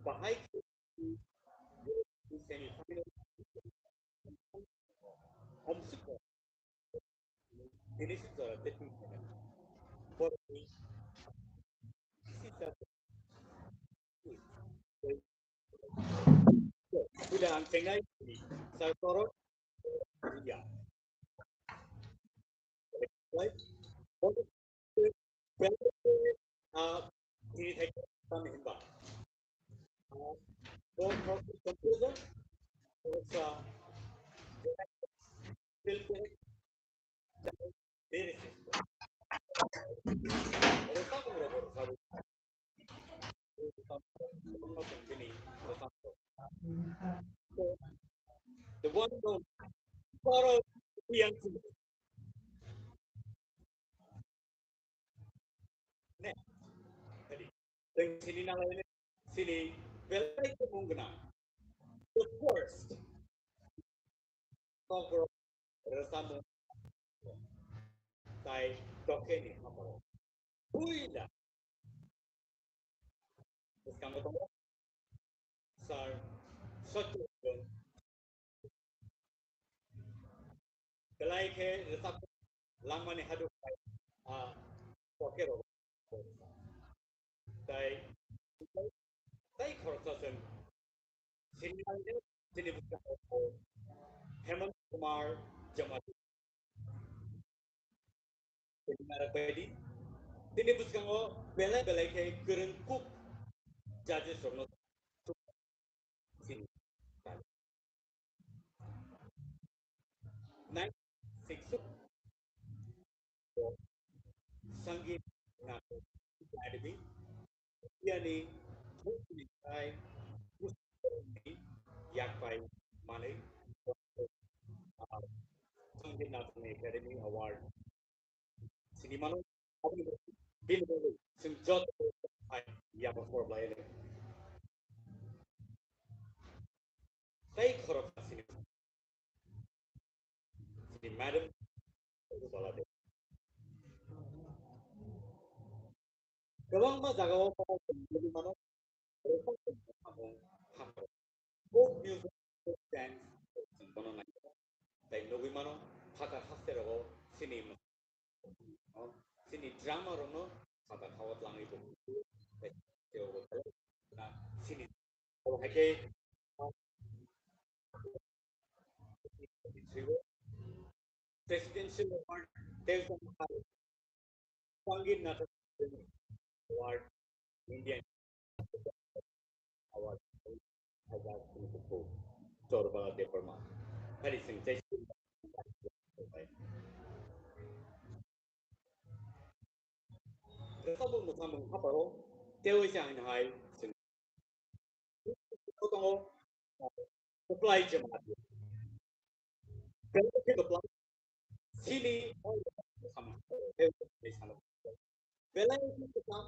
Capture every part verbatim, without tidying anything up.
Bahai semi final. Home score. Ini sih, uh, betting final. For me, this is a Bila ang tengai, sa toro, ya. Right? Ah, ini thai kami himba. Ah, for, for conclusion, for sa, The one and only Bharat Young Singh. Next. Ready. Thank you, Sini Nalai, Sini Belai Kumungna. The first. Kok rwchapmung tai tokeni hamaro. Puila bwskango tongo Sir Satya Ratan. Belai khe rwchap langmani hadu khai a pokerok. Tai, tai khoroksa chwng sini nangkhe chini bwskango Hemant Kumar Jamatia. Sini narak baidi. Tini bwskango belai belai khe kwrwng kuk judges rokno sini. Nine six Sangeet Natak Academy, Indiani Bhojpuri Sai Pustakalni yakpai manwi, ah, Sangeet Natak Academy Award sini mano, aboni bini bagwi chwng joto hai yaba khorok lai. Tei khorok sini, sini madam Rwla de. Kwbangma jagao mano, mano, folk music, folk dance, chwng bono nai. Tai nugwi mano, phatar haste rogo sini, sini drama rokno phatar hao tlangwi bo. Sini, hai khe, Presidential Award, Tewsong Hai, Sangeet Natak Award, Indian Award, Hajar Khunukupu, Chorbala Debbarma, Hari Singh Jai Singh. Rwchapmung mwsamung haparo teiwi se hwnwi hai chwng tongo, kwplai jemati. Belai khe kwplai. Sini belai khe kwcham,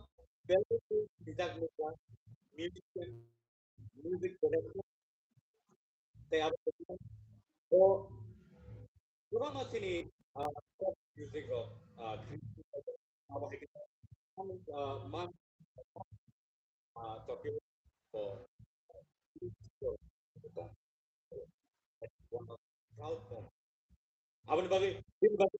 belai khe rijak nukjak, musician, music director, tei abo o kwbangma chini, ah, pop music rok, ah, abo hai khe, ah, man, Aboni bagwi, bini bagwi,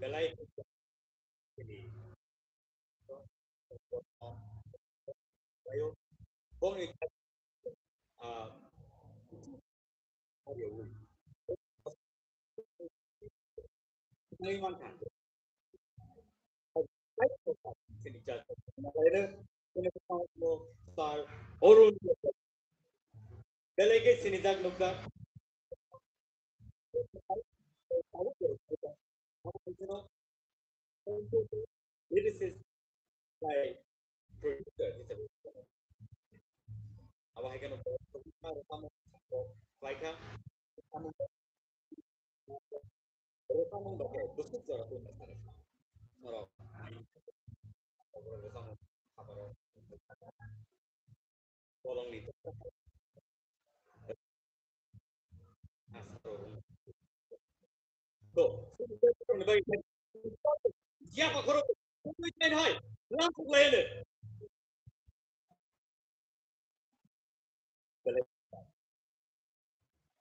belai, bongni, ah, Sir Arun. Belai khe sinijak nukjak. Lyricist by producer hisabe. Abo hai kheno bo tongma rwchapmung khlaikha. Rwchapmung bai khe bwswk jora tongma sakha. Norok rwchapmung bolongni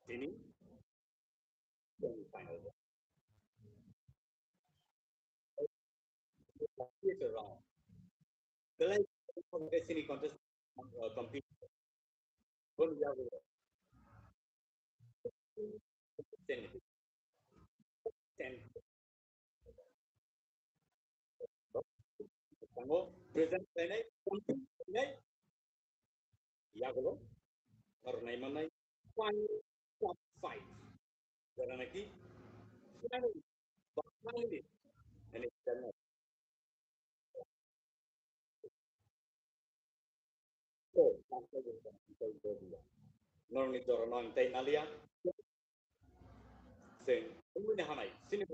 Tini semi final round. Belai sini contest, uh, compete. Boni yago. Ten. Ten. Tango present khlainai, compete khlainai. Yagulo, aro naimanai, five, top five. Jara naki, finally, finally, and it's done. So, norni jora no ang tai nalia. Sing, wngwi na hanai, sini.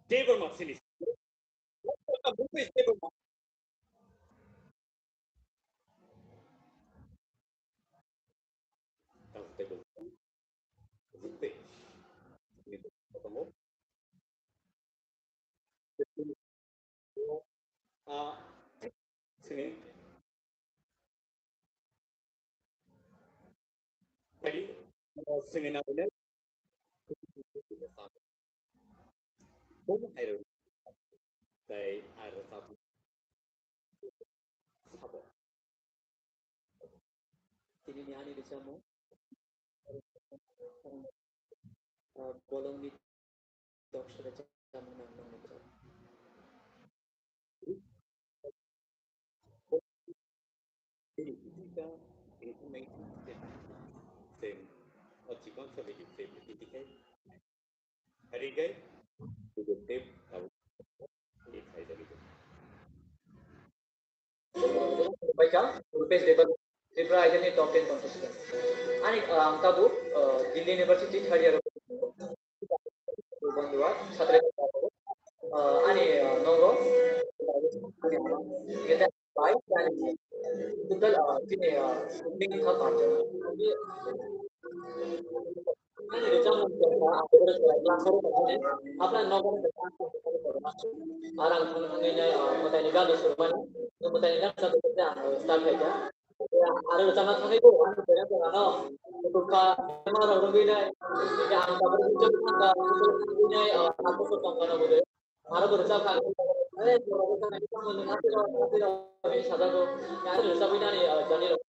Debbarma sini. Rupesh Debbarma. Rupesh. Ah, sini. Tadi, uh, sengena benar. Bomo hai rw. Tai ar sab. Sabo. Tini ni ani rwchapmung. Ah, bolongni doksore chamung nang nang ni. Baikha, Rupesh Debbarma, Tripura Idol ni top ten contestant. Ani, ah, ang tabuk, ah, Delhi University third year. Bondua, satra, ah, ani, ah, nogo, ani, ah, total, ah, tini, ah, tini kha panch. Ani rwchapmung tongkha, ang class four o tongmani, apna nogo, arang thangwi nai, ah, mwtaini gana swrwngmani, mwtaini gana swrwngmani ang start khaikha. Aro rwchapna thangwi bo, ani bera bera no, tongkha, ma rok rwgwi nai, ang tabuk rwchapna thangkha, rwchapna thangwi nai, ah, aat bosor tongkha no bo de. Aro bo rwchapkha, eh, bo rwchapna thangwi nai, tamo nung ati rok, ati rok, ati rok, sajagwi nai, ah, jani rok.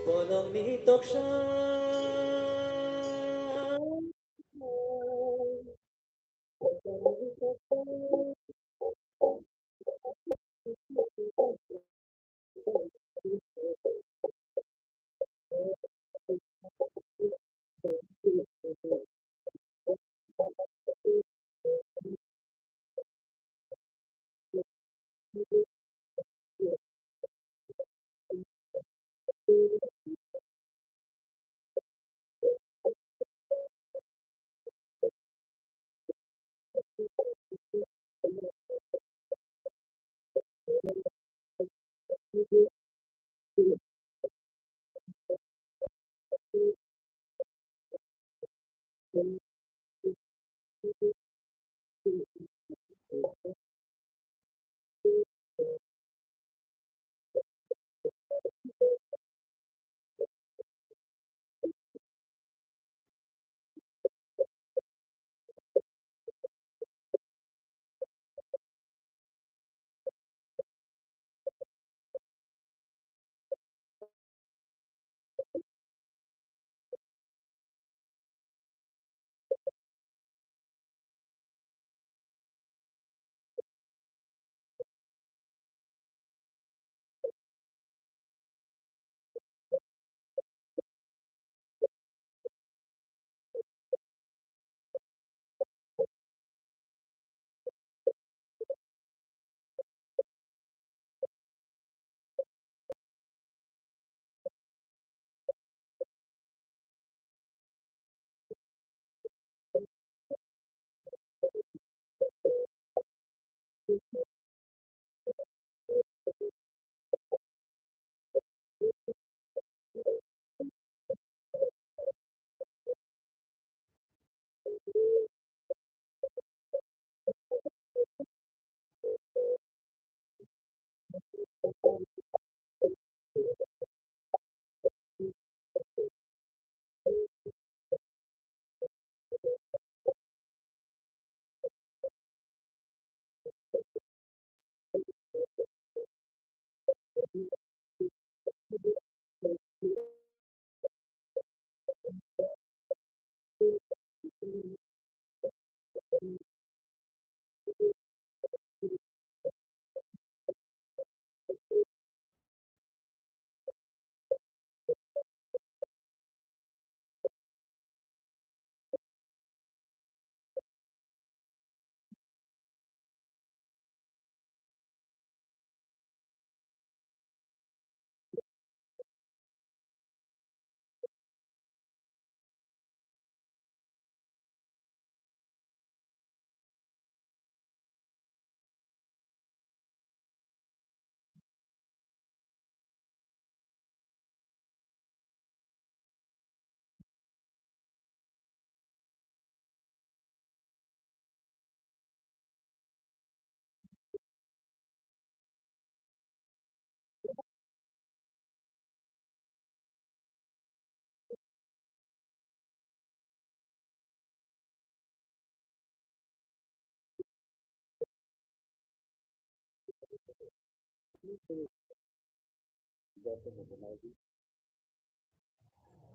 Bolongni toksa.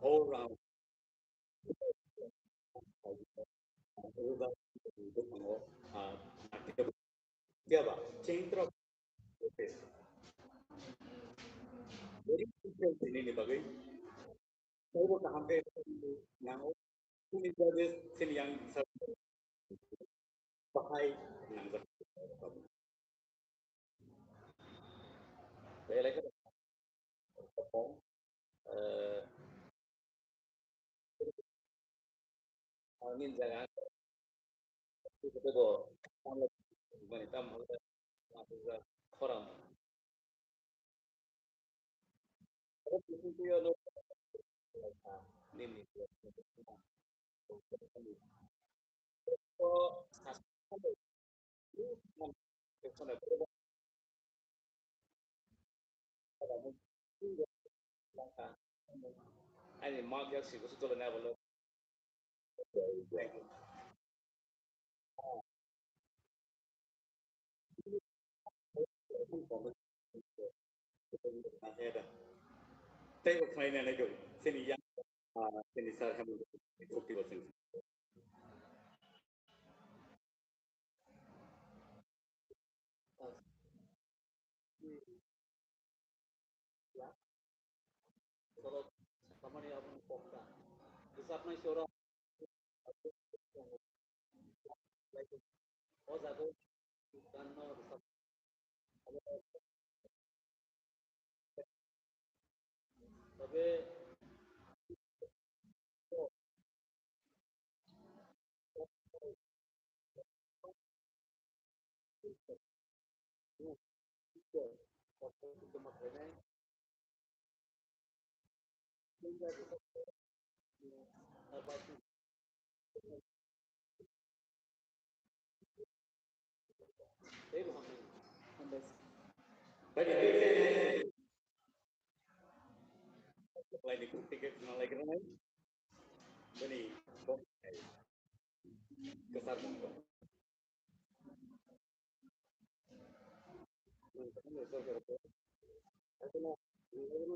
all round. Very simple tini ni bagwi. Taibo kaham khe nango. Tini judges sini yang bahai nangjak. Belai khe, eh, ani jaga, teibo, mani tam hwnba, khorang. Ani mak yak si kusu tole na bolo. Tei bo khnai nai nai do, sini yang, ah, sini sar hamu, fifty percent.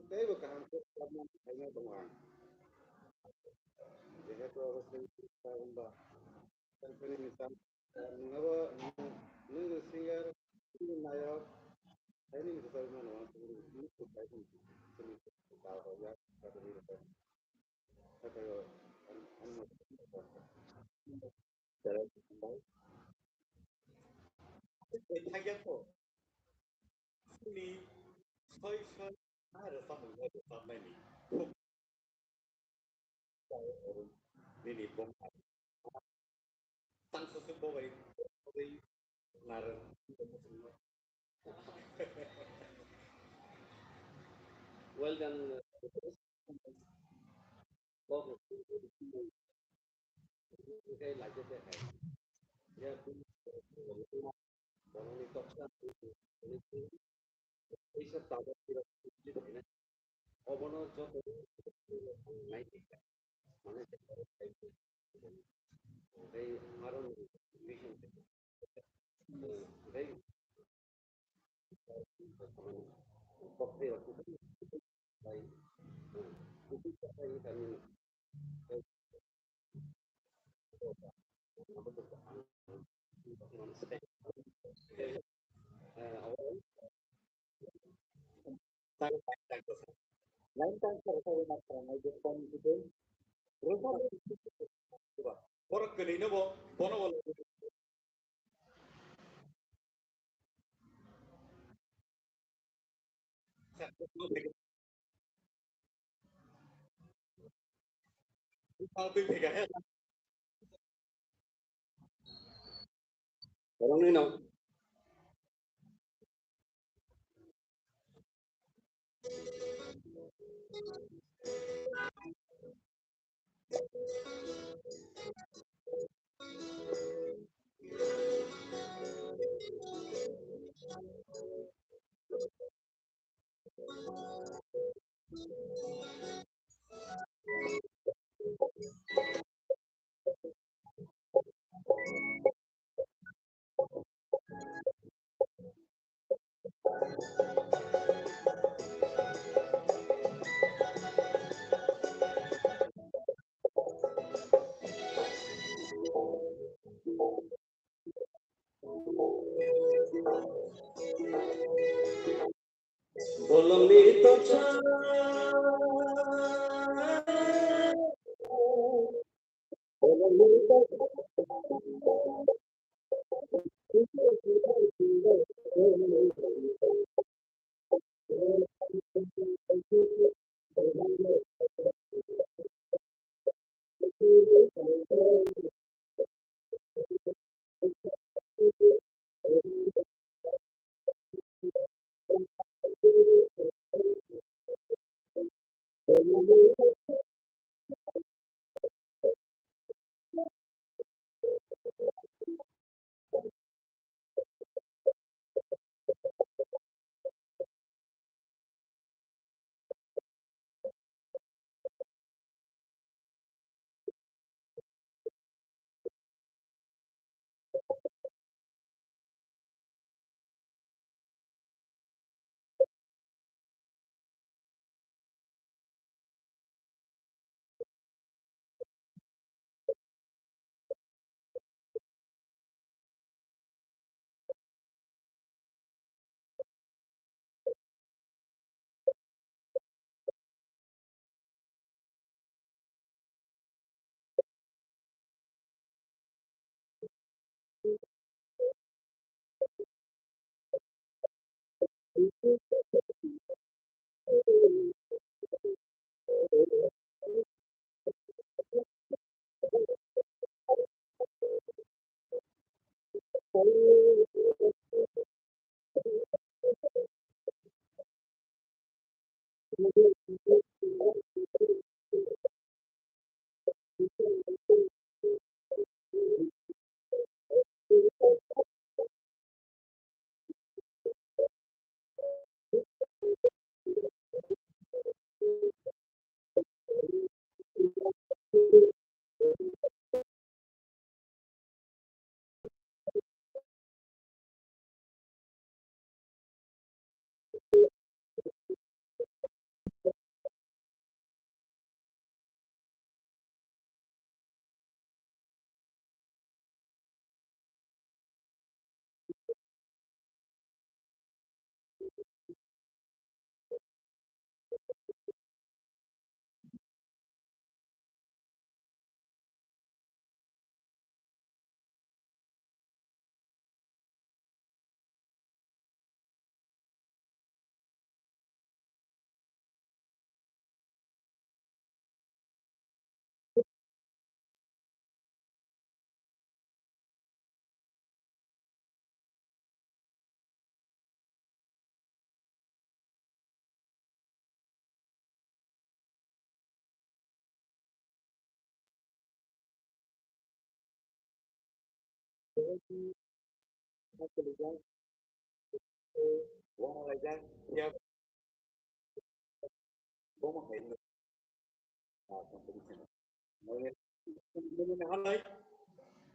Teibo kaham khe khlaina tongo ang. Jehetu abo tei wngba, company ni sam, nwngabo, nwng singer, nwng nayok, hai nini bwsai mano ang, nwng kuphai sini, sini, Thangya kho. Sini soi soi ma rwchapmung no rwchapnai ni. Nini bong tang susuk bo bai bai nar. Well done. Obono joto nai mane tei aro tei Borok kwnwi no bo, bono bo. Borokni no.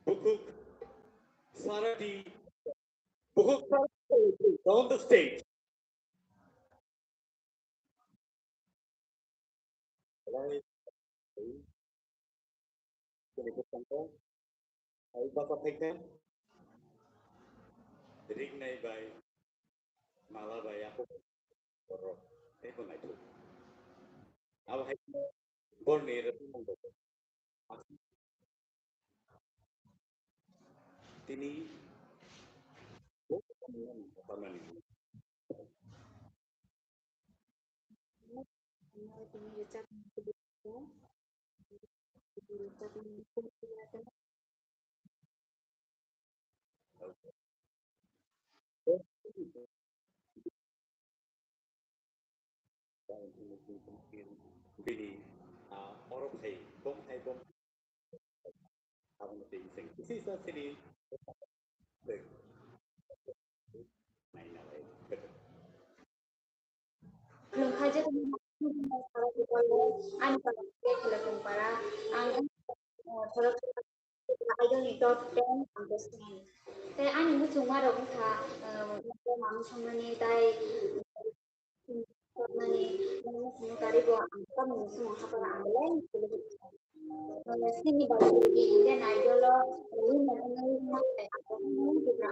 Bukhuk Sarati, Bukhuk Sarati, on the stage. Ringnai bai, mala bai, ako borok teibo naithok. Abo hai borni rwchapmung rok. Tini Bini, ah, oro phai, bom phai, bom. Aboni twi seng kisi sa sini. Naina lai. Khulumkha je ani para, ang thoro, I don't need to spend understand. Tei ani muchungma rok wngkha, uh, mami songmani tai, nani, nani muchungma karibo ang tamni muchungma hapara ang belai. Sini bagwi Indian Idol o winner wngwi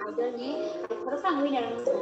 Idol ni khoroksa winner wngwi.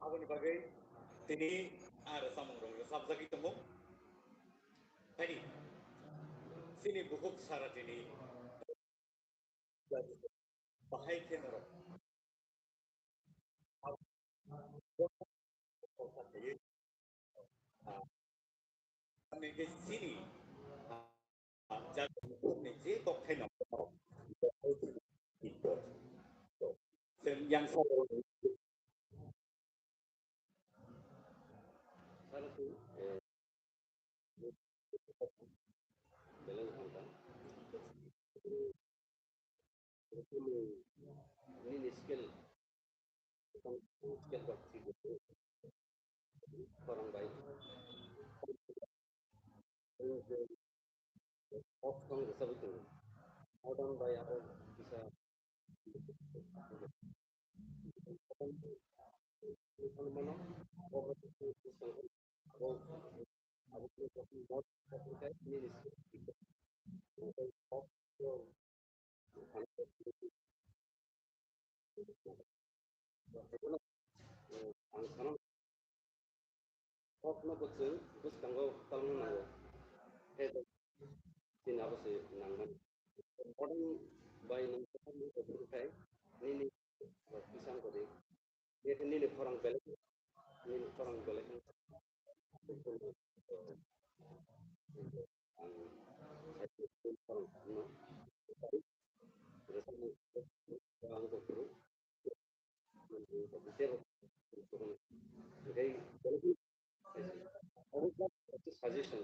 Aboni bagwi tini a rwchapmung rok rwchapjagwi tongo. Haini chini bukhuk sara tini bahai khe norok chini Jagani je kokthai no. Yang sa nini skill, skill ba khorang bai. Kok tong rwchapwi tongo. Modern bai abo kisa Ang sana kokno bo chwng bwskango talna nango. Tei chini abo se nangmani. Modern bai nang kokno bo chwng khai nini bwskango di. Nini khorang belai, nini khorang belai. Suggestion.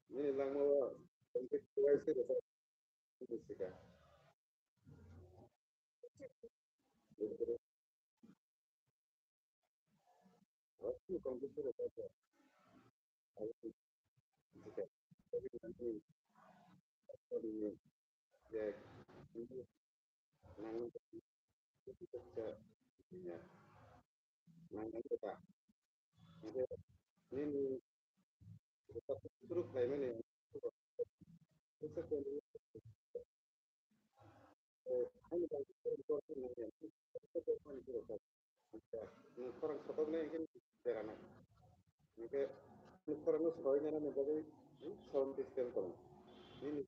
Nini langmao tongkhe kuaisa rwchapsika. Nini suru khlaimani khorang sotoknai hwnkhe berana. Hwnkhe khorang no soi nani bagwi sound system tongo. Nini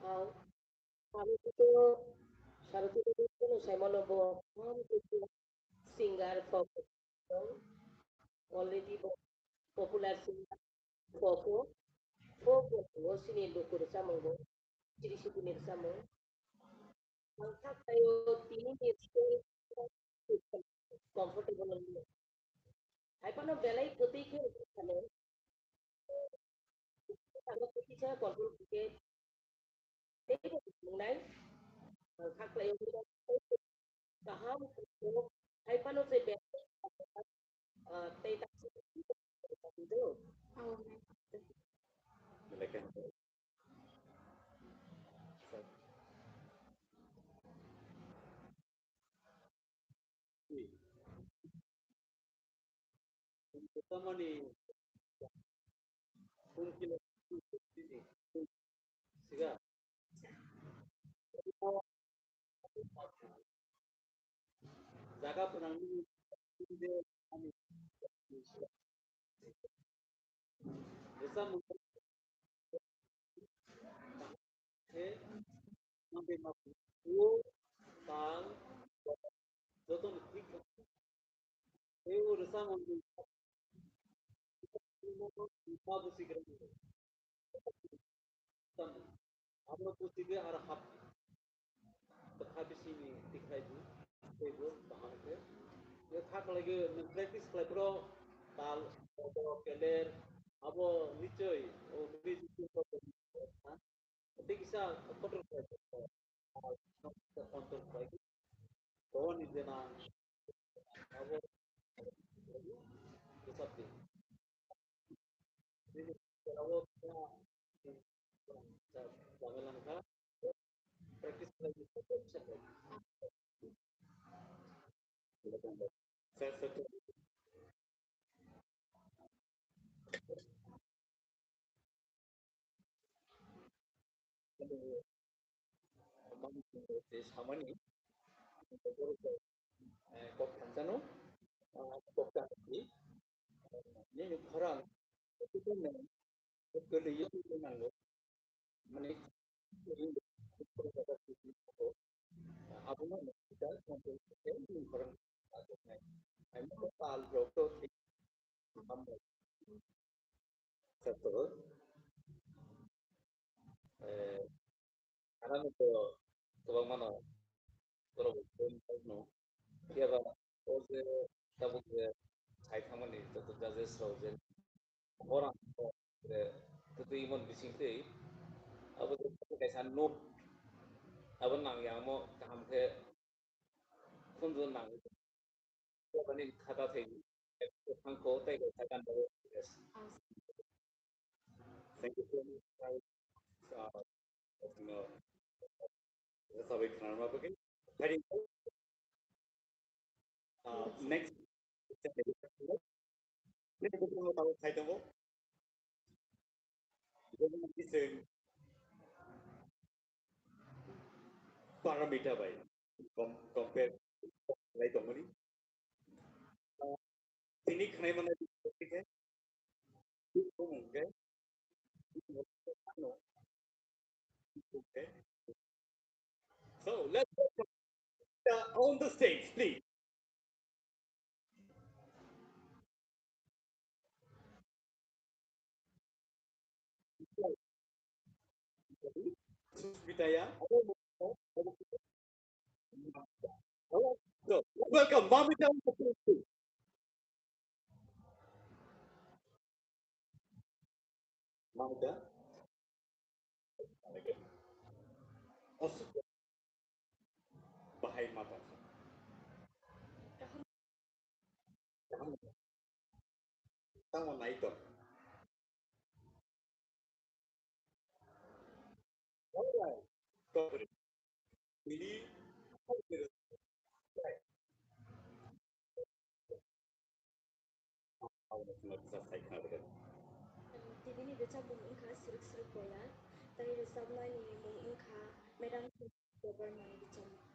Ang, ang itu sarati itu kono saya mau nobo, ang itu singer folk, already popular singer, folk, folk, sini dukur samung, ciri sini samung. Ang tak tayo tini ni comfortable ang. Hai pano belai putih ke kane. Ang putih saya comfortable ke. Tei bo nai. Ang tak tayo kaham hai pano se belai tei tak. Tamani siga jaga pwnangni rwchapmung khe mangde ma tal joto ni thik. Tei o rwchapmung ma busigra abo busigra aro hap. Bwkha bisingni tikhlai di, teibo kaham khe. Yo kha khlai khe nwng practice khlai phuru tal, abo keler, abo nichoi, o music, tei kisa control khlai phuru tal, control khlai khe. Boni jena, abo, bwsap di. Samani eh, kok thansano, ah, kok tangwi, eh, nini khorang, kwtwino, kwtwino nango. Mane, abono nini khorang, nini khorang, ai mo pal rok to Sato, eh, ano to kwbangmano borok bo phone no. Phiya ba o je tabuk je sai thangmani joto judges rok je borang je kwtwi mon bising twi abo je kaisa note abo nang ya mo kaham khe phone nang. Ani khata thai thangko tei kaisa ganda. Yes. Thank you so much. Uh, you know, sabai khna ma bagwi. Hari, uh, next. Next, next, next, next, next, next, Paramita bai com-, compare khlai tongmani. Ah, tini khnai manai khe, khe, khe. So let's go. Uh, on the stage, please. Suspita, yeah? So, welcome, Mamita. Mamita. Asuk. Bahai mata. Tamo nai to. Alright. Ini Tibini rwchapmung wngkha Srwk Srwk Boya, tei rwchapnaini mung wngkha Madam Debbarmani rwchapmung.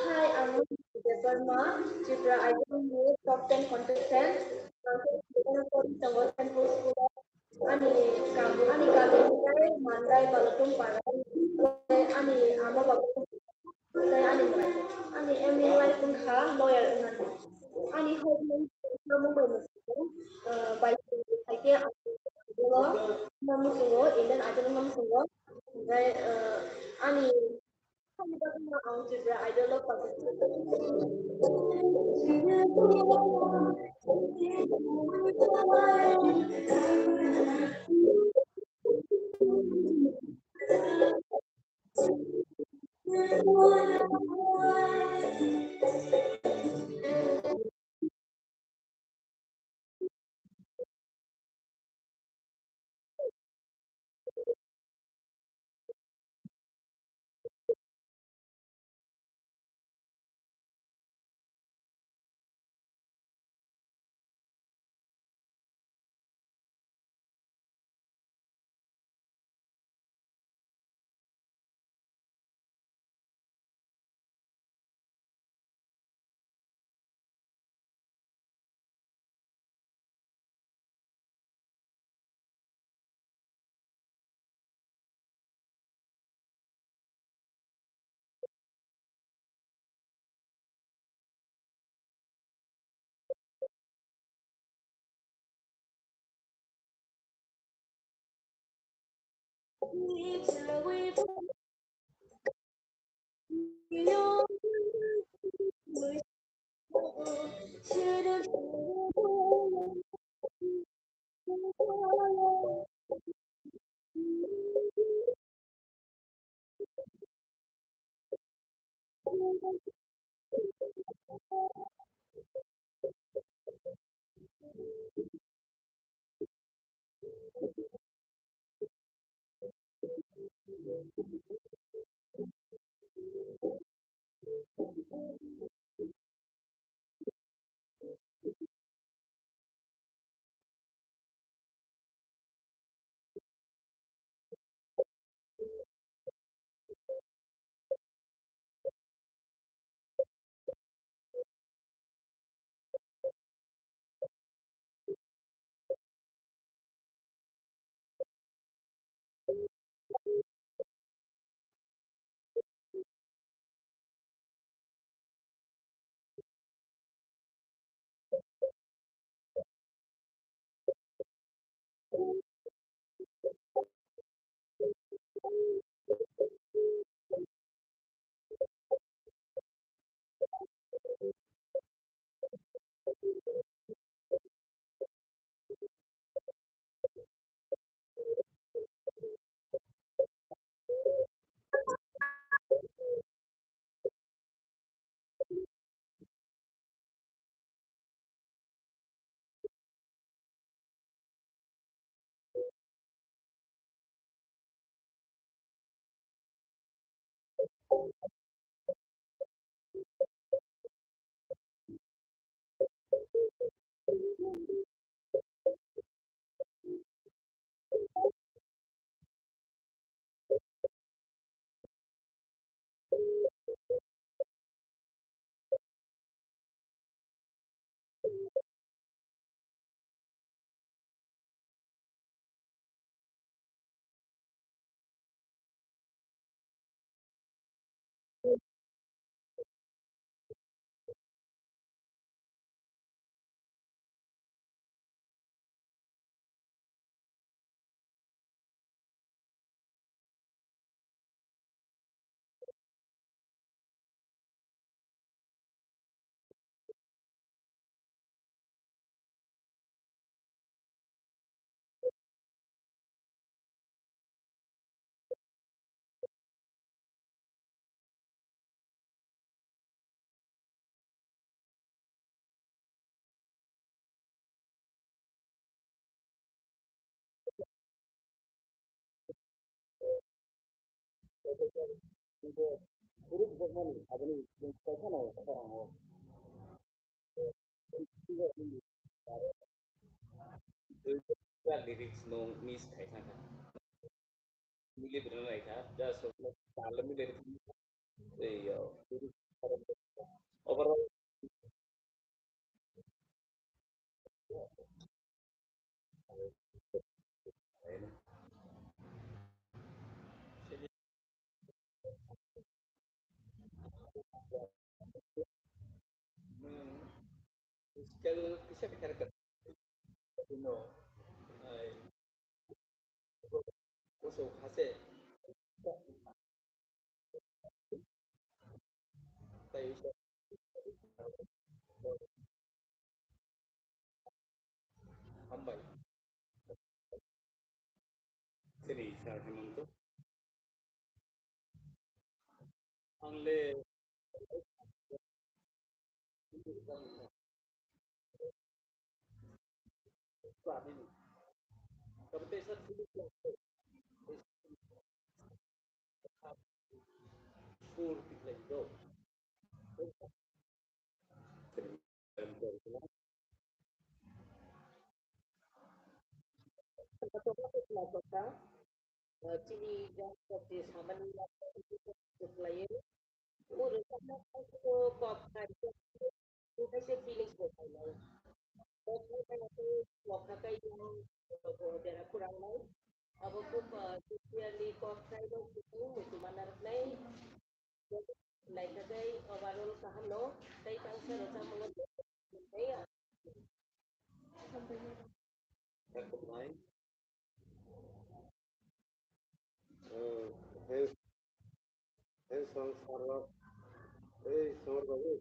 Hi, I'm Debbarma, Tripura Idol ni top ten contestant. Ang khe Central School o, ani kam, ani kami khe Mandai Balatum Para, ani ama baba, ani, ani aim in life wngkha lawyer wngnani. Ani hope wngkha Mumbai ni, ah, bai khaikhe ang muchungo, Indian Idol no muchungo. Omohai, ah, ani Ang Tripura Idol o participate. Lyrics no miss khai thangkha. Mili bwrwng naikha, just talwmni lyrics. Ei, yo. Overall. Skill kisa kisa ka. No. Ai. Kuso khase. Tai hambai. Sini sa Hemanta. Ang le Chini jat jati samani khlaiwi. O rwchapna kok khai khe feelings bo phainai. Kok khai khe kok khakai yang bera kwrangnai. Abo kok sincerely kok khai rok muitu mana rwknai. Naikha tei overall kaham no tei tangsa rwchapmung no tei ang. Hai, hai, song sarok, ei, song babu.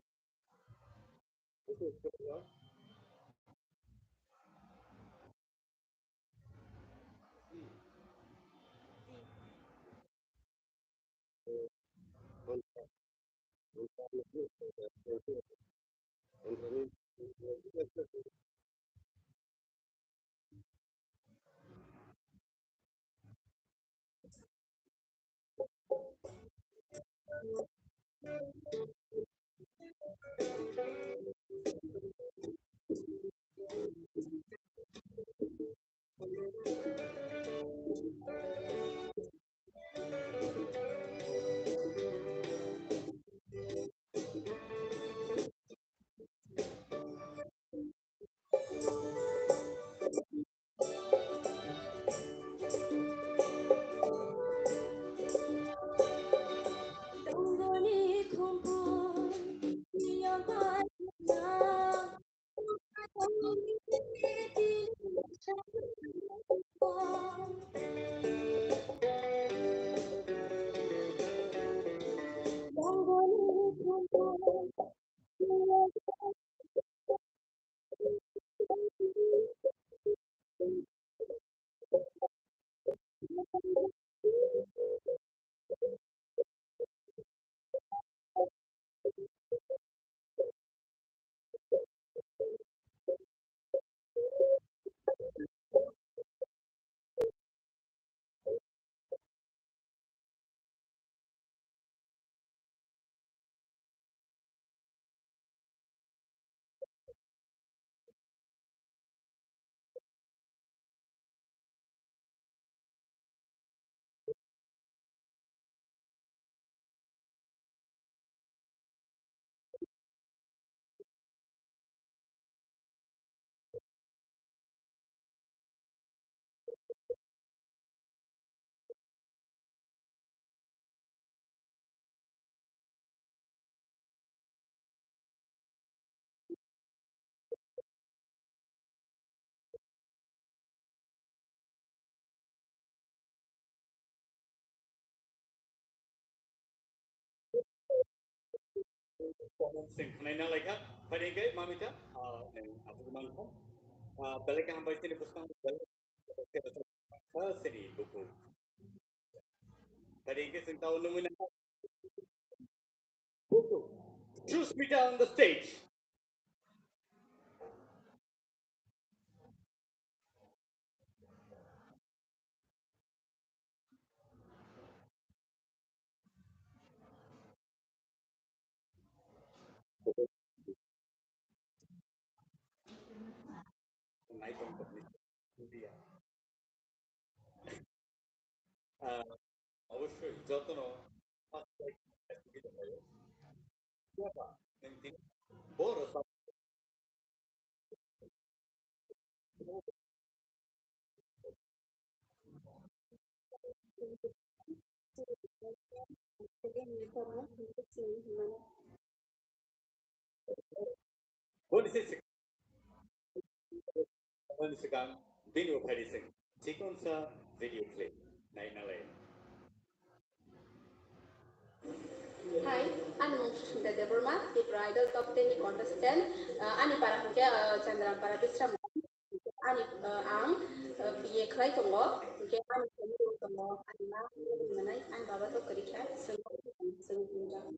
Sing khnai na laikha, phaidi khe mamita, ah, neng abu mangkha, ah, belai kaham bai sini bwskang, belai, ah, sini buku. Phaidi khe sing tao nungwi na. Buku. Choose me down the stage. Ah, obossoi jotono first prize nang tini boro sa- Boni se sik-, boni swkang bini uphai ri chwng chikonsa video clip naina lai. Hi, ani mung Susmita Debbarma, Tripura Idol Top ten ni contestant. Ah, ani para hwnkhe, ah, Chandrampara Bisramoni. Ani, ah, ang, ah, B A khlai tongo. Hwnkhe ani family rok tongo, ani ma, ani baba to kwrwi kha, chwng, chwng, chwng.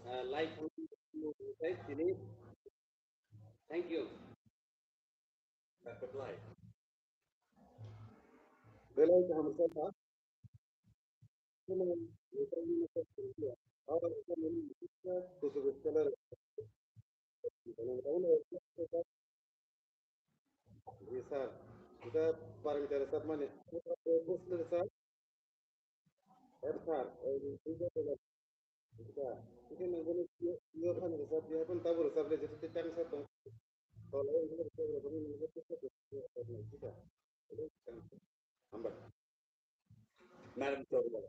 Uh, like, thank you. Belai kaham kha. Sir, kita paramita resap mani, sir. Sir, kita nang kono yo kan resap dia pun tabu resap le jadi tang sa tong. Kalau ini resap dia pun ini resap dia. Hambai. Madam Chairman.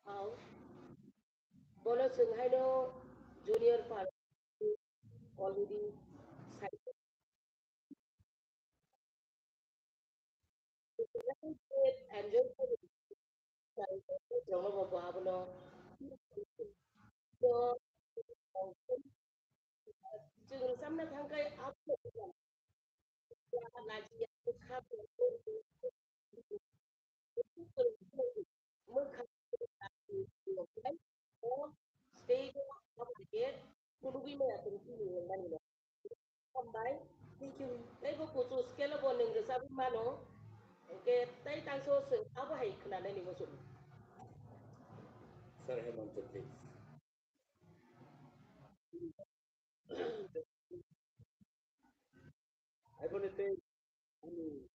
Hao. Bono chwng haino junior par already side. Enjoy. Jono bo bo abono. Chwng samna thangkai abo. Stage o abo hai khe phunugwi maya tong chini hwnmani no. Hambai. Thank you. Tei bo kuchuk scale o bo nwng rwchapwi mano. Hwnkhe tei tangso chwng abo hai khwnanani muchung. Sir Hemant, please. Aiboni tei ani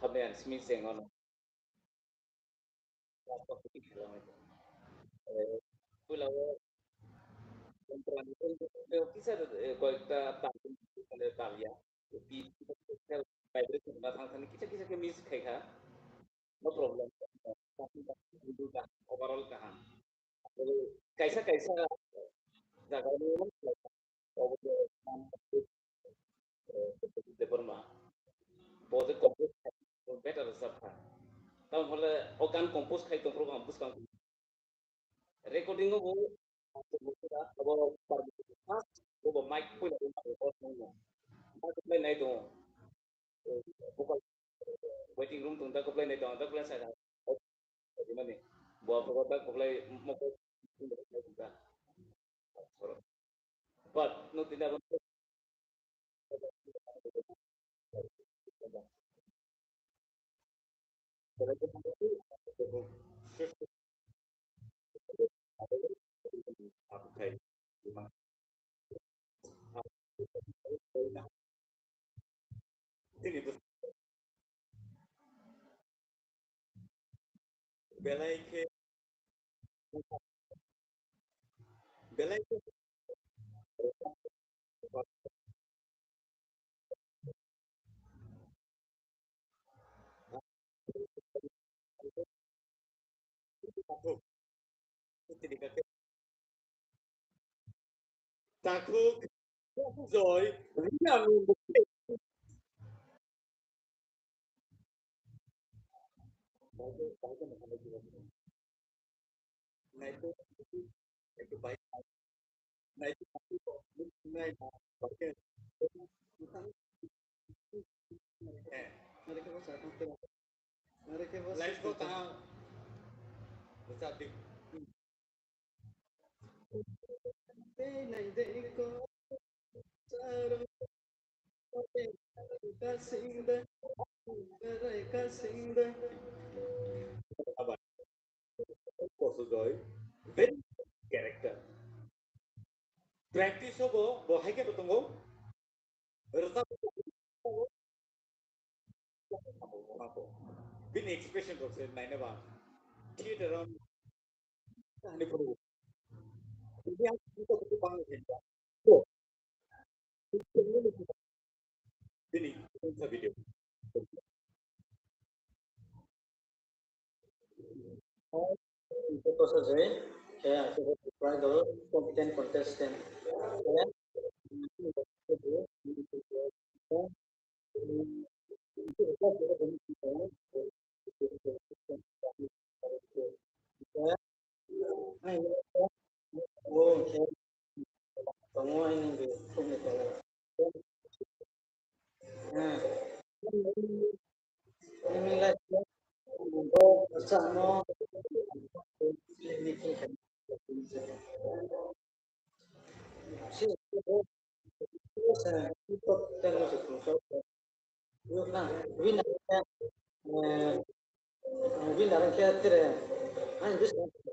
Hamya simi sengano. Puila o kisa koyekta talia vibration ma thang thani kisa kisa khe miss khai kha. No problem. Overall kaham. Kaisa kaisa jaga ni obo de, eh, Debbarma. Bo de compose khai, better rwchap kha. Tamo hole o gan compose khai tongphuru ang bwskang. Recording o bo, abo first bo mic puila o nai tongo. Mic puila nai tongo. Vocal waiting room tong ta koplai nai tong ta koplai sa ka. Mani bo ko ta koplai mo ko. But no tinda. Belai khe, belai khe. Takhuk, Joy, Rina. Let's go, Taha. What's up, dude? Very character. Practice o bo, bo hai khe bo tongo. Rwchap-, bini expression rok se naina ba. Theater am, ani pro. Ini aku buka buku bang ya. Ini, ini video. Khe ang khe prize o top ten contestant. Winner khe, eh, winner khe tere, ani bwskango.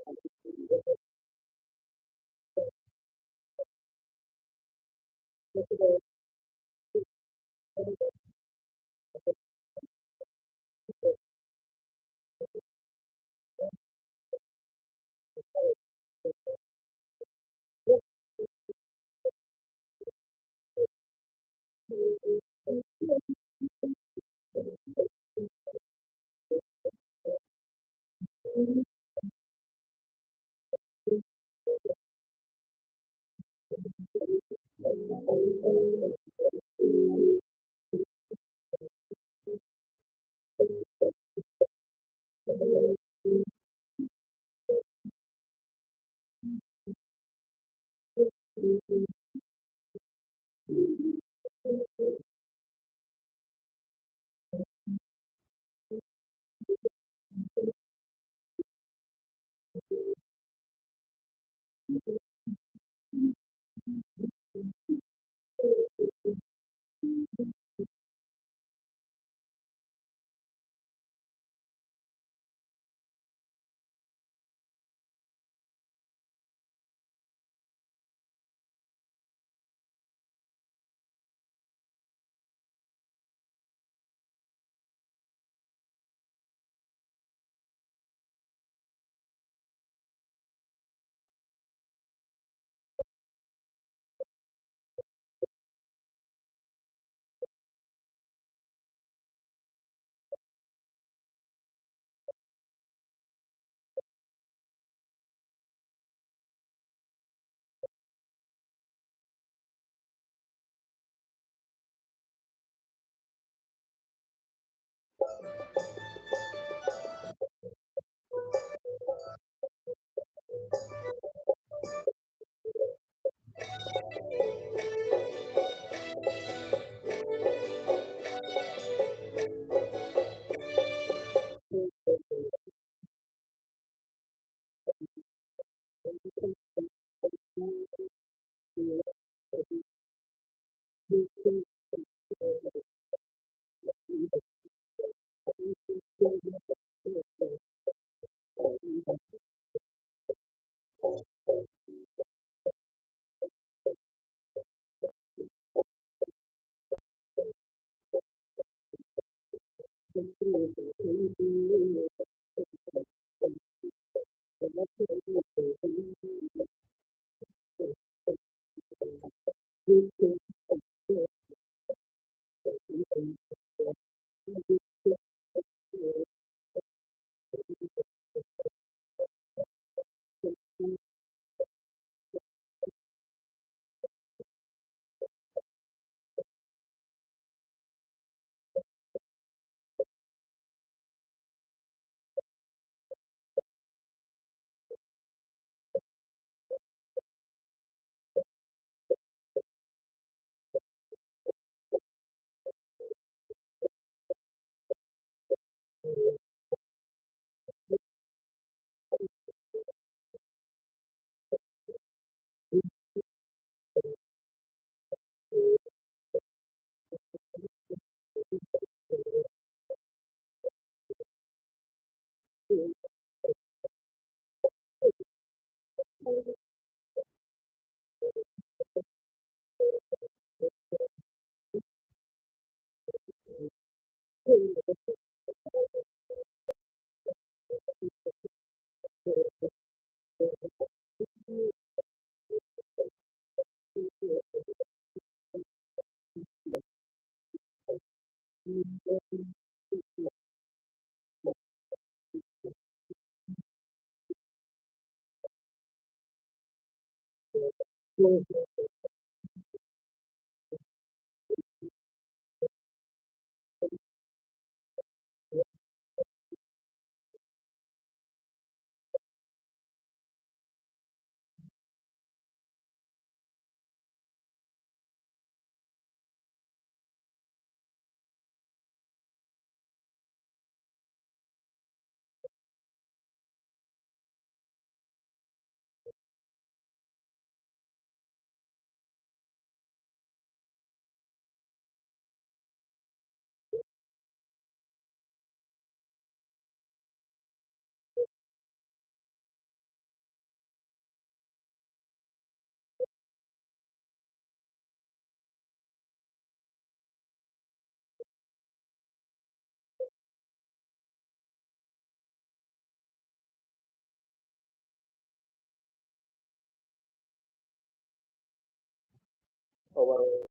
Overall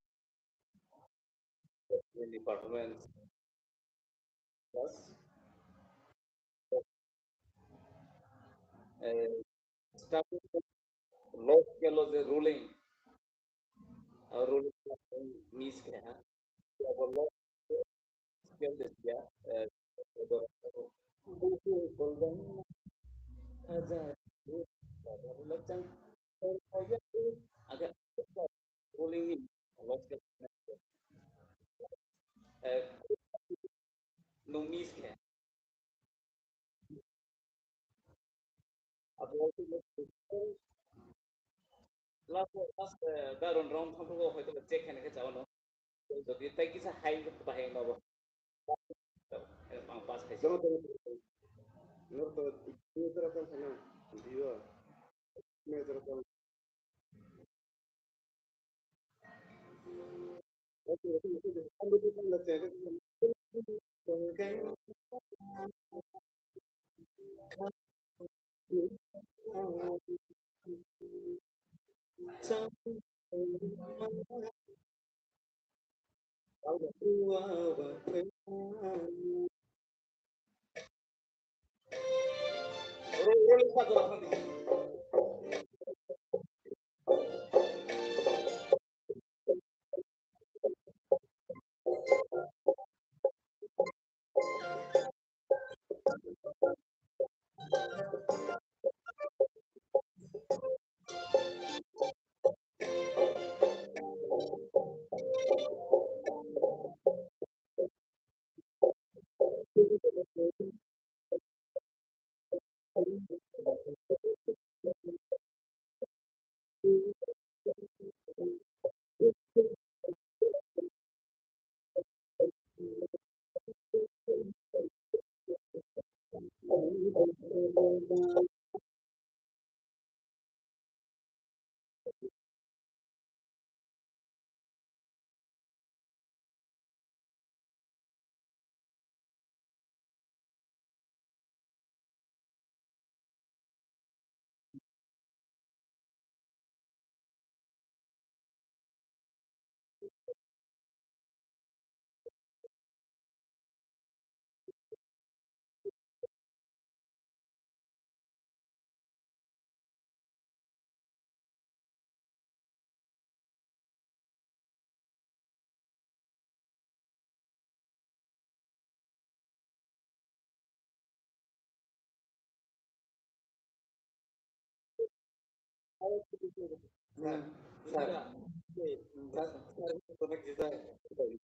department plus, eh, starting low scale o je ruling, ah, ruling miss khe ha. Abo low scale de ya, eh, ruling ni low scale, eh, nung miss khe. Abo last, last, eh, Baron round thangphuru hoito check khaina khe chawano. Jodi tai kisa hai bahai nobo. Ang pass khaisi. Jono to, jono to, jono to, jono to, jono to. Sir,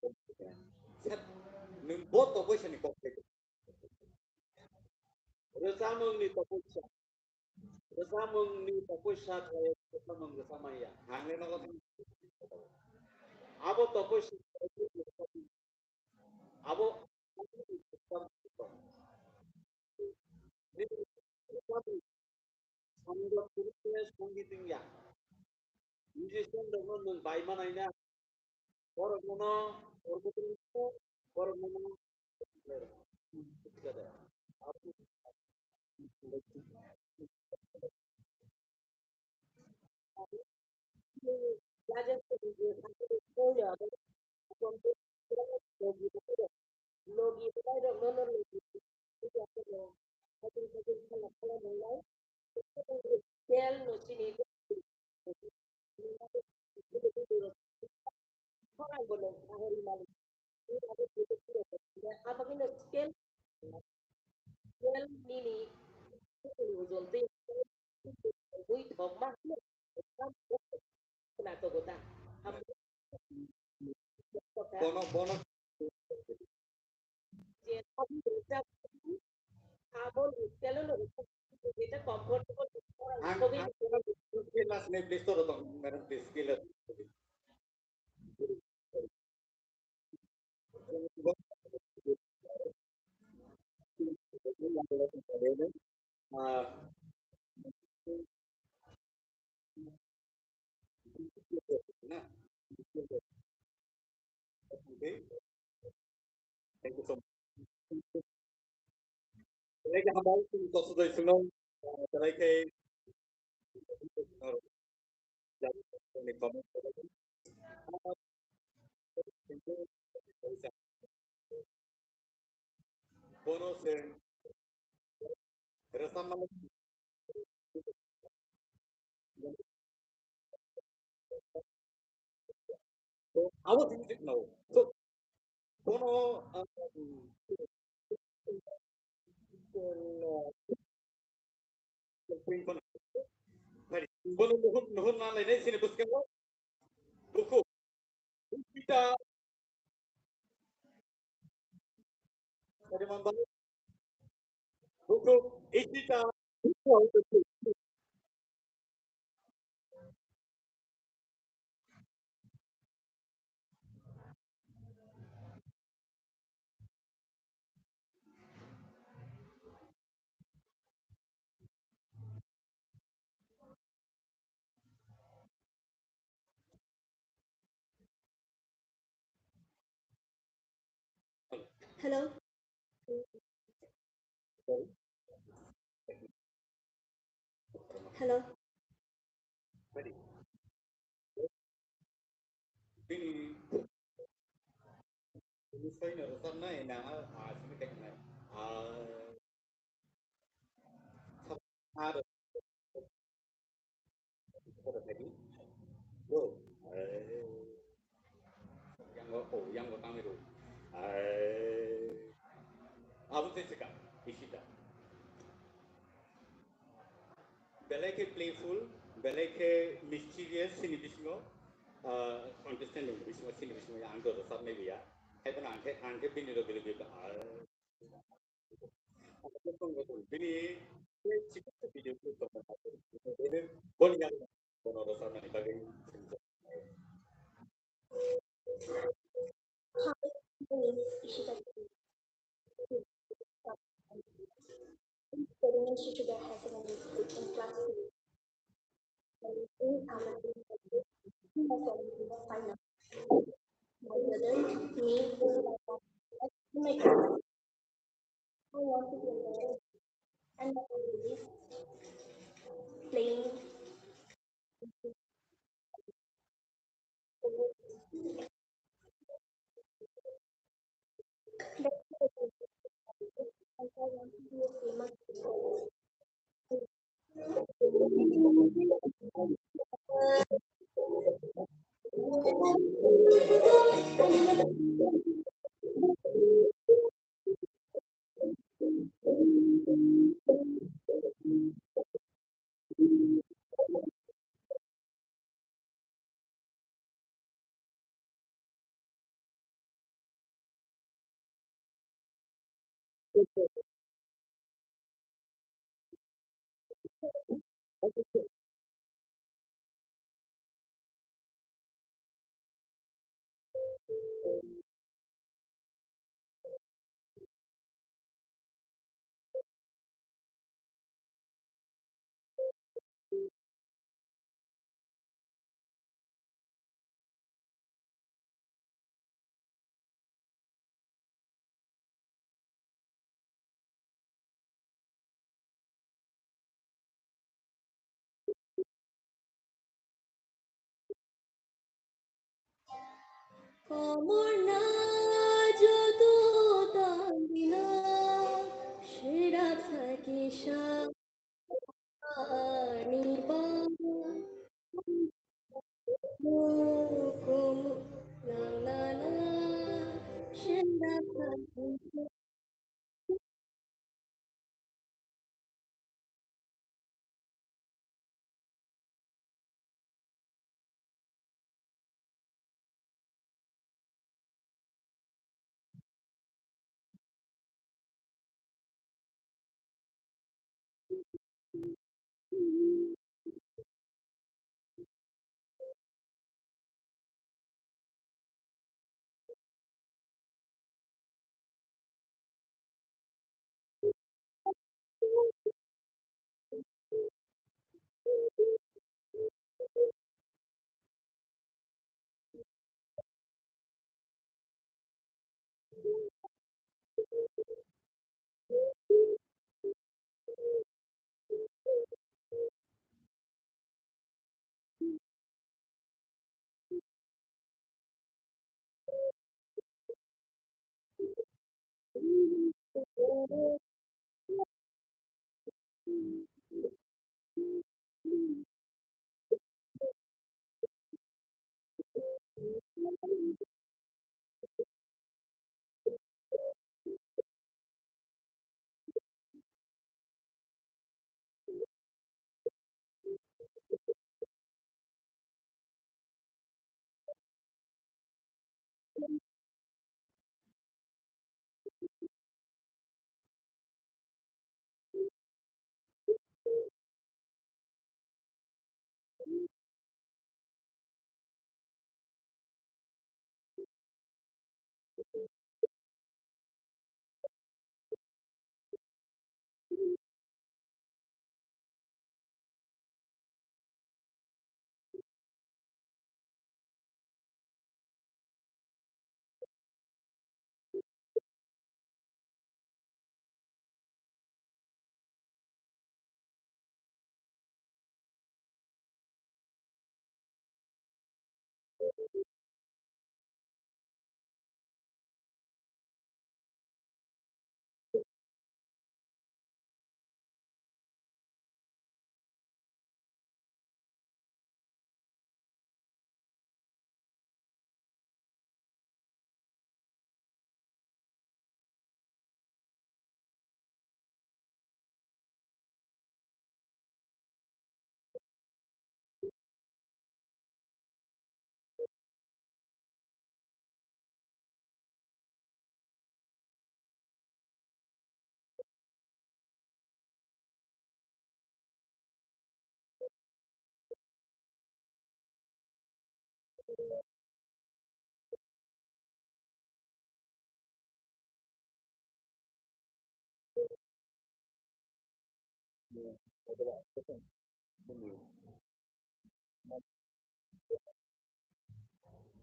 sir, sir, nwng bo tokoi sani kok khe. Rwchapmungni tokoi sa. Rwchapmungni tokoi sa khlai rwchapmung rwchapmaya. Ang le nogo thang. Abo tokoi sa abo songwi tongya. Musician rokno nwng bai manaina. Borok nono, borok nono, borok nono. Tel no chini. Khorang bo no ahori mali. Abagino scale, scale nini ujol tei bui thok ma khna togo ta. Bono, bono. Je aboni ujol, aboni scale no, jeta comfortable. Ang, ang, ang, scale as ne please to dong, madam, please, scale. Okay. Thank you so much. Belai khe hambai, chini kosodoi chwngno, ah, belai khe, bono chwng rwchapmani. So, abo tini tini no. So, bono, ah, bono nuhur, nuhur na lainai sini bwskango. Bukhuk. Ishita. Bukhuk. Ishita. Hello. Hello. Bini, bini saino rwchapnai na, ah, sini kaijaknai. Ah, sab-, ah, Bro, eh, yang go, oh, yang go tangwi ro. Eh, abo tei sika, Ishita. Belai khe playful, belai khe mischievous, sini bisingo, ah, contestant ni bisingo, sini bisingo, ang to rwchapnai biya. Hai phano ang khe, ang khe bini loge loge, ah, Bini video clip tongmani. Bini yang bono rwchapnani bagwi. Hi, my name is Ishita. I'm studying in Shishiba Higher Secondary School in class three. My brother, me, I want to be a lawyer and I believe playing. Komor na joto tangina, sera thaki sa. Ani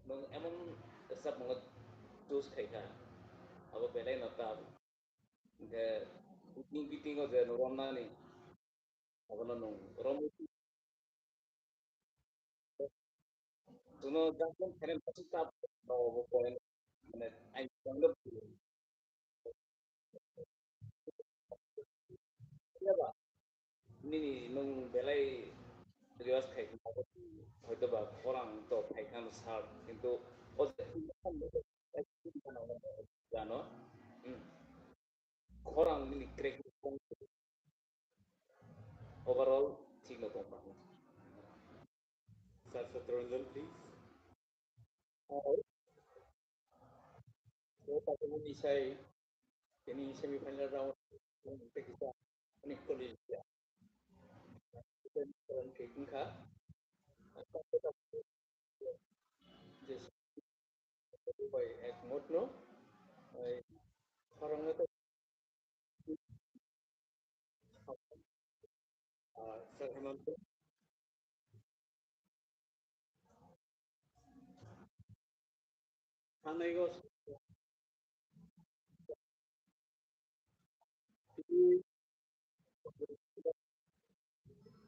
Nwng emon rwchapmung choose khai kha, abo belai no tough. Hinkhe nini bitingo je nwng romnani, abono nwng romwi Chwngno judgment khainai masa ta ba obo point, mane, aini chwngno ba nini nwng belai request khai kha, hoito ba khorang to khai kha sir, kintu o je jano, hmm, khorang nini crack overall thik no tong. Sir Satranjan, please. Hello. So, patungni sai, tini semi final round, tei kisa, ani college ya. Kha. Bai ekmotno, bai khoroknwi to, ah, Sir Hemant. Thangnai go.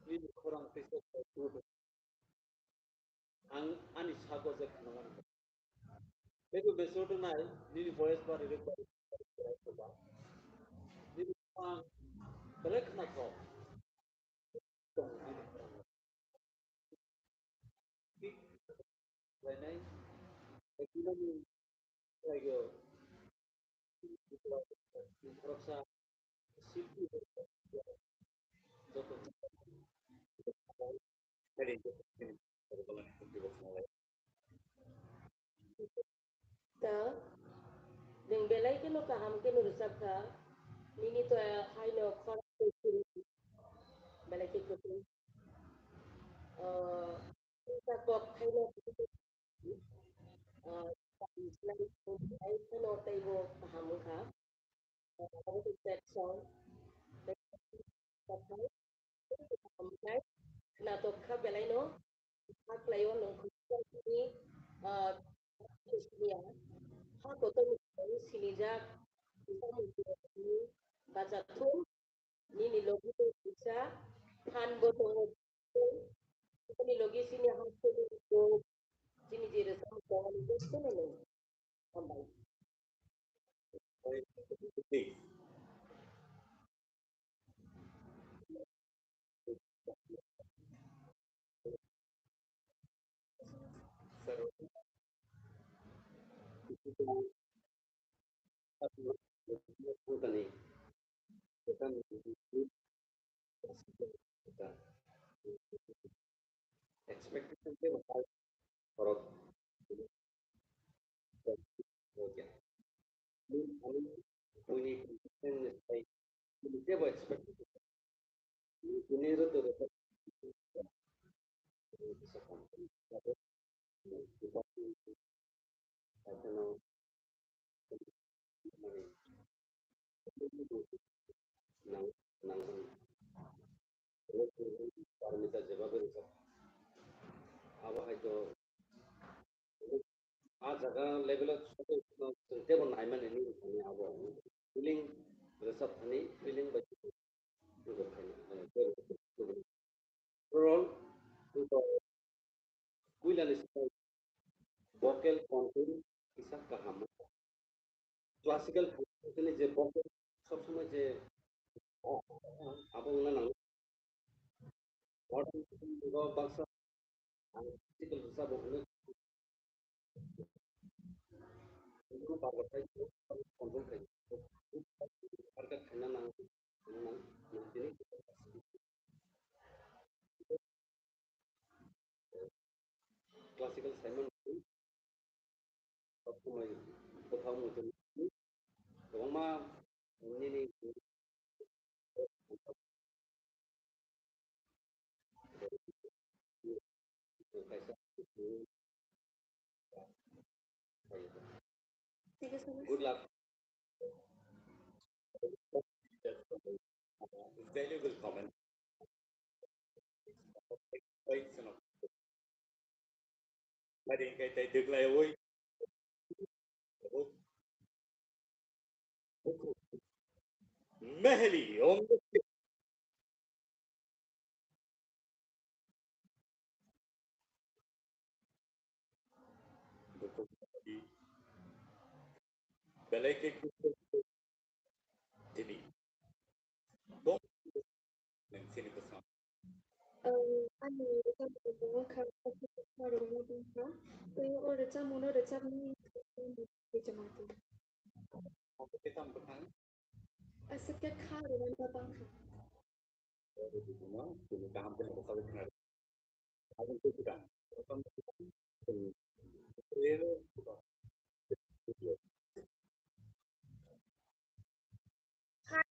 Nini khorang tei se ang ani sago je khwnamani. Teibo besoto nai nini voice ba rwrwk ba nini khorang belai khna thok. Tong nini khorang. Thik khlainai. Ekdom khlaigo. Khoroksa Ta, nwng belai kheno kaham kheno rwchapkha, nini to haino khorang belai khe kwthwng. Ah, kok thaino, ah, taibo kaham wngkha. Abo khe sad song. Khwnatok kha belaino, kha khlaio nwng khwnajakni, ah, siniya. Ha kotor sinijak, bacha thum, nini logi tei kisa phan bo tongo, nini logi sini ha sini bo, chini je rwchapmung tongo, ani jotono nung. Hambai. Expectation tei borok. Ani buini consistent ni sai tebo expect. Tini ro to ro. Nang, nang, parmita jeba beri sa. Abo hai to, a jaga level o chwng tebo naimani ni thani abo feeling resap thani feeling bai. Overall, puila ni vocal content kisa kaham. Classical ni je vocal sob somoi je abo wngna nango. Modern baksa ang classical rwchapbo hwnwi control khai, control khai. Target khaina nango, nang, nang tini classical Simon kothoma kwbangma nini Thank you so much. Good luck. Valuable comment. Mari kai tai dek lai oi. Meheli om. Belai khe tini. Nang chini bwskango. Ang ani rwchapmung wngkha, rwchapmung wngkha. Tei o rwchapmungno rwchapnai tongmani tongmani. Aswk khe kha rwmani ma bangkha. Tini kaham khe nokha sabai khna. Aboni tei kwtal. Hi,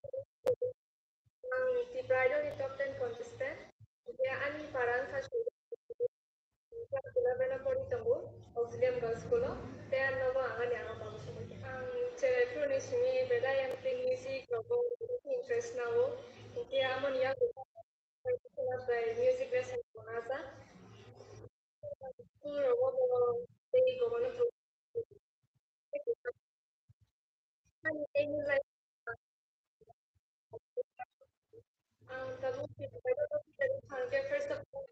ang Tipra Idol ni top ten contestant. Hingke ani para wngkha Surya. Class eleven o pori tongo, Auxilium Girls School o. Tei ang nogo ang ani ama babu songwi. Ang cheraifru ni simi belai ang tei music rogo interest nango. Hingke amoni yago Music lesson tongna sa. School rogo bo tei gomono tong. Ani daily life. Ang tabuk thangkhe first of all,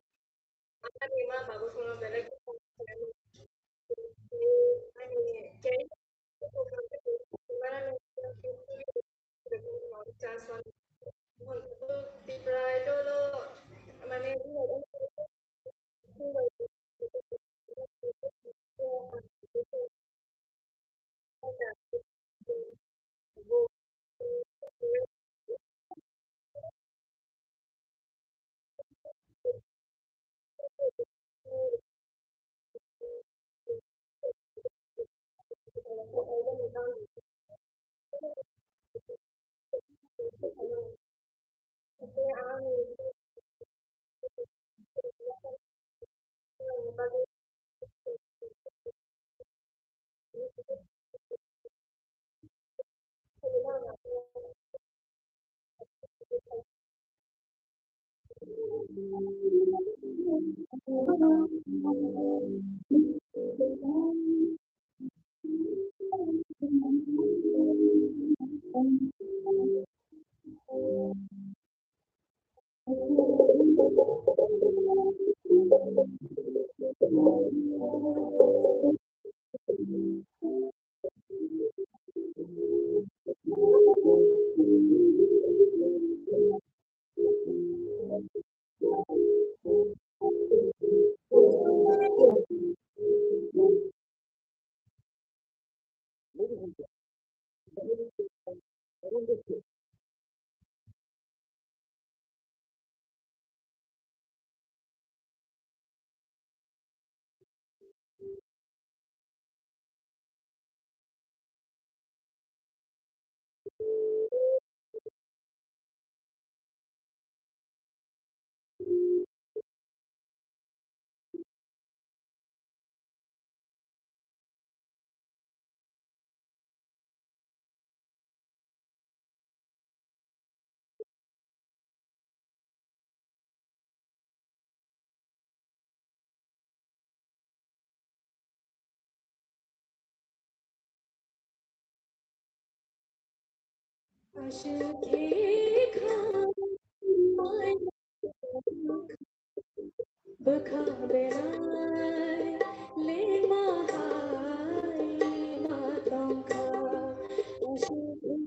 ani ma babu sono belai khe ani career Tipra Idol-o mane Aswk khe kha mai bwkha belai lengma hai ma tongkha. Aswk khe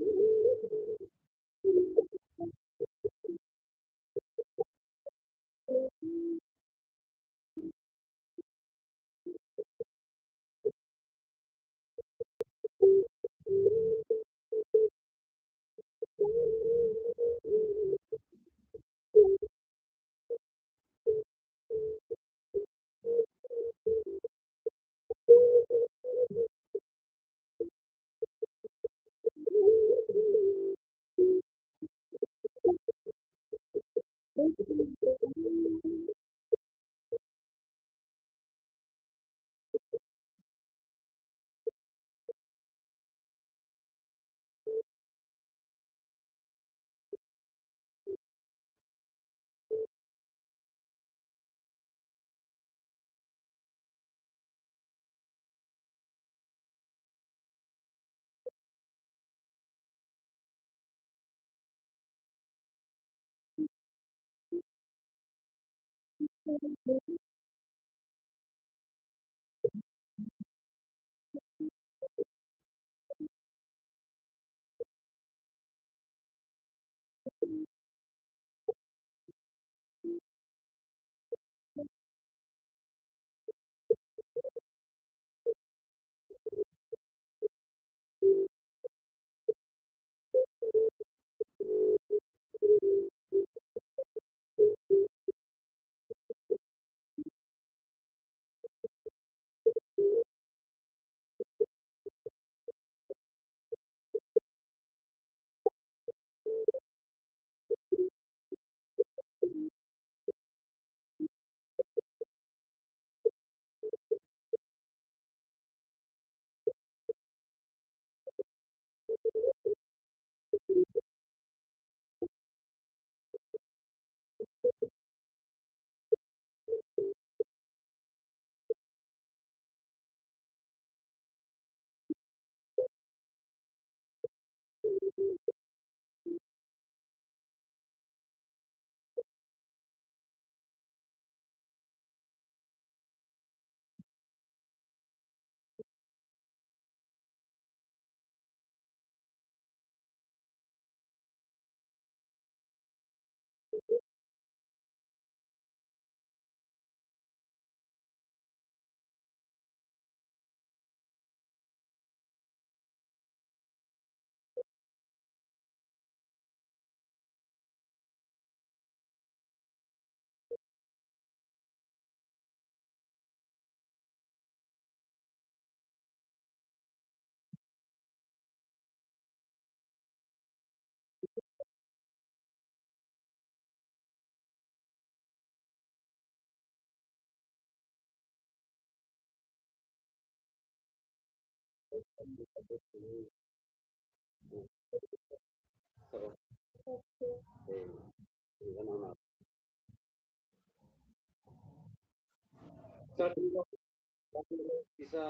Kisa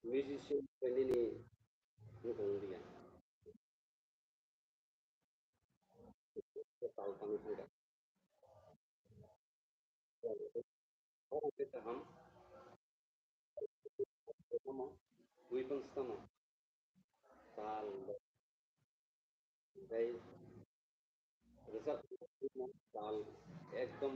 musician nini wngkha wngya. Tal tangwi thangkha. Oro khe kaham. Tamo, bui pang tamo. Tal, tei rwchap tal ekdom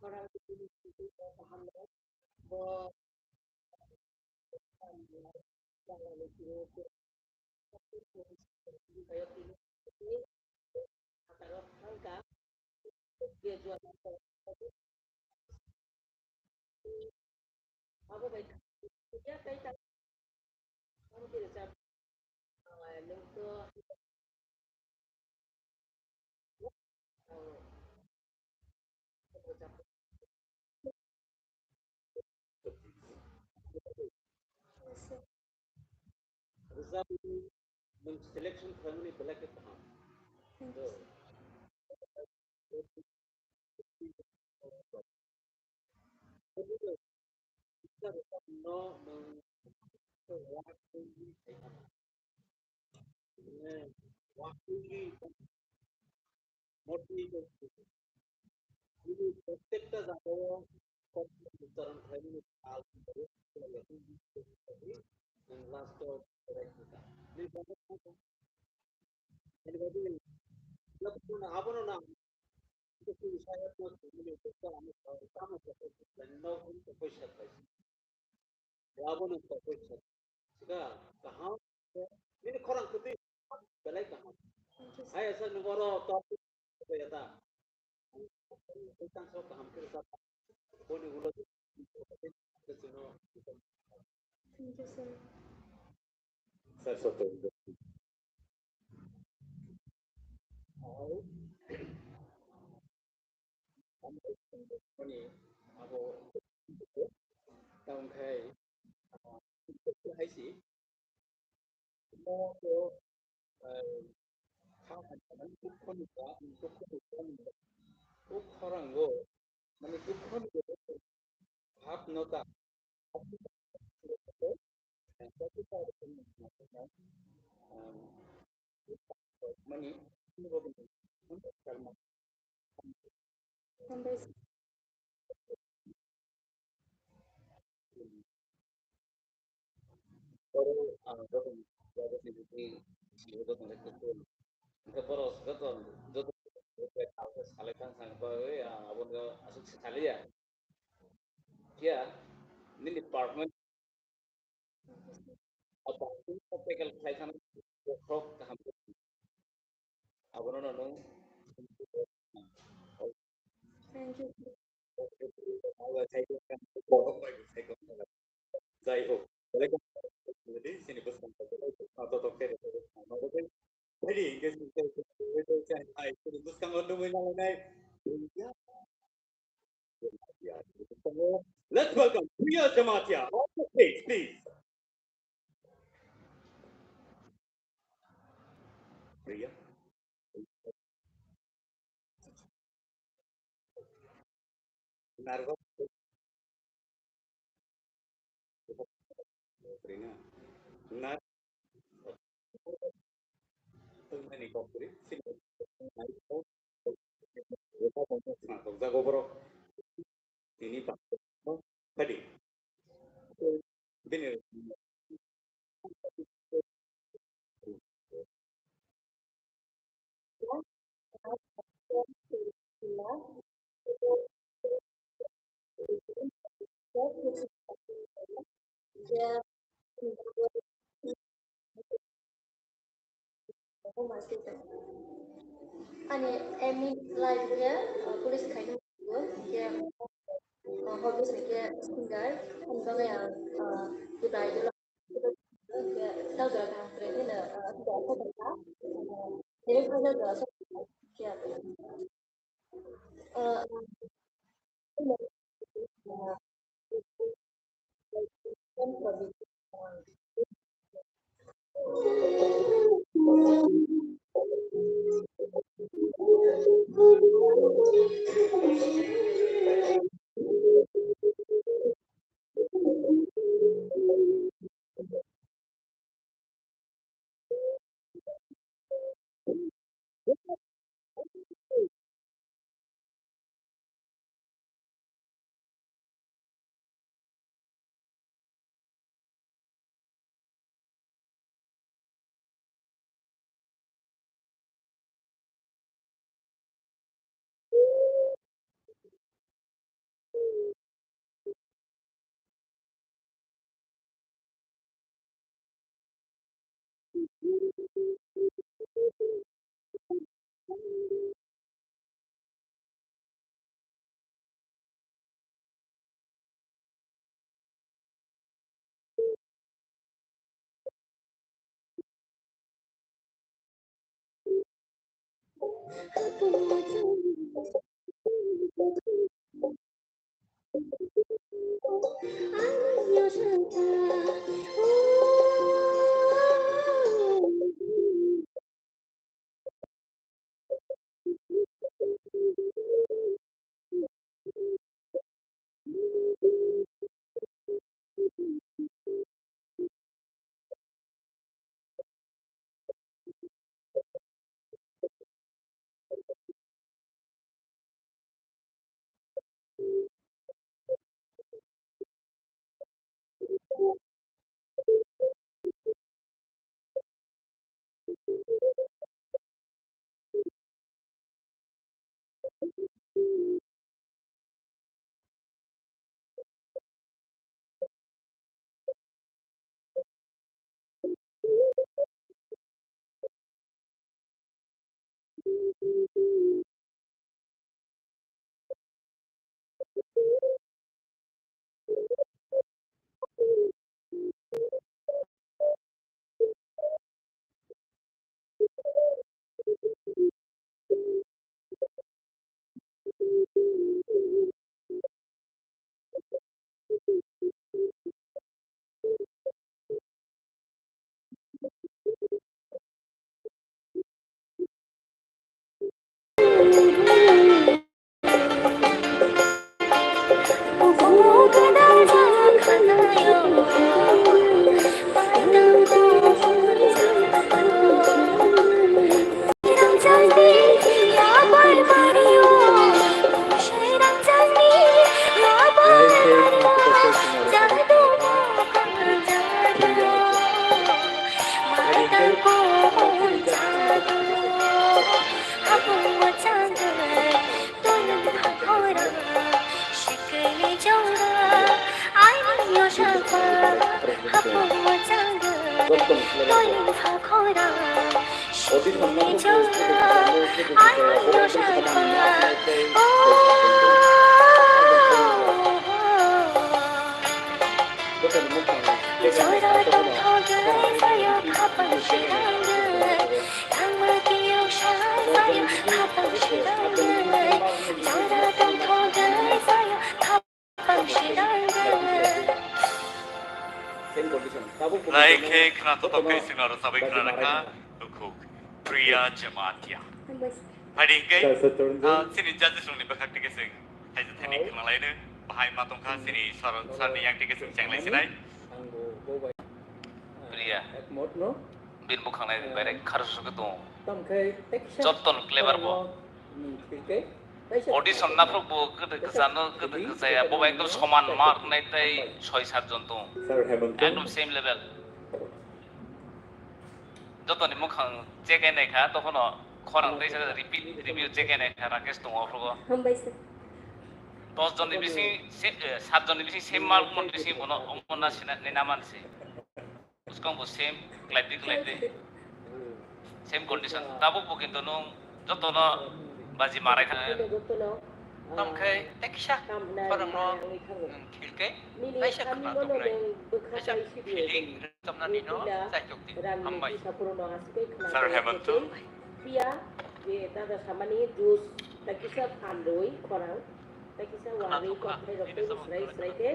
Khorang twi twi twi twi bo kaham no bo Abo bai ya kai ta. Ang kiri sa. Nung to. Rizab nwng selection khlaimani belai khe kaham. Thank you, sir. No, nwng Ini protekta jagao uchcharon khlaimani pal nwng last o abono na Abono topoi sa. Sika kaham. Nini khorang kwtwi belai kaham. Thank you, sir. Hai asa nung oro top ya ta. Tang so kaham khe sa. Boni ulo. Thank you, sir. Sir, sir, sir. Mani abo tang khai hai si mo ko kha han mani dukho ni ba dukho ni ba ni o khorang go mani dukho ni ba hap no ta mani Oro ang joto joto ni bini joto ni joto ni joto joto salai thang sang ba oi ang abo no asuk salai ya kia nini performance Apa, apa kal khlai thang bokhok kaham. Abono no nung. Thank you. Sini bwskang, sini bwskango nugwi nangnai. Let's welcome Priya Jamatia on the stage, please. Priya. Narwhal. Nar-, Tongmani kok kwrwi, sini jago borok tini baksa phadi. Bini Ani aim in life khe, uh, police khaina muchungo, khe, uh, hobbies khe singer, ani bagwi ang, uh, Tripura Idol khe, Tripura kaham kwrwi kheno, uh, khe, Lai khe khna totok khe singno rwchabwi khna rwkha, bukhuk Priya Jamatia. Phaidi hwnkhe, ah, chini judges rokni bwkhak twi khe chwng thaisa thaini khna laino, bahai ma tongkha chini sir, sir ni yang twi khe chwng chenglai sinai. Priya. Bini bwkhang nai bai rek khar suk tongo. Joto no clever bo. Audition naphru bo kwdwi kwchano, kwdwi kwchaya, bo ekdom soman mark nai tei soi sat jon tongo. Ekdom same level. Joto ni bwkhang check nai kha, tokhono khorang tei repeat review check nai kha, Rakesh tongo aphrugo. Hambai sir. Dos jon ni bising, se-, eh, sat jon ni bising same mark mon bising bono, omo na sina, nina man se. Bwskang bo same, khlaidi, khlaidi. Same condition. Tabuk bo kintu nwng jotono baji marai kha. Tamo khe tei kisa khorang no, nwng khil khe kaisa khna tongnai. Kaisa feeling rwchapnani no chaitok di. Hambai. Sir Hemanto. Priya, je dada samani juice, tei kisa phan rwi khorang. Tei kisa warwi kokthai rok tei srai srai khe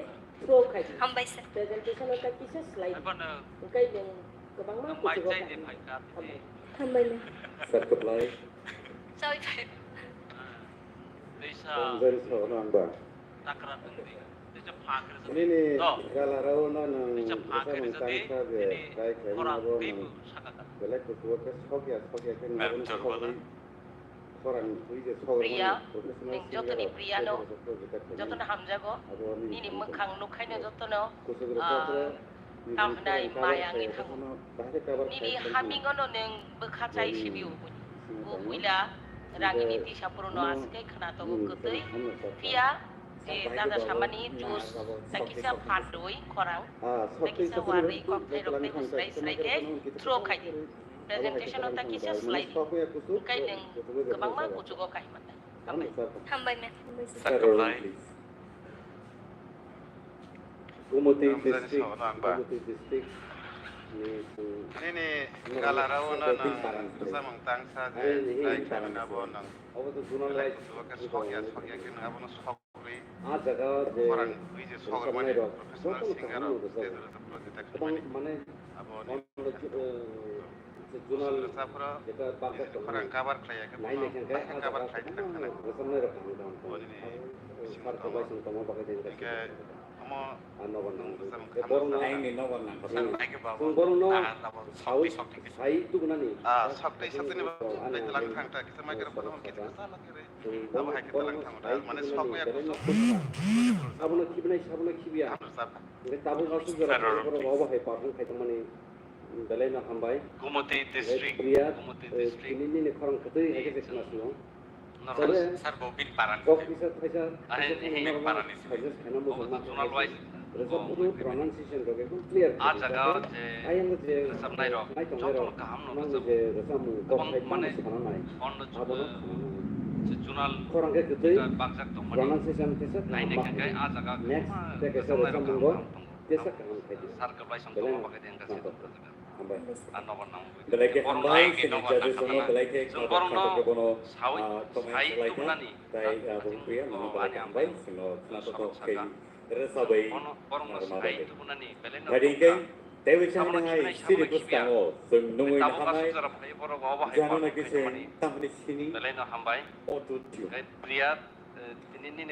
throw khai di. Hambai sir. Presentation o tei kisa slai di. Hwnkhe nwng kwbangma kuchugo kaham. Hambai. Hambai le. Sir kwplai. Choi phai. Tei sa. Tong jari sa ono ang ba. Takra tong di. Tei sa phak re sa. Nini gala rao no nwng bwsa nwng tang sa je try khai ma bo nwng belai kuchugo khe sok ya sok ya khe nwng abo no sok di. Priya, nwng jotoni Priya no, jotono hamjago, nini mwkhang nukhaino jotono, ah, tamo hwnai maya wngwi thango. Nini hamingo no nwng bwkha chai sibio, bo puila rangni tisa phuruno aswk khe khna tongo kwtwi, phiya je dada samani juice, tei kisa phan rwi khorang, tei kisa warwi kokthai rok tei bo srai srai khe throw khai di. Presentation o ta kisa slide. Kai nwng kwbangma kuchugo kahima. Hambai. Hambai, ma'am. Sir, kwplai. Gumoti district, Gumoti district ni, nini gala rao no nwng samung tang sa je, tai khe nwng abo nwng kuchugo khe sok ya, sok ya khe nwng abo no sok. Ah jaga je khorang twi je sogormani professional singer rok stage o rwchapmani tei khwlai mani abo ni rwchapmani rwchapmani khorang cover khlai ya khe bono bahai cover khlai thang khna bo nini bisingo tongo. Hwnkhe omo nwng rwchapmung khamsa. Ang ni nobar nang kha. Sir, nai khe ba bo borokno ah, abo sawi, sokti, sokti. Sai tugnani. Ah, sokti, sokti ni ba, oh, tei tlang thang ta, kisa microphone hon kisa kisa lagi re. Abo hai khe tlang thang ta, mane sok ya kusu. Abono khibnai, sabono khibya. Hingke tabuk asuk jora borok obo hai perform khai tongmani belai no hambai. Gumoti district, Gumoti district. Nini, nini khorang kwtwi hai khe khna sino. Normal sir bo bini parani. Kok kisa thaisa, are, thaisa bini parani. Thaisa khaina mo ma zonal wise rwchapmung pronunciation rok ekdom clear. Ah jaga je rwchapnai rok jotono kaham no rwchap. Kwbang mane bono je zonal khorang khe kwtwi bakjak tongmani. Pronunciation kisa kaham ma khai. Next, tei kaisa rwchapmung bo tesa kaham khai di. Sir kwplai song tongma bagwi tei wngkha se. Hambai. Belai khe hambai, chini judges rokno belai khe khna tokha khe bono, ah, comment khlai kha. Tai, ah, bo Priya, nono belai khe hambai, chwngno khna totok khe rwchabwi narwkna bagwi. Phaidi hwnkhe, teibo chini hai chini bwskango chwng nungwi naharnai, jano naki se tamni sini auto tune.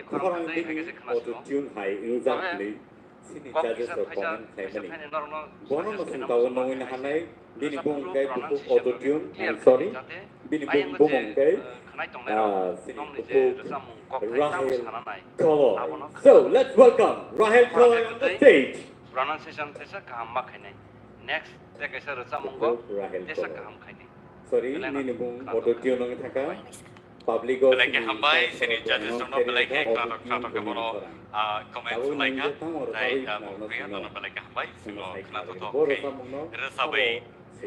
Khorang bini auto tune hai wngjak hwnwi chini judges rok comment khlaimani. Bono no chwng tabuk nungwi naharnai, bini bumung khe bukhuk auto tune, I'm sorry, bini bum-, bumung khe, ah, chini bukhuk Rahel Kholoi. So, let's welcome Rahel Kholoi on the stage. Pronunciation tesa kaham ma khainai. Next, tei kaisa rwchapmung bo tesa kaham khainai. Sorry, nini bumung auto tune wngwi thangkha. Public o belai khe hambai, chini judges rokno belai khe khna tok, khna tok khe bono, ah, comment khlai kha. Tai, ah, bo Priya nono belai khe hambai, chwngno khna tok khe rwchabwi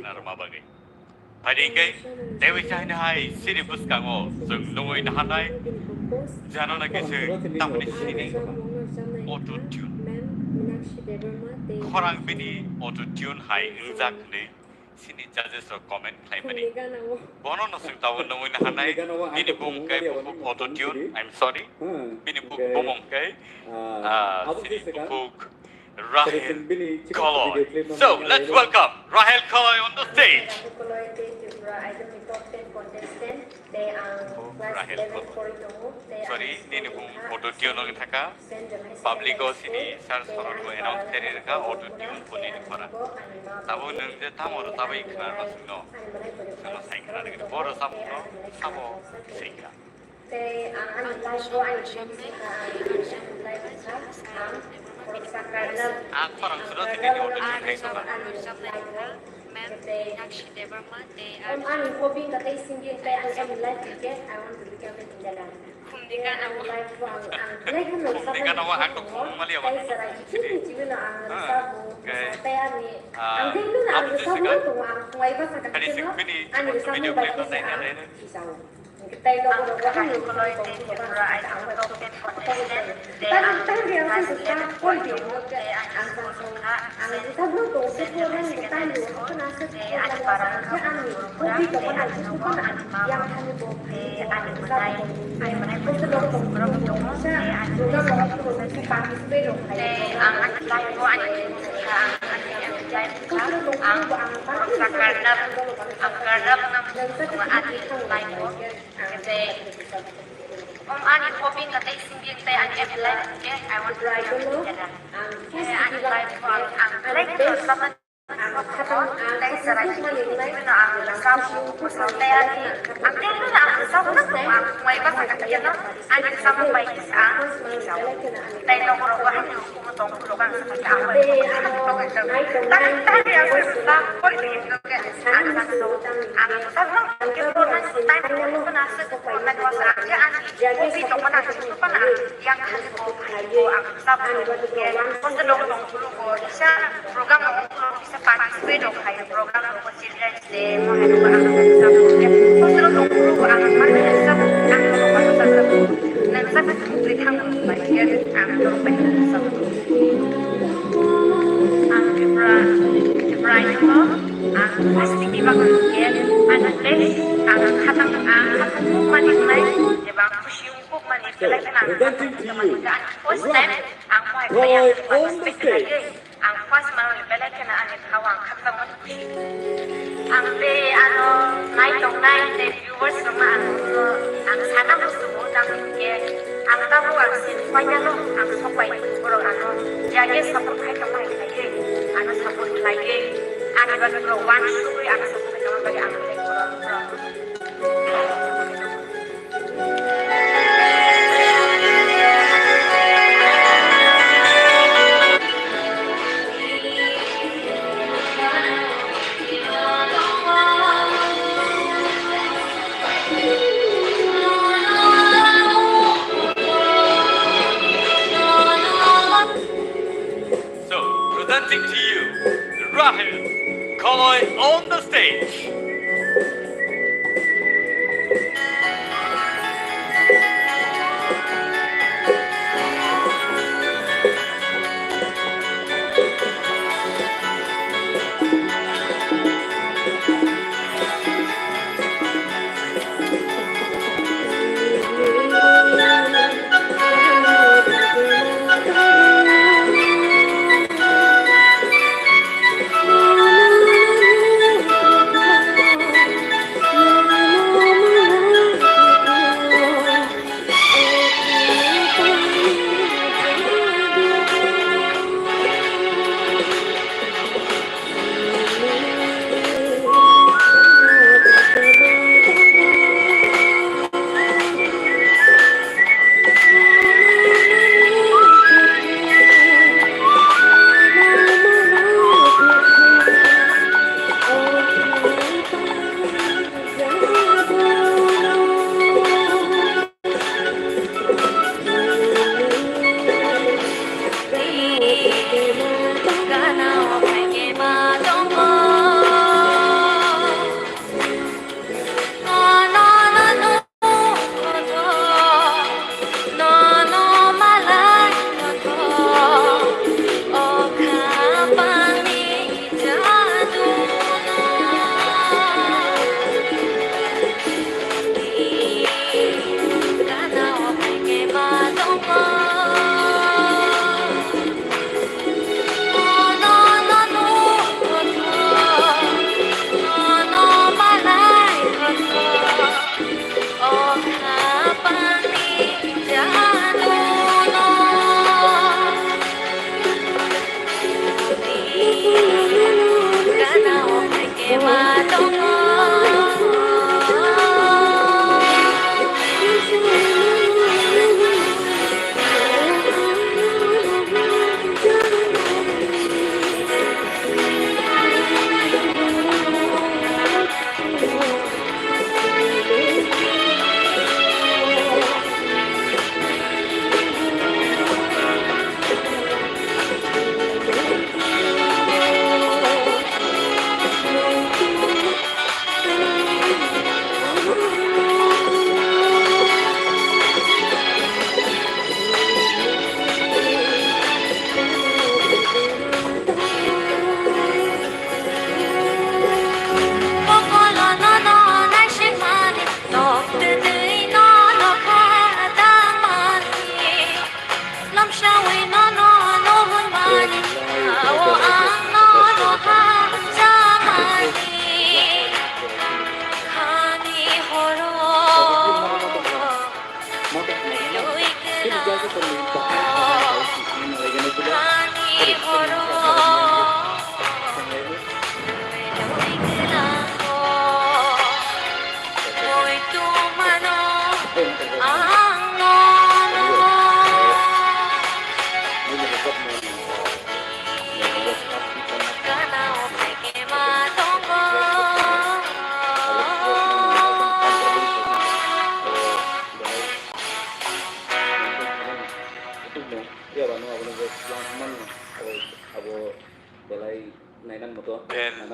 narwkma bagwi. Phaidi hwnkhe, teibo chahino hai chini bwskango chwng nungwi naharnai, jano naki se tamni sini auto tune. Khorang bini auto tune hai wngjak hwnwi chini judges rok comment khlaimani. Bono no chwng tabuk nungwi naharnai, bini bumung khe bukhuk auto tune, I'm sorry. Bini bu-, bumung khe, ah, chini bukhuk Rahel Koloi. So, let's welcome Rahel Koloi on the stage. Rahel Koloi. Sorry, nini bung auto tune nang thaka. Public o sini sir sorok bo announce kari raka auto tune bo nini khora. Tabo nung je tamo ro tabo ikhna ro sino. Sama sai khna ro boro sabo ro sabo sai khna. Tei ang ani life-o ani life-o ang boroksa karnam. Ang khorang suro tini ni auto tune hai soka. Ma'am Nakshi Debbarma, tei ang ani hobby wngkha tei singing, tei ang ani life-o khe I want to become an engineer. Khumni gana o. Life-o ang, ang belai kheno khumni gana o ang to khum mali abo. Tei chwrai chini chini no ang rwchapmung, tei ani, ang tei no ang rwchapmung tongo, ang khwlai bwsa kha khe no ani rwchapmung bai khe se ang kisa o. Ang Rahel Koloi, tei Tripura Idol top ten contestant, tei ang Class eleven pori tongo, tei ani school wngkha Saint Joseph Higher Secondary School, tei ani para wngkha Tripura, tei ani nogo ani ma wng, tei ani mwnai, ani mwnai kosok borok tongo, tei ani mwnai kosok, tei ang ani life-o ani dream wngkha, ang ani aim life wngkha, ang boroksa karnam, ang karnam wngkha ani life-o. Tei, um, ani hobby wngkha tei singing tei ani aim life khe I want to become engineer. Tei ani life o ang, ang belai khe rwchapna tei chwrai chini chini no ang rwchapmung bwswk tei ani, ang tei no ang rwchapna tongo, ang khwlai bwsa kha khe no ani rwchapmung bai khe se ang rwchapmung. Tei nogo rogo ang Tongphuru bangsa khe ang bai tongwi tong. Tang tang ya se sa pori ni no ke ang sa so ang sa no ke ko na time ko na se ko na ko sa ke ani ko bi to ko na se ko na yang ka se ko ko ang sa ko ke ko se no Tongphuru ko isa program no ko isa participate ko khai program ko children Tei mo hai rok ang sa sa ko, hostel rok nongkhoro bo ang ma sa sa ko, ang rok ang sa sa ko. Nang sa ko, twi thang mo bai ke ang rok bai sa sa ko. Ang Tripura, Tripura ni ko, ang first ni ba ko ke, ang le, ang khatang, ang khatang mo mani nai, je bang khusi ko mani ke lai na. First time, ang mo hai kaya, ang first time. Ang first manwi belai kheno ani thao ang khakchangmani khusi. Ang tei ano nai tongnai tei viewers rokno ang, ang sana muchungo tang hinkhe ang tabuk ang sin painano ang sokbai borok ano yage support khai tongma hai khlaiwi ano support khlaiwi ani bagwi borok uansugwi ano support khai tongma bagwi ang tei borok. So, presenting to you, Rahel Koloi on the stage.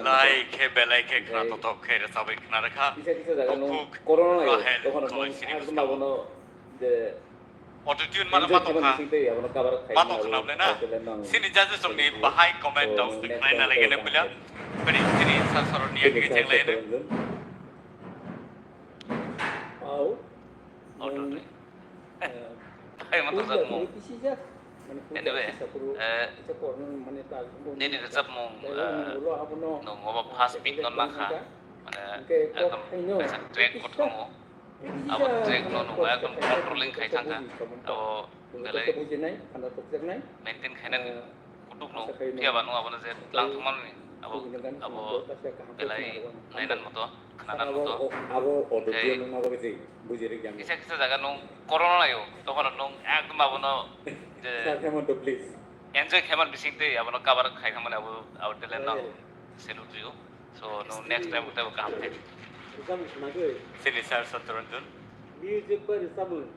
Belai khe, belai khe khna tothok khe rwchabwi khna rwkha. Kisa kisa jaga nung Bukhuk corona nayo, Rahel tokhono nung Kholoi sini ekdom bwskango. Abono je Auto tune mano ma tongkha. Ma tong khna bwle na? Sini judges rokni bahai comment rok khnaina lai gana puila. Bini sini sir soroni yang khe cheng lai. Auto tune. Hai, ma tong jak mung. Anyway, eh, nini rwchapmung, eh, nung obo first beat non ma kha. Mane, ekdom kaisa track kothongo. Abo track no nung ekdom controlling khai thang kha. Abo belai maintain khainani kutuk no. Phiya ba nung abono je tlang thangmani abo, abo belai nainan moto. Khnanan moto. Abo audio nung abo khe buji rikya. Kisa kisa jaga nung corona laio, tokhono nung ekdom abono je enjoy khaiman bising tei abono cover khai thangmani abo, abo talent no salute rw-o. So, nung next time tei kaham khe. Sini sir Satranjan. Music by Samuel.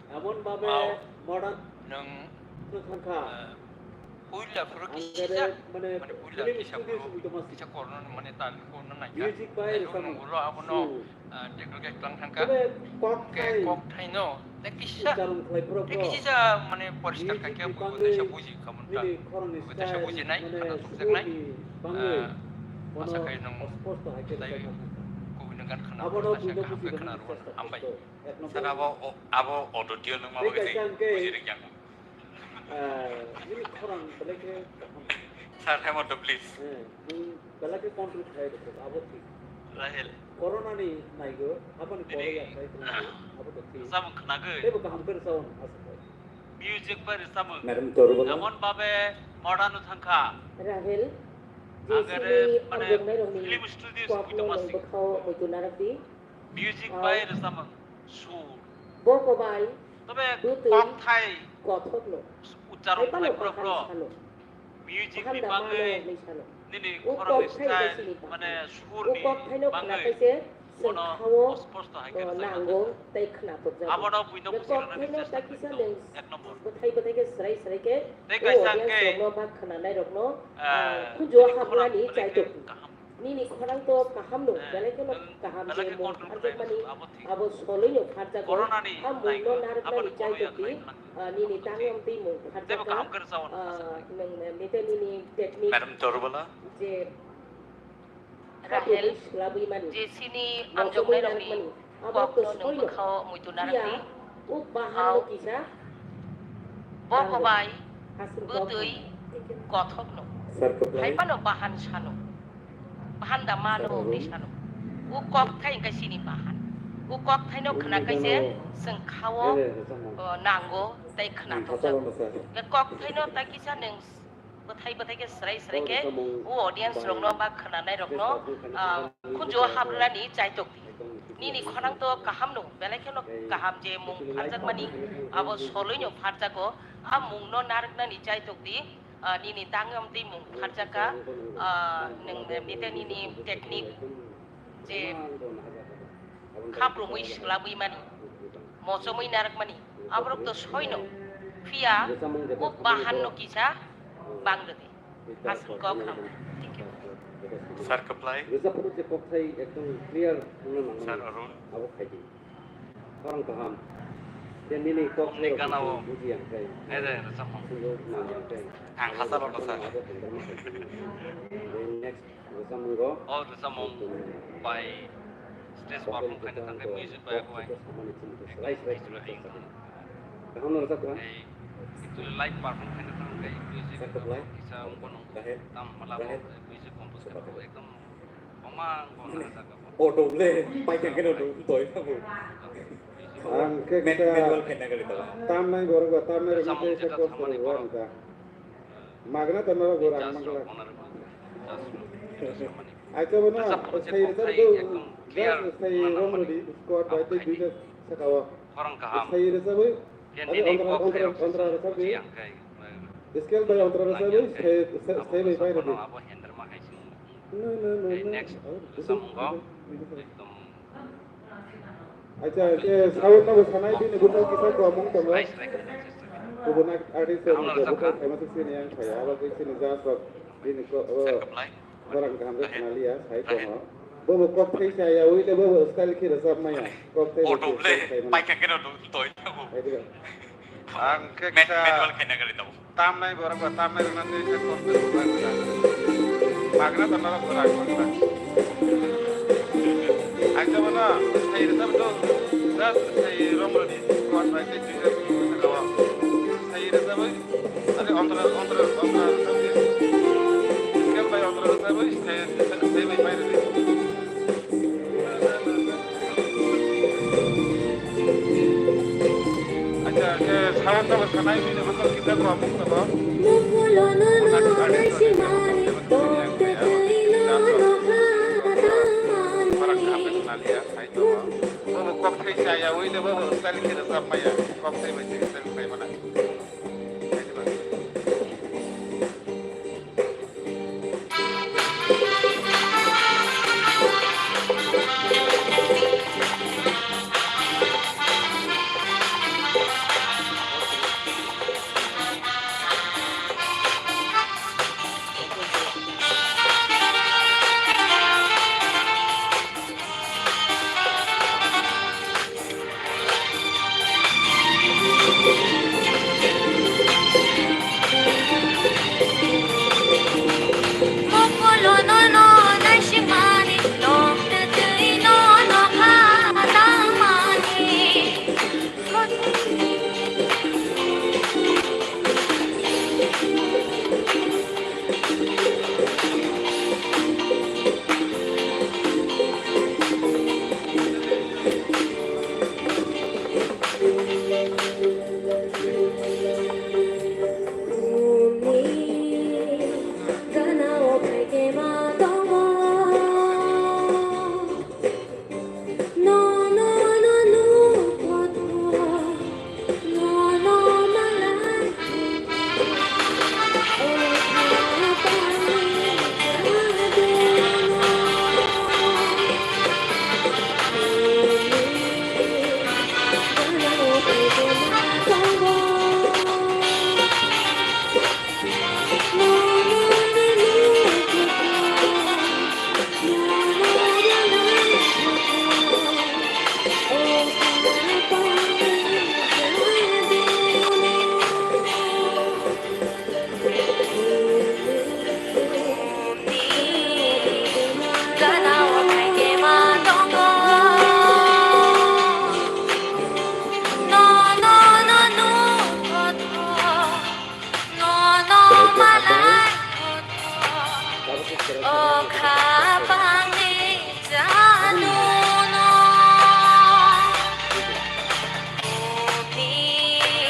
Emon babe modern nwng, thangkha. Puila phuru kisijak, mane puila kisa phuru kisa korno, mane tal korno naikha. Music by Samuel. Ulo abono, ah, technical khe tlang thangkha. Kok thai no, tei kisa, tei kisa mane poriskar kha khe buji khamon ta. Buji nai, khana sukjak nai. Ah, asa khai nwng lai kubui nwng gan khana, asa kaham khe khana rw, hambai. Sir, abo, o-, abo audio nung ma bagwi tei buji rikya. Nini khorang belai khe kaham. Sir, hai moto, please. Eh, nung belai khe control khai rwkha, abo thik. Rahel. Corona ni naigo, aboni corona ya khai tong, abo to thik. Samung khnagwi. Teibo kaham khe rwchao asa khai. Music by Risamung. Madam Torubala. Emon babe modern thangkha. Rahel. Agare, mane, film studios kuitoma sing. Bwkhao muitu narwkdi. Music by Risamung. Sur. Bo kobai. Tobe kokthai. Kothokno. Ucharon khlai phuru phuru. Music ni bagwi nini khorang ni style, mane, sur ni bagwi bono sposto hai khe rwchapmani. Abono buino buji rwnani chesta khlai tongo, ek number. Tei kaisa hwnkhe, eh, nini khorang belai khe kaham. Nini khorang to kaham no, eh, belai kheno kaham je mung pharjakmani, abo soloi no pharjago. Corona ni naigo, aboni khorang ya khlai nang. Ah, nini tangwi twi mung pharjakha. Teibo kaham khe rwchao, ah, nwng, eh, nini technique. Madam Torubala. Je Rahel, je sini amjoknai rokni kokno nwng bwkhao muitu narwkdi. Abo to soino. Phiya, o bahan no kisa. Bo kobai, bwtwi, kothokno. Hai phano bahan sano. Bahan da mano, hinwi sano. O kokthai hwnkhe sini bahan. O kokthaino khna khe se chwng khao, o, nango tei khna tokjago. Be kokthaino tai kisa nwng bwthai bwthai khe swrai swrai khe o audience rokno ba khwnanai rokno, ah, khunju o habrwnani chaitok di. Nini khorang to kaham no, belai kheno kaham je mung pharjakmani, abo soloi no pharjago, a mung no narwknani chaitok di. Ah, nini tangwi twi mung pharjakha, ah, nwng nite nini technique je khaprumwi swlabwi mani, mochomwi narwkmani, aborok to soino. Phiya o bahan no kisa bang rwdi. Aswk kok ham. Thank you. Sir Kaplai. Sir Arun. Khorang kaham. Je nini kok ni gana o. Buji yang kai. Nede, rwchapmung. Sungguh nang yang kai. Ang hasa lo sa. Next, rwchapmung go. O rwchapmung bai stage perform khaina thangkhe music bai bai. Kaham no rwchapkha. Ei, itu live perform khaina thangkhe music kisa ungko nung. Tam mala music compose khaina ekdom. Auto le, paikha khe no doi tabo. Ang khe manual khe nagari tongo. Tamnai borok ba tamnai rok tei khe kosto rok wani ta. Magna ta norok bo rang mangla. Acha bono sai rwchap do, just sai rong rodi squad bai tei duita saka o. Sai rwchap bai. Adi ontra, ontra, ontra rwchap di. Scale bai ontra rwchap bai, sai, sai, sai bai bai rodi. No, no, no, no. Acha, je sound no sanai bini bukhuk kisa ko mung tongo. Kubun artist ni je bukhuk khaima se sini yang saya, abo ke sini jas rok bini ko, o, orang kaham ke kenali ya, sai tongo. Bobo kok thai saya, uile bobo style ki rwchap maya. Kok thai auto play, pai ka kena doi. Ang khe manual khe nagari tongo. Tamnai borok ba tamnai rwna tei khe kosto rwkha. Magra ta norok bo rang mangla. Aisa bono sai rwchap do, just sai rong rodi, kuat bai tei twi rok saka o. Sai rwchap bai, ade ontra, ontra, ontra rwchap di. Scale bai ontra rwchap bai, sai, sai bai pai rwdi. Acha, khe sound no sanai bini bukhuk kisa ko mung tongo. Kok thai saya, uile bobo style khe rwchap maya. Kok thai bai se style khai mana.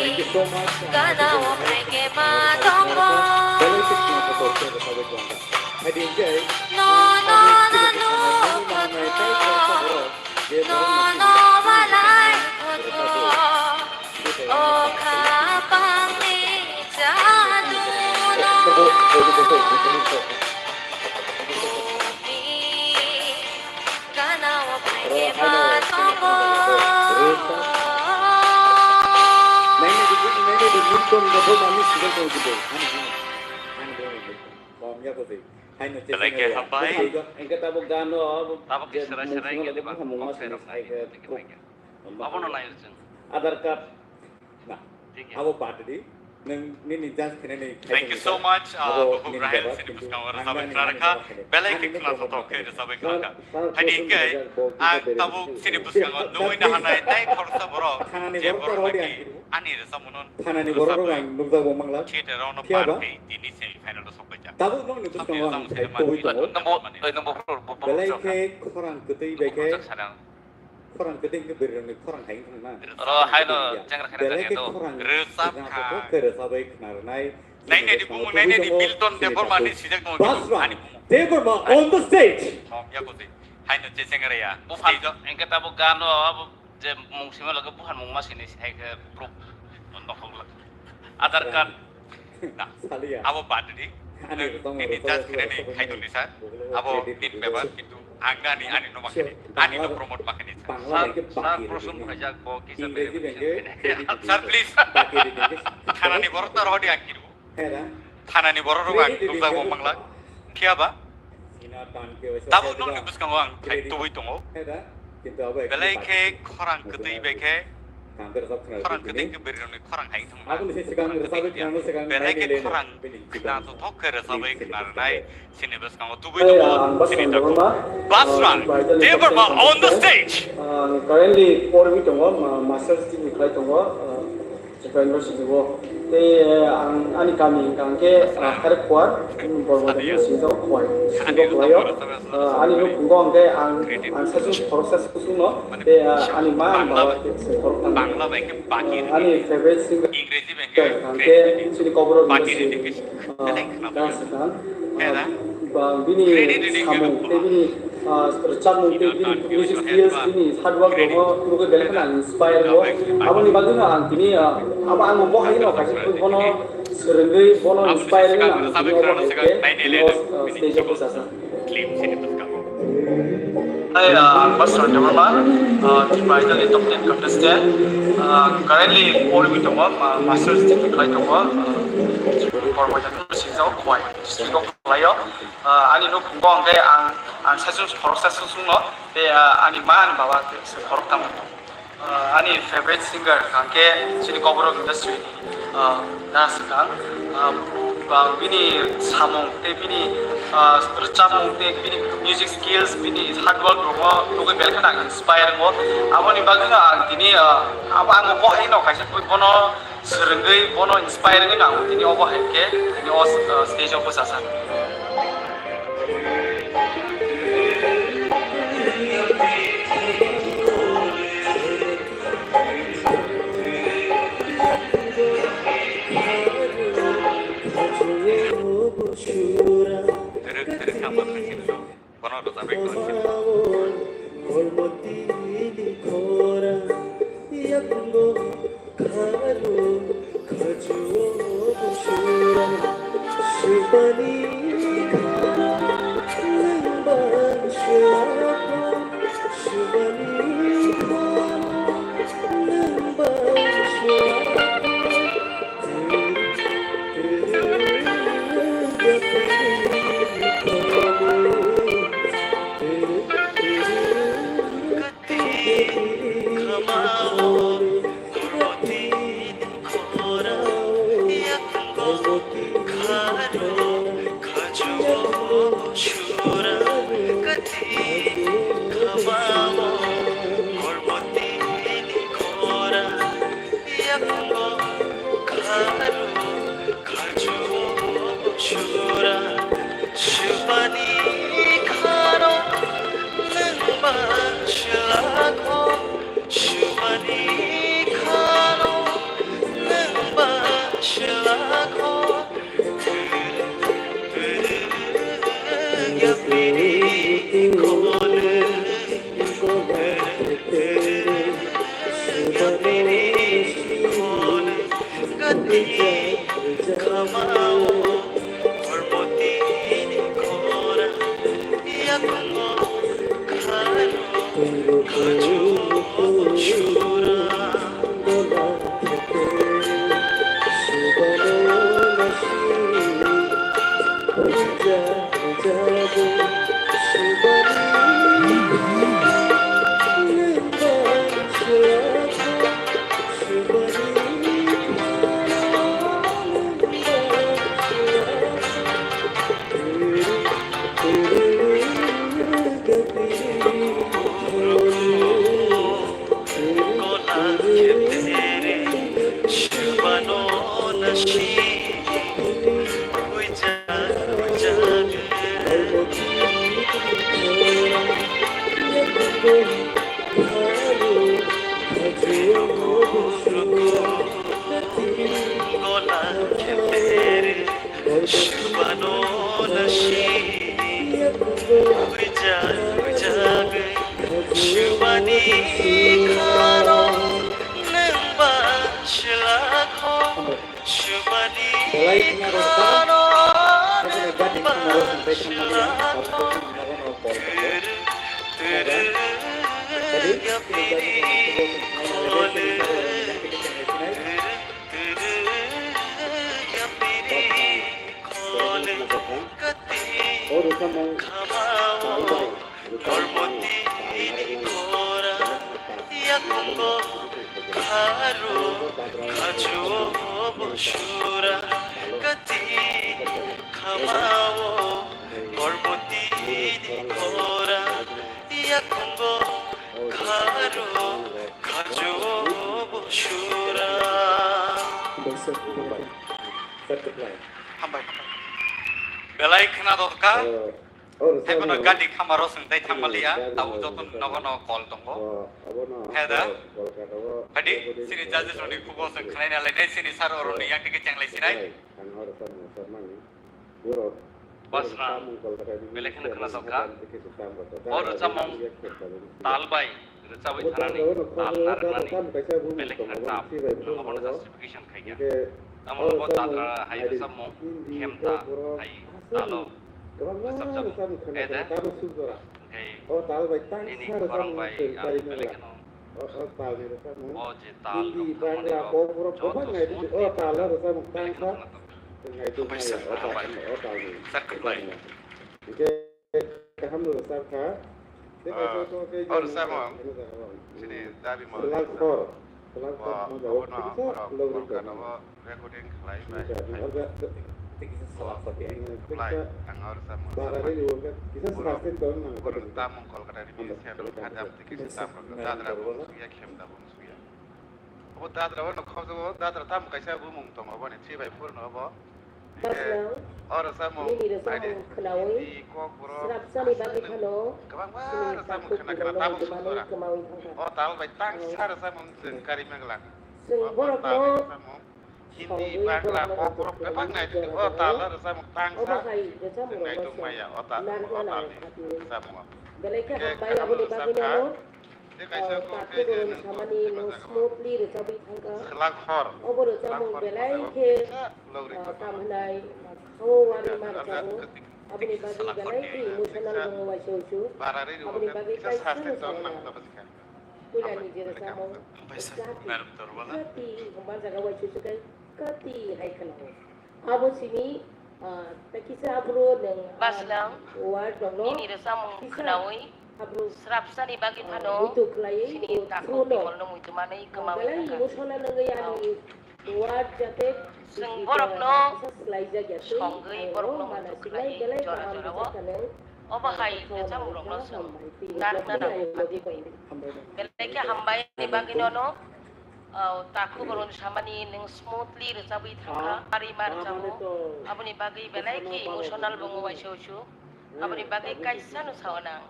Thank you so much. Gana o phaikhe ma tongo. Belai kheno support khe rwchapwi tongo. Hai di hwnkhe no, no, no, no, no, no, no, malai koto. O khapangni jadu no. Gana o phaikhe ma tongo. Belai khe habai. Tabuk je serai serai mung swngo khe logi ba kok samung kok ma sai sini rok nai khe khe khe khe. Abono nai chwng. Aadhaar card. Na, abo party di. Nwng nini judge khainani. Thank you so much, uh, abo Bubu nini Brian, jawab, sini bwskango rwchapwi khna rwkha. Belai khe khna thothok khe rwchapwi khna rwkha. Haini hwnkhe ang tabuk sini bwskango nugwi naharnai tei khoroksa borok, je borok naki ani rwchapmano thanani borok rok ang nukjago mangla. Theater round of party tini semi final o sokphaijak. Tabuk nokni bwskango ang sai tongwi tongo. Belai khe khorang kwtwi bai khe. Khorang kwtwi khe bwrwirokni khorang hai wngkha na. Oro haino chengra khaina belai khe tangya to. Khorang rwchap kha. Khe rwchabai khna rwnai. Nainani bumung nainani Milton Debbarma ni sijak no. Basra Debbarma on the stage. Thom ya kusi. Haino che chengra ya. Buphang stage o. Engke tabo gano abo je mung sima loge buphang mung ma sini hai khe proof. Nokhok lak. Aadhaar card. Na, abo bad di. Nini judge khainani khaitoni sa. Abo nini bebak, kintu ang nani ani no makhani. Ani no promote makhani. Sir, sir, proshno khaijak bo kisa verification. Sir, please. Thanani borok ta rohdi ang kiru. Thanani borok rok ang nukjak bo mangla. Phiya ba? Tabuk nokni bwskango ang khai tubui tongo. Belai khe khorang kwtwi bai khe, khorang kwtwi khe bwrwirokni khorang hai thangma. Belai khe khorang khna jothok khe rwchabwi khna rwnai chini bwskango tubui tongo chini takhuk Basra Debbarma on the stage. Ang currently porwi tongo, ma-, master's degree khlai tongo. Chakra University o. Tei, eh, ang ani kami hwnkha hwnkhe, ah, Kharek Kuar, Bormota ni swijak Khowai district o khlaio. Ah, ani nukhungo hwnkhe ang, ang saichung khoroksa saichung no, tei, ah, ani ma ani baba se khorok thang. Ah, ani favorite singer hwnkhe chini Kokborok University, ah, Dara Swkang. Ah, ba bini samung tei bini ah, rwchapmung tei bini music skills, bini hard work rokno nugwi belai kheno ang inspire wngo. Aboni bagwino ang tini, ah, abo ang bo haino kaisa bono swrwngwi bono inspire wngwi ang tini obo hai khe tini o, ah, stage o bwchajak. Hai, ah, ang Basra Debbarma, ah, Tripura Idol ni top ten contestant. Ah, currently porwi tongo, ah, master's degree khlai tongo, ah, Bormota University o Khowai district o khlaio. Ah, ani nukhungo hwnkhe ang, ang saichung khoroksa saichung no, tei, ah, ani ma ani baba se khorok tamo. Ah, ani favorite singer hwnkhe chini Kokborok industry ni, ah, Dara Swkang. Ah, ba bini samung tei bini, ah, rwchapmung tei bini music skills, bini hard work rokno nugwi belai kheno ang inspire wngo. Aboni bagwino ang tini, ah, abo ang bo haino kaisa bono swrwngwi bono inspire wngwi ang tini obo hai khe tini o, uh, stage o bwchajak. Bono rwchapwi khlaisini. Yakungo kharo khajo shura shubani kharo nangba shlakho shubani kharo nangba shlakho. Khano nwng ba sla kho, subani khano nwng ba sla kho. Turu, turu, yapiri khole, turu, turu, yapiri khole, kati khamao. Kormoti ni kora, yakungo kharo, khajo bo sura, kati khamao. Kormoti ni kora, yakungo kharo, khajo bo sura. Hambai, hambai. Belai khna doka. Haiphano gadi khamaro swng tei thamaliya, tabuk joto nogo no kol tongo. Heda, hadi, sini judges roni khubo swng khnai nalai nai, sini sir oroni yang tiki chenglai sinai. Basra, belai kheno khna sokha. O rwchapmung tal bai rwchabwi thanani, tal narwknani belai kheno tam, nwng obono justification khaikha. Tamo bo dadra hai rwchapmung, khemta hai talo rwchapjago. Ede, hwnkhe nini khorang bai ang belai kheno o je tal rok thangmani rok joto smoothly belai kheno khna tongkha. Hambai sir, hambai. Sir, khumlai. Kaham rwchapkha. Ah, o rwchapmung chini dabi malik. Bo, abono borok Kolkata o recording khlai bai. Bo, khumlai, ang o rwchapmung. Borok, borok tamung Kolkata ni musician rok kha jam twi kisa tam rok dadra bo suya, khem da bo suya. Obo dadra o no khobjago, dadra tamo kaisa bumung tongo, oboni three by four no obo. Baslang, o rwchapmung nini rwchapmung khnaui, Hindi, Kokborok, srapsani bagwi phano, kwbangma rwchapmung khna khna tabuk sujora. O tal bai tangsa rwchapmung chwng kari megla. Chwng borokno Hindi, Bangla, Kokborok bebak nai tongdi. O tal rwchapmung tangsa chwng nai tong maya, o tal, o tal ni rwchapmung. Belai khe hambai aboni bagwi no. Tei kaisa kok khe je nwng samani no smoothly rwchabwi thangkha. Selak hor. Obo rwchapmung belai khe, ah, tam hwnai, ah, khao wari ma rwchago. Aboni bagwi belai khe emotional wngo waisa usu. Aboni bagwi kaisa no sanai. Puilani je rwchapmung, kati, kati hwnba jaga waisa usu kai, kati hai khwlao. Abo simi, ah, tei kisa aphuru nwng, ah, Baslang, ward rokno nini rwchapmung kisa khnaui aphuru srapsani bagwi, ah, phano muitu khlaiwi chini o takhuk through no, Bimalno muitu manwi ah, kwmaui belai thangkha. Emotional wngwi ani ward jate chwng borokno kisa swlaijak ya twi songwi ang borokno muitu khlaiwi belai jora kaham jorao. Rwchapkha nwng. Obo hai rwchapmung rokno chwng narwkna nango. Belai khe hambai ni bagwi nono. O, takhuk rwng samani nwng smoothly rwchabwi thangkha, ari ma rwchapmung. Aboni bagwi belai khe emotional bo wngwi waisa usu. Aboni bagwi kaisa no sao nang.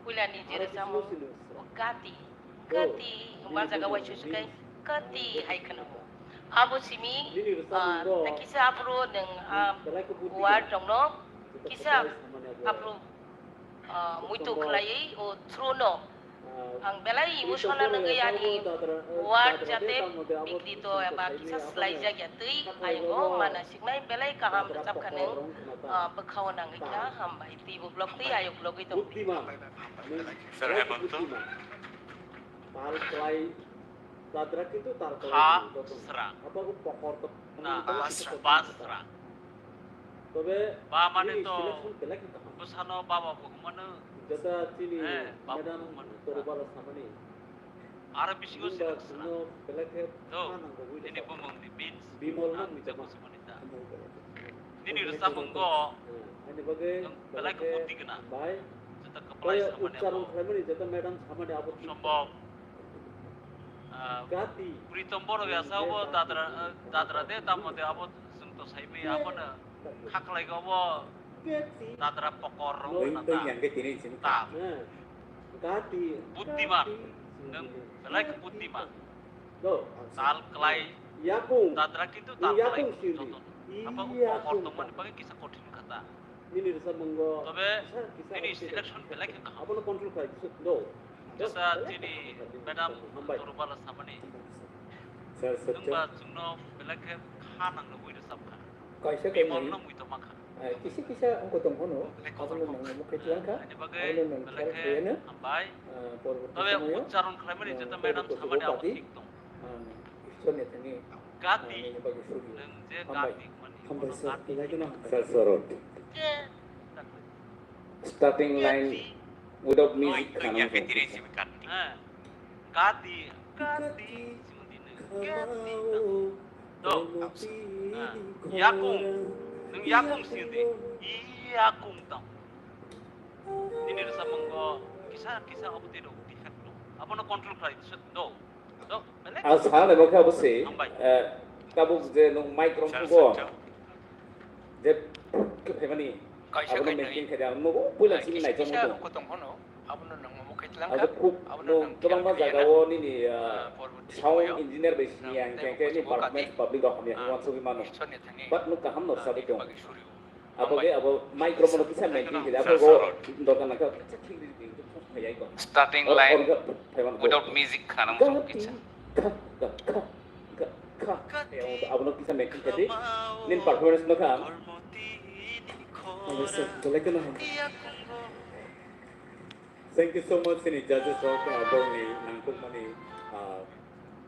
Puilani je rwchapmung, o kati, kati hwnba jaga waisa usu kai, kati hai khwlao. Abo simi, ah, kisa aphuru nwng, ah, word rokno kisa aphuru, ah, muitu khlaiwi o through no. Ang belai emotional wngwi ani word jate bikrito eba kisa swlaijak ya twi ayungo manasiknai belai kaham rwchapkha nwng, ah, bwkhao nangwi kha hambai twibo vlog twi ayuk vlogwi tong. Sir, Hemant. Tal kwlai, dadra kintu tal kwlai. Kha sra. Apa ko pokor to. Na, basra. Basra. Tobe ba mane to selection belai kita. Bwsano baba bo mano. Jata chini, eh, baba madam mano. Torobala samani. Aro bisingo selection. Belai khe to, nini bumung ni beans. Bimol nang jama. Nini rwchapmung go, nwng belai khe buddhi gwnang. Jota kwplai samani abo. Sombhob, ah, Pritom borok ya sa obo dadra, ah, dadra de tamo de abo chwng to sai maya abono kha khlai khe obo dadra pokor rok na ta. Buddhiman, nwng belai khe buddhiman. Tal kwlai. Yakung. Dadra kintu tal kwlai joto. Yakung siri. Apa ko kokor tongmani bagwi kisa kothin kha ta. Nini rwchapmungo tobe kisa, kisa nini selection belai khe kaham. Abono control khlai, do. Jesa chini madam Dorobala samani. Sir, sir, nwngba chwngno belai khe kha nang nugwi rwchap kha. Kaisa kainwi, bimolno muitu ma kha. Eh, kisa kisa wngkha tong phano, belai kotor abono kok. Nang omo khe tlang kha, ani bagwi abono nang belai khe khayano, hambai. Eh, porborti tobe somoyo, uchcharon khlaimani eh, jeta madam porborti samani abo badi, thik tong. Ang Ishwar ni thani, gati, eh, nini bagwi suri. Nwng je hambai. Gati mani, hambai, sir, gati. Belai kheno hambai. Sir, sir. Je, gati. Starting line without music khana muchung. Gati, gati, gati. To, yakung, nwng yakung sindi, yakung tong. Nini rwchapmung kisa kisa obo tei rw, tei kha rw. Abono control khlai, do. Ang sana naima khe abo se, hambai. Eh, tabuk je nwng mic rok thugo, je khe phaimani, kaisa abono kainwi maintain khe de, ang nugo, puila simi naijak tong. Abo khub nwng kwbangma jaga o nini, eh, sound engineer bai sini ang khe, khe ni performance public rok hamya hwnwi uansugwi mano. But nwng kaham no rwchapwi tong. Abo khe abo mic rok bono kisa maintain khe, abo go dorkar nangkha kisa thik ri ri thok phai ai ko. Starting line without music khana muchung kisa. Kha, kha, kha, kha, kha. Abono kisa maintain khe di. Nini performance no kha. Thank you so much, sini judges rok, uh, borokni nangkukmani, uh,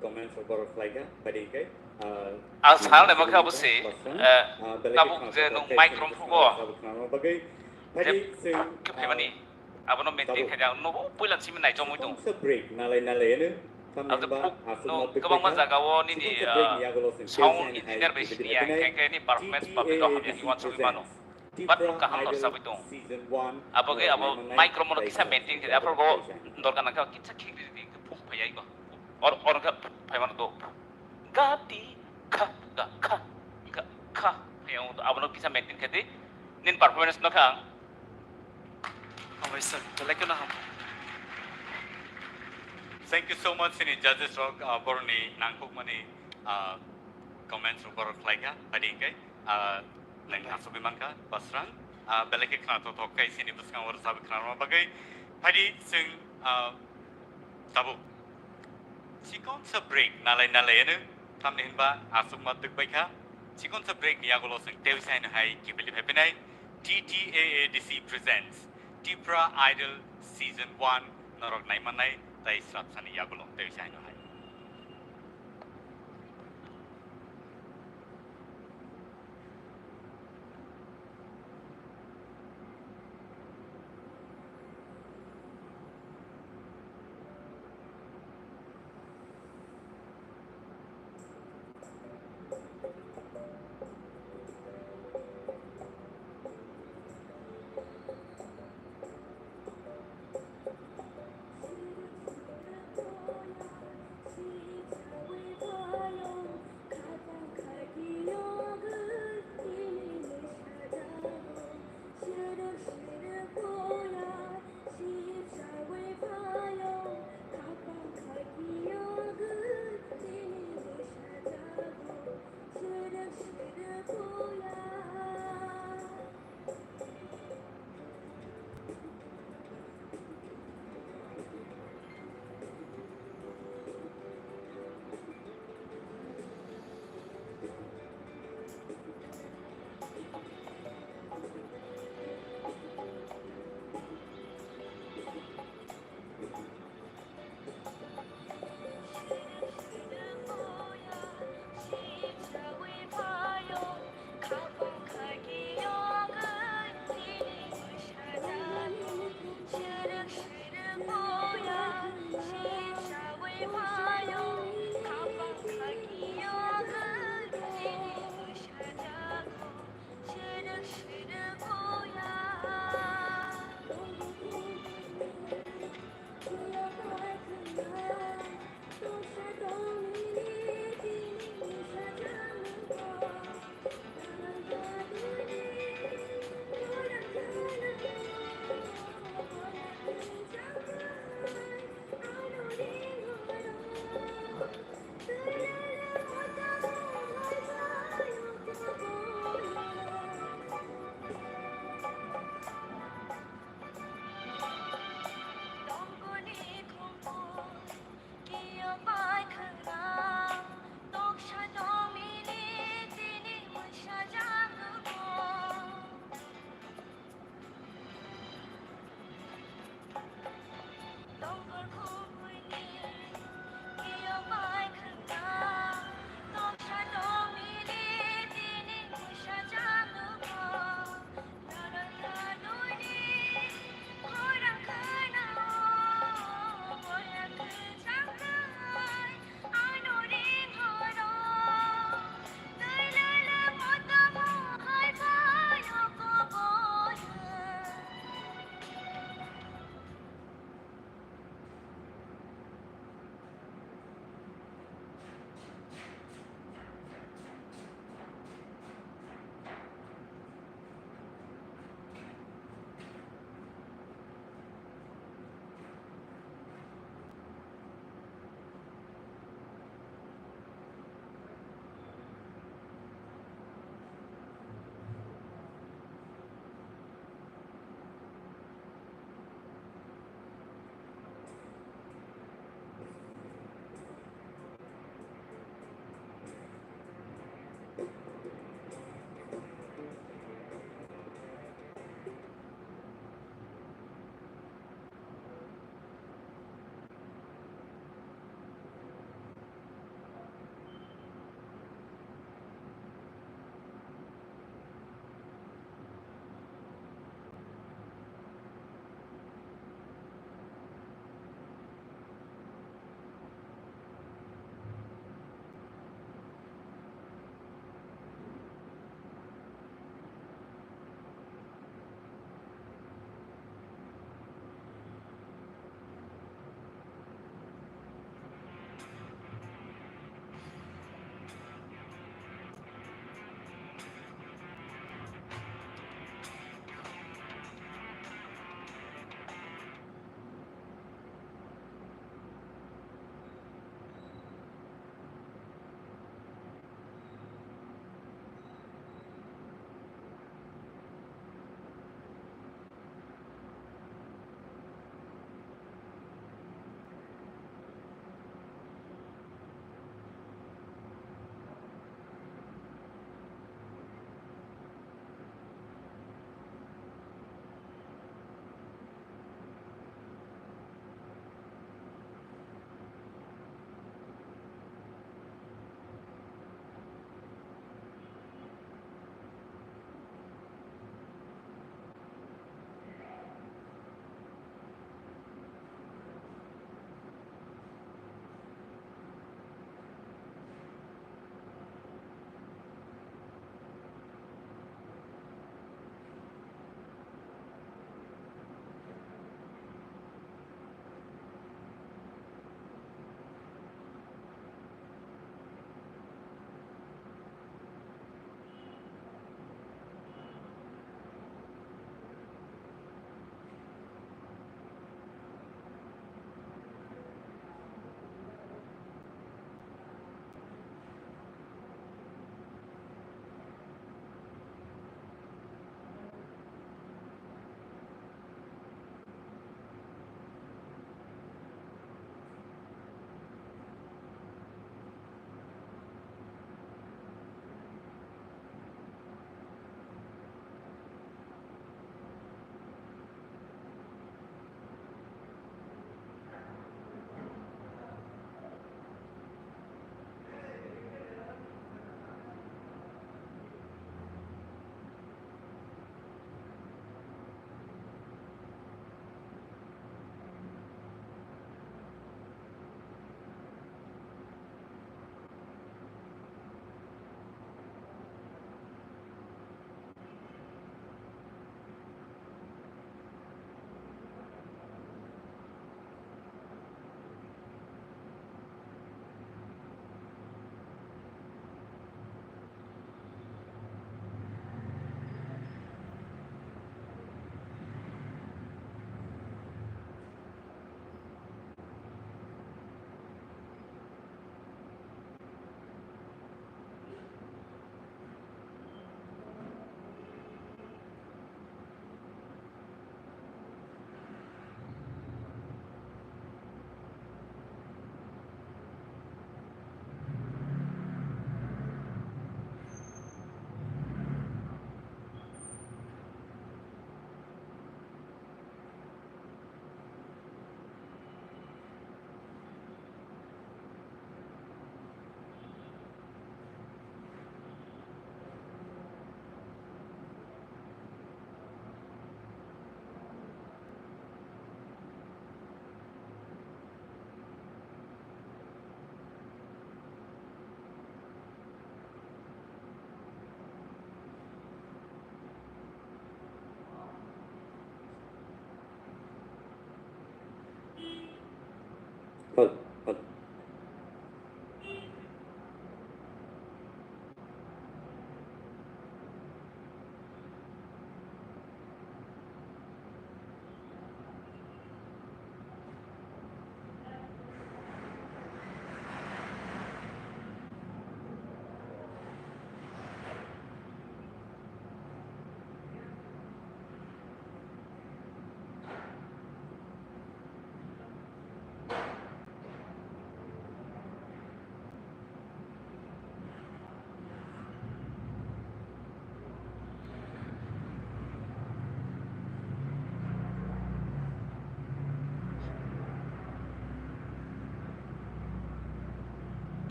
comments rok borok khlaikha, badi khe, uh, ang sana naima khe abo se, uh, tabuk je nwng mic rok thugo, je khe phaimani, abono maintain khe ang nugo, puila simi naijak tong. Break nalai nalai eno, abo khub nwng kwbangma jaga o nini, uh, sound engineer bai sini ang khe, khe ni performance public rok hamya hwnwi uansugwi mano. But nwng kaham no rwchapwi tong. Abo khe abo mic rok bono kisa maintain khe, aphuru go dorkar nangkha kisa khik ri ri khe phung phai ai go. Or, or khe phai mano do. Gati, kha, ga, kha, ga, kha. Phai ang do, abono kisa maintain khe di. Nini performance no kha ang. Hambai sir, belai kheno hambai. Thank you so much, sini judges rok, uh, borokni nangkukmani, uh, comments rok borok khlaikha, badi khe. Ah, nwng asugwi mankha, Basrang. Ah, belai khe khnathok thok khe sini bwskango rwchapwi khnarwna bagwi. Phaidi chwng, ah, tabuk chikonsa break nalai nalai eno, tamni hinba aswkma twk bai kha. Chikonsa break ni yagulo chwng tei saino hai kiphilwi phai phinai T T A A D C presents Tipra Idol Season one norok naimannai tei srapsani yagulo tei saino hai.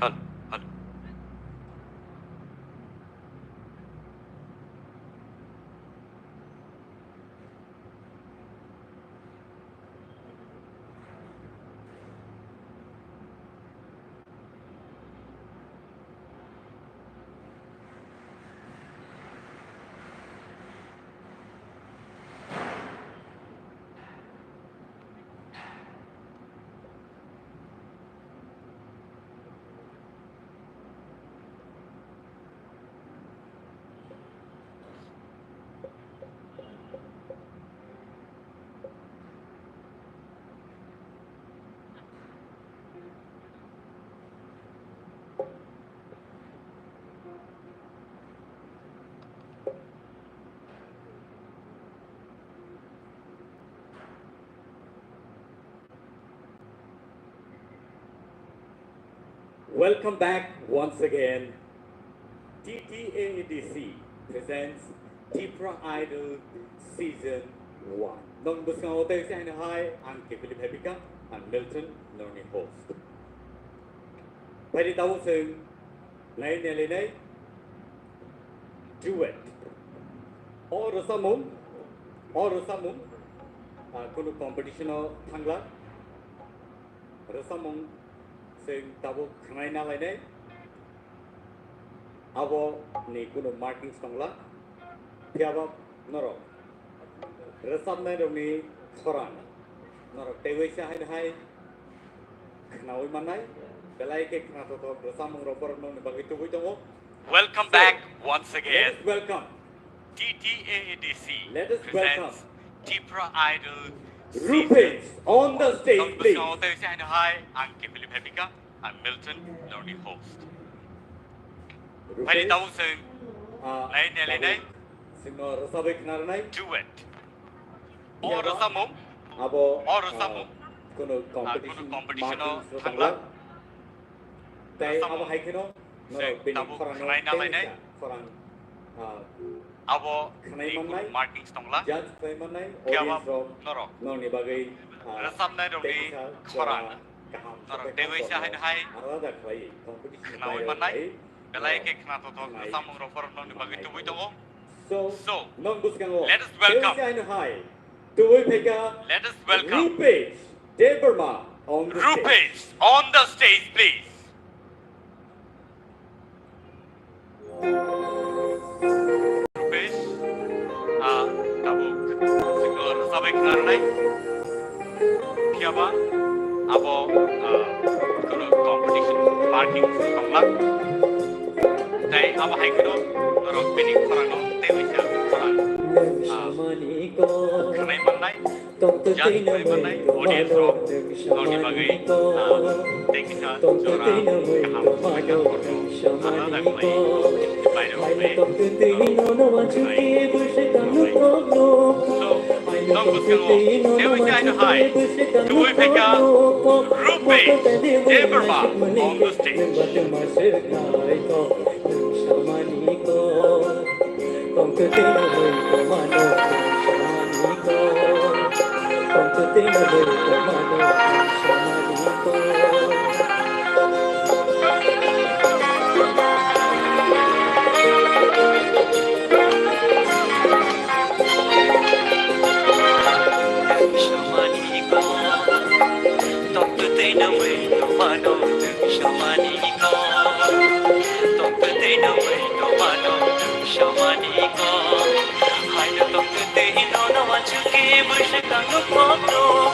Hello, hello. Welcome back once again. T T A A D C presents Tipra Idol Season one. Nong bwskango tei se haino hai, ang Kefili Bhepika, ang Milton, norni host. Phaidi tabuk chwng nai nai lai nai duet. O rwchapmung, o rwchapmung, ah, kunu competition o thangla. Rwchapmung chwng tabuk khwnai na lainai. Abo ni kunu markings tongla. Phiyaba norok rwchapnai rokni khorang norok teiwi se haino hai khwnaui mannai, belai khe khwnathothok rwchapmung rok borok nokni bagwi tubui tongo. Welcome back once again. Let's welcome T T A A D C presents Tipra Idol Season one. Rupesh on the stage, please. Nong bwskango tei se haino hai, ang Kefili Bhepika, ang Milton, norni host. Phaidi tabuk chwng nai nai lai nai. Chwngno rwchapwi khna rwnai. Duet. O rwchapmung, abo, o rwchapmung, ah, kunu competition o thangla. Tei abo hai kheno norok bini khorang no khorang, ah, abo khwnai mannai, markings tongla. Judge khlai mannai, audience rok norok nokni bagwi, ah, rwchapnai rokni khorang kaham norok teiwi se haino hai alada khlai competition khwnaui mannai. Belai khe khwnathothok rwchapmung rok borok nokni bagwi tubui tongo. So, let us welcome. Let us welcome Rupesh Debbarma on the stage. Rupesh on the stage, please. Rupesh, ah, tabuk single rwchapwi khna rwnai. Phiyaba abo, ah, kunu competition marking tongla. Tei abo hai kheno norok bini khorang no tei waisa khorang, ah, khwnai mannai, judge khlai mannai, audience rok norni bagwi, ah, tei kisa jora kaham khlai kha, borok alada khlai, bairok khlai, ah, khlai. So, nong bwskango tei waisa haino hai, tubui phaikha Rupesh Debbarma on the stage. Tongtwtwi nungwi tongmano nwng samani kok. Tongtwtwi nungwi tongmano nwng samani kok. Haino tongtwtwi nono wansukhe bwswk ang nukmok nukmok.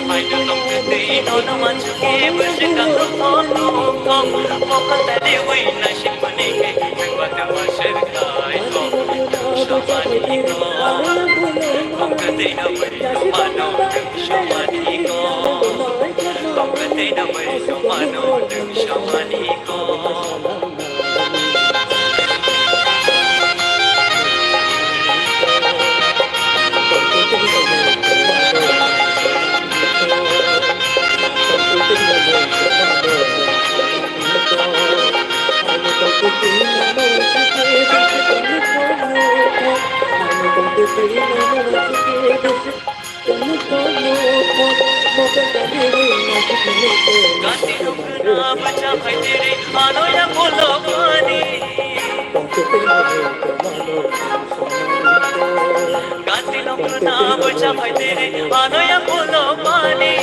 Haino tongtwtwi nono wansukhe bwswk ang nukmok nukmok. Mokol taliwi naisingmani khe nwng ba tongma serkai kok. Nwng samani kok. Tongtwtwi nungwi tongmano nwng samani kok. Gati nukna bwcha phaitiri ano ya bolokmani. Gati nukna bwcha phaitiri ano ya bolokmani.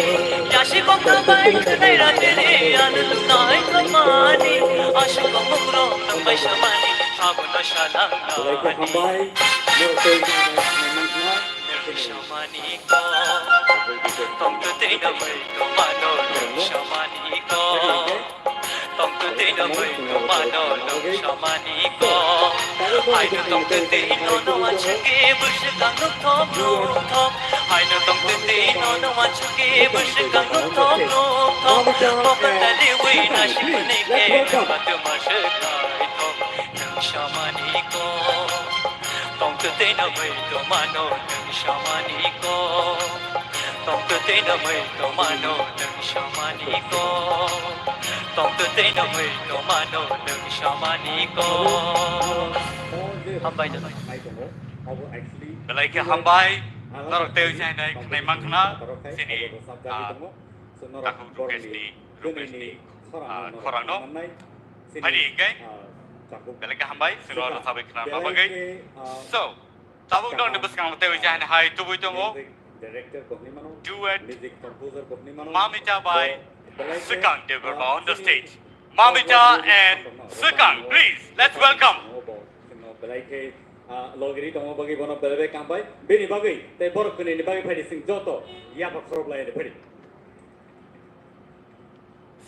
Yasi kokna bai khwnai ratiri ano nai khamani. Asuk kokmung rok nang bai samani. Abono salang nani. Hambai, no, sorry, no, no, no, no. Samani ko, tongtwtwi no bai tongmano nung samani ko. Tongtwtwi no bai tongmano nung samani ko. Haino tongtwtwi no no wansukhe bwswk ang nuk thok nuk thok. Haino tongtwtwi no no wansukhe bwswk ang nuk thok nuk thok. Bokal taliwi nasikni khe batuma swkai thok nung samani ko. Tongtwtwi no bai tongmano nung samani ko. Tongtwtwi no bai tongmano nung samani ko. Tongtwtwi no bai tongmano nung samani ko. Hambai no. Belai khe hambai. Norok tei ujai nai khnai mang khna. Chini, ah, Takhuk Dukesh ni, Rupesh ni, ah, khorang no. Phaidi hingke. Belai khe hambai, chwngno rwchapwi khna bagwi. So, tabuk nokni bwskango tei ujai hai tubui tongo. Duet Mamita by Swkang Debbarma on the stage. Mamita and Swkang, please, let's welcome. Belai khe, ah, logiri tongma bagwi bono belai bai kangbai. Bini bagwi tei borok kwnwi ni bagwi phaidi chwng joto yapha khorok lai phaidi.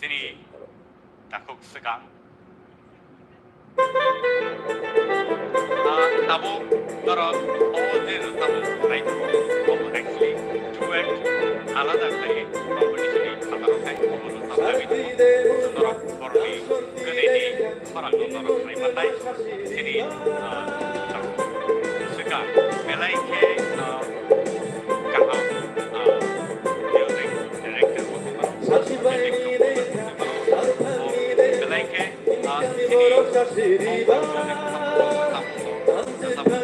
Chini takhuk swkang. Ah, tabuk norok o je rwchapmung khlai tongo, obo actually duet alada khlaiwi competition ni phataro khai obo rwchapjagwi tongo. Norok borokni gwnini khorang no norok khlai manai. Chini, ah, swkang belai khe, ah, kaham, ah, music director bo tongmano, music composer bo tongmano. Belai khe, ah, chini music composer bo tongmano.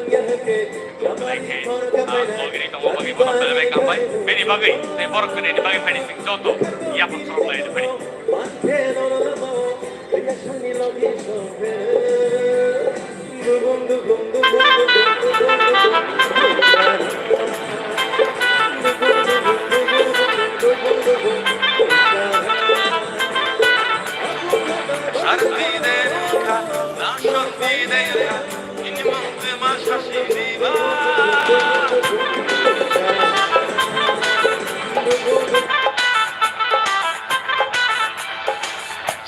Belai khe, ah, logiri tongma bagwi bono belai bai kangbai. Bini bagwi tei borok kwnwi ni bagwi phaidi chwng joto yapha khorok lai phaidi.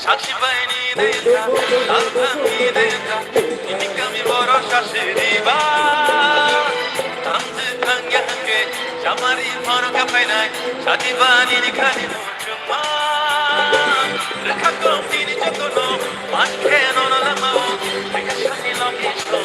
Sachi baini deta, alpha mi deta, ini kami boro sasi riba. Tamsi tangya ke, chamari phone ka painai, sati bani ni khani muchuma. Rekha kom tini jotono, mas ke no no lama o, rekha sani loki so.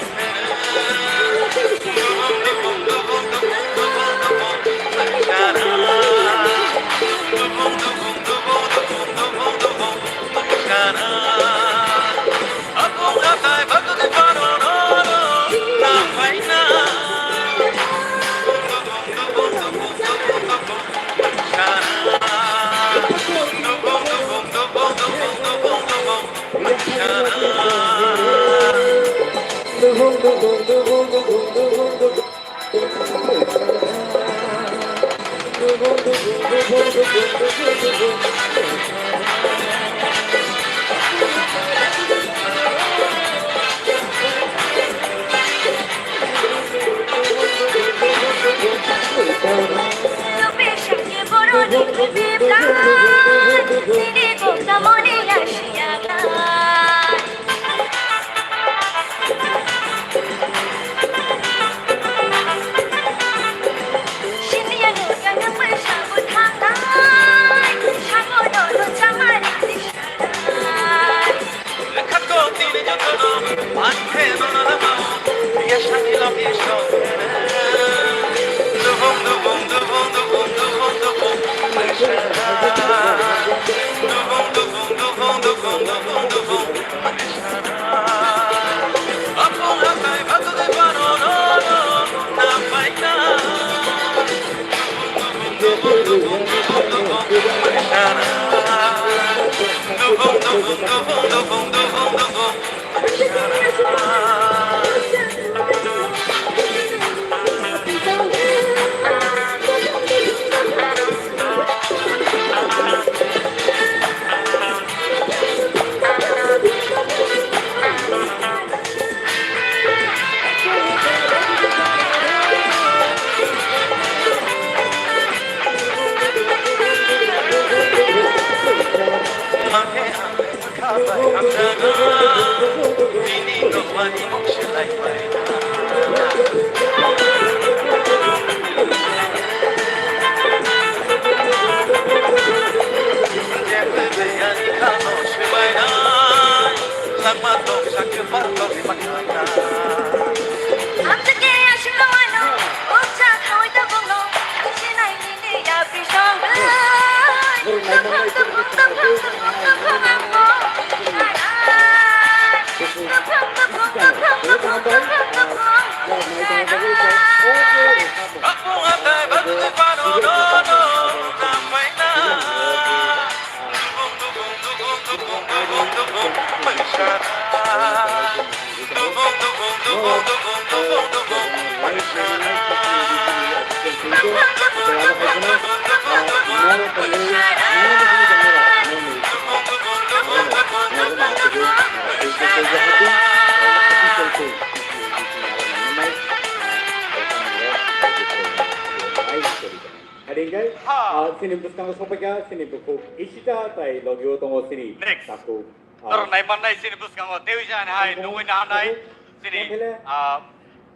Hari hingke, ah, chini bwskango sokphaikha, chini bukhuk Ishita tai logio tongo chini Next. Takhuk, ah, norok naimannai chini bwskango tei jani hai nugwi nahanai chini, ah,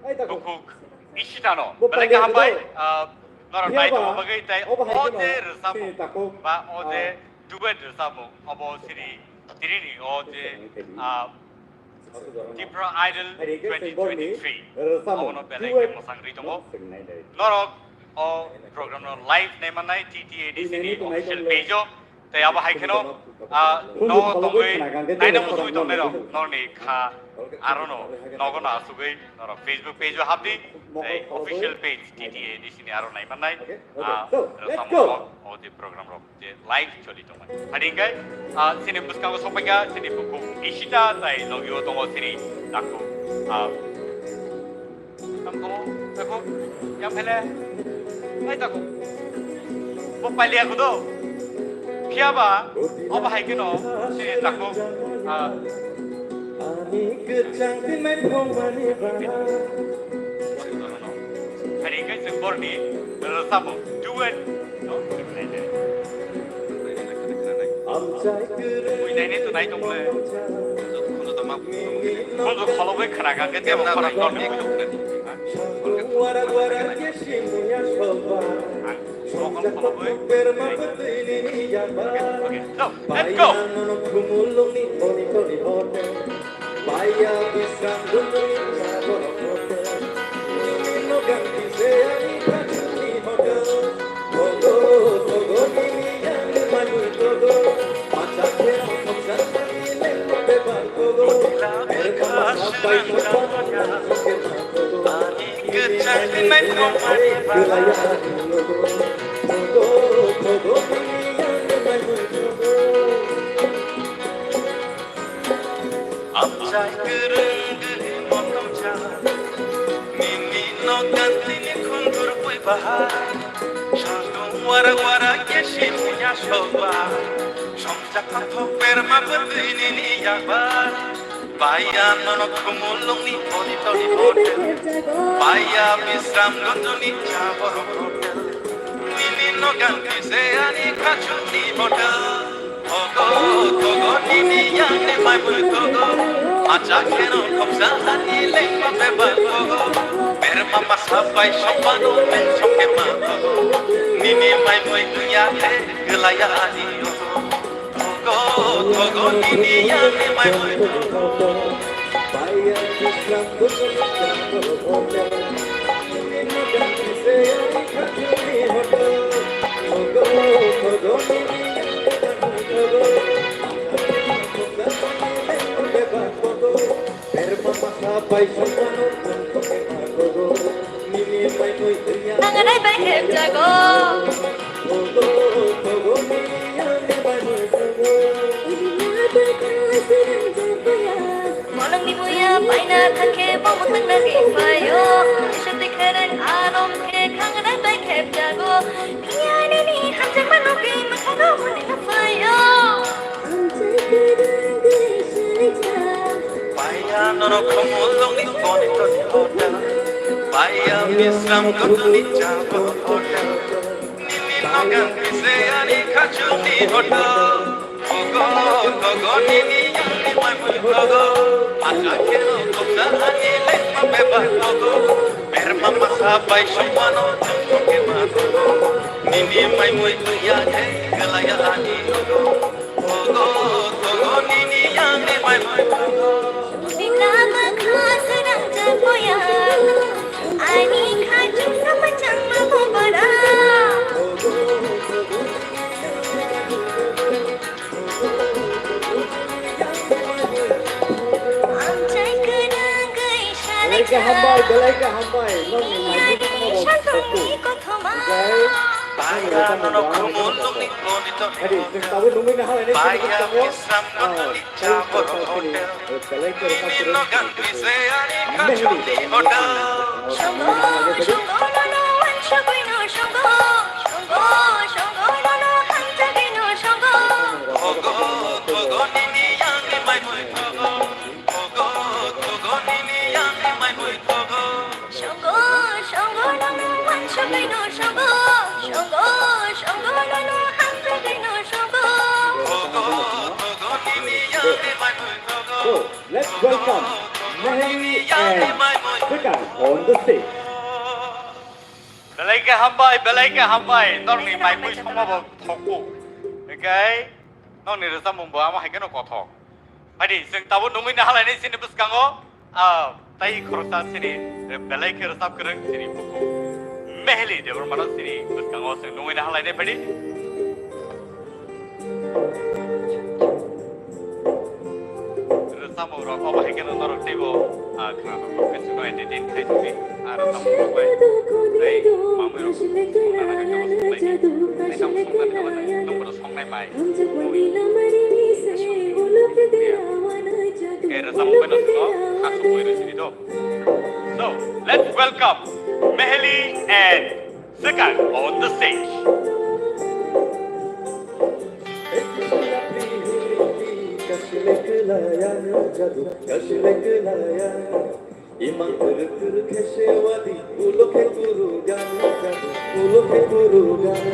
bukhuk Ishita no. Belai khe hambai, ah, norok nai tongma bagwi tei o je rwchapmung ba o je duet rwchapmung obo chini tini o je, ah, Tipra Idol twenty twenty-three. Abono belai khe mwsang rwi tongo. Norok o program no live naimannai T T A D C ni official page o. Tei abo hai kheno, ah, no tongwi naina muchungwi tongnai rok norni kha arono nogo no asugwi norok Facebook page o hapdi tei official page T T A D C ni aro naimannai, ah, rwchapmung rok o je program rok. Je live choli tongmani. Hari hingke, ah, chini bwskango sokphaikha, chini bukhuk Ishita tai logio tongo chini takhuk, ah, tam tongo, takhuk, yang phele, ai takhuk. Bo pailiya kudo. Phiya ba, obo hai kheno, chini takhuk, ah, Hari hingke chwng borni rwchapmung duet no. Buinai ni tunai tongle. Khunju kholobwi khna kha khe tebo khorang torni. Ang mokol kholobwi. Okay, okay. No, let's go. Baya bisram dunduni chabo hote. Nini no ganti se ani kachuni hote. Togo, togo, nini yang manu togo. Pacha khe thok jani leng beba togo. Erma sabai togo. Ani kachuni mai togo. Togo, togo, nini yang manu togo. Amchai kwrwng gwnwi motom cha, nini nok gantini khundur bui bahai. Saldung wara wara khe simiya soba, somjak pathok berma bwtwi nini yabar. Baya nono khumulungni oni toni hotel, baya bisram dunduni cha borok hotel. Nini nok gantise ani khachuni hotel. Togo, togo, nini yang ni mai bui togo. Acha kheno khopsa ani lengma beba togo. Berma masa bai sopano men soke ma togo. Nini mai bui tuya he gelaya ani togo. Togo, togo, nini yang ni mai bui togo. Nanganai bai hemjago. Paina thangkhe bo mwthangna ri phaio. Iswtwi khereng arom khe khangnai bai khepjago. Phiya nini hamjakma nugwi mwkhago hwnwi phaio. Paiya norok khumulwngni koni toni hotel. Paiya Bisram Gotoni Chapel Hotel. Nini logan bise ani khachuni hotel. Gogo, gogo, nini yangni maimui gogo. Acha kheno tuksa ani lekma beba gogo. Berma masa bai sumano chungchung kema gogo. Nini maimui tuya khe gelaya ani gogo. Gogo, gogo, nini yangni maimui gogo. Nini lama khasa rang jagoya. Ani khachung sama changma gobara. Belai khe hambai, belai khe hambai. Nokni nai. Belai khe hambai. Belai khe hambai. Hadi, chwng tabuk nungwi naha lainai sini bwskango. Ah, belai khe rwkha kwrwi. Mehli. So, let's welcome Mehli and Swikar on the stage. Belai khe hambai, belai khe hambai. Norokni maimui songma bo thokgo. Hingkhe norokni rwchapmung bo amo hai kheno kothok. Hadi, chwng tabuk nungwi naha lainai chini bwskango, ah, tai khoroksa chini, eh, belai khe rwchap kwrwng chini bukhuk Mehli Debbarmano chini bwskango chwng nungwi naha lainai phadi. Rwchapmung rok obo hai kheno norok teibo, ah, khwnathok khe chwngno entertain khai thangwi, ah, rwchapmung rok bai tei mamui rok songna nangkha khe bo songlai di. Tei tamo songna nangkha khe bo nokbar rok songnai mai. Khe rwchapmung bai no chwngno khasukgwi rw sini do. So, let's welcome Mehli and Swikar on the stage. Imang kuru kuru khesewadi, ulo khe kuru gana jadu, ulo khe kuru gana.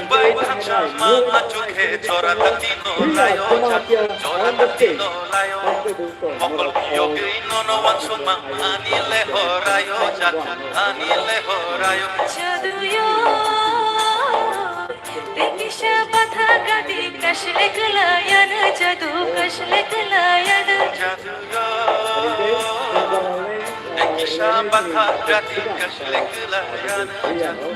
Bai bwsang sama achukhe jora tangtino layo jat, jora tangtino layo. Mokol yogwi nono wansukma ani lehorayo jat, ani lehorayo. Jaduyo, tekisa batha gadi kasle klayana jadu kasle klayana. Jaduyo, tekisa batha gadi kasle klayana jadu.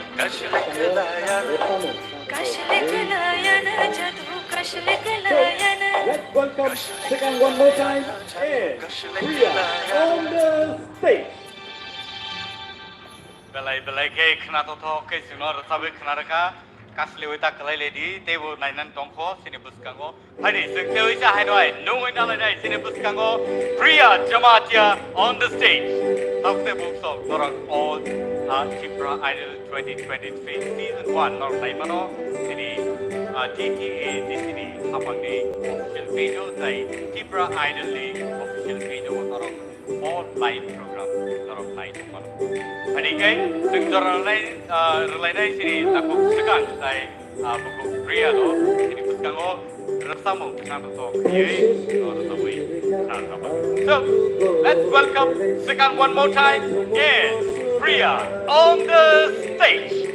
Let's welcome second one more time. Hey, Priya on the stage. Belai belai khe khna tongthok khe chwngno rwchabwi khna rwkha. Kasliwi ta kwlai ledi, teibo nainani tongkho chini bwskango. Haini, chwng tewi cha haino hai, nungwi nalainai chini bwskango Priya Jamatia on the stage. Tokte bumsok norok all, uh, Tipra Idol twenty twenty-three season one norok naimano, chini, uh, T T A D C ni hapangni official page o tei Tipra Idol ni official page o norok all live program norok nai tongmano. Haini khe chwng jora rwlai, uh, rwlainai chini takhuk swkang tai Ah, buku Priya no, ini bwskango rwchapmung khna rwchok khwlaiwi, no, rwchapwi khna rwchapmung. So, let's welcome second one more time. Yes, Priya on the stage.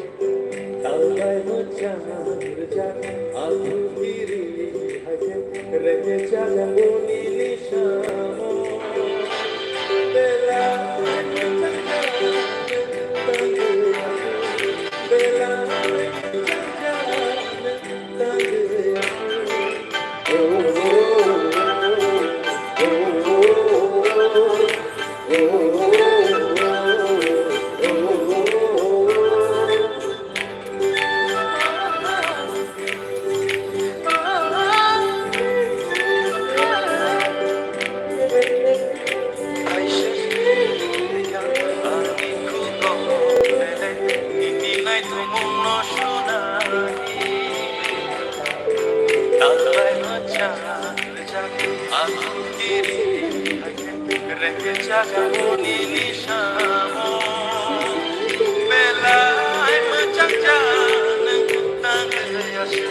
Belai mwchang jani tang ya se.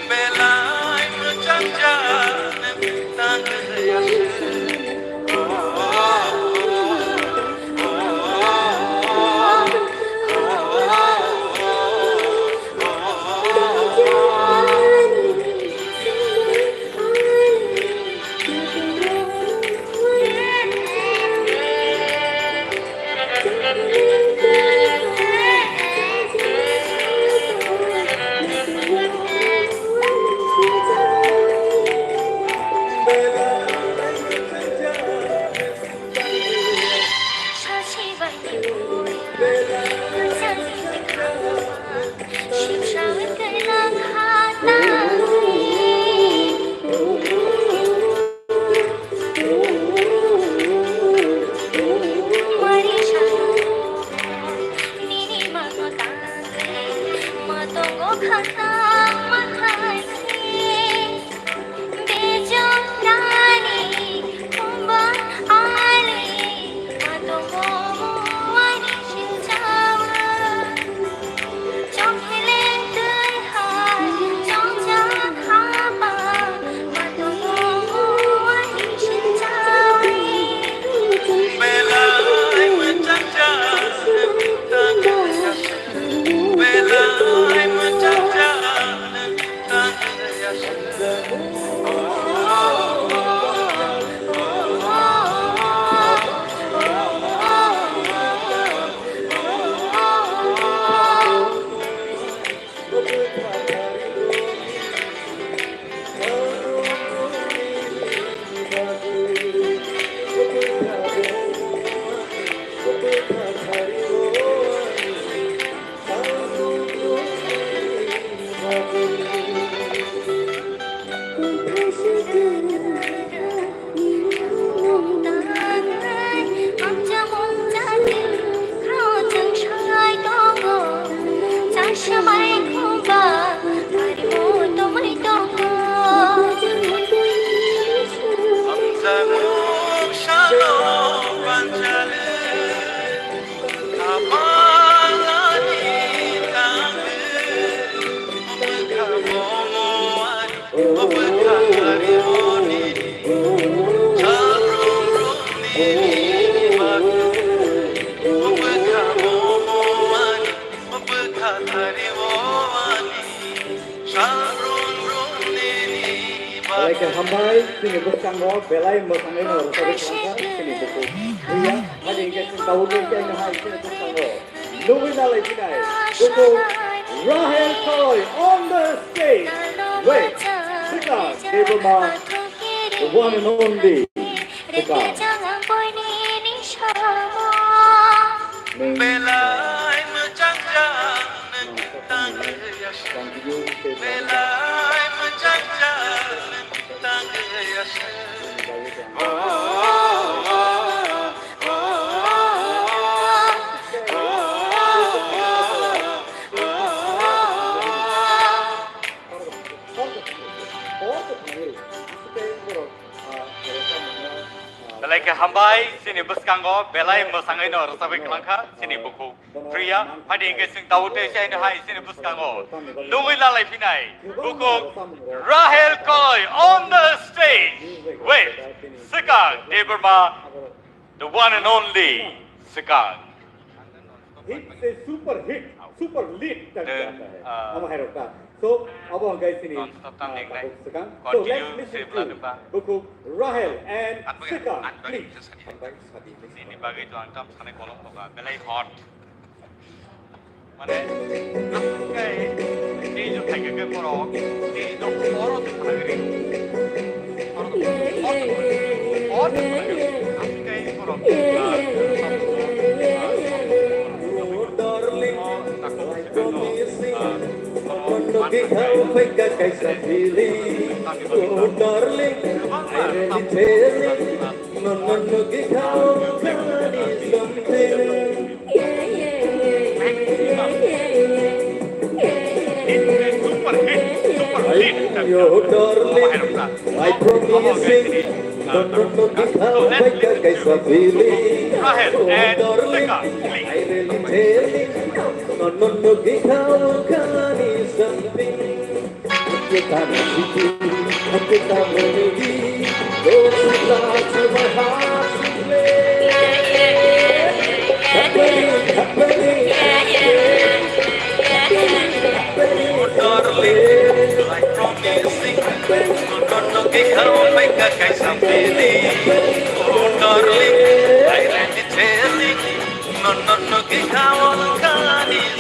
Belai mwchang jani tang ya se. Hambai, chini bwskango belai mwsangwi no rwchapwi tongkha chini bukhuk. Buya, hadi hwnkhe chwng tabuk khe no hai chini bwskango nugwi nalai phinai bukhuk Rahel Koi on the stage. Wait, Sika Debbarma, the one and only Sika. Belai mwchang jak nwng tangwi aswk. Belai mwchang jak nwng tangwi aswk. Belai khe hambai, chini bwskango belai mwsangwi no rwchapwi kwlangkha chini bukhuk Priya, hadi hwnkhe chwng tabuk tei chaino hai chini bwskango nugwi lalai phinai bukhuk Rahel Koi on the stage with Swikang Debbarma, the one and only Swikang. Hit se super hit, super lit tak jata hai. Ama hai rok ta. So, abo hwnkhe chini, ah, tabuk Swikang. So, let's listen to bukhuk Rahel and Swikang, please. Nini bagwi to ang tam sanai kolom boga, belai hot. Mane, ang kai, tei jo khai khe borok, tei jo oro to thagri. Oro to, oro to thagri. Ang kai borok. Darling, I really tell you, no, no, no, give out something. Yo, darling, I promise you, no, no, no, give out like a guy's a feeling. Oh, darling, I really tell you, no, no, no, give out something. Happening, happening, happening, those who love to my heart to play. Happening, happening, happening, happening, darling, I promise you, no, no, no, give out like a guy's a feeling. Oh, darling, I really tell you, no, no, no, give out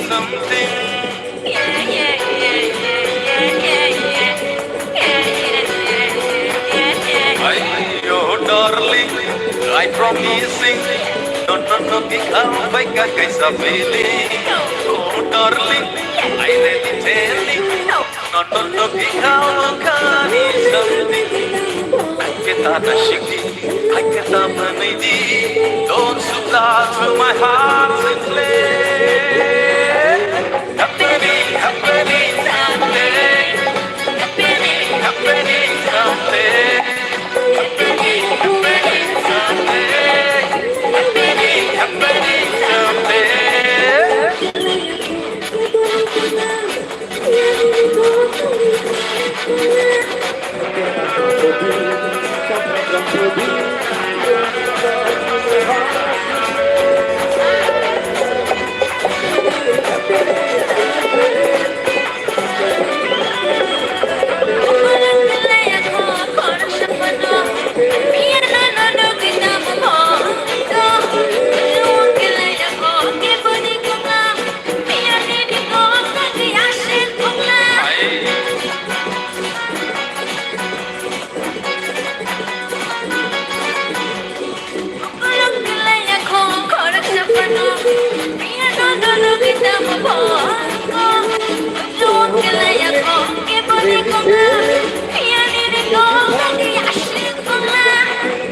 something. Ayo, darling, I promising, no, no, no, bikha bai ka kaisa feeling. Oh, darling, I really telling, no, no, no, bikha kani something. I get that shiki, I get that money, don't supply to my heart and play. Happening, happening something. Happening, happening something. Happening, happening something. Happening, happening something.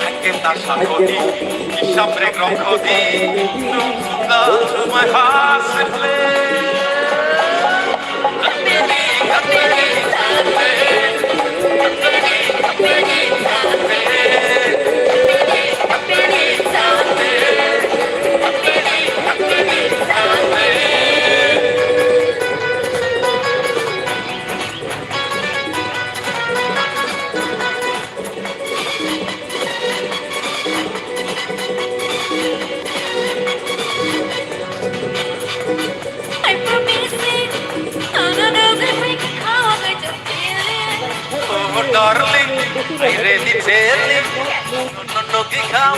Hakhe ta sakodi, hisab rek rok khodi, nung sukha sumai ha se phle. Darling, I really telling, no, no, no, become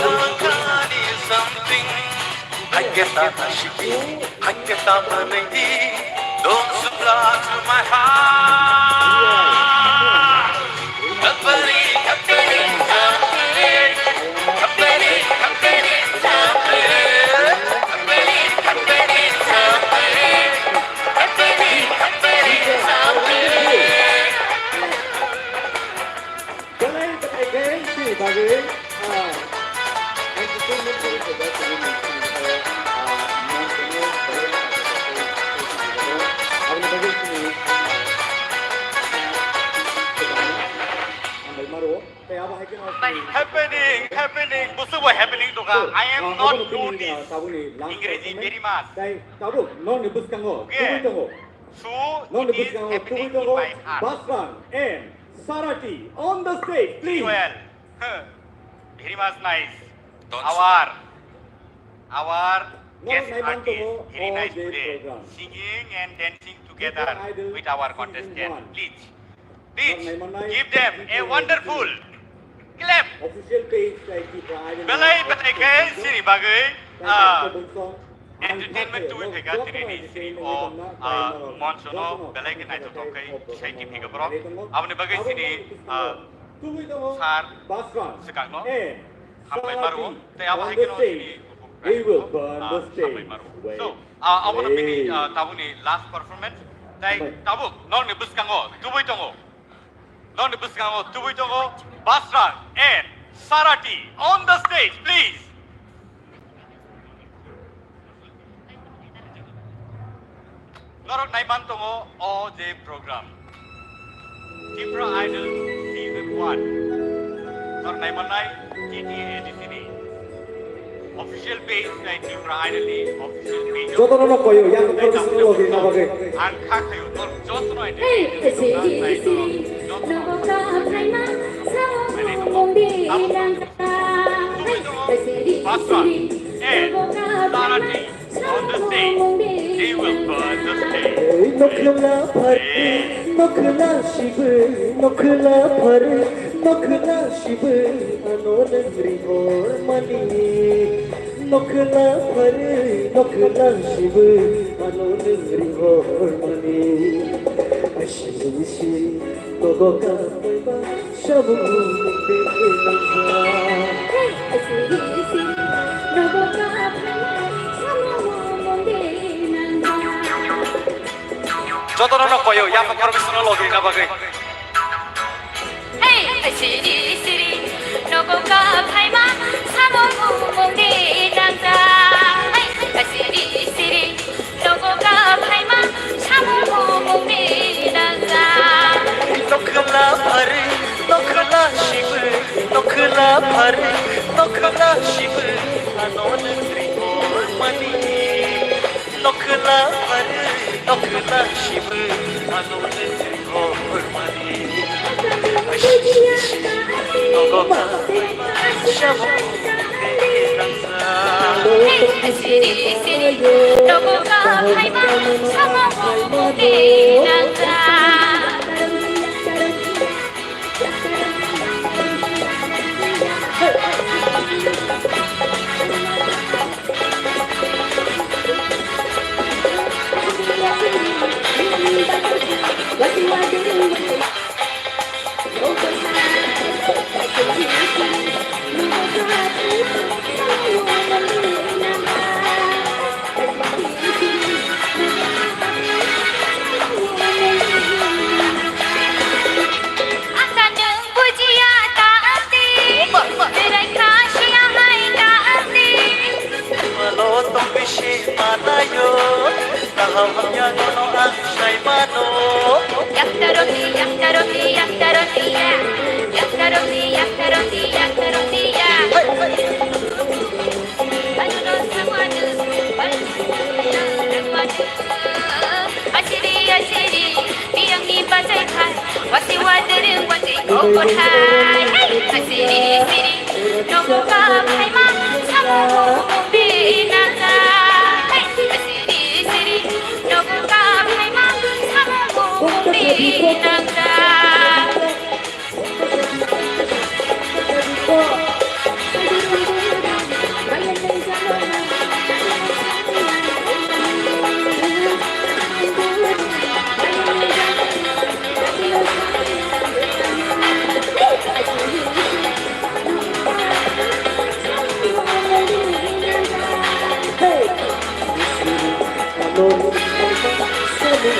something. I get that shitty, I get that lady. Don't supply to my heart. Happening, happening, something. Happening, happening, something. Happening, happening, something. Happening, happening, something. Belai belai khe chini bagwi, ah, entertainment ni jaga chini ni chini khe, ah, non kono belai aboni bagwi chini, ah, hambai maro. Tei abo hai kheno chini happening, happening, busu bo happening to ka. Ah, I am ah, not aboni chini, noticed ah, tabukni last Ingreji performance. Very much. Tei tabuk nokni bwskango, okay, tubui tongo. So, nokni it is bwskango tubui happening tongo, in my heart. Basran and Sarati on the stage, please. Well, huh, very much nice. Don't our, our no, guest artist, very nice today. Singing and dancing together with our contestant. Please, please give them a wonderful clap. Official page, like, Tripura Idol. Belai belai khe chini bagwi, ah, entertainment tubui phaikha tini ni sini o, ah, moncho no belai khe naithothok khe sai twi phaikha borok. Aboni bagwi sini, ah, sir swkang no hambai maro. Tei abo hai kheno sini, ah, hambai maro. So, ah, abono bini, ah, tabukni last performance. Tei tabuk nokni bwskango tubui tongo. Nokni bwskango tubui tongo Basran and Sarati on the stage, please. Norok naiman tongo o je program, Tripura Idol Season one. Norok naimannai T T A D C ni official page tei Tripura Idol ni official page o. Jotono no koyo, yang professional logi na bagwi. Ang kha khayo, norok jotono entertainment khayo, jotono. Hey, siri, siri, nogo ka phaima, sao mungdi nang. Basra, eh, Sarati, on the stage. They will burn the stage. Nokhla phar, nokhla shibu, nokhla phar, nokhla shibu, ano nengri hor mani. Nokhla phar, nokhla shibu, ano nengri hor mani. Ashi, ashi, nogo ka phaima. Jotono no koyo, yapha professional logi na bagwi. Hey, siri siri, nogo ka phaima, samo mungdi nangja. Hey, siri siri, nogo ka phaima, samo mungdi nangja. Nokhla phar, nokhla shibu, nokhla phar, nokhla shibu, ano nengri hor mani. Nokhla phar, nokhla shibu, ano nengri hor mani. Nogo ka phaima, samo mungdi nangja. Siri siri, nogo ka phaima, samo mungdi nangja. Asa nwng bujiya ta di, berai kha siya hai ta di. Malo tong bisi manayo, kaham hamya nono ang sai mano. Yakta roti, yakta roti, yakta roti ya. Yakta roti, yakta roti, yakta roti ya. Hey, hey. Asiri, asiri, biyangni bachai khai, wasi wadere wasi kokothai. Asiri, asiri, nogo ka phaima, samo mungdi nangja. Asiri, asiri, nogo ka phaima, samo mungdi nangja.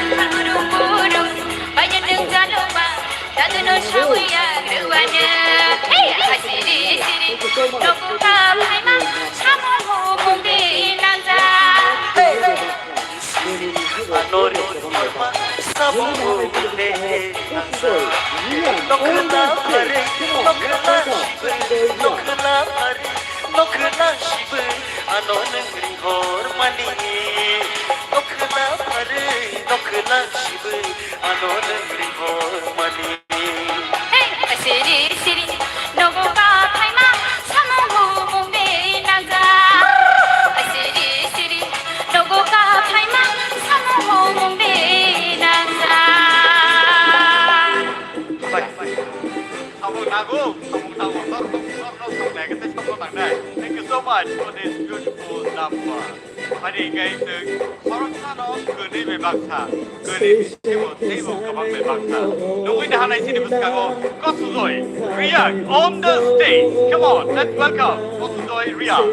Burum burum, bayan nung jaloma, dadu no sawi ya gruane. Hey, asiri siri, nobu ka phaima, samung humung di nangja. Anori horma, samung humung di nangja. Nokla pare, nokla shibri, nokla pare, nokla shibri, ano nengri hormani. Nokla pare, nokla shibri, ano nengri hormani. Hey, siri siri, nogo ka phaima, samung humung de nangja. Siri siri, nogo ka phaima, samung humung de nangja. Samung nago, samung nago, sor, sor, sor, sor, sor, legacy samung nangnai. Thank you so much for this beautiful number. Ani hingke chwng khoroksa no kwnwi bai baksa, kwnwi teibo, teibo kwbang bai baksa. Nugwi nahanai chini bwskango Kosujoy Reang on the stage. Come on, let's welcome Kosujoy Reang.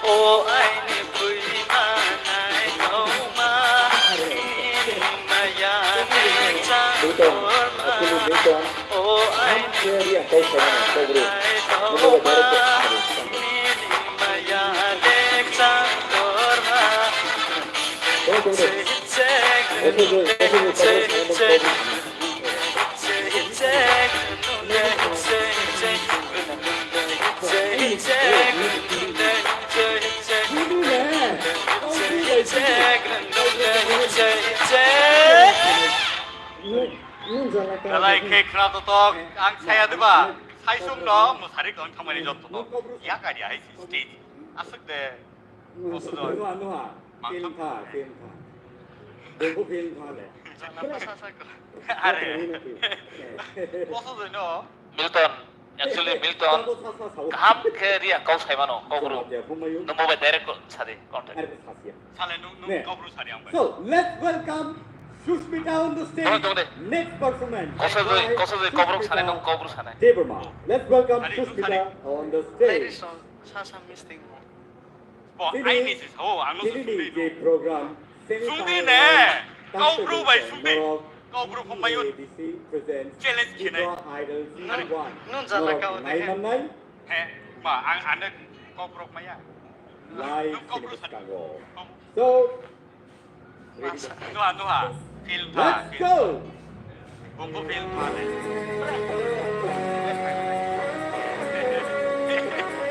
O aini bwrwi manai tongma, nini maya ni chang torma. O aini bwrwi manai tongma, nini maya ni chang torma. Belai khe khna totok, ang saya diba, saisung no, mwsari tong thangmani jotto no, ya kari hai stage, aswk de. Kosujoy. Nuha, nuha. Mangthok. Film kha, film kha. Bumbu film kha le. Are. Kosujoy no. Milton, actually Milton, kaham khe Reang kok sai mano, Kokbru. Nwng bo bai direct ko sadi contact. Sale nwng, nwng Kokbru sadi ang bai. So, let's welcome Sushmita on the stage. Tong, tong de. Next performance. Kosujoy, Kosujoy, Kokbru sane nwng Kokbru sane. Debbarma. Let's welcome Sushmita on the stage. Sa sa misting. Bo, aini se sao, ang no se sungdi no. Sungdi ne, Kokbru bai sungdi. Kokborok phaimai o. A D C presents Challenge khinai. Tipra Idol Season one. Nun jala Norok kau nai de. Mannai. He, ma, ang, ano kokborok maya. Live Nung kokborok sini sa- bwskango. So, ready? Nuha, nuha. Film pha, let's film. Go! Bumbu film pha de.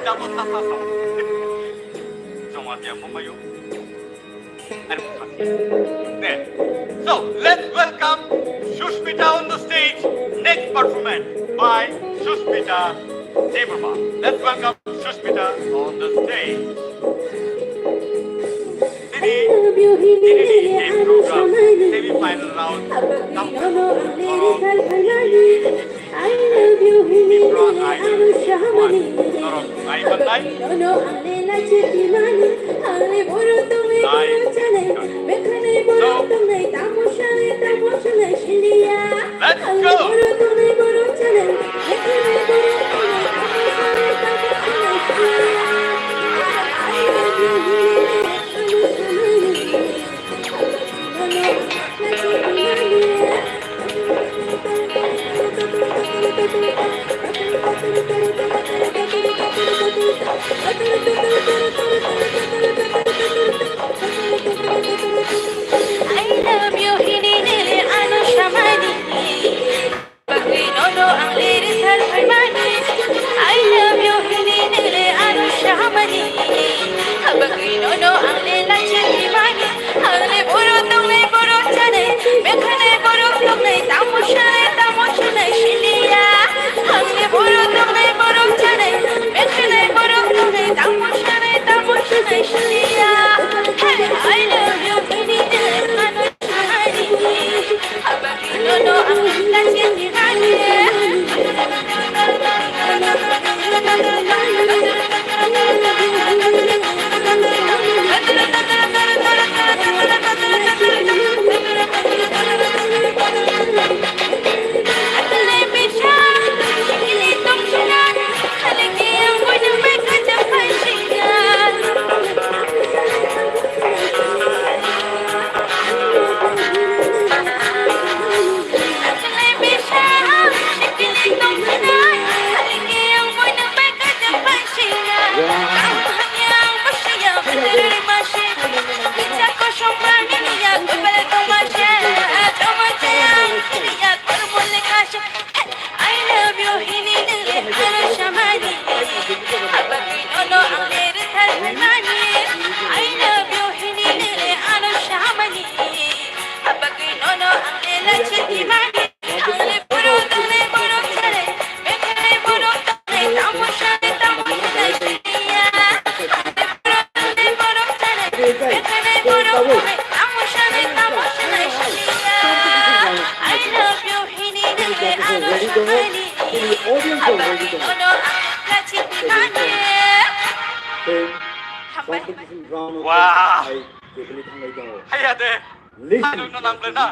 Double tap, tap, tap. Joma dia phaimai o. So, let's welcome Sushmita on the stage. Next performance by Sushmita Debbarma. Let's welcome Sushmita on the stage. Tini, tini ni program semi-final round. I love you, Hini, Hini, Anu Shamani. Norok nai manai. No, no, ang le la cheti mani. Ang le boro tongnai, boro chanai. Bekhanai boro tongnai, tamo shanai, tamo shanai, shiliya. Let's go. Ang le boro tongnai, boro chanai. Bekhanai boro tongnai, tamo shanai, tamo shanai, shiliya. I love you, Hini, Anu Shamani. I love you, Hini, Hini, Anu Shamani. Bagwi nono ang liri sar phaimani. I love you, Hini, Hini, Anu Shamani. Habagwi nono ang le la cheti mani. Ang le boro tongnai, boro chanai. Bekhanai boro tongnai, tamo shanai, tamo shanai, shiliya. Ang le boro tongnai, boro chanai. Bekhanai boro tongnai, tamo shanai, tamo shanai, shiliya. Hey, I love you, Hini, Hini, Anu Shamani. I love you, Hini, Hini, Anu Shamani. Habagwi nono ang le rwthar phaimani. I love you, Hini, Hini, Anu Shamani. Habagwi nono ang le la cheti mani. Ang le boro tongnai, boro chanai. Bekhanai boro tongnai, tamo shanai, tamo shanai, shiliya. Ang le boro tongnai, boro chanai. Bekhanai boro tongnai, tamo shanai, tamo shanai, shiliya. I love you, Hini, Hini, Anu Shamani. Tini audience rok ready tongo. Tei competition round o Wah. Hai jephili thanglai tongo. Haiya de. Listen. Ano no nang le na.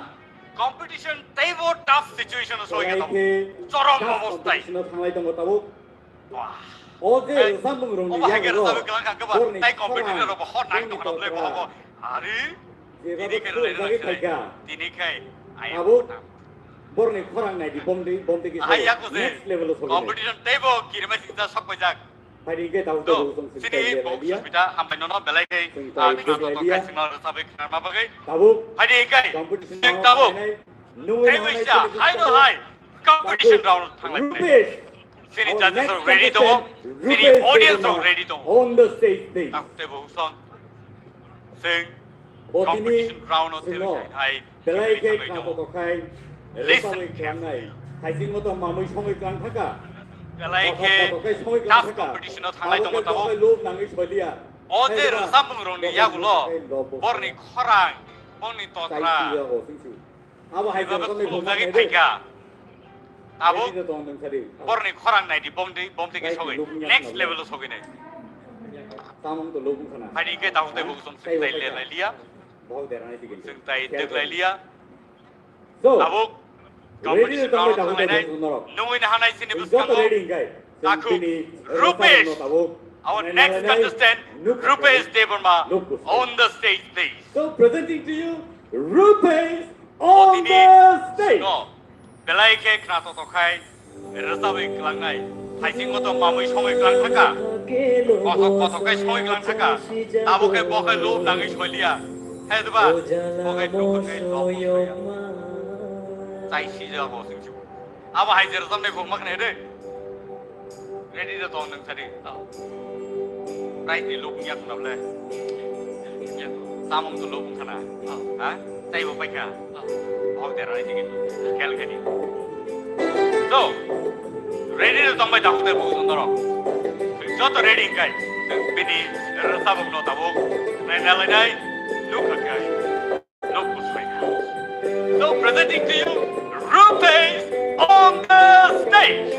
Competition teibo tough situation o soi Belai khe chorom tough obostai. Competition o thanglai tongo tabuk. Wah. O je Hai. Samung rong ni Obo hai yang khe ro. Rwchapwi kwlang kha khe ba. Borni tei competitor khorang, rok bo hot nang borni tong khana bwlai bo totra. Hobo. Ari. Jeba Tini bo khe khuluk rwlai jagwi nai phaikha. Tini khai. Ai Abo. Borni khorang nai di bomdi, bomdi ki Ahai soi. Yako se. Next level o sogwi nai. Competition teibo kirima singsa sok paijak. Phaidi hingke tabuk Do, tei bo song sini sini tei bo lai liya. Sushmita hambai nono belai khe, Sing ah, tai khna duk lai to liya. Kai singma rwchapwi khna ma bagwi. Tabuk Phaidi hingke, competition sing no tabuk. Phainai. Nungwi Tei nangmani wisa, sini hai no hai. Competition round thanglai. Rupesh. Sini Our judges next rok ready tongo, contestant, sini Rupesh audience rok Debbarma ready tongo. On the stage, please. Ang tei bo song. Sing. Bo tini Competition round o sing thil no. Khai hai. Belai khe kha to khai. Listen carefully. Rwchapwi khlai nai. Hai sing no to mamui songwi klang thaka. Belai khe tough competition o thanglai tongo tabuk. Lub nangwi soi liya. O je rwchapmung rok ni yagulo. Borni khorang, borni totra. Abo hai jora khuluk jagwi phaikha. Abo borni khorang nai di, bom di, bom di ke sogwi. Next level o sogwi nai. Tamung to lubung khana. Phaidi hingke tabuk tei bo song sing tai le lai liya. Sing tai duk lai liya. So, tabuk competition round thanglai nai. Nungwi nahanai sini bwskango. Takhuk Rupesh. Our next contestant, Rupesh Debbarma, on the stage, please. So, presenting to you, Rupesh on the stage. No, belai khe khna toto khai rwchabwi klangnai. Thaisingo to mamwi songwi klang thaka. Kothok kothok khe songwi klang thaka. Tabo khe bo khe lub nangwi soliya. He diba? Bo khe dukhu khe lobwi soya. Chai sijak bo sing sibo. Abo hai je rwchabnai phung ma khna de. Ready da tong nang sari. Prize ni lobong yak na ble. Samung to lobong khana. Ha? Tei bo paikha. Hok de rai digi. Kel khani. So, ready da tong bai da hok de bo sondoro. Joto ready kai. Bini rwchabok no tabok. Nai nalai nai. Lukha kai. So presenting to you, Rupesh on the stage.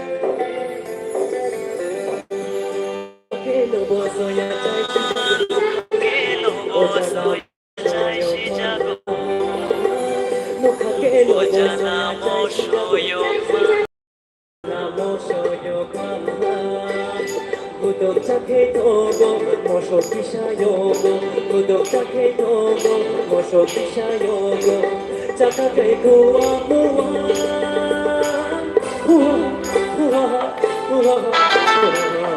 Kuduk chakhe togo, moso kisa yogo, kuduk chakhe togo, moso kisa yogo, chakha kai kuwa kuwa. Kuwa, kuwa, kuwa, kuwa.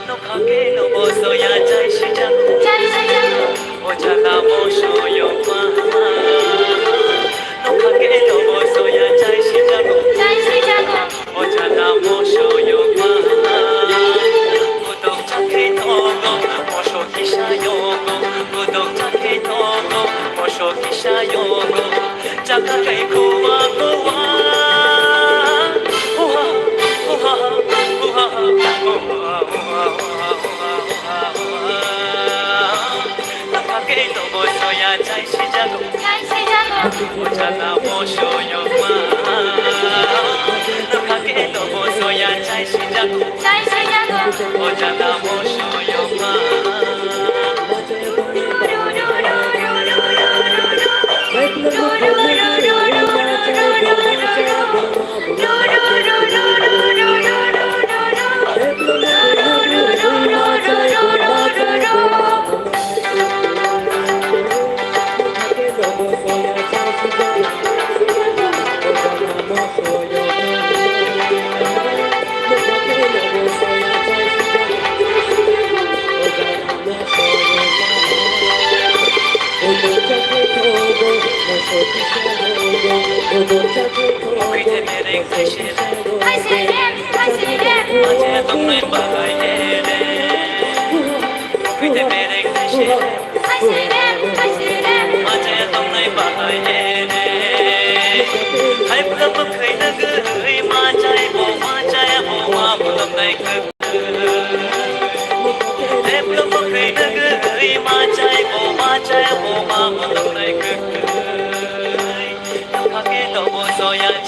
Nokha khe no bo soya chai sijago. Chai sijago. O jala mo soyo ma. Nokha khe no bo soya chai sijago. Chai sijago. O jala mo soyo ma. Kuduk chakhe togo, moso kisa yogo. Kuduk chakhe togo, moso kisa yogo. Chakha kai kuwa kuwa. Kuwa, kuwa, kuwa, kuwa, kuwa, kuwa, kuwa. Nokha khe no bo soya chai sijago. Chai sijago. O jala mo soyo ma. Nokha khe no bo soya chai sijago. Chai sijago. O jala mo soyo ma.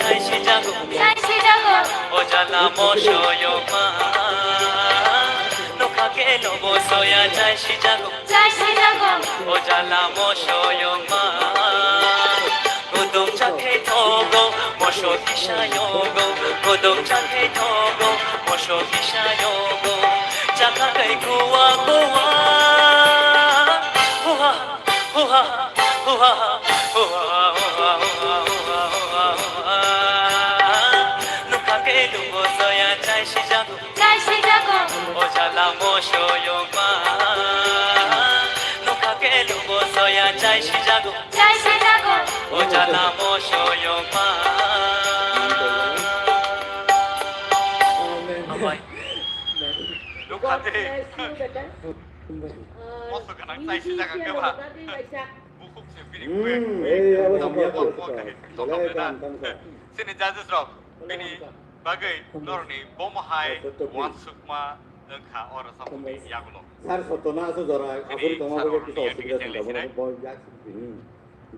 Chai sijago. Chai sijago. O jala mo soyo ma. Nokha khe no bo soya chai sijago. Chai sijago. O jala mo soyo ma. Kuduk chakhe togo, moso kisa yogo. Kuduk chakhe togo, moso kisa yogo. Chakha kai kuwa kuwa. Kuwa. Huha, huha, huha, huha. Nokha khe no bo soya chai sijago. Chai sijago. O jala mo soyo ma. Nokha khe no bo soya chai sijago. Chai sijago. O jala mo soyo ma. Amai. Nokha khe. Moso gwnang chai sijak ang khe ba. Bukhuk se bini bwrwi. Hmm, eh, abo tamo samya tamo ko. Tamo tamo na. Sini judges rok bini bagwi norni bomo hai uansukma wngkha o rwchapmungni yagulo. Sir, sotto na aso jora, bini asuri tongma saro bagwi kisa ni osubida tong, abo no bo yak sini. Hmm.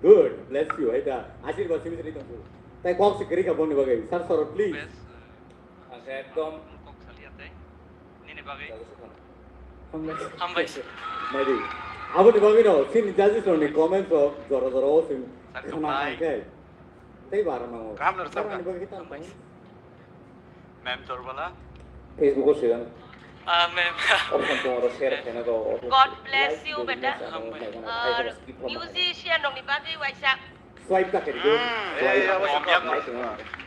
Good, bless you, hai da. Ashirbad simi sini tongsu. Tai kok se kwrwi kha boni bagwi. Sir, sir, please. Best. Ase ekdom. Kok salia tei. Nini bagwi. Hambai. Hambai. Mari. Aboni bagwino chini judges rokni comments rok jora jora o chwng khna kha khe tei bar nango. Kaham no rwchapkha. Aboni bagwi tamo. Ma'am Jorbala. Facebook o sigan. Ah, ma'am. Option tong oro share khaina go. God bless you, beta. Ah, musician rokni bagwi waisa. Swipe ta kiri go. Swipe.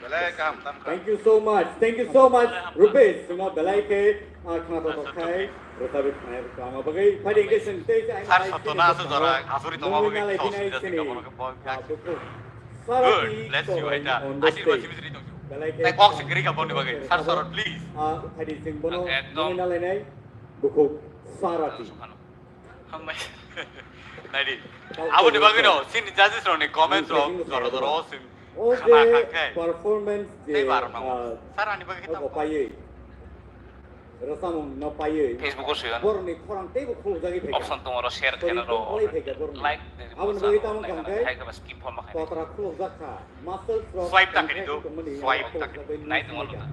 Belai kaham, tam kaham. Thank you so much. Thank you so much, Rupesh. Sima belai khe, ah, khna to khai. Rwchapwi khnai rwchapma bagwi. Phai di khe sing tei. Sir, sotto na asu jora, asuri tongma bagwi. Good, bless you, haita. Asirwad simi simi tongsi. Belai khe. Tei kok se kiri ka boni bagwi. Sir, sir, please. Ah, phai di sing bono. Ekdom. Nungwi nalainai. Bukhuk Sarati. Hambai. Naidi. Aboni bagwino chini judges rokni comments rok jora jora o chwng khna kha khe. Performance je, tei bar nango. Sir, ani bagwi tamo. Paiwi. Rwchapmung no paiwi. Facebook o sigan. Borokni khorang teibo khulukjagwi phaikha. Option tong oro share khaina ro. Like. Aboni bagwi tamo kha khe. Hai khe ba skip homa khaina. Kotra khulukjak kha. Swipe ta kiri do, swipe ta kiri. Nai tongma luna.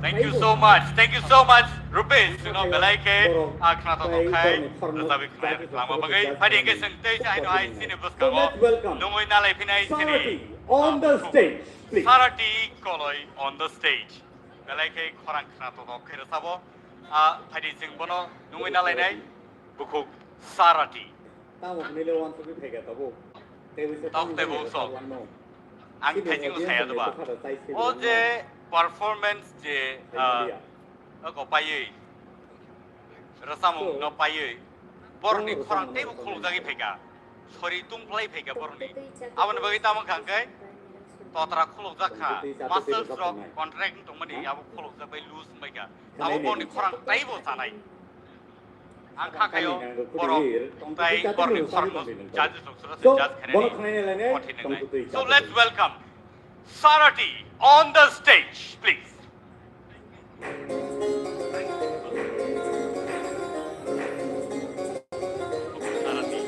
Thank you so much, thank you so much, Rupesh. Chwngno belai khe, ah, khna to khai, rwchapwi khnai rwchapma bagwi. Phai di khe chwng tei se aino hai chini bwskango nungwi nalai phinai chini. On the stage, please. Sarati Koloi on the stage. Belai khe khorang khna to khe rwchabo. Ah, phai di chwng bono nungwi nalainai bukhuk Sarati. Tamo hwnwi le uansugwi phaikha tabuk. Tei wisa tabuk, tamo tei wisa tabuk sok. Ang thaising no saya doba. O je performance je, ah, oko paiwi. Rwchapmung no paiwi. Borokni khorang teibo khulukjagwi phaikha. Sori tungphlai phaikha borokni. Aboni bagwi tamo kha hwnkhe totra khulukjak kha. Muscles rok contract wng tongmani abo khulukjak bai loose wngbaikha. Abo borokni khorang teibo chanai. Ang kha khayo borok tai borokni khorokno judges rok sura se judge khainani kothin wngnai. So let's welcome Sarati on the stage, please. Sarati.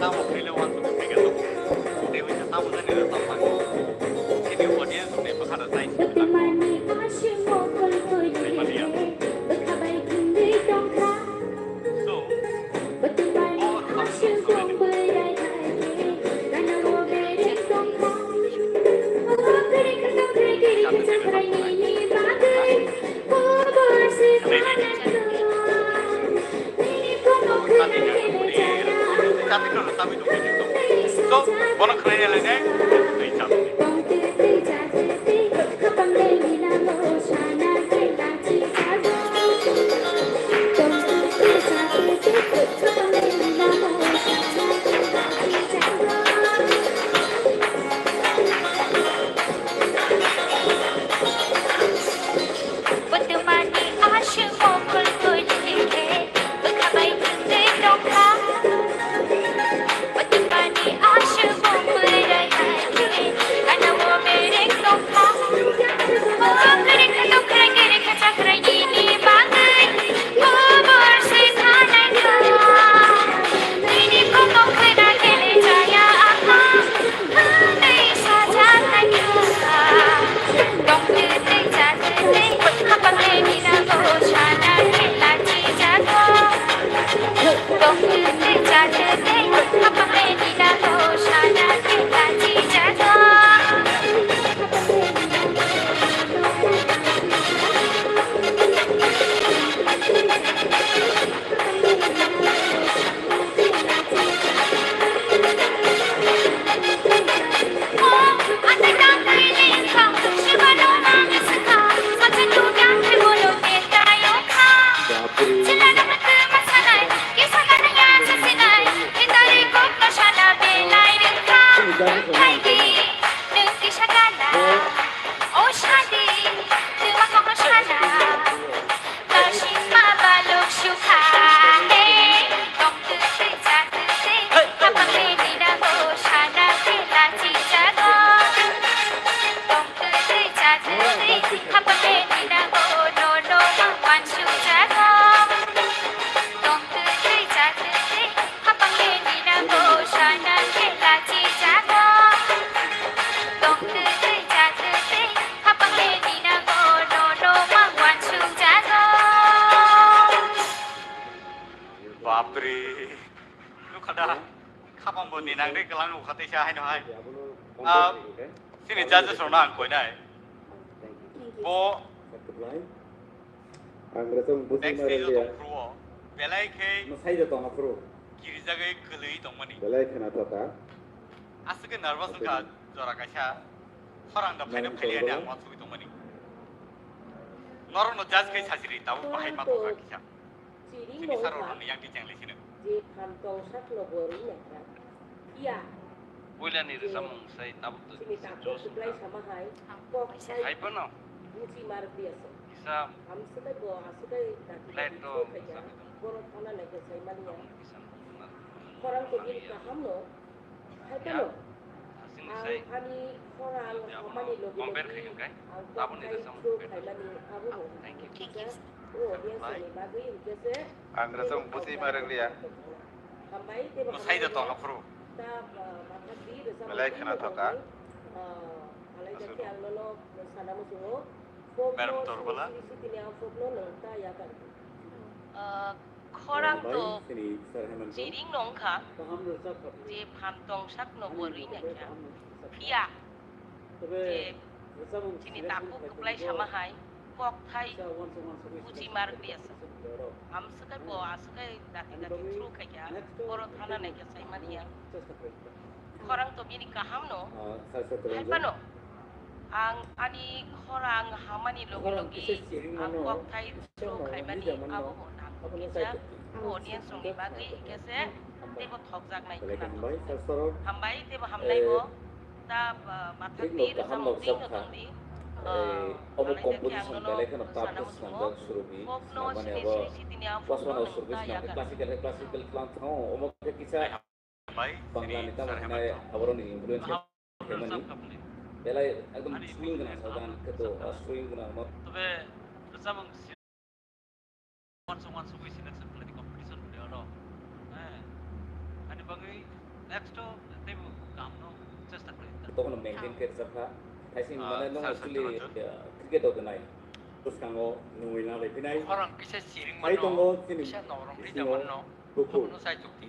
Tamo khaile uansugwi phaikha tabuk. Tei waisa tamo jani rwchapmani. Chini audience rokni bwkhano tai simi nango. Tei manya. So, o rwchapmung songnaini bagwi. So, bono khwlaina le ne? Twi chap. Khapang bo ni nang de kelang ukha teisa haino hai. Ah, sini judges rok no ang koinai. Bo Ang rwchapmung bwswk backstage o tong phuru o belai khe kirijagwi kwlwi tongmani. Belai khena thota. Aswk khe nervous wngkha jora kaisa. Khorang da phaino phailiya ang uansugwi tongmani. Norokno judge khai sachiri tabuk bahai ma tongkha kisa. Chini sir rokni yang twi chenglai sino. Je phan tong sakno bo rwna kha. Iya. Puilani rwchapmung sai tabuk to chini kisa takhuk josh suklai wngkha. Sama hai kok sai hai phano buchi mar biya se. Kisa amswtai bo aswtai dati flight dati to khaikha. Borok thana naikha sai mani ya. Khorang to bini kaham no. Hai phano. Ang ani khorang hamani logi logi ang kok hai through khaimani abo bo. Kisa o audience ni bagwi hwnkhe se. Ang rwchapmung bwtwi ma rwliya. Hambai tei bo hambai. Belai khwna thoka. Madam Torbala. Ah, khorang to chiring no wngkha, je phan tong sakno bo rwina kha. Phiya je chini takhuk kwplai sama hai kok thai buchi mar biya sa. Amswkai bo aswkai dati dati through khaikha, borok thana naikha sai mani ya. Khorang to bini kaham no. Hai phano. Ang ani khorang hamani logi logi ang kok thai through khaimani abo bo nang kisa audience rokni bagwi hwnkhe se teibo thokjaknai khwna tong. Hambai teibo hamnai bo. Ta, ah, mathakdi rwchapmung chingno tongdi. Ah, omo competition belai kheno tough khe swnamjak surubi. Kokno sini sini sitini ang kokno nung ta yakar. Classical, classical klang thango, omo khe kisa Bangla ni tamo hinai aboroni influence khe mani. Belai ekdom swing gwnang sa gan khe to, ah, swing gwnang no. Tobe rwchapmung uansuk uansugwi selection khlaidi competition hwnwi oro. Eh, ani bagwi next o teibo kaham no chesta khlai. Tokno maintain khe rwchapkha. Thaising mane no actually, ah, cricket o gwnai. Bwskango nungwi na lai phinai. Khorang kisa chiring mano, kisa norom ri da mano. Buku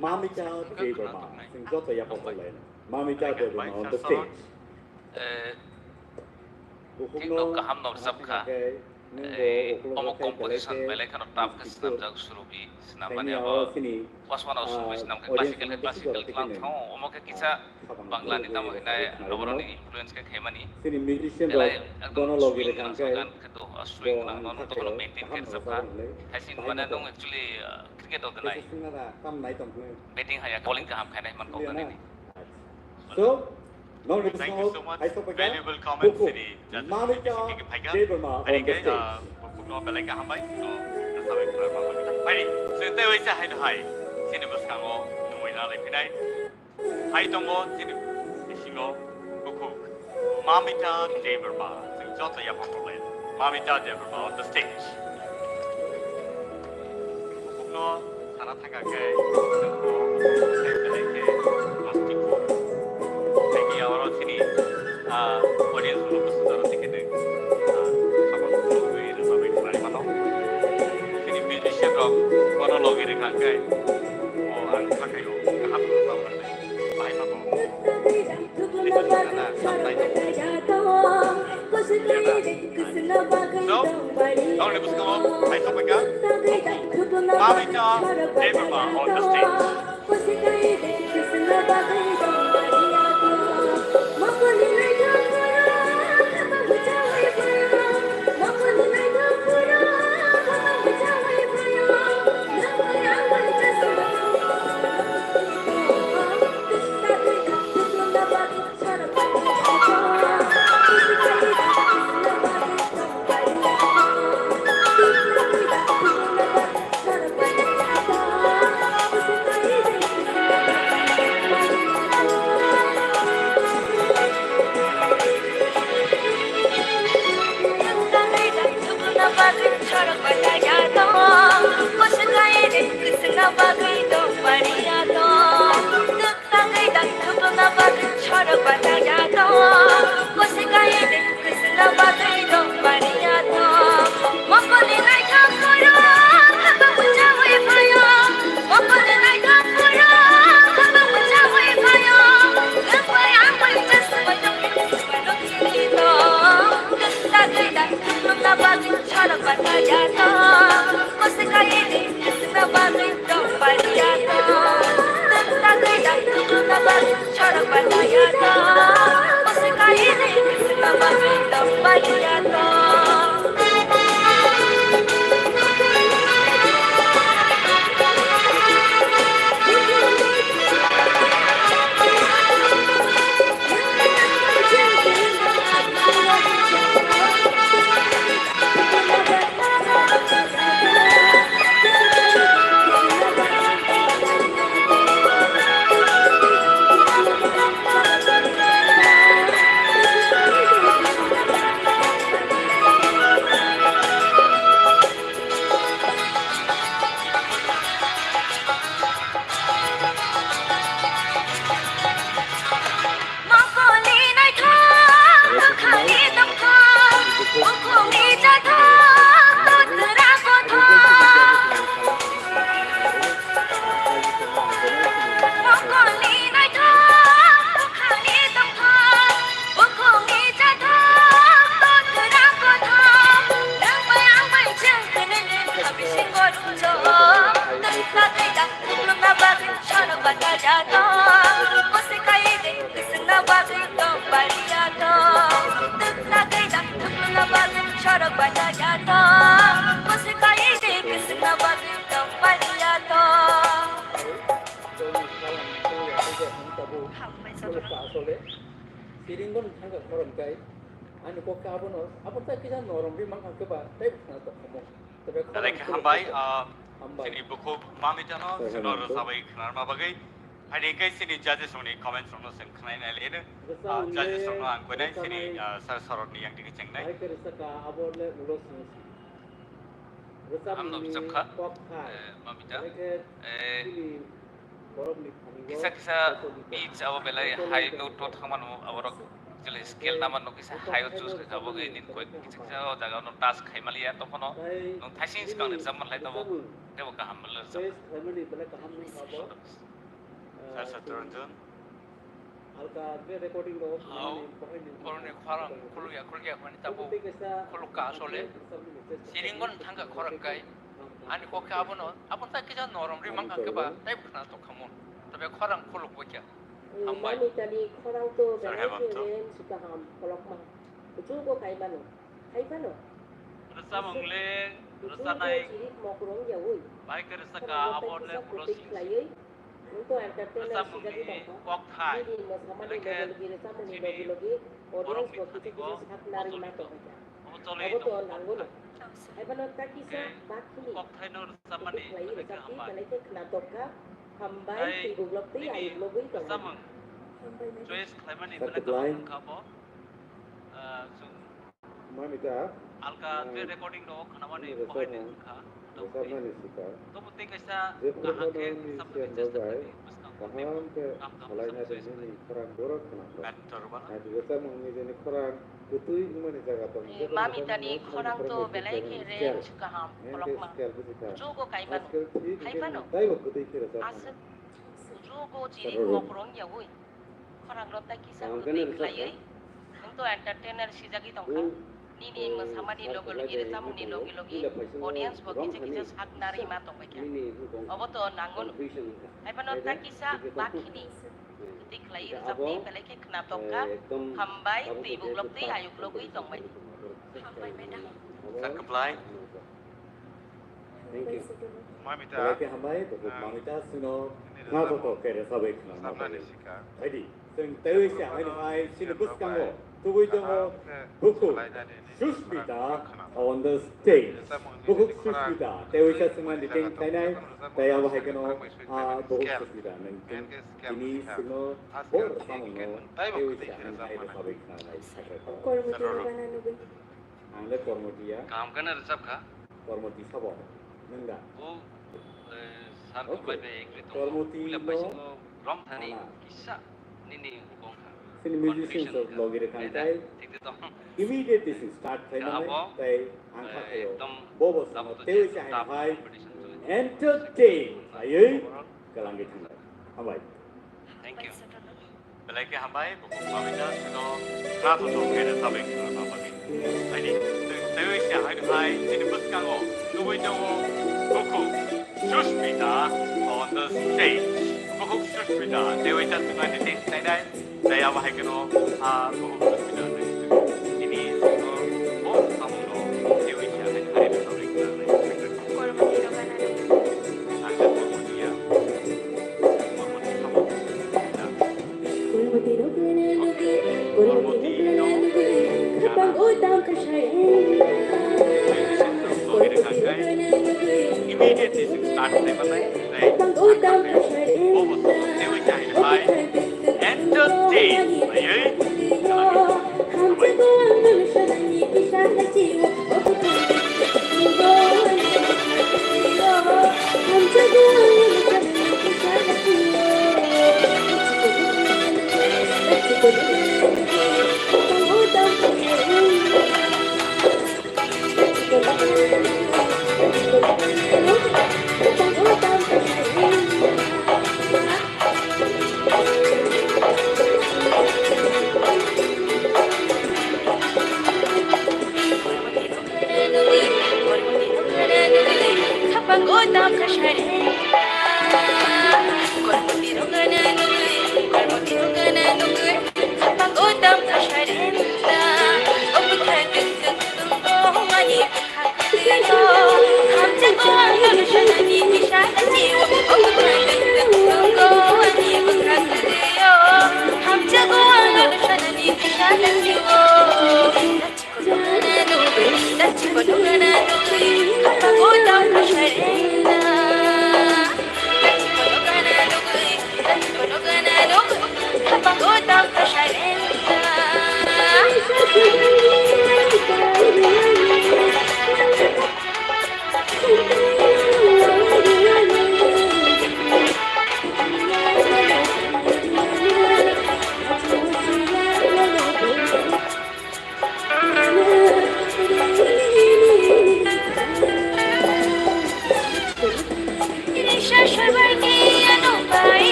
Mamita Debbarma, chwng joto yapha kholai. Mamita Debbarma on the stage. Eh, thikno kaham no rwchapkha. Eh, omo competition belai kheno tough khe swnamjak surubi, swnam mani abo. Wasmano surubi swnam khe classical khe classical klang thango, omo khe kisa Bangla ni tamo hinai aboroni influence khe khaimani. Belai ekdom swing gwnang sa gan khe to, ah, swing gwnang no, no, tokno maintain khe rwchapkha. Thaising mane nwng actually, ah, cricket o gwnai. Batting haya bowling kaham khainai man kok nani. So, nokni bwskango hai sok paikha, valuable comments bukhuk sini judges Mamita Debbarma on the stage. Bukhukno belai kaham bai, no, sabai khwlai ma bai. Bai, chwng tei waisa hai no hai, chini bwskango nungwi na lai phinai. Hai tongo chini bisingo bukhuk Mamita Debbarma, chwng joto yapha kholai. Mamita Debbarma on the stage. Bukhukno sana thangkha khe, belai khe plastic. Hai khe oro chini, ah, audience rok bwswk jora tikhe de, ah, khapang khulugwi rwchapwi khlai mano. Chini musician rok bono logi rwkha khe, o ang kha khe o kaham rwchapmani. Bahai ma bo. So, nokni bwskango hai sok paikha. Mamita Debbarma on the stage. Ang tabuk Hambai, ulo Sadhana. Ka asole siringon thangka khorang kai. Ani kok ka abono, abo ta kisa norom ri mangka keba, tai khna to khomo. Tabe khorang Belai khe khorang hambai, kai. Ah, Hambai. Chini bukhuk Mamitano, Sadhana sino to. Rwchapwi khnarma bagwi. Ani kai chini judges rokni comments rokno chwng khnai nai leno. Rwchap Ah, judges le, rokno ang koinai rwchap chini, nai. Ah, sir sorotni yang digi chengnai. Hai khe rwchapka abo le ulo song si. Rwchapni Hamno rwchapkha. Kok thai. Eh, Mamita. Belai khe Eh, chini Kisa kisa beach abo belai high note o thangmano aborok jele scale namano kisa high o choose kha abo ge nin koi kisa kisa o jaga no touch khai maliya tokhono nung thaising swkang ni rwchap manlai tabuk tebo kaham manlai rwchap. Sir Satranjan. Hao, borokni khorang khuluk ya khuluk ya hwnwi tabuk khuluk ka asole. Siringon thangka khorang kai. Ani kok khe abono, abono ta kisa norom ri mangka khe ba, tai khna tok khamon. Tabe khorang khuluk bo kya. Hambai. Mami tani khorang to Sir belai Hemant khe to. Ren sukaham kolokma. Kuchugo kai mano. Kai mano. Rwchap wng le, Kuchugo rwchanai. Chirik mokrong yaui. Bai khe rwchaka Khorang abo tai le kisa ulo kutik sing khlaiwi. Nungto entertainer Rwchapmungni sijagwi tongkha. Kokthai. Nini mwsamani Belai khe logi logi rwchapmungni chini logi logi borokni audience bo kisu thanigo kisu sak narwi ma tongkha. Obo choli Obo to tongo nanggo no. Kokthai. Haibano takisa Khe bakhini. Kokthaino rwchapmani Kutik khlai belai khe rwchapni hambai. Belai khe khna tongkha. Hambai Tei twi buklok twi nini ayuk logwi tongkha. Rwchapmung Hambai madam. Choice khlaimani Sak belai khe kaham lai. Wngkha bo. Ah, chwng Mami ta, Alka ah, tei recording rok khnamani nini bahai rwchapmung, wngkha. Rwchapmani sikar. Tobo tei kaisa Jephru kaham khe phano nini rwchapmani siyan chesta rwbai, khlaidi, bwskang kaham khe kaham kaham salaina rwchapmani nini khorang borok khna kho. Mentor ba. Nai rwchapmung nijeni khorang kwtwi wngmani jaga tongo. Eh, Jephru Mami phano tani nini khorang khorang to ni belai khe sikar range ni kaham scale. Nini khe kolokma. Scale buji kha. Jogo kaimano. Ajkal thik Hai hwnkhe phano. Taibo kwtwi khe rwchapmani. Aswk jogo chiri Roro. Mokrong yaui. Khorang rok tai kisa Kaham kwtwi khe nini khlaiwi, rwchapmung. Nwng to entertainer sijagwi tongkha. Nini mwsamani logi logi, rwchapmungni logi logi, audience bo kisa kisa sak narwi ma tongbaikha. Obo to nango no. Haiphano ta kisa bakhini kwtwi khlaiwi rwchapni belai khe khna tongkha. Hambai, twi buklok twi ayuk logwi tongbai. Hambai madam. Sir, kwplai. Thank you. Mamita. Belai khe hambai, bukhuk Mamita sino khna thok thok khe rwchapwi khna bagwi. Phaidi, chwng teiwi se haino hai chini bwskango tubui tongo bukhuk Sushmita on the stage. Bukhuk Sushmita, teiwi se chwngno meeting khlainai, tei abo hai kheno, ah, bukhuk Sushmita, nwng tini chwngno bo rwchapmungno teiwi se haino hai rwchapwi khna nai sakha. Ang le Kormoti ya. Kaham khe no rwchap kha. Kormoti sabo. Nwng da? Bo, eh, sir Okay. Kwplai bai agree tongo. Kormoti Puila no paisingo rom thani ana. Kisa nini hukong kha. Sini musicians Confusion of wngkha. Logi Rekhang Nai da, tai. Thik de tong. Immediately sing start khai Kha mane abo, tai ang kha eh, khayo. Ekdom Bobo sabo samo to tewi je chai top hai. Competition to Entertain ayoi. Overall. Kalangi thangnai. Hambai. Thank you. Belai khe hambai, bukhuk Mamita sino khna thok thok khe rwchapwi khna bagwi. Haini, tei se hai hai, chini bwskango tubui tongo bukhuk Sushmita on the stage. Bukhuk Sushmita, teiwi ta sino ni tin tai dai, tei abo hai kheno, ah, bukhuk Sushmita, tini sino, oh, samungno, teiwi se hai hai rwchapwi khna nai. Kormo tiro gana nugwi, kormo tiro gana nugwi, khapang o tam khasai. Kormo tiro gana nugwi, Immediately sing start khai manai, tei khapang o tam khasai. Entertain, ayai.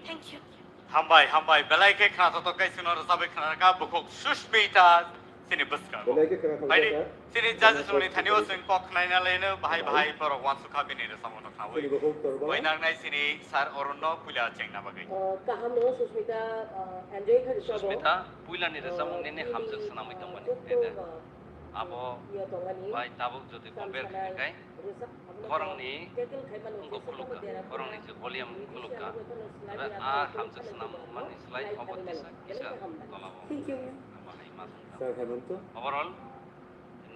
Thank you. Hambai, hambai. Belai khe khna thotok kai chwngno rwchabwi khna rwkha bukhuk Sushmita chini bwskango. Belai khe khna thotok. Phaidi, chini judges rokni thani o chwng kok khnaina laino bahai bahai borok uansukha bini rwchapmungno khnaui. Chini bukhuk Torbala. Koinaknai chini sir Arunno puila chengna bagwi. Uh, kaham no Sushmita, uh, enjoy kha rwchabo. Sushmita, puilani rwchapmung nini hamjwk swnamwi tongmani. Abo bai tabuk jodi compare khaikha khe khorangni wngkuk khulukha, khorangni je volume khulukha. Tei a hamjwk swnam mani slai obo tisa kisa tolao. Thank you. Abo hai ma thangkha. Sir Hemanta. Overall,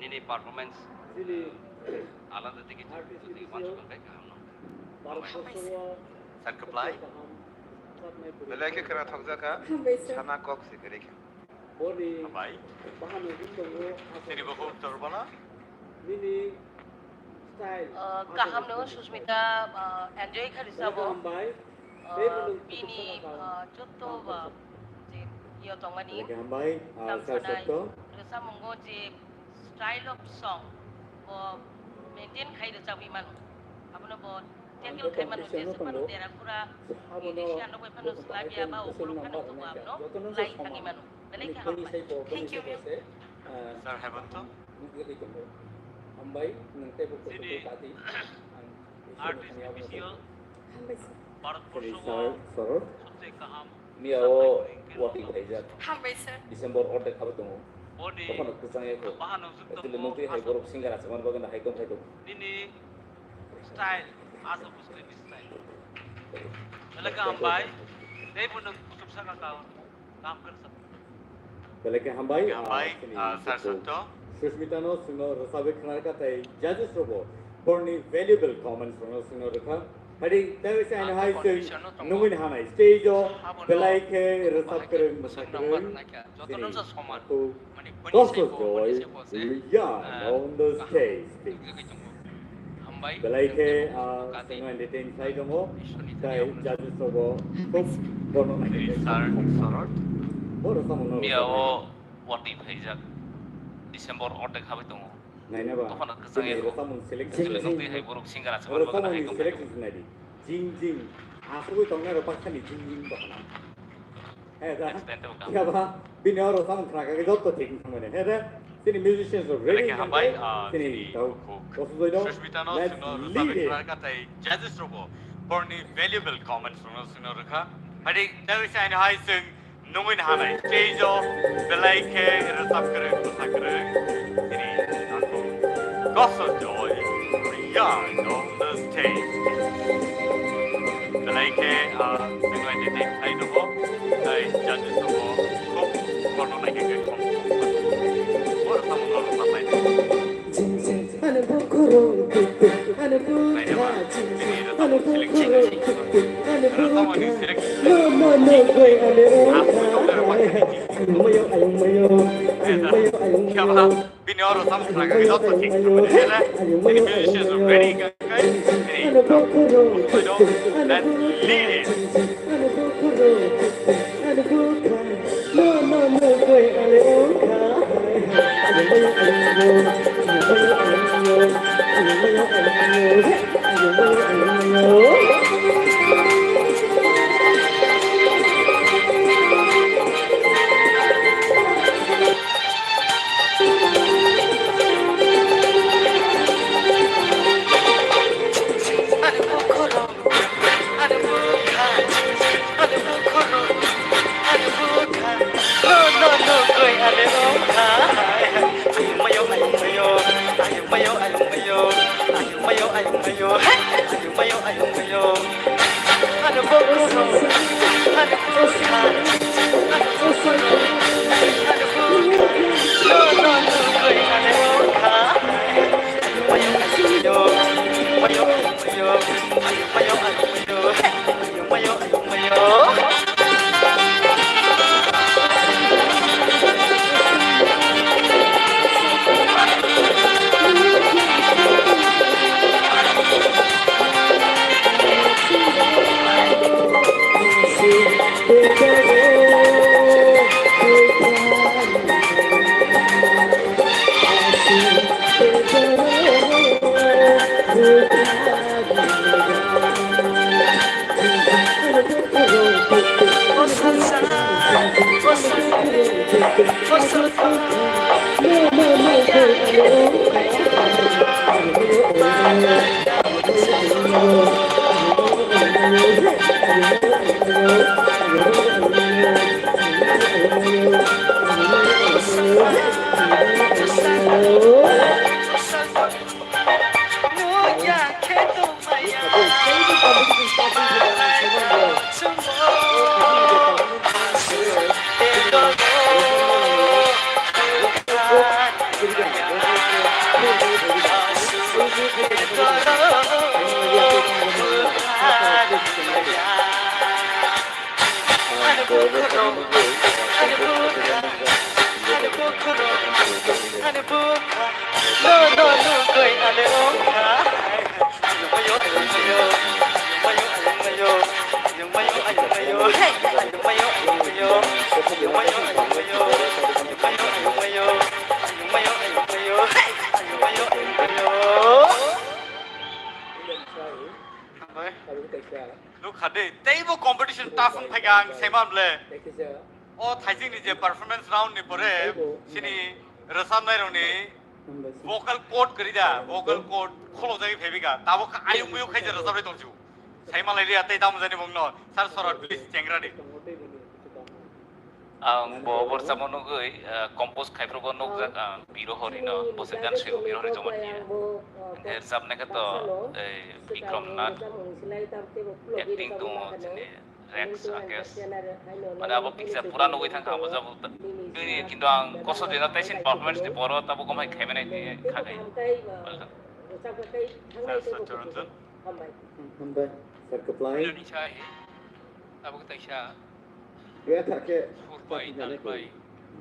nini performance, eh, alada digi jodi uansukha khe kaham nangkha. Hambai. Sir Kwplai. Belai khe khna thokjakha. Hambai, sir. Sana kok se kwrwi kha. Hambai. Chini bukhuk Torbala. Uh, kaham no Sushmita, uh, enjoy kha rwchabo. Uh, bini, uh, jotto, uh, je yo tongmani. Hambai, uh, tam sir sanai Sotto. Rwchapmungo je style of song bo maintain khai rwchabwi mano. Abono bo tackle khai mano, jesa phano dera kura, ni ni siyan rok bai phano swlaiya ba, o khuluk phano to bo abono lai thangwi mano. Belai khe hambai. Thank you, ma'am. Sir Hemanta. Hambai, nwng teibo chini kuchugo tati. Ang artist official. Hambai, sir. Bharat borso o sobse kaham. Miya o watwi khaijak. Hambai, sir. December ordek habwi tongo. Bokhno kwchang ya kho. Actually, nugwi hai borok singer achukmani bagwi no hai tong khai tong. Nini style, asa bwswkni style. Belai khe hambai. Tei bo nwng kuchuk saka ka, kaham khe rwchap. Belai khe hambai, ah, chini sir Sotto. Sushmita no chwngno rwchabwi khna rwkha tei judges rogo borni valuable comments rokno chwngno rwkha. Hari tei se ani hai chwng nungwi hanai stage o belai khe rwchap kwrwng, mwsa kwrwng. Jotono sa soman. Mane, boni Gospel sebo, boni Joy, sebo se, Riya, ah, on the stage, please. Hambai, belai khe, ah, kati, chwngno entertain khlai tongo. Ishwrni tei thani judges rogo khub bono naikhe sir Sorot. Boro samungno miya o watwi phaijak. December ordek habai tongo. Naina ba. Tophano kwchang ya kho. Rwchapmung selection. Actually, nugwi hai borok singer achukmani bagwi hai tong khai tong. Jing jing. Asugwi tongnai rok baksa ni jing jing tongna. He da. Extend to come. Ya ba, bini oro samung khna kha khe jotto thik wngmani. He da, chini musicians rok ready wngkha khe, ah, chini tau kosojoi no. Sushmita no chwngno rwchapwi khna rwkha tei judges rokbo borni valuable comments rokno chwngno rwkha. Hari tei se ani hai chwng nungwi hanai stage o belai khe rwchap kwrwng, mwsa kwrwng, chini aku Gospel Joy, Riya on the stage. Belai khe, ah, chwngno entertain khlai tongo, tei judges rokbo khub kotor naikhe khe khum khum. Bo rwchapmungno rwchap lai. Nainama, bini rwchapmung selection. Rwchapmungni selection. Bini oro samung khna kha khe joto thik khe mani. Bini musicians are ready, guys. Let's lead it. Nukha de, teibo competition tough wng phaikha ang saimam le. O thaising ni je performance round ni pore, sini rwchapnai rokni vocal cord kwrwi da, vocal cord khulokjagwi phaibika. Tabuk kha ayuk muyuk khai je rwchapnai tongsigo. Saimalai liya tei tamo jani bongno. Sir Sorot, please, chengra di. Ang bo borsa mo nugwi, ah, compose khai phuru bo nukjak ang Birohori no, bo se gan sui Birohori joma niya. Ang khe rwchapnai khe to, eh, Bikram Nath, acting tongo chini Rex Rakesh. Mane abo picture pura nugwi thangkha ang bo jabo. Bini kintu ang koso jena tei sin performance ni poro tabo komai khaimani ni khakai. Welcome. Sir Satyaranjan. Hambai. Sir Kaplai. Tabuk taisa. Gaya thakhe. Hurbai, dalbai.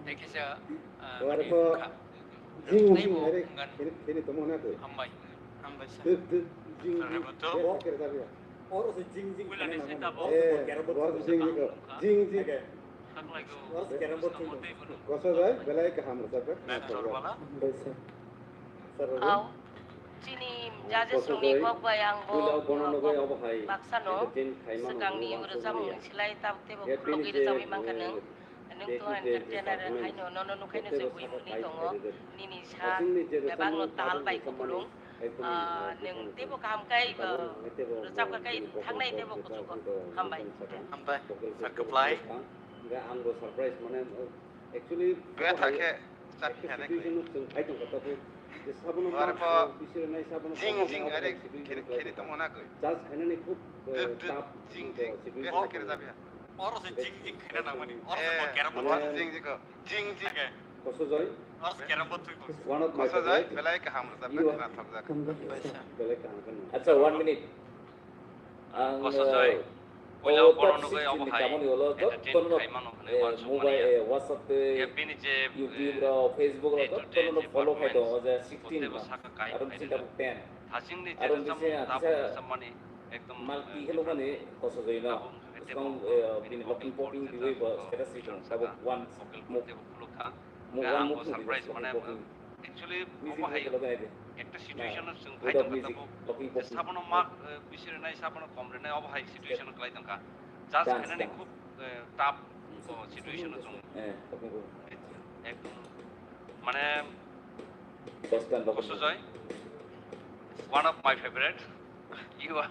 Tei kisa, ah, wara mani ko kha. Jing jing are kiri kiri tomo na ko. Hambai. Hambai sa. Duk duk jing jing. Sir Hemanto. Gaya thakhe da ya. Oro se jing jing. Wala ni sita bo. Eh, oro jing jing ko. Jing jing. Haklai ko. Oro se kerem bo jing. Koso jai, belai kaham rwchapkha. Hambai sa. Sir Rajan. Au. Chini judges rokni kok bai ang bo, ah, kok baksano swkangni rwchapmung ni slai tabuk teibo khulogwi rwchapwi mankha nwng. Nwng to entertainer haino nono nukhaino se buimungni tongo. Nini sa bebakno tal bai kupulung. Ah, nwng teibo kaham khe bo rwchapkha khe thangnai teibo kuchugo. Hambai. Hambai. Sir Kaplai. Hwnkhe ang bo surprise mane, actually, wngya thakhe, chaphi thane khe. Situation o chwng khai tongkha, tabuk je sabono aro ma bo bisire nai sabono jing jing are khiri khiri tongma na koi. Charge khainani khub, eh, tough jing jing situation. Oro se jing jing khaina nangmani. Oro se bo kerem bo jing jing ko. Jing jing. Koso Joy. Oro se kerem bo thui bo. One of my favorite. Koso Joy, belai kaham rwchapkha, khna thokjak. Belai kaham kheno. Acha, one minute. Ang, koso Joy. Eh, puila o bono top nugwi sixteen obo ni hai kamani ulo entertain jottono, khai mano hwnwi eh, uansukmani mobile, ya. Eh, WhatsApp tei, ya, bini je, YouTube eh, rok, Facebook rok jottono no follow khai tongo, je sixteen no. Aro bini tabuk ten. Aro bini se tabuk rwchapmani ekdom, mal eh, ti kheno mani koso Joy no. Tabuk hwnkhe teibo bini locking popping diwi bo status ri tongo. Tabuk one move. Mo-, one move movie surprise, mane, actually, obo hai ekta situation o chwng phai tongkha tabuk, je sabono ma, eh, bisi rwnai, sabono kom rwnai, obo hai situation o kwlai tongkha. Charge khainani khub, eh, tough, oh, situation o chwng. Ekdom, mane, Koso Joy, one of my favorite. You are.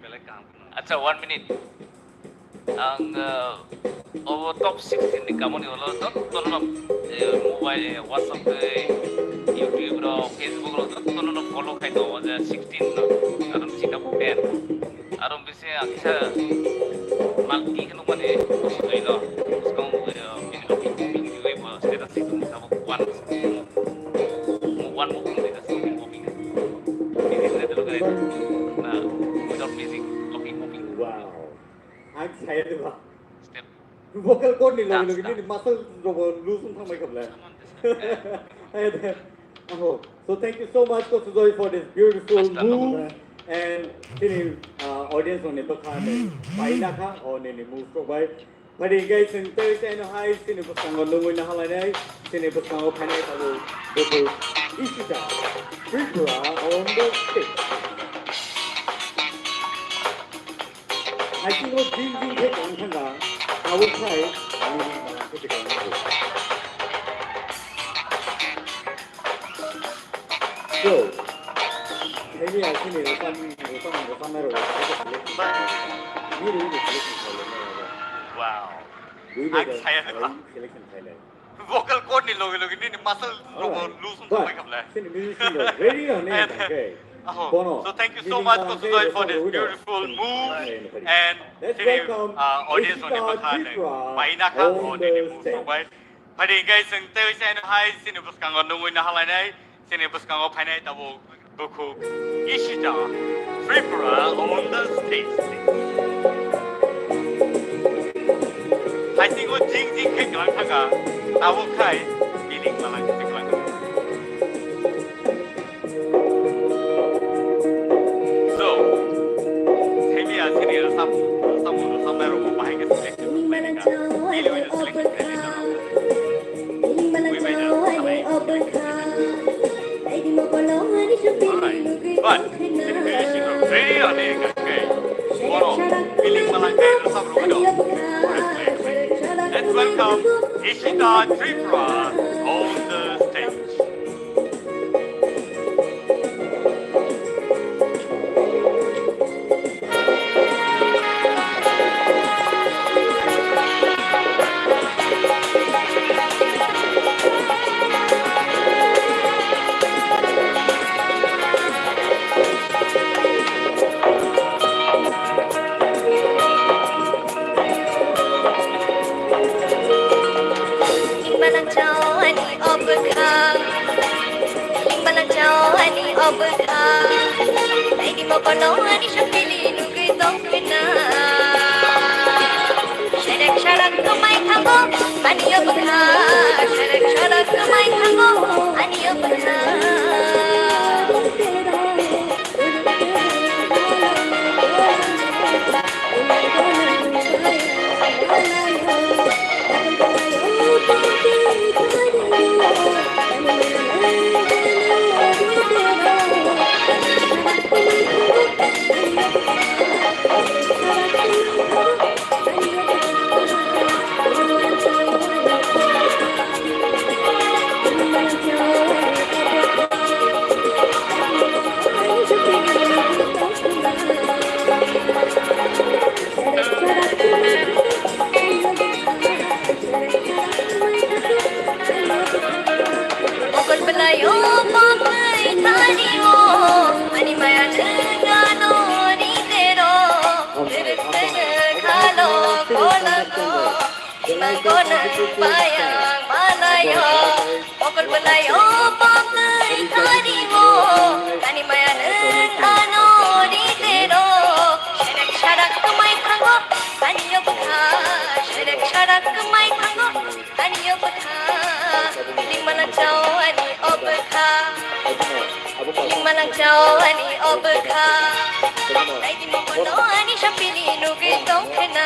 Belai kaham kheno. Acha, one minute. Ang, uh, obo top sixteen ni kamani ulo jottono, eh, mobile, eh, WhatsApp tei YouTube rok, Facebook rok jottono follow khai tongo je sixteen no. Aro bisi tabuk ten. Aro bisi ang kisa mal ti kheno mani koso Joy no. Bwskang, eh, bini login bini riwi bo status si tabuk one. Mo one mo bini status si bini. Bini status logo na without music login mo bini. Wow. Ang excited ba. Step. Vocal cord ni logi logi nini muscle rogo loose wng thangbai khabla. Aho. So thank you so much, Koso Joy, for this beautiful move. And chini, uh, audience rokni bwkha ni paina kha o nini move rok bai. Phadi guys, chwng tei tei no hai chini bwskango nungwi na halainai, chini bwskango phainai tabuk bukur Ishita Tripura on the stage. Hai chini o jing jing khe tong thangkha, abo khai nini mala khe tong thangkha. So, maybe I think it's some, some, some matter of selection. Maybe we selection for the matter. Wow. We Ang made a saya selection for the Vocal cord ni loge loge nini muscle rogo lose wng thangbai khamle. Sini musician rok ready no ne tangke. Aho. So thank you so much, Kosudoy, for this beautiful move and sini, uh, audience ni bwkha nung paina kha o nini move rok bai. Phadi guys, ang tei se hai sini bwskango nungwi na halainai. Chini bwskango phainai tabuk bukhuk Ishita Tripura on the stage. Haisingo jing jing khe kwlang thangkha, tabuk khai biling malang khe kwlang thangkha. So, semi asini rwchap, rwchapmung rwchapnai rokbo bahai khe selection khlainai kha. Nini selection khlainai rok. Alright, but ready on the okay. Let's welcome Ishita Tripura on the stage. Limbalang chao ani obwkha. Limbalang chao ani obwkha. Naidi mokono ani shapili nugwi tongkhwna. Sherek sharak kwmai thango ani obwkha. Sherek sharak kwmai thango ani obwkha. Mokol belai o mokol thani o, ani maya nengano ni tero, khalo kola ko. Imang gonang bayang malayo, mokol belayo, mokol tarimo, kani maya nung ano di tero. Sherek sharak kemai thango, kani yo bwkha. Sherek sharak kemai thango, kani yo bwkha. Ling malak chao ani o bwkha. Ling malak chao ani o bwkha. Naidi mokono ani shapili nugwi tongkhwna.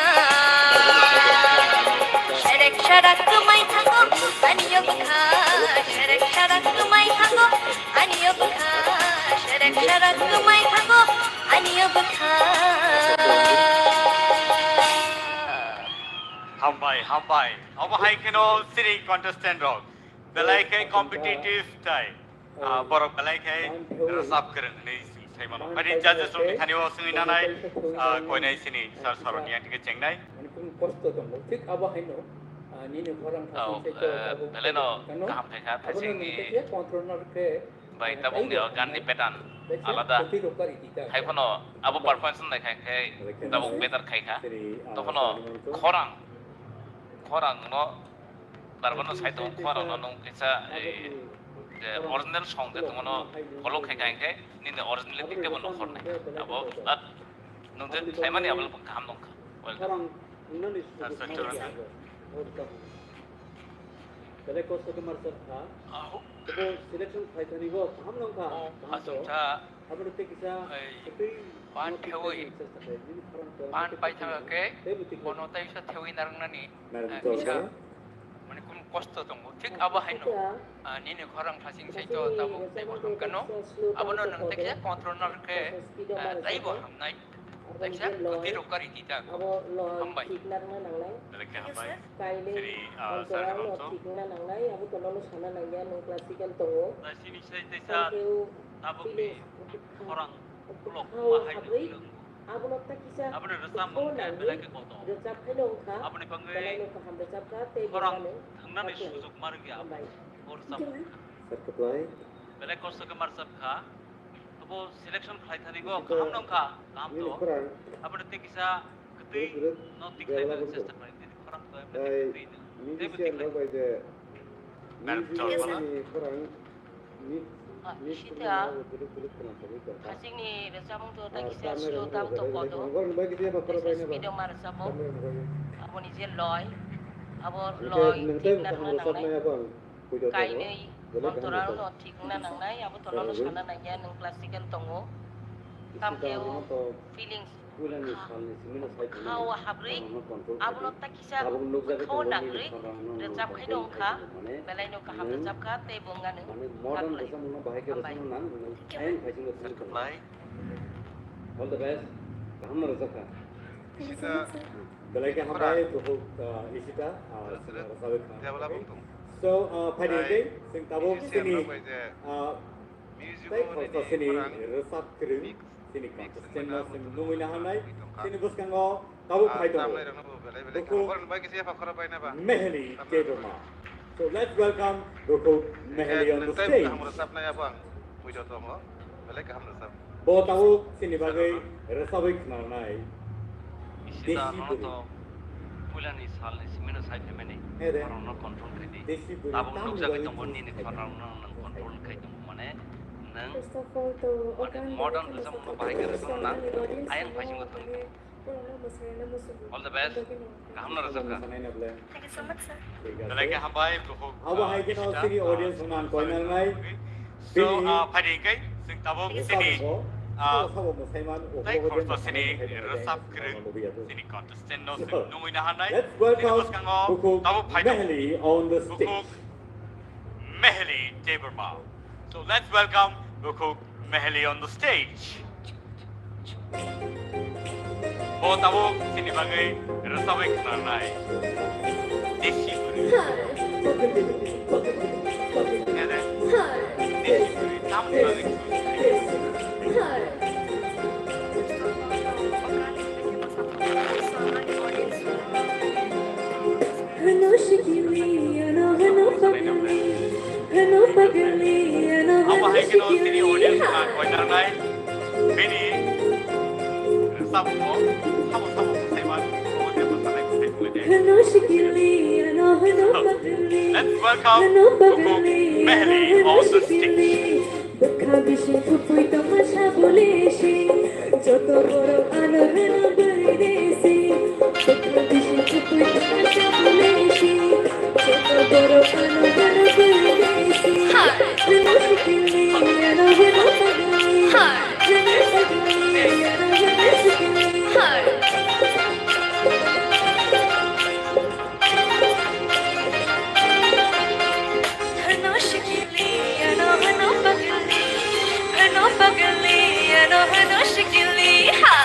Sherek sharak kwmai thango ani o bwkha. Sherek sharak kwmai thango ani o bwkha. Sherek sharak kwmai thango ani o bwkha. Hambai, hambai. Obo hai kheno chini contestant rok. Belai khe competitive tai. Ah, borok belai khe rwchap kwrwng hwnwi saimano. Ani judges rokni thani o swngwi nanai, ah, koinai sini sir saroni yang thike chengnai. Mane kunu kosto tongo. Thik abo haino, ah, nini khorang thasing se to, eh, abo belai no kaham khaikha, thasing ni bai tabuk ni o gan ni pattern alada. Hai phano abo performance nai khai khai tabuk better khaikha. Tokhono khorang, khorang no Barmano sai tongo, khorang no nung kisa, eh, je original song je tongo no follow khai khai khe nini originality tebo no khornai. Abo, ah, nung je khlaimani abo kaham nung kha. Well done. Sir, sir, sir. Belai kosto khe mar sir kha. Aho. Tebo selection khlai thani bo kaham nung kha. Oh, kaham to. Aswk kha. Abo tei kisa, ei, tei pan thewi, nini khorang to pan pai thangkha khe, tei bo tei bono tei sa thewi narwknani. Narwk kisa. Mane kunu kosto tongo. Thik abo haino, ah, nini khorang thasing sai to tabuk taibo hamkano. Abono nwng tei khe control narwk khe, ah, taibo hamnai. Kaisa kwtwi rok kari tita. Abo loi hambai. Thik nangna nangnai. Belai khe hambai. Kainwi siri, ah, sir, antorano hamso. Thik wngna nangnai, abo tono no sana nangya, nwng classical tongo. Sini sai teisa tabukni khorang ulo khorang ma hai habri, twi. Abono ta kisa abono rwchapmung khe nangwi belai khe kotor. Rwchap khaino wngkha. Aboni bagwi belai no kaham rwchapkha, tei khorang thwngnani sujok ma rwngya abo. Hambai. O rwchapmung kha. Sir, kwplai. Belai kosto khe ma rwchapkha. Tobo selection khlai thani go kaham nong kha, kaham to. Aboni tei kisa kwtwi no tikhlai mani chesta khlai, tei khorang to emne tei kwtwi no. Tei bo tikhlai. Ah, sita. Khachikni rwchapmung to ta kisa slow down to kodo. Kisa speed o ma rwchapmung. Aboni je loi, abo loi thik na thang nangnai. Kainwi, montorano thik wngna nangnai, abo tono no sana nangya, nwng classical tongo. Tamo khe o feelings, bwkha o habrwi, abono ta kisa bwkha o nagrwi rwchap khaino wngkha, belai no kaham rwchapkha, tei bo wngya nwng habrwi. Hambai. All the best. Kaham no rwchapkha. Belai khe hambai, bukhuk, ah, Ishita, ah, rwchapwi khna. So, ah, phaidi hwnkhe, chwng tabuk chini, ah, tei khoroksa chini rwchap kwrwng, chini contestant no chwng nungwi naharnai, chini bwskango tabuk phai tongo. Bukhuk Meheli Debbarma. So let's welcome Bukhuk Meheli on the stage. Bo tabuk chini bagwi rwchabwi khwnanai. Desi bwrwi. Puilani salni simino sai phaimani khorokno control khai di. Tabuk nukjagwi tongo nini khorokno nwng control khai tongo, mane nwng, mane modern rwchapmungno bahai khe rwchapna ayang phaisingo thangkha. All the best. Kaham no rwchapkha. Thank you so much, sir. Belai khe hambai, bukhuk, abo hai kheno chini audience rokno ang koi nangnai. So, ah, phaidi hwnkhe chwng tabuk chini, ah, tei khoroksa chini rwchap kwrwng, chini contestant no chwng nungwi naharnai. Let's welcome bukhuk Meheli on the stage. Bukhuk Meheli Debbarma. So let's welcome Bukhuk Meheli on the stage. Bo tabuk chini bagwi rwchabwi khwnanai. Desi bwrwi. Ede. Desi bwrwi tamni bagwi. Hano shikili, ano hano pagli, hano pagli, ano hano shikili. Abo hai kheno chini audience rok koinarnai bini rwchapmung sabo sabo bwsai man, obo je bwsanai bwsai tongwi de. Hano shikili, ano hano pagli, hano pagli, ano hano shikili. Let's welcome Bukhuk Meheli on the stage. Bwkha bising kupui tongma sabole si, joto borok ano hwno bwrwi de si. Bwkha bising kupui tongma sabole si, joto borok ano hwno bwrwi de si. Hwno sikili, ano hwno pagwi. Hwno sikili, ano hwno sikili. Hano shikili, ano hano pagli, hano pagli, ano hano shikili, ha.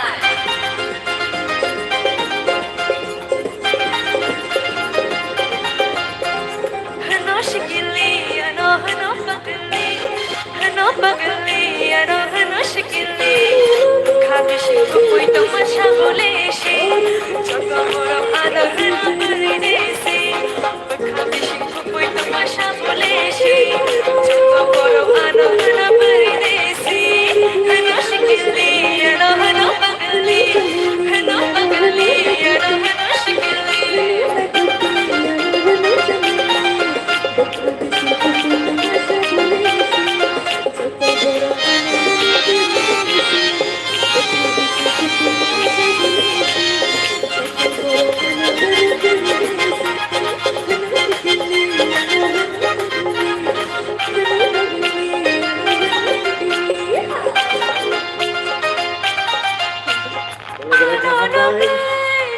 Hano shikili, ano hano pagli, hano pagli, ano hano shikili. Kha bisi kupui tongma sabole si, joto borok ano hano bwrwi de si.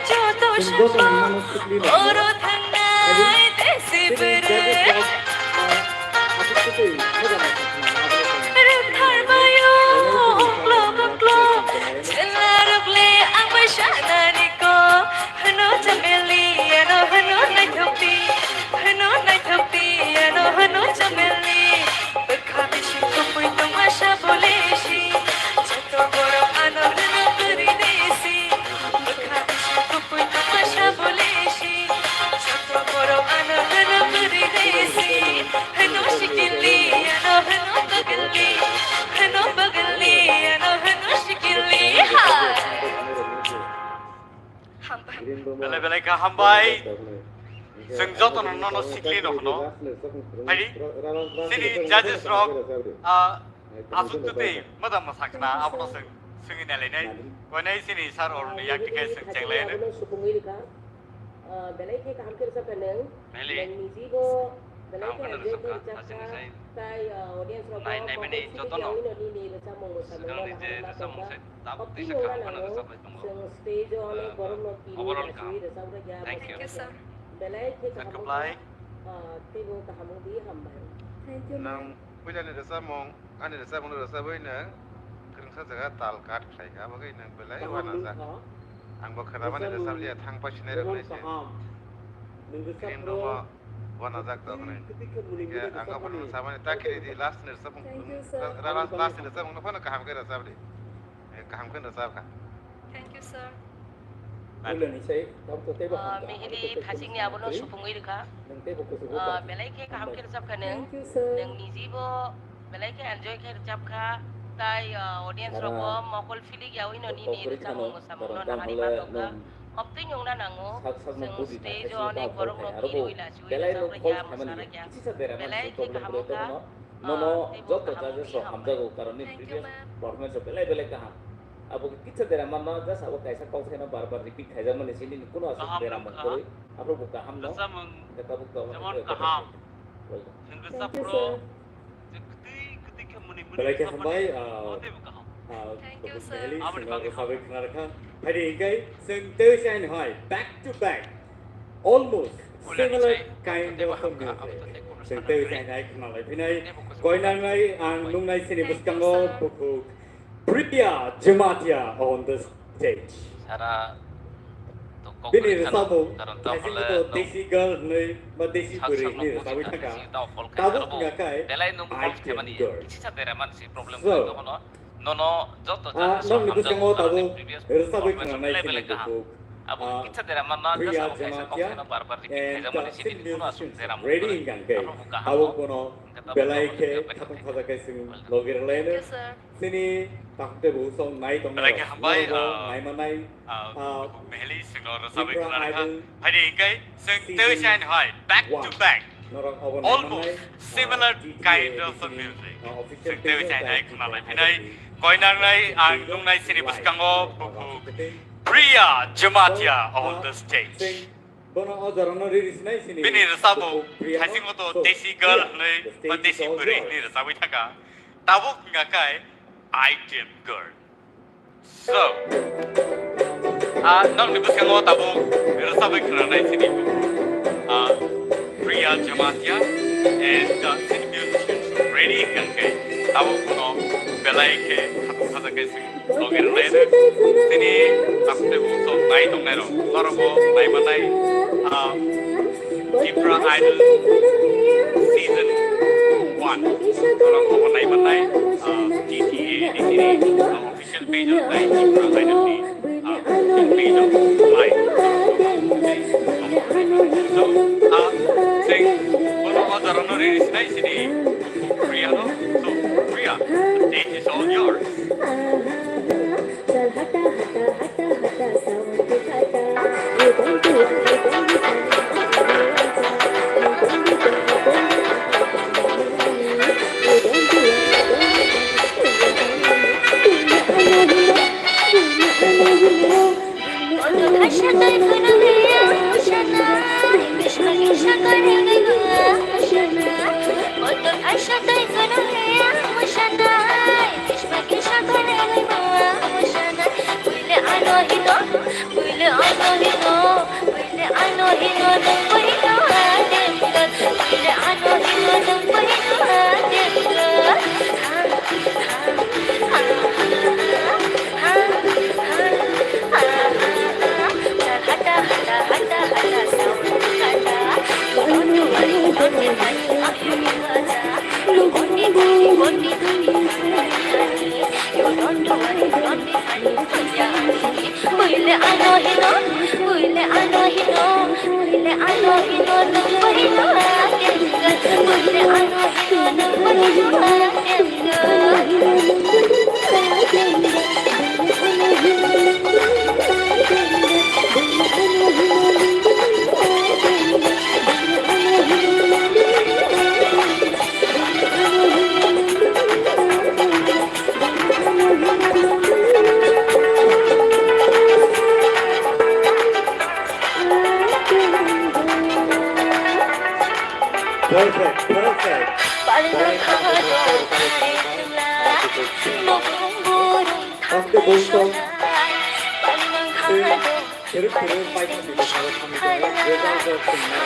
Joto sabo oro thangnai desi bwrwi. Rwktharbaio uklo buklo, chwlarokle Kaham bai, chwng jotono nono sikli no hwno. Phaidi, chini judges rok, ah, aswk twi madam no sakna, abono chwng swngwi nailainai. Koinai chini sir Arun ni yak tikai chwng chenglainai. Ah, belai khe kaham khe rwchapkha nwng. Belai. Nwng nijibo belai khe enjoy khe rwchapkha. Tai, ah, audience rok bo nai, nai mani jotono. Nini rwchapmung mwsamung no je rwchapmung se tabuk tei se kaham kheno rwchapmung. Chwng stage o onek borok no tini achugwi rwchapmung rwkha. Thank you, sir. Belai khe kaham wngkha. Ah, teibo kaham wngdi, hambai. Thank you, ma'am. Nwng puilani rwchapmung, ani rwchapmung no rwchapwi nwng kwrwngsa jaga tal cut khlaikha, abo khe nwng belai uanajak. Ang bo khwnamani rwchaplia thang pasinai rok naise. Green room o uanajak tong hwnwi. Hwnkhe ang abono samani ta khe ridi, last ni rwchapmung, ra-, ra-, last ni rwchapmung no phano kaham khe rwchapdi. Eh, kaham khe rwchapkha. Thank you, sir. Ah, Mihili Thachikni abono supungwi rwkha. Ah, belai khe kaham khe rwchapkha nwng. Nwng nijibo belai khe enjoy khe rwchapkha. Tai, ah, audience rokbo mokol philik yaui no nini rwchapmung mwsamung no naharwi mantokha. Obtwi nungna nango, chwng stage o onek borok no phirwi lachiui rwchaprakya, mwsaprakya. Belai khe kaham wngkha. Nono joto judges rok hamjago, karon nini previous performance rok belai belai kaham. Abo kisa dera manma, just abo kaisa kok seno bar bar repeat khaijak mani sini, nini kuno aswk dera man kwrwi. Abo bo kaham no. Hwnkhe tabuk to kaham. Welcome. Belai khe hambai, ah, ah, Thank you, sir. Belai sino rwchapwi khna rwkha. Phaidi hwnkhe chwng tei se hai back to back. Almost similar kind of a music. Chwng tei se hai khna lai phinai. Koinangnai ang nungnai sini bwskango bukhuk Priya Jamatia on the stage. Sara to kok bini rwchapmung, karon to kaisa hole to no Desi Girl hwnwi ba Desi bwrwi hwnwi rwchapwi thangkha. Tabuk wngkha khe belai nwng call khe mani, kisa dera man si problem. So, nono joto, ah, judges nokni bwskango tabuk rwchapwi khwnanai sini bukhuk, abo, ah, kisa dera man na, Priya Jamatia and, ah, same musicians ready wngkha khe. Tabuk bono belai khe khatung khajakhe chwng logi rwlaino. Chini takhuk tei bukhuk song nai tongnairok, belai khe hambai, norokbo, ah, naimanai, ah, ah, Mihili sino rwchapwi khna rwkha. Phaidi hwnkhe chwng tei se hai back to back. Almost similar kind of a music. Chwng tei se hai khna lai phinai. Koinangnai ang nungnai sini bwskango bukhuk Priya Jamatia on the stage. Bini rwchapmung thaisingo to Desi Girl hwnwi ba Desi bwrwi hwnwi rwchapwi thangkha. Tabuk wngkha khe Item Girl. So, ah, nokni bwskango tabuk rwchapwi khwnanai sini, ah, Priya Jamatia and, ah, sini musicians ready wngkha khe tabuk bono belai khe khatung khajakhe chwng logi rwlaino. Sini takhuk tei bukhuk song nai tongnairok, norokbo naimanai, ah, Tipra Idol Season one. Norok obo naimanai, ah, T T A ni sini, ah, official page o tei Tipra Idol ni, ah, official page o nai. So, ah, chwng bono o jorano release nai sini Priya no. So, Priya, the stage is all yours. Perfect. Bali mangkha do thai chwla, nokong burung thangwi sona. Bali mangkha do thai chwla,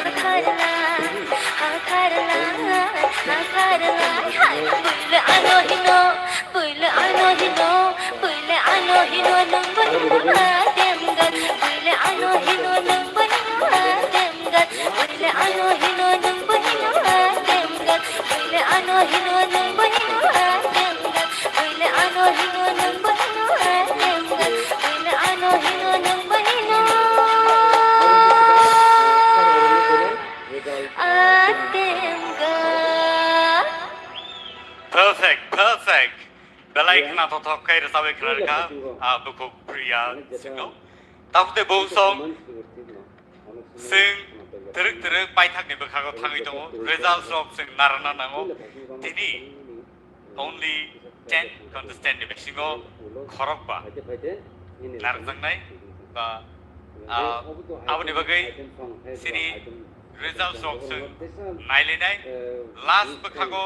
hakharla, hakharla, hakharla. Buile ano hino, buile ano hino, buile ano hino, nwng bo hino adem gan. Buile ano hino, nwng bo hino adem gan. Buile ano hino, nwng bo hino adem gan. Buile ano hino, nwng bo hino adem gan. Buile ano hino, nwng bo hino adem gan. Buile ano hino, nwng bo hino adem gan. Perfect, perfect. Belai khna thothok khe rwchabwi khna rwkha, ah, bukhuk Priya Singh no. Tabuk tei bo song Chwng twrwk twrwk paithakni bwkhago thangwi tongo, results rok chwng narwkna nango. Tini only ten contestant ni bisingo khorokba narwkjaknai ba, ah, aboni bagwi chini results rok chwng nailainai. Last bwkhago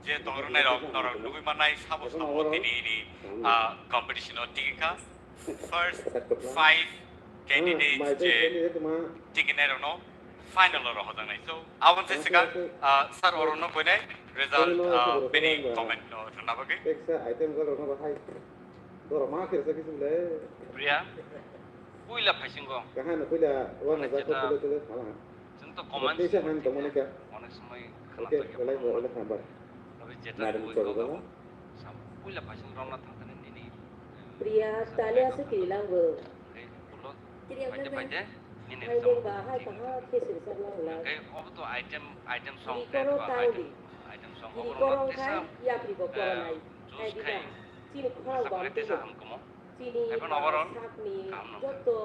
je tongrwnai rok norok nugwi mannai sabo sabo tini ni, ah, competition o tigi kha. First five candidates je tigi nai rokno final o rohorjaknai. So, aboni se swkang, ah, sir oro no koinai result, ah, bini comment no rwna bagwi. Teksa item rok no bahai. Doro ma khe sa kisu le. Priya, puila phaisingo. Kaham puila wana ja ko tele tele phala. Chwng to comment teisa han tongmani kha. Onek somoi khalajak ya. Onek hambai. Abo jeta madam boi chorbo. Sam puila phasing romna thangkani nini. Priya, tani aswk kirilang bo. Priya, paite paite nini hai song. Neng ba hai kaha khesir sa lang la. Obo to item, item song khe ba item, item song. Obo romna teisa, yapri bo koronai. Juice khai. Chini khorang bam tisa hamkamo. Chini sakni joto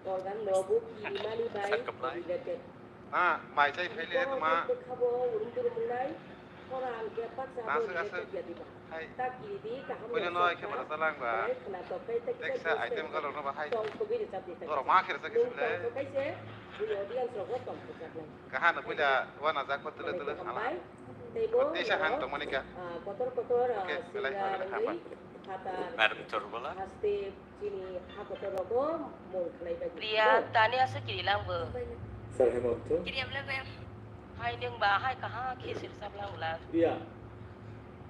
organ no bo kirimani bai related. Ah, mai chai phaile tuma. Bwkhabo urum turum wngnai, khorang khe baksa bo related ya diba. Ta kiri di kaham no. Puila no ai khe bara talang ba. Khna tok kai ta kisa item kalo no ba hai. Tong thogwi rwchap di ta. Doro ma khe rwchap kisa le. Tong thok kai se, bui audience rok bo tong thok jak nai. Kaham no puila wana jak ko tele tele khala. Tei bo teisa han tongmani kha. Ah, kotor kotor, ah, belai singer belai wngwi hambai. Madam Chorbola. Haste chini hakotor rogo mung khlai bai. Priya, tani asa kiri lang bo. Sir Hemant. Kiri abla bai. Hai neng ba hai kaha khe sir sab lang ulang. Priya.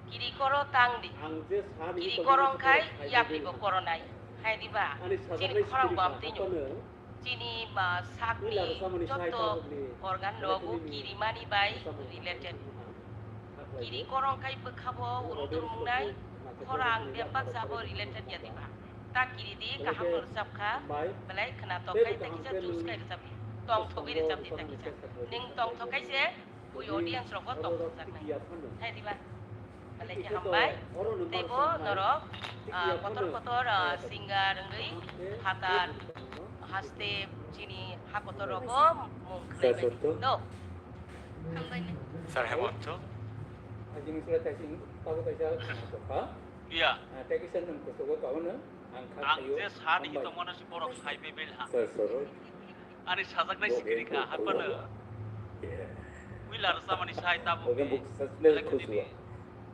Kiri koro tang di. Ang je sir kiri korong khai yapri bo koronai. Hai di ba. Chini khorang bam tini. Chini ba sakni joto organ rogo kirimani bai related. Kiri korong khai bwkhabo urum turum wngnai, khorang bebak sabo related ya diba. Ta kiri di kaham rwchap kha, belai khna tok khai ta kisa juice khai rwchap di. Tong thogwi rwchap di ta kisa. Ning tong thok khai se, bui audience rogo tong thok jak nai. Hai diba. Belai khe hambai. Tei bo norok, ah, kotor kotor, ah, singer wngwi phatar haste chini ha kotor rogo mung khlai bai do. Hambai. Sir Hemant. Iya. Ang je sani tongmano si borok sai bebel ha. Ani sajaknai sikiri kha, haphano. Puila rwchapmani sai tabuk ni, belai khe nini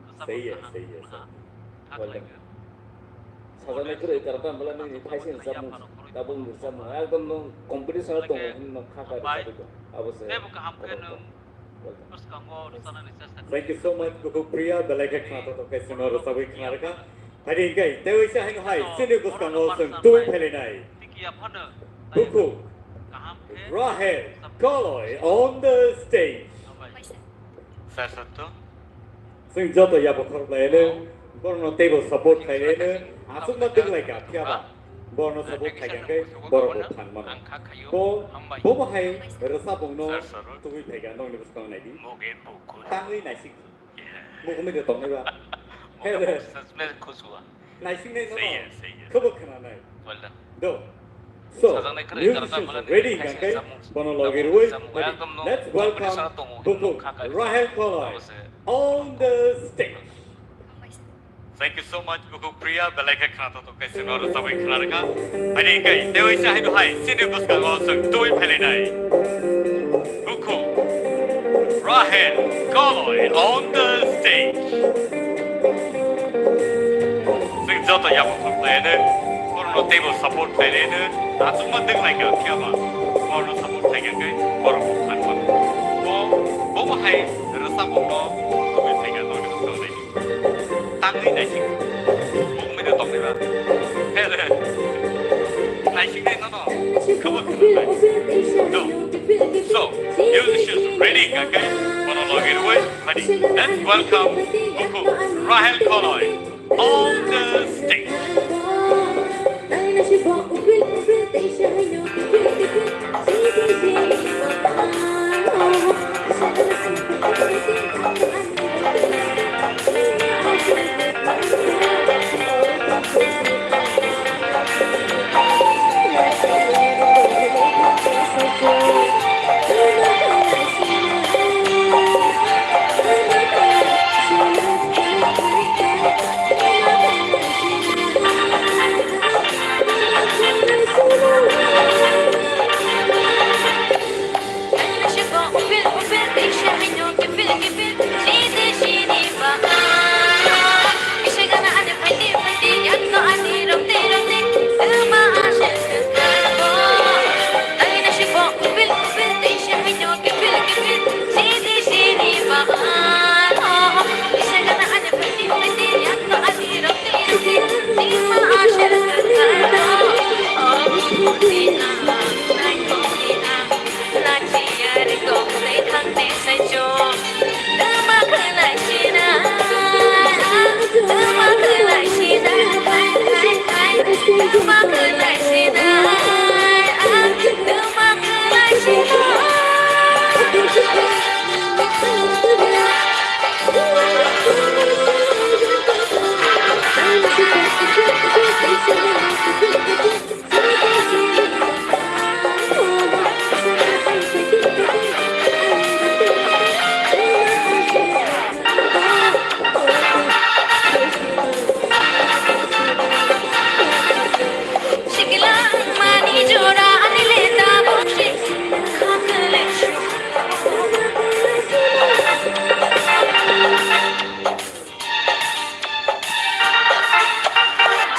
rwchapmani kaham. Well done. Sajaknai kwrwi, karon tamo belai nini thaising rwchapmung, tabuk ni rwchapmung ekdom nwng competition o tongo hinwi nwng kha kha rwchapwi tong. Abo se. Teibo kaham khe nwng bwskango rwchanani chesta khlai. Thank you so much, Bukhuk Priya, belai khe khna thothok khe chwngno rwchabwi khna rwkha. Phaidi hwnkhe, tei waisa haino hai, chini bwskango chwng twi phailainai. Bukhuk Rahel Koloi on the stage. Sir, sir, to. Chwng joto yaphang khorok laino, borokno teibo support khlaino, aswkno twk lai kha, phiya ba borokno support khai kha khe borok bo thang mano. Bo, bo bo hai rwchapmungno tubui phai kha, nokni bwskango nai di. Tangwi naisik. Mukhungni de tongnai ba. He de. Naising nai no. Khabo khna nai. Well done. Do. So, musicians ready hingkha khe bono logi rwui. Let's welcome Bukhuk Rahel Koloi on the stage. Thank you so much, Bukhuk Priya, belai khe khna thothok khe chwngno rwchabwi khna rwkha. Phaidi hwnkhe, tei waisa haino hai, chini bwskango chwng twi phailainai. Bukhuk. Rahel Koloi on the stage. Chwng joto yapha khoroknwi hwnwi, borokno teibo support khlainai hwnwi, achukma dwng lai kha, phiya ba borokno support khai kha khe borok bo phan mano. Bo, bo bo hai rwchapmungno tubui phai kha, norok tong lai. Tangwi naising. Bumui de tongni ba. Hele. Naising de nono. Come on. No. So, musicians ready, okay? Kono logi ruwe, ready. Let's welcome Kuku Rahel Koloi on the stage.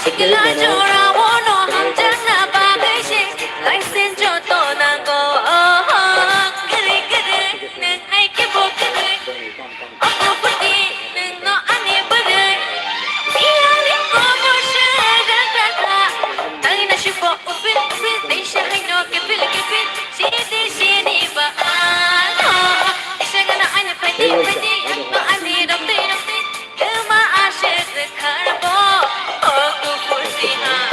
Sikla jora bono hamjakna bagwi se license joto nango. Kwrwi kwrwi nwng hai khe bo kwrwi. Ogo phuti nwng no ani bwrwi. Iyani kobo se rwgrakha. Tangwi naisingbo upil upil teisa haino kipil kipil. Sidi sidi ba ano. Isa gana ani phaidi phaidi yakno ani rokti rokti. Twma aswk rwkharbo, o kuphur tihang,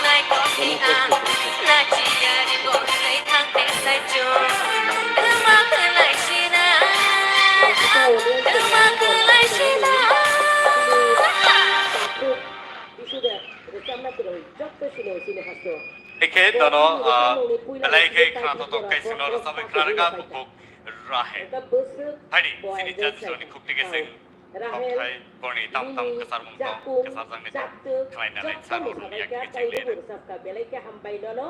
naikok tihang, nachiyari bo thai thang tei saichung. Twma kwlai sinai, twma kwlai sinai. Ekhe nono, ah, belai khe khna totok kaisingno rwchapwi khna rwkha Bukuk Rahel. Haidi, chini judge rokni khukti khe chwng Rahel, tongthai borni tam tam nini kwchar mung tong, jakung, kwchar jakni tong, jakto, khlai nalai jotto charo rwngya mwsabaikha, khe chwng taibo lera. Rwchapkha, belai khe hambai nono,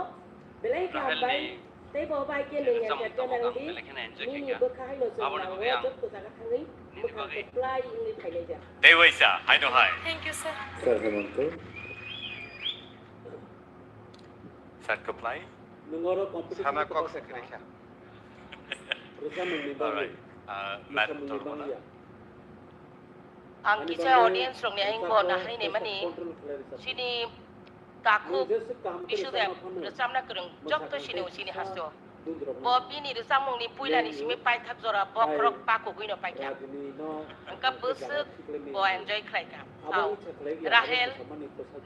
belai khe Rahel hambai, ni teibo bai khe nwng rwchapmung entertainer tongmung ang wngdi, belai kheno enjoy nini khaikha. Bwkha haino chwng aboni nango, bagwi ang jotto jaga thangwi nini bwkhang bagwi kwplai wngwi phailai jak. Tei waisa, haino hai. Thank you, sir. Sir Hemanta. Sir kwplai. Sana kok se kwrwi kha. Alright. Uh, Matt Tolmona. Ang kisa audience rokni ayang bo naharwi naimani, chini takhuk Bisu Deb rwchapna kwrwng jotto sini o chini hasto. Bo bini rwchapmungni puilani simi paithak jora bokhorok pakugwino paikha. Wngkha bwswk bo enjoy khlaikha. Hao, Rahel,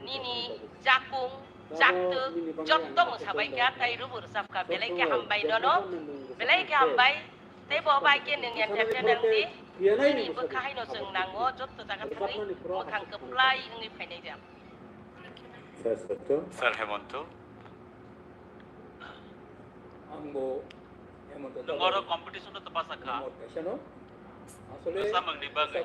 nini jakung, jaktwk, jotto mwsabaikha, tai rwbo rwchapkha, belai khe hambai nono, belai khe hambai. Tei bo bai khe nwng entertainer wngdi, nini bwkha haino chwng nango, jotto jaga thangwi mwkhang kwplai wngwi phainai rang. Sir Hemanto. Ang bo Hemanto Nwng oro competition-o twpasa kha. Mwsamungni bagwi.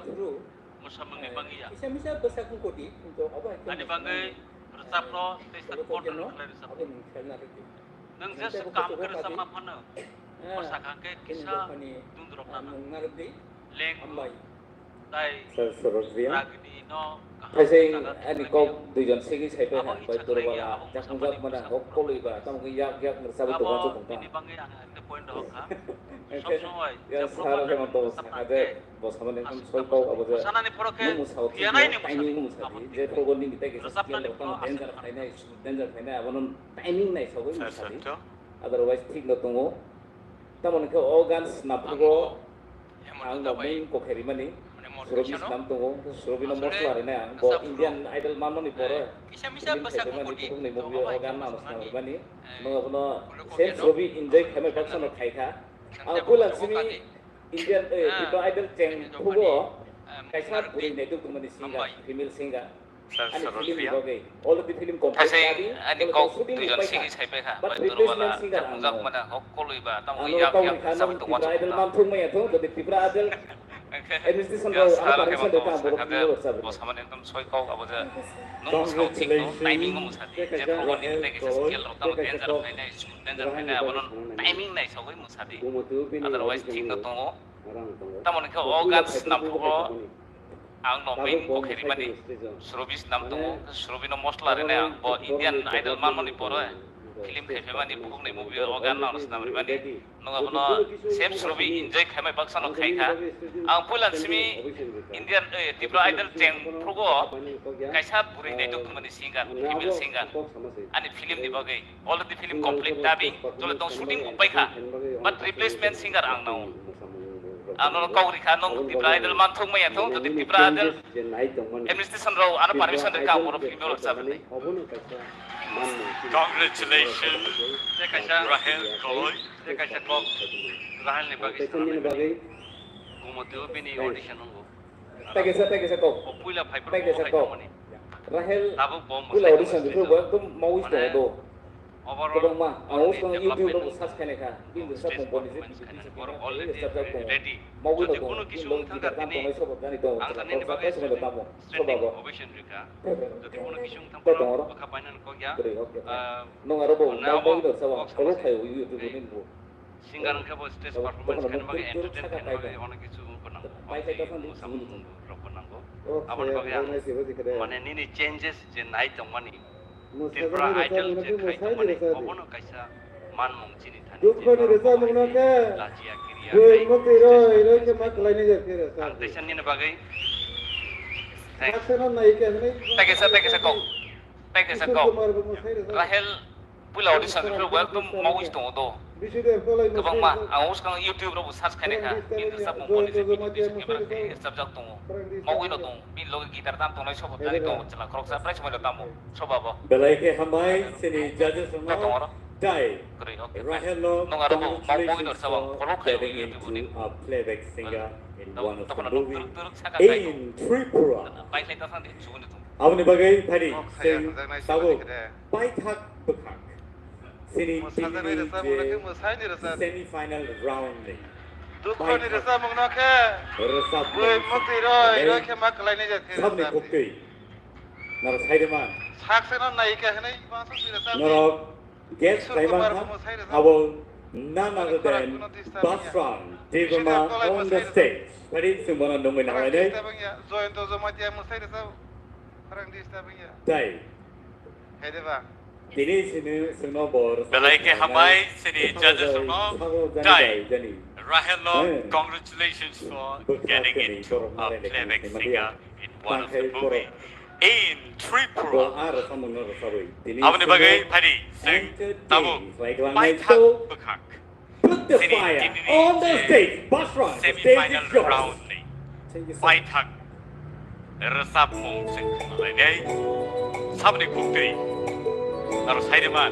Mwsamungni bagwi ya. Kisa misa bwsak wngkha di, kintu abo hai khe ani bagwi rwchapno tei sa control khlai rwchapno. Nwng je swk kaham khe rwchapma phano. Bwsakha khe kisa dundrok nana. Leng tai Sir Suraj Bhaiya. Ragini no kaham Thaising jaga ani thangwi kok mio. Duijon segwi sai phai ha, bai Durubala, jakung jak mana hok kolwi ba, tamo khe yak yak ngersa bai tongma chukung ta. Bini bangwi ang ang point rohor kha. Sob somoi yang jepho sar mano hemon to sakha je, bo samani ham soi kok abo je. Sanani phoro khe nung musa o thik no, timing nung musa di, je phoro nini tai kisa skill rok tamo danger khainai, danger khainai, abono timing nai sagwi musa di. Otherwise thik no tongo. Tamoni khe o gan snaphugo ang no main kokhe rimani. Surabhi snam tongo, Surabhi no mosla rinai ang bo Indian Idol manmani pore. Kisa misa film bwsa khaijak mani kukuti, kuthukni movie o gan no ang snam rimani. Nwng abono same Surabhi enjoy khaimai baksa no khaikha. Ang puila simi Indian, eh, Tripura Idol cheng phugo kaisa bwrwi naitugtongmani singer, female singer. Ani film ni bagwi, already film complete. Thasing ani kok duijon sigi sai phai kha, bai Durubala, jakhungjak mana hok kolwi ba, tamo yak yak sabai tongma chukung ta. Idol manthung maya thung, jodi Tripura Idol administration rok ano permission rwkha, ang borok ni rwkha. Bo samani ekdom soi kok abo je, nung musa o thik no, timing no musa di, je phoro ni tei kisa skill rok tamo danger khainai, danger khainai, abono timing nai sagwi musa di. Otherwise thik no tongo. Tamoni khe o gan snam phugo. Ang no main kokhe rimani, Surabhi snam tongo, Surabhi no mosla rinai ang bo Indian Idol manmani pore film khai phaimani bukhukni movie o gan no ang snam rimani. Nwng abono same Surabhi enjoy khaimai baksa no khaikha. Ang puila simi Indian, eh, Tripura Idol cheng phugo kaisa bwrwi naitugtongmani singer, female singer. Ani film ni bagwi. Already film complete dubbing, tole tong shooting bo paikha. But replacement singer ang nao. Ano kok rikha nung Tripura Idol manthung maya thung, jodi Tripura Idol administration rao ano permission rikha ang borok film rok sabri. Congratulations, Rahel Koloi. Tei kaisa kok Rahel ni bagwi sanani bagwi. Gumotio bini audition nungo. Tei kaisa, tei kaisa kok. O puila phai phuru tei kaisa kok. Rahel tabuk bo puila audition before bo ekdom mawi tongo do. Overall, kwbangma ang uskang YouTube rok search khainai kha. Bini stage performance khainani borok already ready. Mawi no tongo. Jodi kuno kisu wng thangkha tini, ang thanini bagwi standing ovation rikha. Jodi kuno kisu wng thangkha borok bwkha painani kok ya. Nwng aro bo mawi no sawa. Follow khaio YouTube ni bo. Singer wngkhe bo stage performance khaina bagwi, entertain khaina bagwi onek kisu wngkha nango. Onek mwsamung rokbo nango. Aboni bagwi ang mane nini changes je nai tongmani, Tripura Idol je khai tongmani, obono kaisa manmung chini thani. Lachiya kiriya khai stage performance khaina. Ang teisa nini bagwi thanks. Thank you, sir. Thank you, sir. Kok. Thank you, sir. Kok. Rahel Puila audition rwphru bo ekdom mawi tongo do. Kwbangma ang uskang YouTube rok bo search khainai kha. Bini rwchapmung bo ni je bini je camera khe rwchapjak tongo. Mawi no tongo. Bini loge guitar tam tongnai sobo tani tongo chwla khoroksa prai somoi no tamo. Soba bo. Belai khe hambai chini judges rokno. Tongo ro. Tei Kwrwi, okay, fine. Rahel no nung aro bo mawi no rwchapmung khorok khai YouTube ni. Playback singer in one of the movie in Tripura. Pai khlai ta sang di chuguni tongo. Aboni bagwi phari sing tabuk. Paithak bwkhak. Chini tini je semi final round ni. Dukhoni rwchapmung no khe. Rwchapmung. Bui mukti roi, roi khe ma kwlainai jak khe sabni rwchap. Khuktwi. Naro saide man. Sakse no nai khe hwnwi ma sakse rwchap. Naro guest khlaiman kha abo none other than Basran Debbarma on the stage. Phari chwng bono nungwi nanglainai. Joyonto Jamatia mwsai rwchap. Pharang dis ta bangya. Tai. Hai de ba. Tini sini sengno bor. Belai khe hambai sini judges rokno. Tai. Rahel no, congratulations for getting into a playback singer in one of the movie in Tripura. Aboni bagwi phari sing tabuk paithak bwkhak. Put the fire on the stage, Basran, the stage is yours. Thank you, sir. Paithak rwchapmung se khwlainai sabni khuktwi aro saireman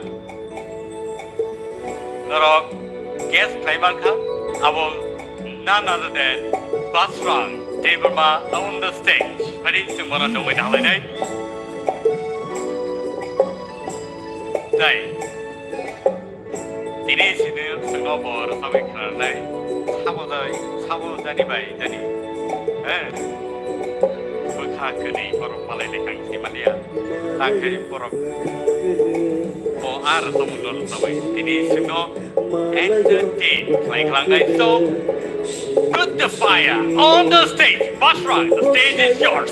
norok guest khlai mankha abo none other than Basran Debbarma on the stage. Phari chwng bono nungwi nanglainai. Tai. Tini sini sengno bor sabai khwlainai. Sabo jai, sabo jani bai jani. Eh. Bwkha kwrwi borok malai lekang si mania. Takhai borok. Bo Ar samudra sabai tini sino entertain khlai khlangai. So, put the fire on the stage. Basra, the stage is yours.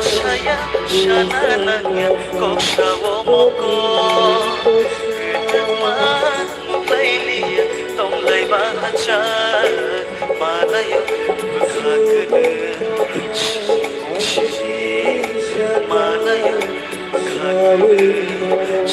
Saya sana nangya kok sawo moko. Kedema nunglailiya tonglai bahachar. Malayo bwkha kwdwng. Malayo bwkha kwdwng.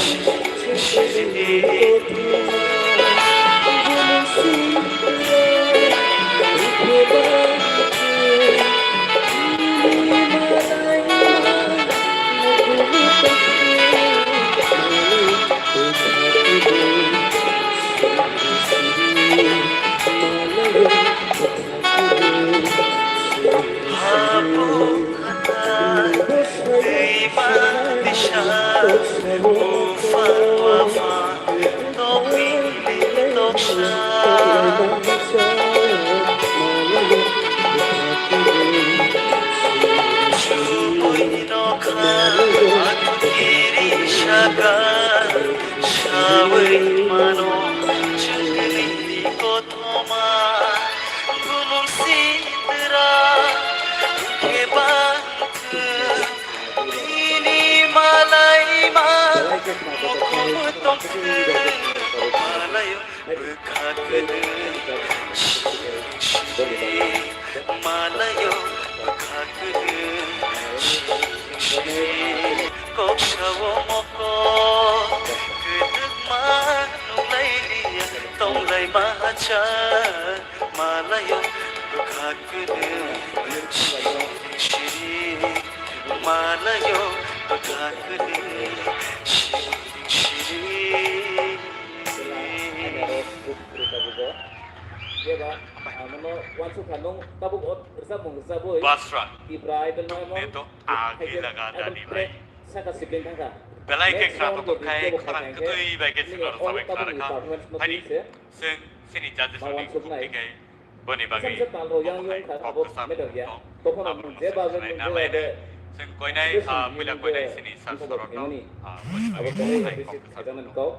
Sawi mano chwngni kothoma gulung sidra khe bangkhe bini malaima mukhum tongkhe malayo bwkha kwdwng siri siri malayo bwkha kwdwng siri siri kok sao moko kwdwkma nunglailiya tonglaima achar. Malayo bwkha kwdwng siri siri. Malayo bwkha kwdwng siri siri. Basra. Neto agi laga dani bai. Belai khe khna tongthok khai khorang kwtwi bai khe swnaro sabai khna rwkha. Haini chwng chini judges rokni khukti khai boni bagwi omo hai kok kwcham tong abono swkang swkang nai. Chwng koinai, ah, puila koinai chini sir sorokno, ah, boni bagwi omo hai kok kwcham tong.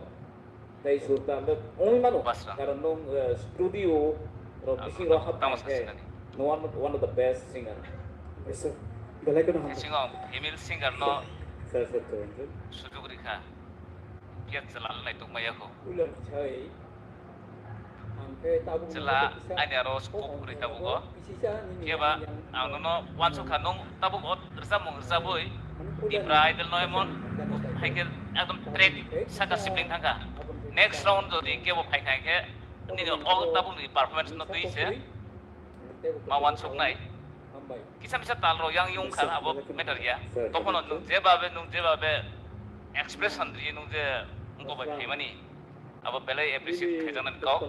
Tei surta le wngwi mano. Basra. Karon nwng, eh, studio rok bisingo hap tamo khe sasinani. No one, one of the best singer. Belai kheno hambai. Bisingo female singer no sir, sir, sir, sir. Sujuk rikha. Biya chwla le naituk maya kho. Ulo chai. Chwla, ani aro scope kwrwi tabuk o. Phiya ba ang nono uansukha, nwng tabuk o rwchapmung rwchapwi Tipra Idol no emon hai khe ekdom track saka sibling thangkha. Next round jodi kebo phaikha khe nini o tabuk ni performance no twi se ma uansuknai. Kisa misa tal rok yang yung kha abo matter ya. Tokhono nwng jebabe, nwng jebabe expression ri nwng je wngkok bai phaimani. Abo belai appreciate khaijaknani kok.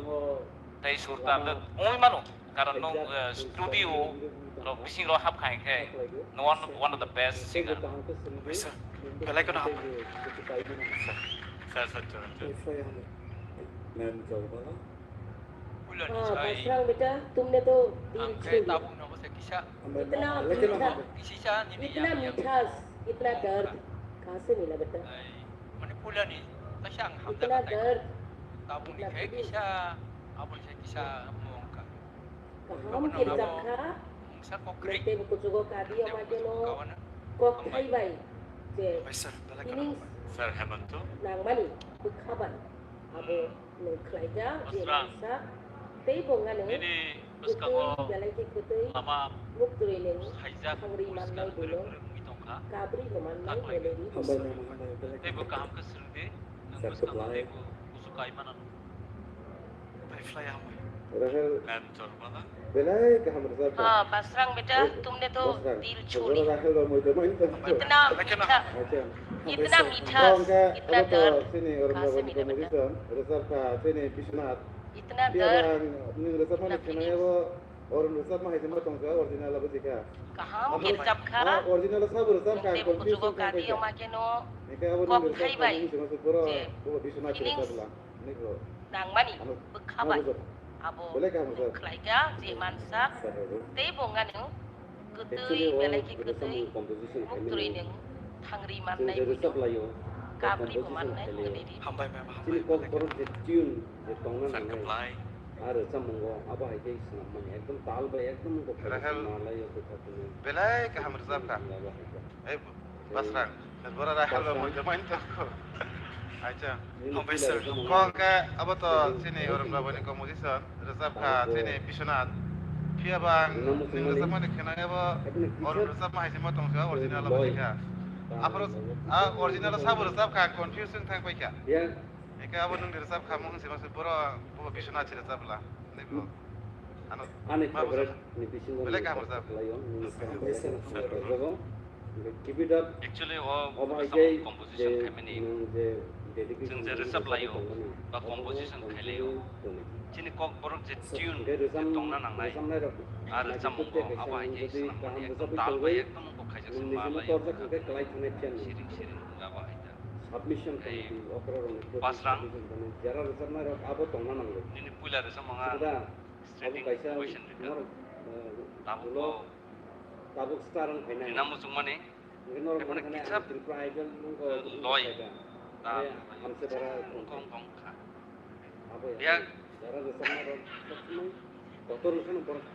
Tei surta le wngwi mano. Karon nwng, eh, studio rok bising rok hap khai khe no one, one of the best singer. Belai kheno hambai. Sir, sir, sir, sir. Pulani हाँ, sai. बसरांग बेटा, तुमने तो दिल छू लिया। Tabuk no se kisa. इतना मीठा, kisa ni इतना मीठा, इतना दर्द कहाँ से मिला बेटा? Mane pulani ta sang hamjak. इतना दर्द, tabuk ni khai kisa, aboni sai kisa mongka. Kaham kirjak kha. Mungsa kokri. Mete bukuchugo kadi ama jeno kok thai bai. Je, sir, belai kheno hambai. Sir Hemanto. Nangmani bwkha bai. Abo nwng khlaijak, je mungsa tei bo ngano bwskango belai khe kwtwi lama muk twrwi nwng khaijak, thangri mannai bwskango bwino. Kabri hwnmani melody. Hambai ma'am, hambai, belai teibo kaham khe swrwng di, nwng bwskango teibo kusu kai mano. Bai phlai hambai. Rahel. Ma'am Chormala. Belai kaham rwjak. हाँ, Basrang बेटा, तुमने तो दिल छू लिया। Rahel ba moi to mai to. इतना मीठा, इतना मीठा, इतना दर्द। कहाँ से मिलेगा बेटा? Rwjak kha chini Biswanath. इतना दर्द। Nwng rwjak mani khwnaya bo. Oro rwchapma hai se ma tongkha, original abo jikha. Kaham khe rwchapkha. Ah, original sabo rwchapkha, confusion kha khe. Kok thai bai. Je feelings nangmani bwkha bai. Abo khlaikha je mansa tei bo wngani kwtwi belai khe kwtwi muktrwi nwng thangri mannai. Kabri bo mannai kwtwi. Hambai ma'am, hambai. Chini kok borok je tune je tongna nangnai. Sakhablai. Ah, rwchapmungo abo hai khe swnam mani ekdom tal bai ekdom kok Rahel. Malai o kok kok kok. Belai kaham rwchapkha. Abo hai khe. Ei, Basrang. Bora Rahel ba moi khe main tongkho. Acha. Hambai sir. Kok khe abo to chini Arun Babu ni composition. Rwchapkha chini Biswanath. Phiya ba ang nwng rwchapmani khwnaya bo Arun rwchapma hai se ma tongkha, original abo jikha. Aphuru, ah, original sabo rwchapkha, confuse wng thang paikha. Eke abo nwng rwchap kha mung se masa boro bo Biswanath se rwchap la. Ani favorite ni bisingo belai kaham rwchap. Keep it up. Actually o composition khaimani nwng je dedication chwng je rwchap laio ba composition khailaio. Chini kok borok je tune je tongna nangnai. Ar rwchapmungo abo hai khe swnam mani ekdom tal bai ekdom kok khaijak se ma laio. Siring siring abo hai ta. Submission committee okra rok ni proposal jera rwchapnai rok abo tongna nango. Nini puila rwchapmung a abo kaisa question rwkha. Tabuk bo tabuk star wng khainai. Rina muchungmani. Hwnkhe norok mani khani ang Tripura Idol wngkha loi. Hamse bara wngkha wngkha. Abo ya jera rwchapnai rok kotor wngkha borok.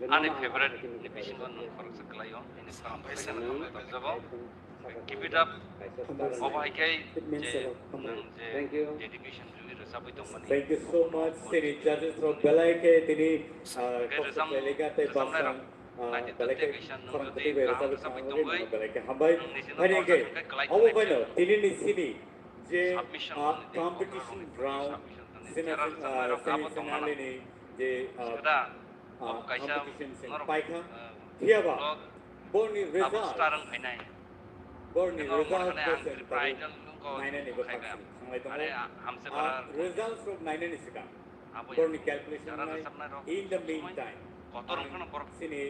Ani favorite ni bisingo nwng khoroksa kwlaio, nini samung khlaina nwng tongjago. Keep it up. Obo hai khe je nwng je dedication rwwi rwchabwi tongmani. Thank you so much, sini judges rok belai khe tini, ah, kok rwchapmung khlailika tei rwchapnai rok. Belai khe khorang kwtwi bai rwchabwi tongmani belai khe hambai. Haini khe obo baino tini ni sini je, ah, competition round semi, ah, semi finale ni je, ah, ah, competition semi paikha. Phiya ba borni result, borni result nainani bwkhak simi thanglai tongo. Ah, results rok nainani swkang borni calculation nai. In the meantime, sini,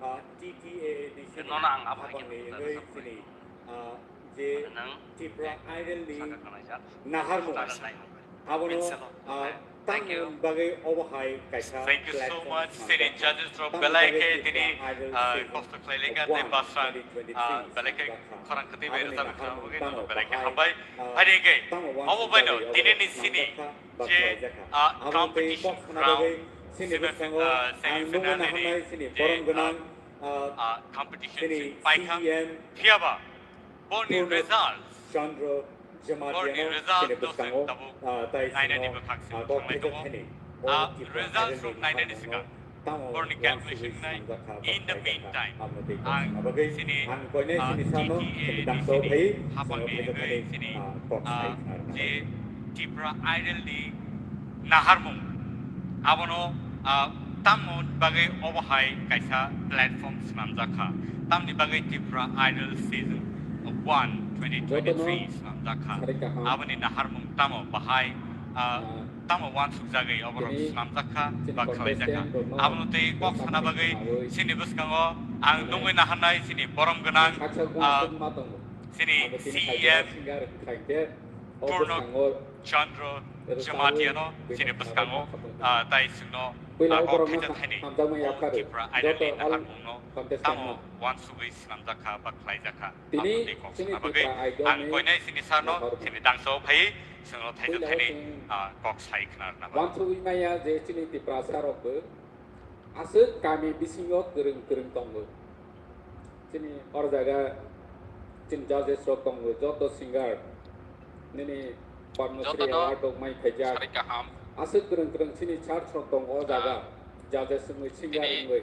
ah, T T A A D C ni habangni wngwi sini, ah, je Tripura Idol ni naharmung. Abono, ah, tangmung bagwi obo hai kaisa platform swnamjak. Thank you so much, sini judges rok belai khe tini, ah, kosto khlailika tei Basrang, ah, belai khe khorang kwtwi bai rwchapwi khna bagwi nono belai khe hambai. Haini khe obo baino tini ni sini je, ah, competition round semi, ah, semi finale ni je, ah, ah, competition semi paikha. Phiya ba borni result, borni result no se tabuk nainani bwkhak se thanglai tongo. Ah, result rok nainani swkang borni calculation nai. In the meantime, ang sini, ah, T T A D C ni habangni wngwi sini, ah, je Tripura Idol ni naharmung. Abono, ah, tamo bagwi obo hai kaisa platform swnamjak kha. Tamni bagwi Tripura Idol Season one twenty twenty-three swnamjak kha. Aboni naharmung tamo bahai, ah, tamo uansukjagwi oborok swnamjak kha ba khlaijakha. Abono tei kok sana bagwi chini bwskango ang nugwi naharnai chini borom gwnang, ah, chini C E M Purno Chandra Jamatiano chini bwskango, ah, tai chwngno, ah, kok khaijak thani Tripura Idol ni naharmungno tamo uansugwi swnamjak kha ba khlaijak kha. Tini aboni kok sana bagwi ang koinai chini sarno chini dangso phai chwngno thaijak thani, ah, kok sai khna rwna bagwi. Uansugwi maya je chini Tiprasa rokbo aswk kami bisingo kwrwng kwrwng tongo. Chini or jaga chini judges rok tongo, joto singer nini Padma Shri award rok mai khaijak. Aswk kwrwng kwrwng chini church rok tongo o jaga. Judges wngwi singer wngwi.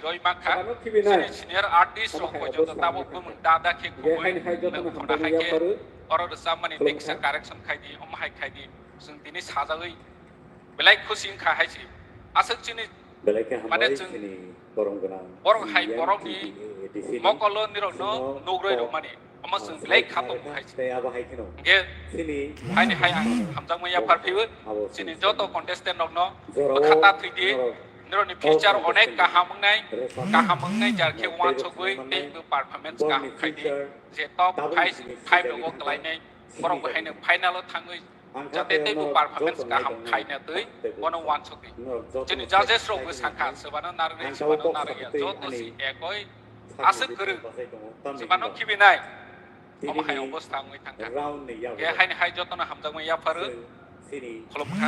siroi mankha. Chini senior artist rok porjonto tabuk bumung da da khe khumui nwng khuna hai khe oro rwchapmani teksa correction khai di, omo hai khai di. Chwng tini sajagwi belai khusi wngkha hai se. Aswk chini mane chwng borok hai borokni mokolo nirokno nugroi rwmani. Omo chwng belai kha tongo hai se. Hingke haini hai ang hamjakma yaphar phaiwi chini joto contestant rokno bwkha ta thwidi. Nirokni future onek kaham wngnai, kaham wngnai jar khe uansukwi tei performance kaham khaidi. Je top five, five rogo kwlainai borok bo haino final o thangwi Jate teibo performance kaham khaina twi bono wansukdi. Chini judges rokbo sakha, swbano narwknai, swbano narwkya, joto si ekoi aswk kwrwng, swbano khibinai. Omo hai obostha wngwi thangkha. Khe haini hai jotono hamjakmani yapharwi khulumkha.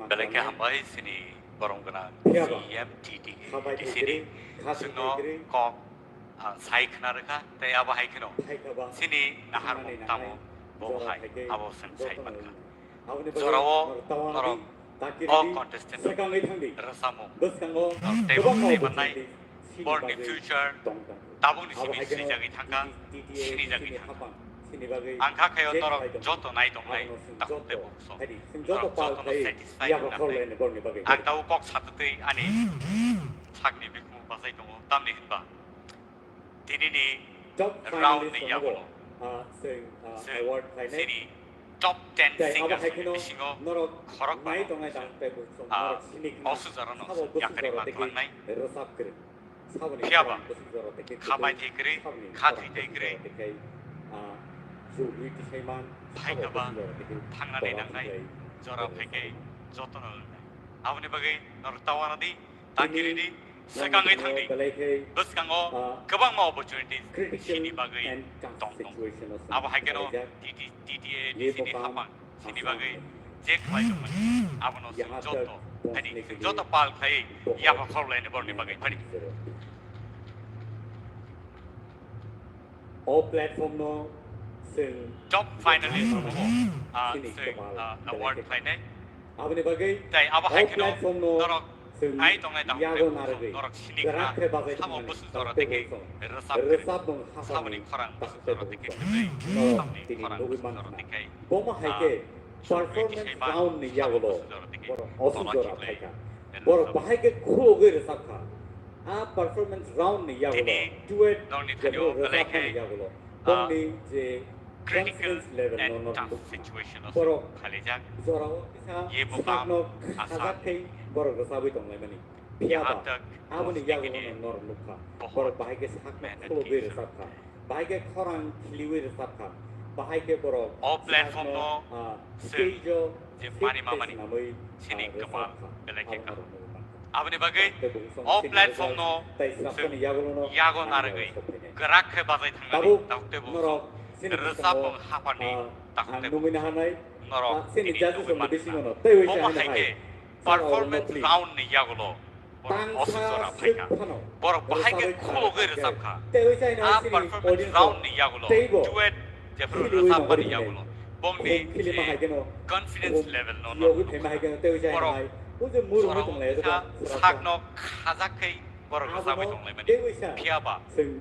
Belai khe hambai chini borom gwnang C M T T A D C ni chwngno kok, ah, sai khna rwkha, tei abo hai kheno chini naharmung tamo bo hai abo chwng sai mankha. Jorao norok o contestant rwchapmung norok teibo khwnai mannai, borni future tabukni simi swijagwi thangkha, sinijagwi thangkha. Ang kha khe o norok joto nai tongnai takhuk tei bukhuk song. Norok jotono satisfy wngna hwnwi ang tabuk kok satwtwi ani sakni bikhumu bachai tongo, tamni hwnba tinini round ni yagulo chwng chini top ten singers ni bisingo khorokba, ah, o sujarano chwng yakarima klangnai. Phiya ba kha bai thai kwrwi, kha thwi thai kwrwi, phaikha ba thangnani nangnai, jora phaikhe jotono wngnai. Aboni bagwi norok ta uanadi, ta kiridi, swkangwi thangdi. Bwskango kwbangma opportunities chini bagwi tong tongo. Abo hai kheno T T, T T A D C ni hapang chini bagwi je khlai tongmani, abono chwng joto, ani chwng joto pal khlaiwi yapha khorlaini borokni bagwi phani. O platform no chwng top finalist rokno, ah, chwng, ah, award khlainai. Aboni bagwi tei abo hai kheno norok nai tongnai da, norok sini kha, samo busu jora tei khe rwchap kwrwi, samoni khorang busu jora tei khe kwrwi, samoni khorang busu jora tei khe, bomo hai khe performance round ni yagulo borok osu jora phaikha. Borok bahai khe khulugwi rwchapkha. A performance round ni yagulo duet jephru rwchapmani yagulo bongni je confidence level no norok nukha. Borok jorao kisa sakno khajak khe borok rwchapwi tonglaimani. Phiya ba aboni yagulo no norok nukha. Borok bahai khe sakno khulugwi rwchapkha. Bahai khe khorang khiliwi rwchapkha. Bahai khe borok o platform no, ah, stage o je mani mamani sini kwma belai khe kaham. Aboni bagwi o platform no chwng yago narwgwi kwrak khe bachai thangnani takhuk tei bukhuk song rwchapmung haphani takhuk tei bukhuk song norok tini nugwi mankha. Omo hai khe performance round ni yagulo borok osu jora phaikha. Borok bahai khe khulugwi rwchapkha. A performance round ni yagulo duet jephru rwchapmani yagulo bongni je confidence level no norok nukha. Borok jorao kisa sakno khajak khe borok rwchapwi tonglaimani. Phiya ba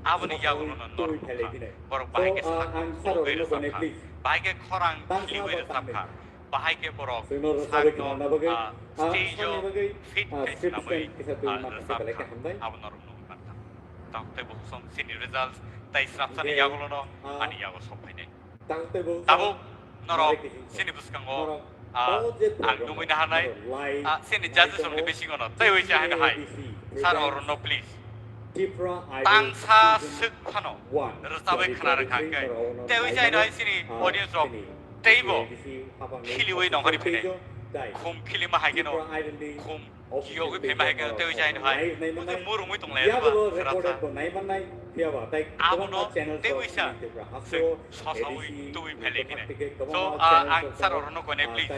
aboni yagulo no norok nukha. Borok bahai khe sakno khulugwi rwchapkha. Bahai khe khorang khiliwi rwchapkha. Bahai khe borok sakno, ah, stage o fit khe swnamwi, ah, rwchapkha. Abo norok nugwi mankha. Takhuk tei bukhuk song chini results tei srapsani yagulo no ani yago sok phainai. Tabuk norok chini bwskango, ah, ang nugwi naharnai, ah, chini judges rokni bisingo no tei uisa hai no hai. Sir, oro no please. Tangsa swk phano rwchapwi khna rwkha hwnkhe tei uisa hai no hai chini audience rok teibo khiliwi nongkhorwi phainai. Khum khilima hai kheno khum kiyogwi phaima hai kheno tei uisa hai no hai. Mungsa murungwi tonglai rwkha srapsa. Abono tei uisa swk sosawi tubui phailai phinai. So, ah, ang sir oro no koinai, please.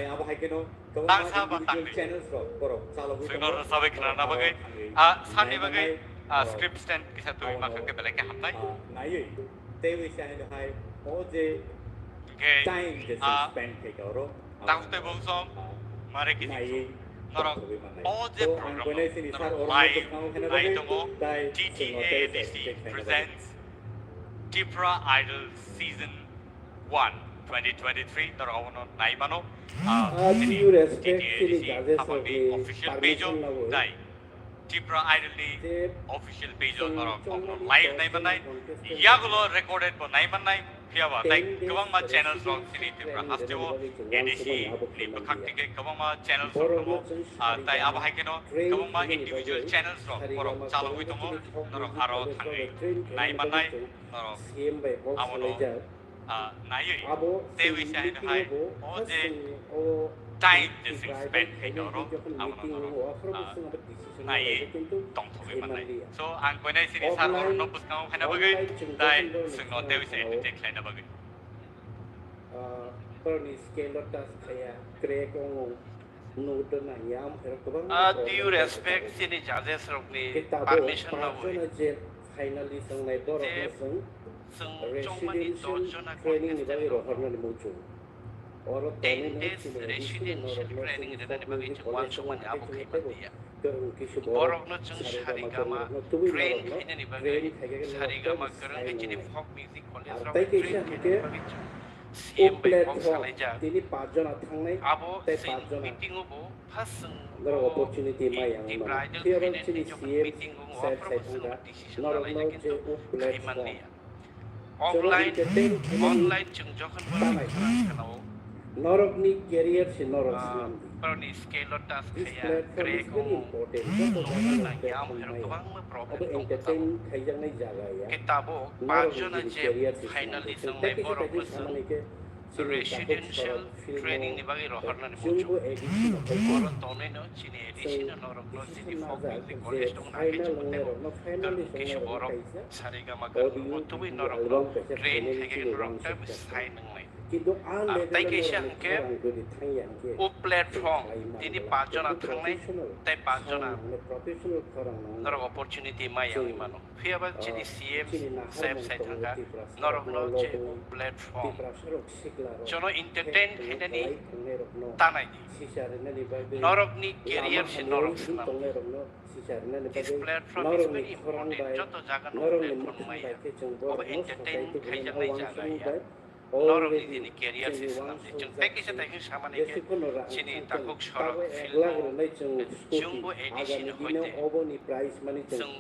Tangsa ba tangdi. Chwngno rwchapwi khnana bagwi, ah, sani bagwi, ah, script stand kisa twi mankha khe belai khe hamnai. Hwnkhe, ah, tang tei bo song mare kisi norok o je program no norok live nai tongo, T T A D C presents Tipra Idol Season one, twenty twenty-three norok abono nai mano. Ah, ah, chini due respect T T A D C chini judges hapangni rokni official page o permission labo. Tai Tipra Idol ni je official page o chwng norok chwng abono ni live nai manai. Contestant yagulo recorded bo nai manai. Phiya ba tei kwbangma channels rok chini Tripura hasteo A D C ni bwkhak tike kwbangma channels rok tongo, ah, tei abo hai kheno kwbangma individual channels rok borok chalogwi tongo, norok aro thangwi nai mannai, norok abono, ah, naiwi teiwi se hai o je time je chwng spend khai tongro, abono norok, ah, naiwi tongthogwi mannai. So, ang koinai chini sir orokno bwskango phaina bagwi, tai chwngno teiwi se entertain khlaina bagwi. Ah, borokni scale o touch khaiya, crack wngo, nugwi tongna hiya, amkhe rok kwbangma problem. Ah, due respect chini judges rokni permission nabwi. Khe tabuk panch jona je finalist wngnai borokno chwng chwng chongmani residential dos jona training ni bagwi contestant rok rohornani muchung. Oro ten tonwi days chini residential training rinani bagwi chwng uansukmani abo khai manliya. Borokno chwng Saregama train khainani bagwi Saregama kwrwngwi chini folk music college rok train khainani bagwi chwng C M bai kok salaijak. Abo chwng meeting o bo first chwng opportunity mai ang Tipra Idol khainani jokhon meeting o aphuru bo chwng decision nalaijak kintu khai manliya. Offline, online chwng jokhon bo khwna khwna o. Norokni career se norok swnam di. Borokni scale o touch khaiya, crack o, jokhon nangya, amkhe rok kwbangma problem tongkha tabuk. Khe tabuk panch jona je finalist wngnai borokno chwng residential training ni bagwi rohornani muchung. Oro tonwi no chini A D C no norokno chini folk music college tongna khe chwng tei kwrwng kisi borok Saregama kwrwng tubui norokno train khaikhe norok tei sai nwngnai. Kintu a level tei kaisa hwnkhe o platform tini panch jona thangnai tei panch jona norok opportunity mai yangwi mano. Phiya ba chini C M sep sai thangkha, norokno je o platform jono entertain khainani tanai di. Norokni career se norok swnam di. This platform is very important. Joto jaga no platform maya. Obo entertain khaijaknai jaga ya. Norokni nini career se swnam di. Chwng tei kisa tei kisa samani khe chini takhuk sorok film o chwngbo A D C ni hoite chwng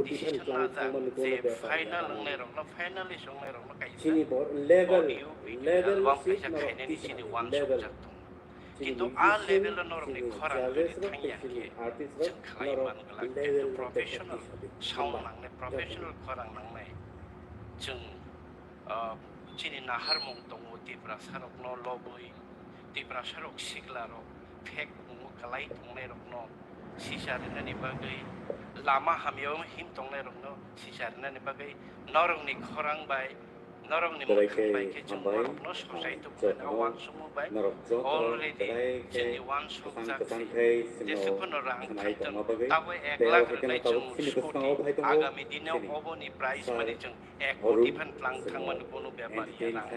decision najak je final wngnai rokno, finalist wngnai rokno kaisa audio video album kaisa khainani chini uansukjak tongo. Kintu a level o norokni khorang jodi thangya khe chwng khlai man glak, kintu professional sound nangnai, professional khorang nangnai. Chwng, ah, chini naharmung tongo Tiprasa rokno lobwi, Tiprasa rok sikla rok phek tongo, kwlai tongnai rokno sisa rwnani bagwi, lama hamya o him tongnai rokno sisa rwnani bagwi norokni khorang bai Norokni mwkhang bai khe chwng borokno sochai tubunani uansukmung bai already chini uansukjak si. Jesukno rang thangtong, tabwi ek lakh rwnai chwng scooty. Agami dino oboni price mani chwng ek koti phan tlang thangmani bono bepar ya rang.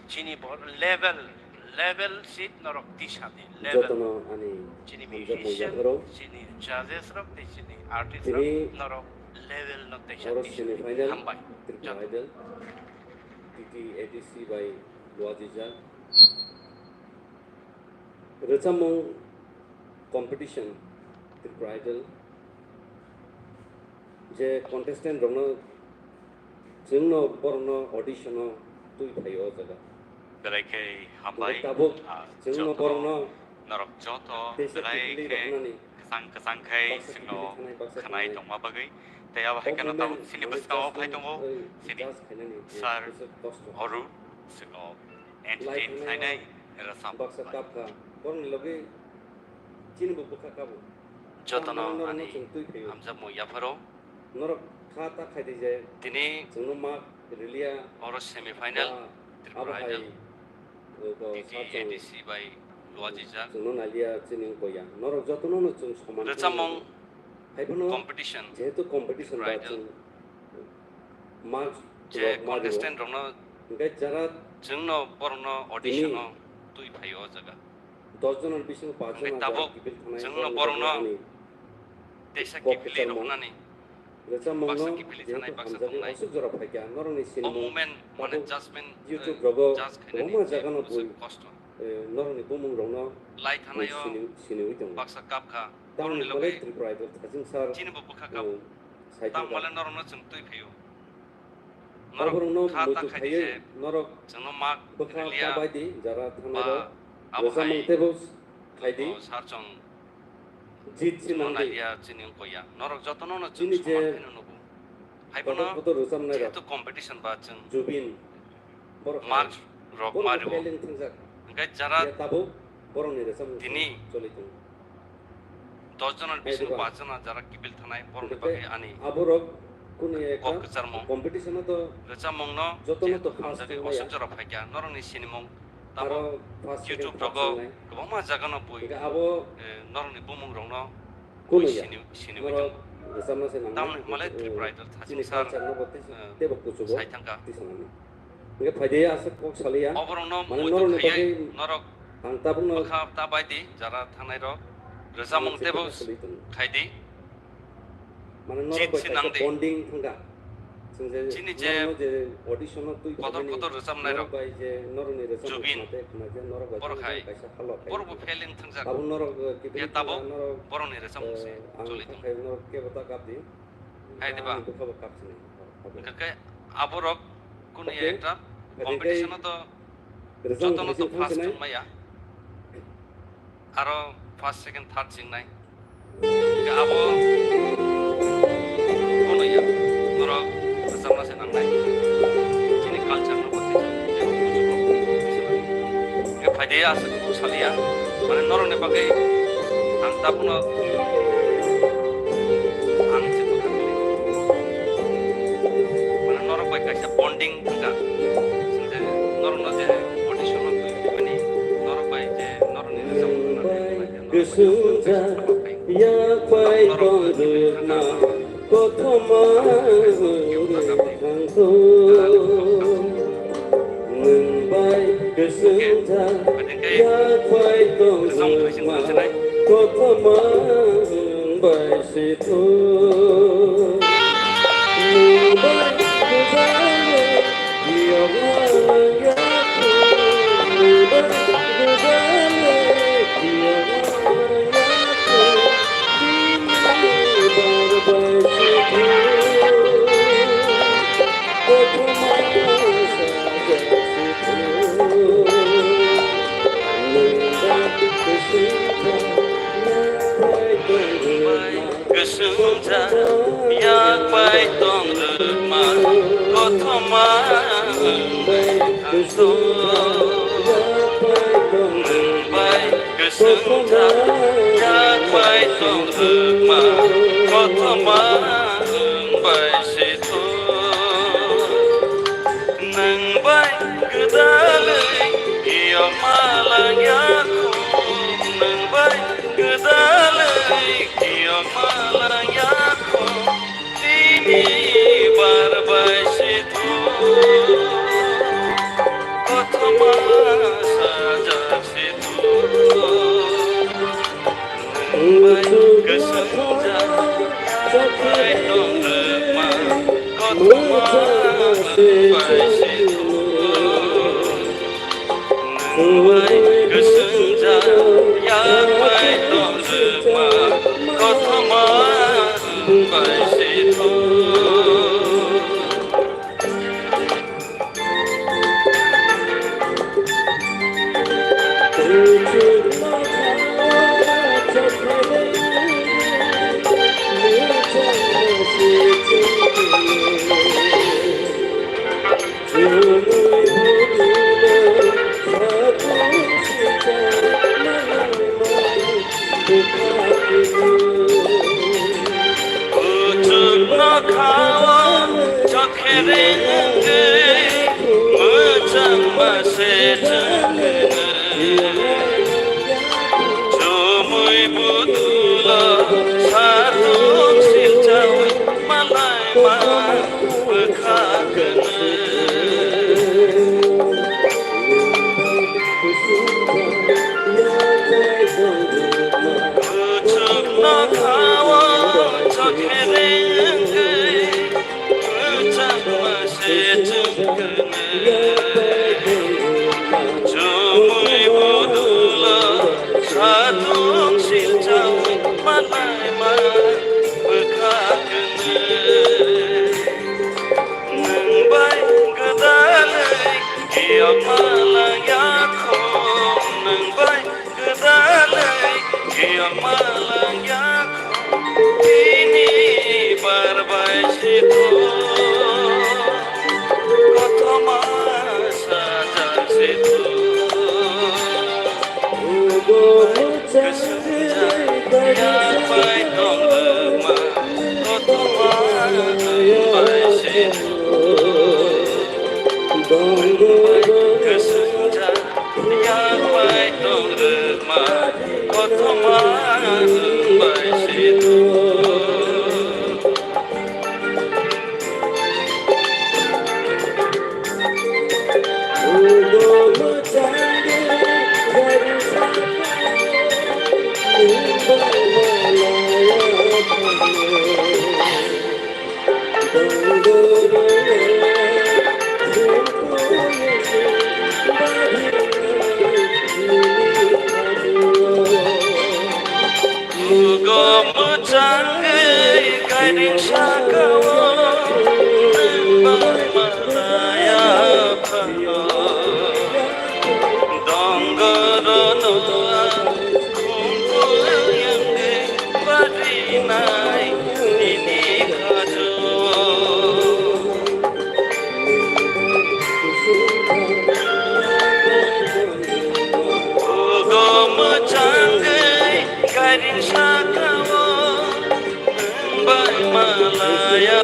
Chini bo level, level seat norok tisa di, level. Jotono ani chini musician, chini judges rok, tei chini artist rok, norok level no tisa tisa di. Hambai. Joto. T T A D C bai luajijak. Rwchapmung competition Tripura Idol. Je contestant rokno chwngno borokno audition o twi phaio o jaga. Belai khe hambai, tabuk ah, chwngno joto borokno norok joto belai khe kwchang kwchang khai chwngno khwnai tongma bagwi. Tei abo hai kheno tabuk chini bwskango phai tongo chini sir Arun, chwngno entertain khlainai rwchap bai. Jotono ani hamjakmung yapharo. Tini oro semi final Tripura Idol T T A D C bai luajijak. Rwchapmung competition Tripura Idol je contestant rokno chwngno borokno audition o twi phaio o jaga. Hwnkhe tabuk chwngno borokno teisa kiphilwi rohornani baksa kiphilwi thanai baksa tongnai. O moment mane judgment, eh, judge khainani je bwswk kosto. Lai thanai o baksa kap kha. Borokni logi chini bo bwkha kap. Tamo le norokno chwng twi phaio. Norok kha ta khai di je, chwngno mak rwliya, ba abo hai, sar chwng jit si nang di. Chini wngkha ya, norok jotono no chwng soman khaino nugo. Hai bono jehetu competition ba chwng mark rok ma rwo. Hwnkhe jara tini dos jona ni bisingo pas jona jara kiphil thanai, borokni bagwi ani kok kwcharmung. Rwchapmungno jehetu hamjagwi oswk jora phaikha, norokni sinimung tamo YouTube rogo kwbangma jagano bui, eh, norokni bumung rokno bui sini, sinimung tongo. Tamoni hwnmale Tripura Idol thaching sar, eh, sai thangkha. Hwnkhe phaidi aswk kok saliya. Oborokno muitu khaiwi norok bwkha ta bai di, jara thangnai rok rwchapmung teibo khaidi. Jit si nang di. Chini je kotor kotor rwchapnai rok, Jubin, borok hai, borok bo fail wng thangjak. Phiya tabuk borokni rwchapmung se choli tongo. Hai diba? Hwnkhe aborok kunu ekta competition o to jotono to first wng maya. Aro first, second, third chingnai. Hwnkhe abo kunu ya, norok rwchapna se nangnai. Chini culture no bo tei tei bujugo. Hwnkhe phaidi aswk kok saliya. Mane norokni bagwi ang tabukno ang se kok saliya. Mane norok bai kaisa bonding wngkha. Chwng je norokno je audition no twi mani norok bai je norokni rwchapmung khwnanai. Kwswng jak yak bai tong rwkma kothoma wng thangkho. Nwng bai kwswng jak yak bai tong rwkma kothoma wng bai sitho. Nwng bai kwbangma Kwswng jak yak bai tong rwkma kothoma wng bai thangkho. Nwng bai kwswng jak yak bai tong rwkma kothoma wng bai sitho. Nwng bai gwdalwi kiyokma lang ya kho, nwng bai gwdalwi kiyokma lang ya kho, tini bar bai sitho, kothoma sajak sitho. Nwng bai kwswng jak yak bai tong rwkma kothoma wng bai sitho. Nwng bai kwswng jak yak bai tong rwkma kothoma wng bai sitho. Kuchuk no khao chokhereng wngwi mwchangma se chwng chumui budulo satung silchaui malaima bwkha kwnwi. Kuchuk no khao chokhereng wngwi mwchangma se chwng kwnwi. Chumui budulo satung silchaui malaima bwkha kwnwi. Nwng bai Kwswngcha yak bai tong rwkma, kothoma bai se tong. Mugo mwchangwi kairing saka-o nwng bai malaya phano. Dongorono ang khumbu wngwi barinai nini khajo. Ugo mwchangwi kairing saka-o nwng bai malaya.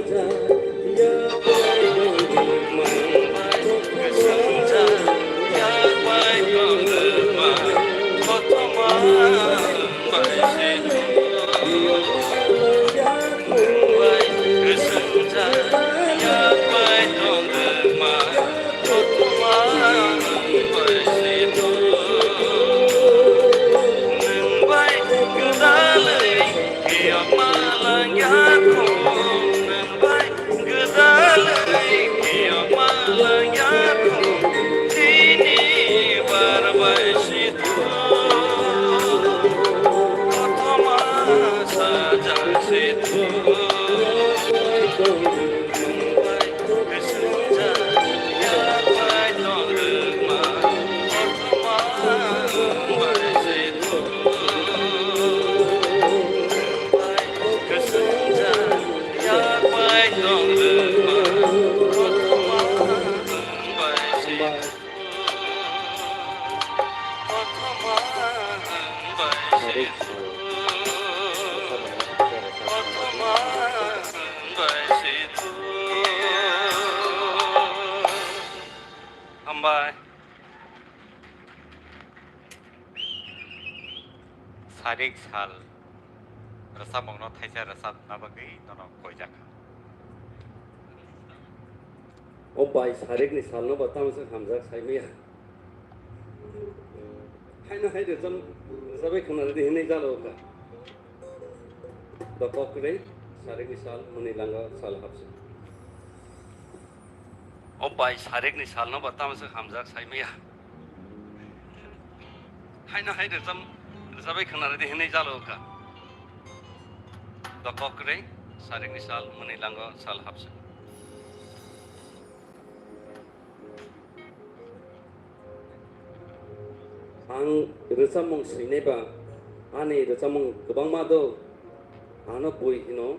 Gwdalwi kiyama langya thung, tini bar bai si thung. Kothoma sajak si thung. Nwng bai kwswngjak yak bai tong rwkma. Kothoma nwng bai si thung. Nwng bai kwswngjak yak bai tong rwkma, kothoma nwng bai se. Kothoma nwng bai se. Kothoma nwng bai se. Hambai. Sarik sal rwchapmungno thaisa rwchapna bagwi nono koijak kha. O bai, sarikni salno bo tamo se hamjak saimaya. Haino hai rwchap, rwchabai khwna rwdi hinwi jalo kha. Dophok kwrwi, sarikni sal, mwnwi lango sal hapsi. O bai, sarikni salno bo tamo se hamjak saimaya. Haino hai rwchap, rwchabai khwna rwdi hinwi jalo kha. Dophok kwrwi, sarikni sal, mwnwi lango sal hapsi. Ang rwchapmung swinai ba, ani rwchapmung kwbangma do, ano bui hino,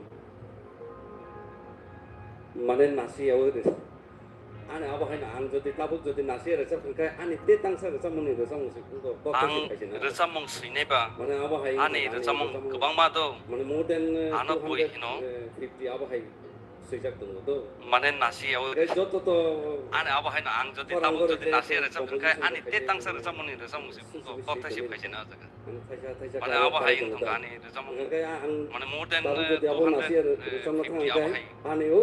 mane nasi yawi rwchap. Ani abo haino ang jodi tabuk jodi nasi rwchap hwnkhe ani tei tangsa rwchapmungni rwchapmung se wngkha, kok khe Ang khaisina. Rwchapmung swinai ba, mane abo hai ani ani rwchapmung rwchapmung kwbangma do, mane more than, uh, ano bui hino, two hundred fifty abo hai swijak tongo do. Mane nasi yawi. Tei joto to ani abo haino ang jodi tabuk jodi nasi rwchap hwnkhe ani tei tangsa rwchapmungni rwchapmung se wngkha, kok thaisip khaisina o jaga. Mane abo hai wng tongkha ani rwchapmung. Mane more than, uh, two hundred fifty abo hai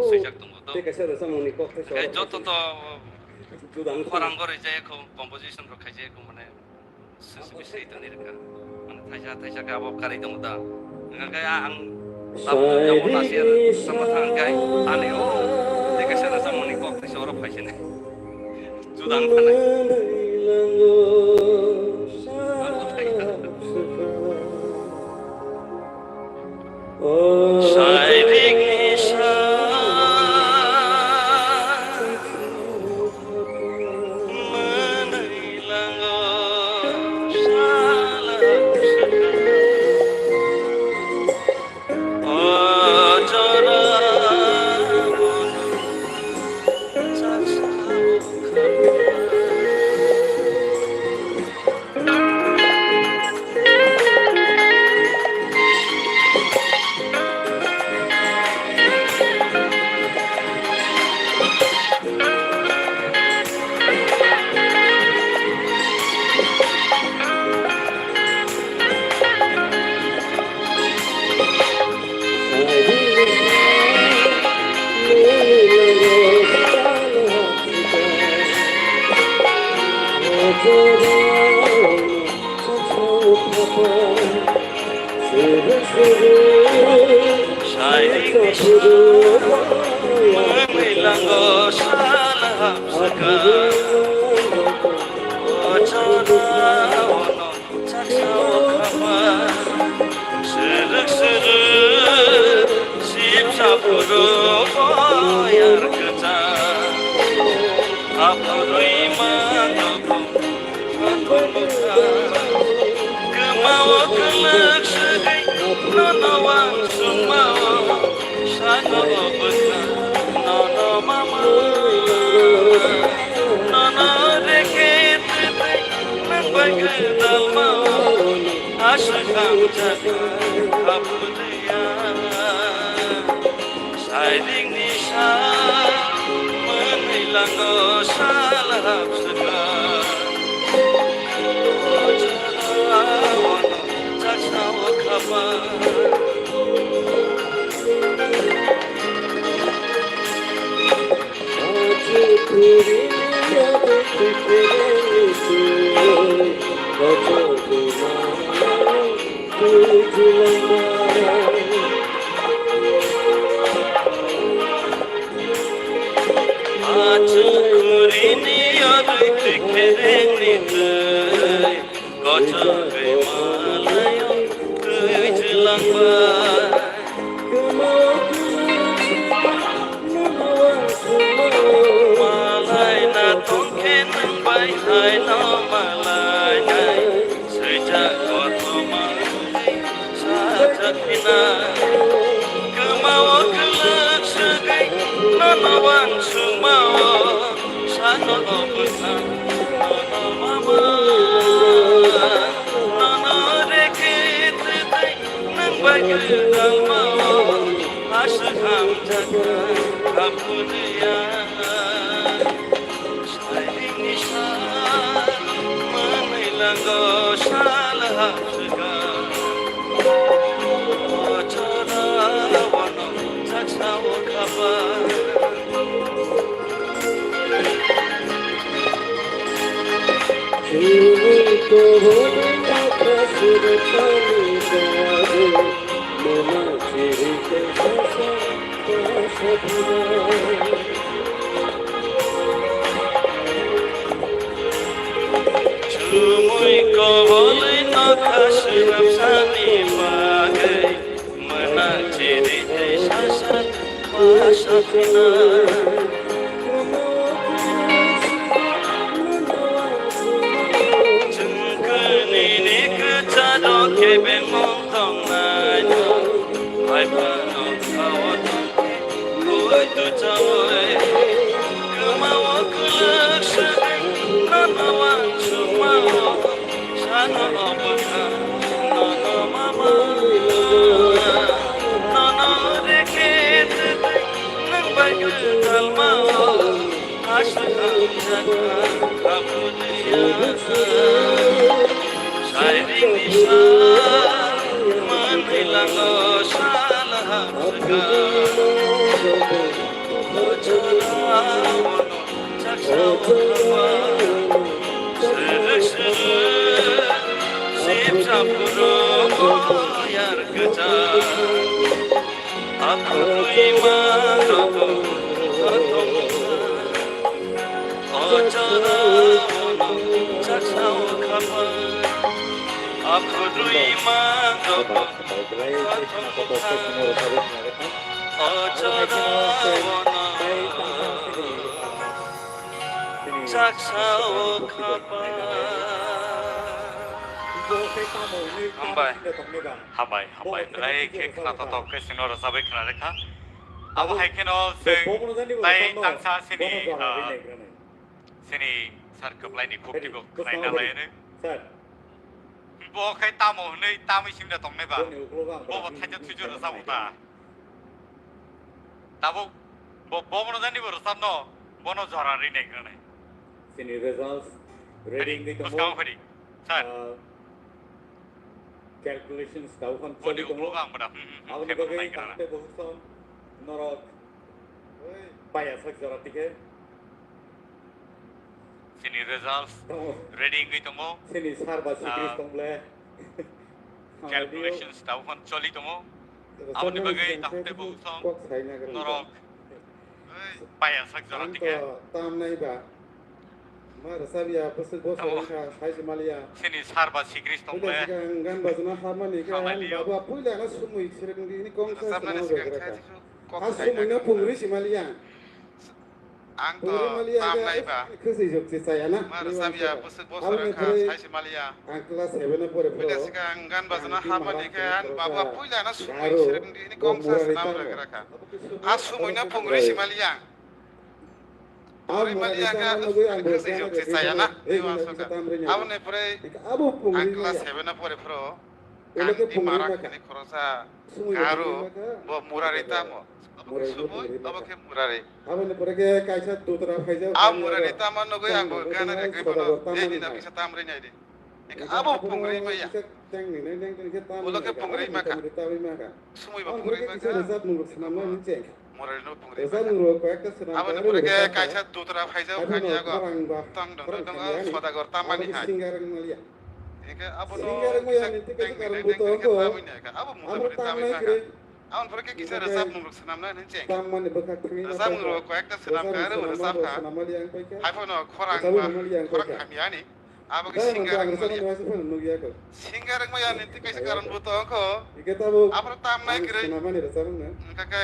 swijak tongo do. Hwnkhe joto to khorang gori jaya kho, composition rok khai jaya kho, mane swi swi tongni rwkha. Mane thaisa thaisa khe abo karwi tongo da. Hwnkhe ang tabuk tabuk nasi rwchapma thang khe ani o tei kaisa rwchapmungni kok thaisa oro phaisini. Judang thanai. Sairik ni sa mwnwi lango sala. Sai Krishna, mangwi lango sal hapsaka. O chana, ono chaksa o khama. Srwk srwk, sip sapuro, boyar kwchang. Aphurwi mano. Kwmao kwlwk swgwi nono wansukmao, sano bwkha nono mama. Nono rekhe twtwi nwng bai gwdalmao, aswk hamjakha khapudwya. Sairing ni sa mwnwi lango sal hapswka. O chwla wano chaksa o khapa. Achukuri ni yorwi tikhereng ni twi, kochok twi malayo twi chwlangba. Malai na tongkhe nwng bai hai no malai nai. Swijak kothoma sajak hina. Kwmao kwlwk swgwi nono wansukmao. Sano bwkha nono mama. Nono rekhe twtwi nwng bai gwdalmao. Aswk hamjakha khapudwya. Sairing ni sa mwnwi lango sal hapswka. O chwla wano chaksa o khapa. Chini kobor na kasur pani jago, mona chiri ke sasa. Chumui koboli nokha swnamsani bagwi, mwnang chiri tei sasak ma saphina. Chwng kwnwi ni kwcharo kebengmung tongnai no, hai phano sao tongkhe. Koi tu chawi, kwmao kwlwk swgwi, nono wansukmao, sano o bwkha, nono mama. Nono rekhe twtwi, nwng bai gwdalmao, aswk hamjakha, khapudwya. Sairing ni sa, mwnwi lango sal hapswka. Hambai. Hambai, hambai. Belai khe khna totok khe chwngno rwchabwi khna rwkha. Abo hai kheno chwng tai tangsa chini, ah, chini sir kwplaini khuk twibo khnaina lainwi. Bo khai tamo hwnwi tamwi singda tongnai ba? Bo bo thaija thuijo rwchabo ta. Tabuk bo, bo bono jani bo rwchapno, bono jora rinai gwnai. Chini results ready wngwi tongo. Bwskang phadi. Sir. Ah, calculations tau khan choli tongo. Boni uklogo ang boda. Hmm, hmm, hmm. Aboni bagwi tangte bo hukson norok paya sak jora tikhe. Chini results ready wngwi tongo. Chini sir ba sikris tong le. Calculations tabuk phano choli tongo. Aboni bagwi tamo tei bo song norok paya sak jora tike. Tam nai ba. Ma rwchapya bwswk bosor wngkha, sai se maliya. Chini sir ba sikris tong le. Gan bajana hamani khe ani baba puila na sumui sirikni kongsa swnam rwkha. Ha sumui no pungri si maliya. Ang to tam nai ba. Ma rwchapya bwswk bosor wngkha, sai se maliya. Ang class seven o pore. Puila sikang gan bajana hamani khe ani baba puila na sumui sirikni kongsa swnam rwkha. Ha sumui no pungri si maliya. Puri maliya khe khwswijwk se chaya na, tei uansukha. Aboni pore ang class seven o pore phro, ang ni mara khani khorosa garu, bo murari tamo. Abo khe subui, abo khe murari. Aboni pore khe kaisa dutra phaijak. A murari tamo nugui ang bo gana rwgui bono, tei nini kisa tamri nai di. Abo pungri maya. Ulo khe pungri maka. Sumui bo pungri maka. Murari no pungri maka. Aboni pore khe kaisa dutra phaijak khani ago. Tong dong dong dong, Sodagar tamani hai. Eke abo no kisa teng teng teng teng khe tamui nai kha. Abo murari tamui maka. Aboni pore khe kisa rwchapmung rok swnamnai hwnwi cheng. Rwchapmung rok koi ekta swnamkha, aro rwchapkha. Haiphano khorang ba, khorang hamya ni. Abo khe singer wng manya. Singer wng manya ni tei kaisa karon bo tong kho. Aphano tamnai kwrwi. Wngkha khe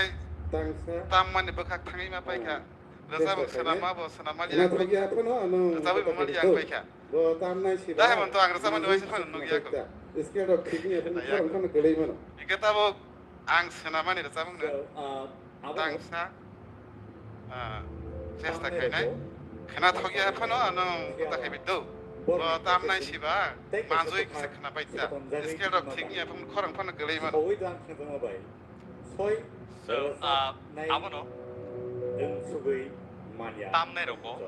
tammani bwkhak thangwi ma paikha. Rwchapmung swnamma bo swnam maliya ang paikha. Rwchapwi bo maliya ang paikha. Dai hemon to ang rwchapmani waisa phano nukya kho. Hingke tabuk ang swnamani rwchapmung no tangsa, ah, chesta khainai. Khwnathokya phano ano kota khaibi do. Bo tamnai siba manjui kisa khwnapai ta. Scale rok thik ya phano khorang phano kwlai mano. So, ah, abono tamnai rogo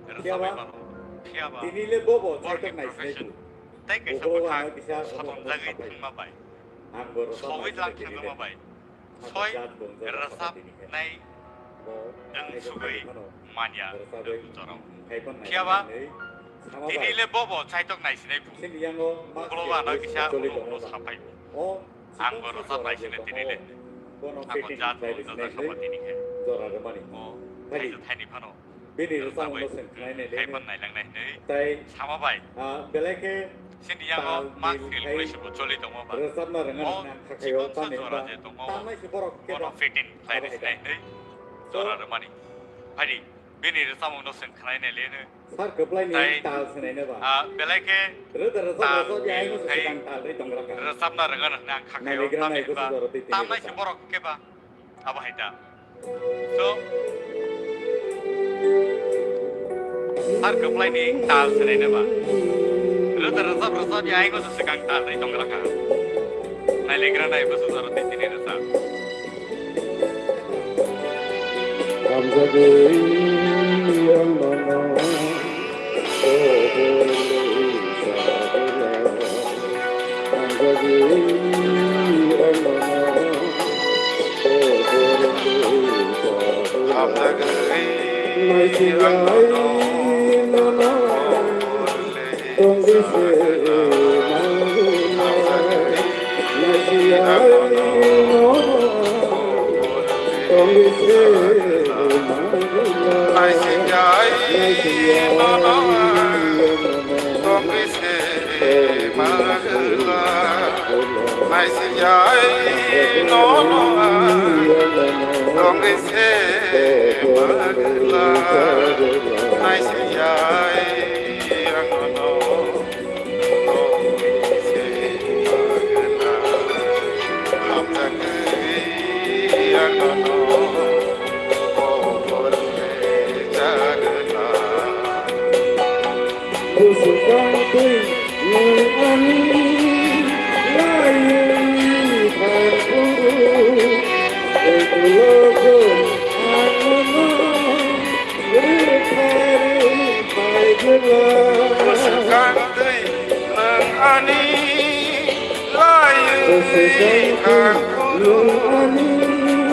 rwchapwi mano. Phiya ba borokni profession tei kaisa bwkhak sotonjagwi thangma bai, sogwi lang thangma bai, soi rwchapnai wng sugwi manya wng jorao. Phiya ba tini le bobo chaitok naisinai bu. Ulo ano kisa ulo ulo sapai. Ang bo rwchap naisinai tini le. Ako jat bo jajak sabo tini khe. O thaisa thaini phano. Bini rwchapmung no chwng khwnainai le. Haiphano nailangnai hwnwi sama bai. Belai khe sini yango mark fail wngwi se bo choli tongma ba. Rwchapna rwngna nang kha khayo chikon sa jora je tongma ba. Bono fitting khlai rwsinai hwnwi jora rwmani. Phaidi bini rwchapmung no chwng khwnainai le hwnwi. Sar kwplai ni tal swnaina ba. Belai khe tal ni hai rwchapna rwngna nang kha khayo tamni ba. Tamnai se borok khe ba. Abo hai ta. So, sar kwplai ni tal swnaina ba. Rwda rwchap rwchap ya aingo se swkang tal ri tongra kha. Nailegra nai bwswk jora tei tini rwchap. Hamjagwi ang nono. Bwswk kang twi nwng ani laiwi thang phuru,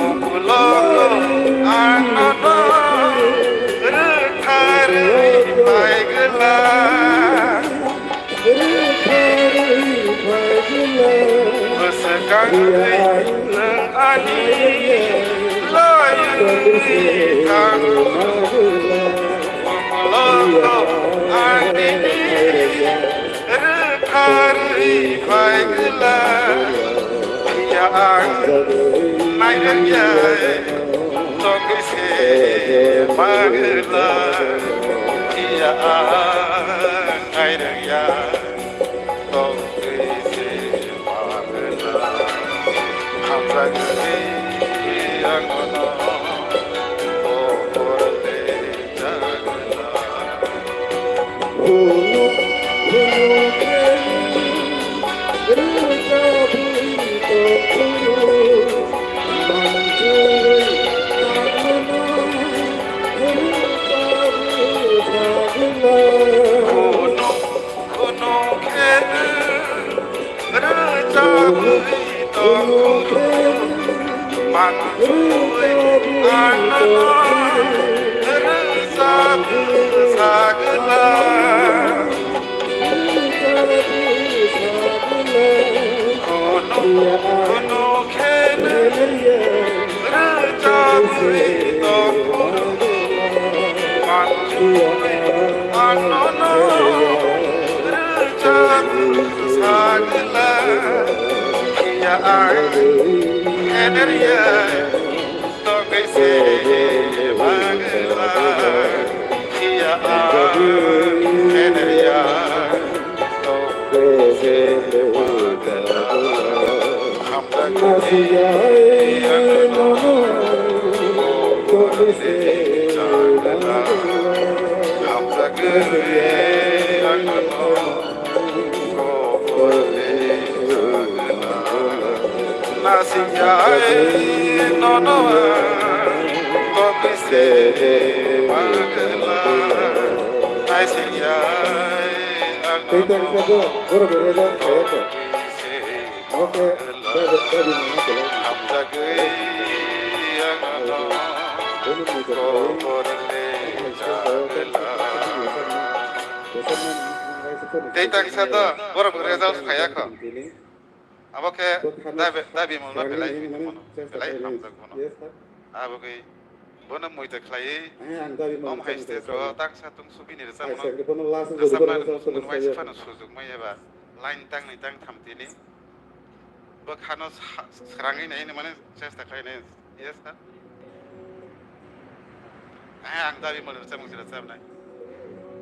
ukulok ang nono rwktharwi phai. Bwswk kangwi nwng ani loiwi thang. Ulo ani rwkharwi phai gwla. Phiya ang nairwkya. Tongwi se magwla, phiya ang nairwkya. Tongwi se magwla, hamjakgwi ang bono, o porle jagwla. Rwchapwi tongo, manwi ano rwchapwi sagwla. Kunu, kunu kheno rwchapwi tongo, manwi ano rwchapwi sagwla. Phiya ang enerya. Tongwi se magwla, phiya ang enerya. Tongwi se magwla, hamjakgwi ang no. Tongwi se magwla, hamjakgwi ang no. Naisingya nono ang tongwi se magwla. Naisingya ang nono tongwi se magwla. Hamjakgwi ang nono koborni jagwla. Tei tangsa to borok result phaiya kho. Abo khe dabi, dabi mano belai, belai hamjak bono. Abo khe bono muitu khlaiwi om hai stage o tangsa tungsubini rwchapmano, rwchapna rwmung waisa phano sujukmai eba line tangni tangtham tini. Bo khano sa-, srangwi naini mane chesta khlainai. Yes, sir. Eh, ang dabi mani rwchapmung se rwchapnai.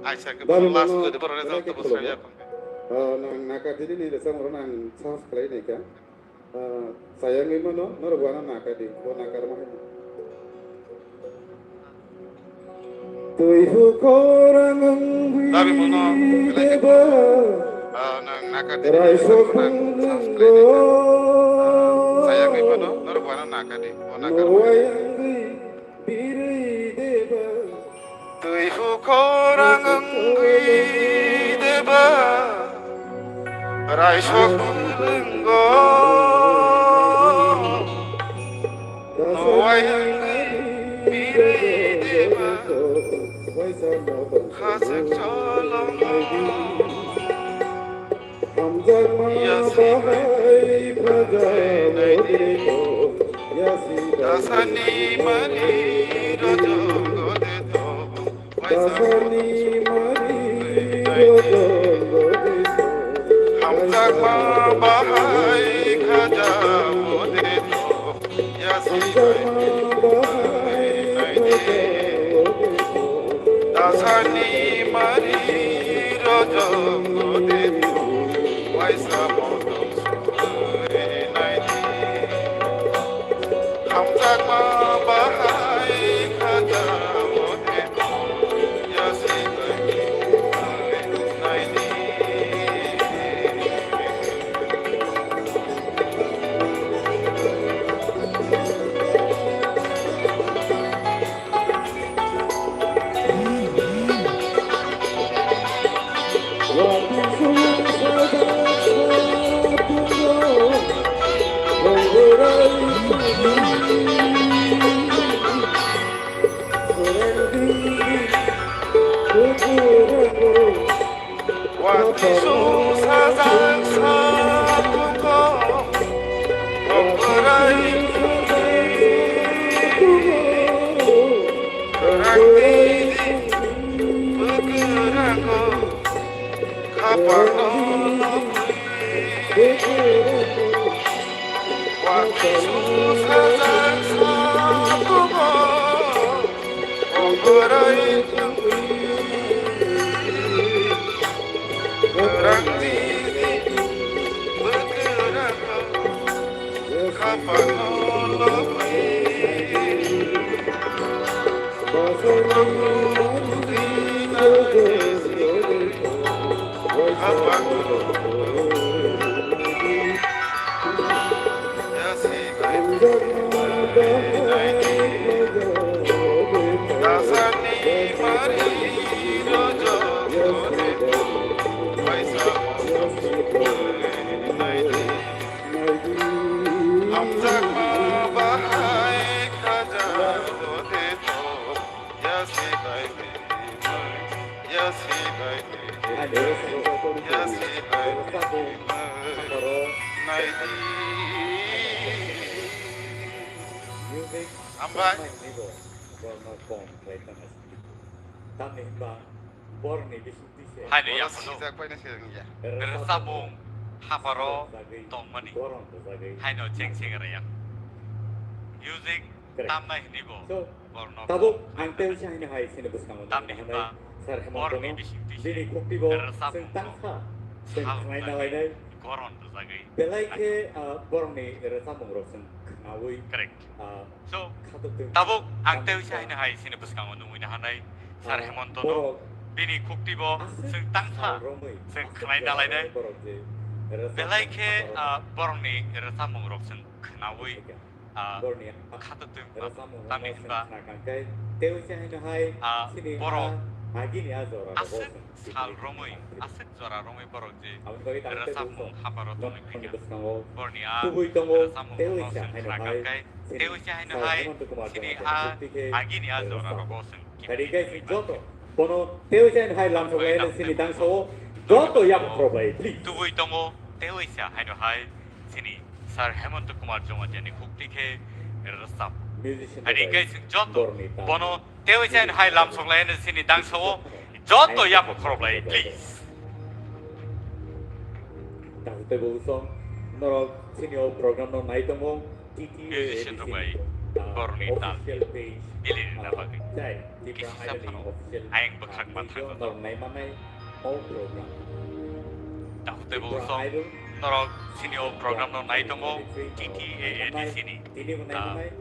Aisa khe bono last jodi borok result to bwswk ya kho. Ah, nang nakar dini ni rwchapmung rok nang sahos khlai nai kha. Ah, sayangwi mano, norok bo ano nakar di, bo nakar ma hai. Twi hukhorang wngwi deba. Ah, nang nakar di, raisok nang bwlwngo. Sayangwi mano, norok bo ano nakar di, bo nakar ma hai. Nuwai wngwi birwi deba. Twi hukhorang wngwi deba, raisok bwlwngo. Nuwai wngwi birwi deba, khajak cholongo. Hamjakma bahai khaja modrito yasi dasani mani rojong godeto. Dasani mani rojong godeto. Hamjakma bahai khaja modrito. Dasani mari rojong gode tu, waisa motom soi nai di. Hamjakma bahai khaja mode tu, yasi nai di, nai di. Sajak sakugo, kok bwrai kwrwngni bwkrango, khapano wakisu sajak sakugo, kok bwrai Hamjakma bahai khaja bode to, yasi bai de, yasi bai de, yasi bai de, naidi. Hambai. Tamni hwnba borni bisingtwi se. Haino yaphano sijak bai na sijak ya. Rwchapmung haparo tongmani. Haino cheng cheng rwya. Music tamnai hwnwi bo borno. Tabuk ang tei se haino hai sini bwskango tamni hwnba borni bisingtwi se bini khukti bo rwchapmung tangsa sal khwlai nalainai. Goron rwjagwi. Belai khe borni rwchapmung rok chwng khnaui. Correct. So, tabuk ang tei se haino hai sini bwskango nungwi na hanai Sir Hemonto no. Bini khukti bo chwng tangsa chwng khwnai nalai nai. Belai khe borokni rwchapmung rok chwng khnaui khato twi mano. Tamni hwnba borok aswk sal romwi, aswk jora romwi borok je rwchapmung haparo tongwi phaikha. Borni a rwchapmung no chwng khna kangkhe tei se haino hai sini a agini a jora rogo chwng kibini joto bono tei se haino hai lamsok lai sini dangsao joto yak khorobai please. Tubui tongo tei se haino hai sini Sir Hemonto Kumar Jamatia ni khukti khe rwchap. Musician. Hai khe chwng joto bono tei se haino hai lamsok lai sini dangsao joto yak khorobai please. Tei bo song norok sini o program no nai tongo. Musician rok bai borni tal official page, bili rwna bagwi kisi saphano ayang bwkhak ma thangwi norok nai manai o program. Tahu tei bo song norok sini o program no nai tongo T T A A D C ni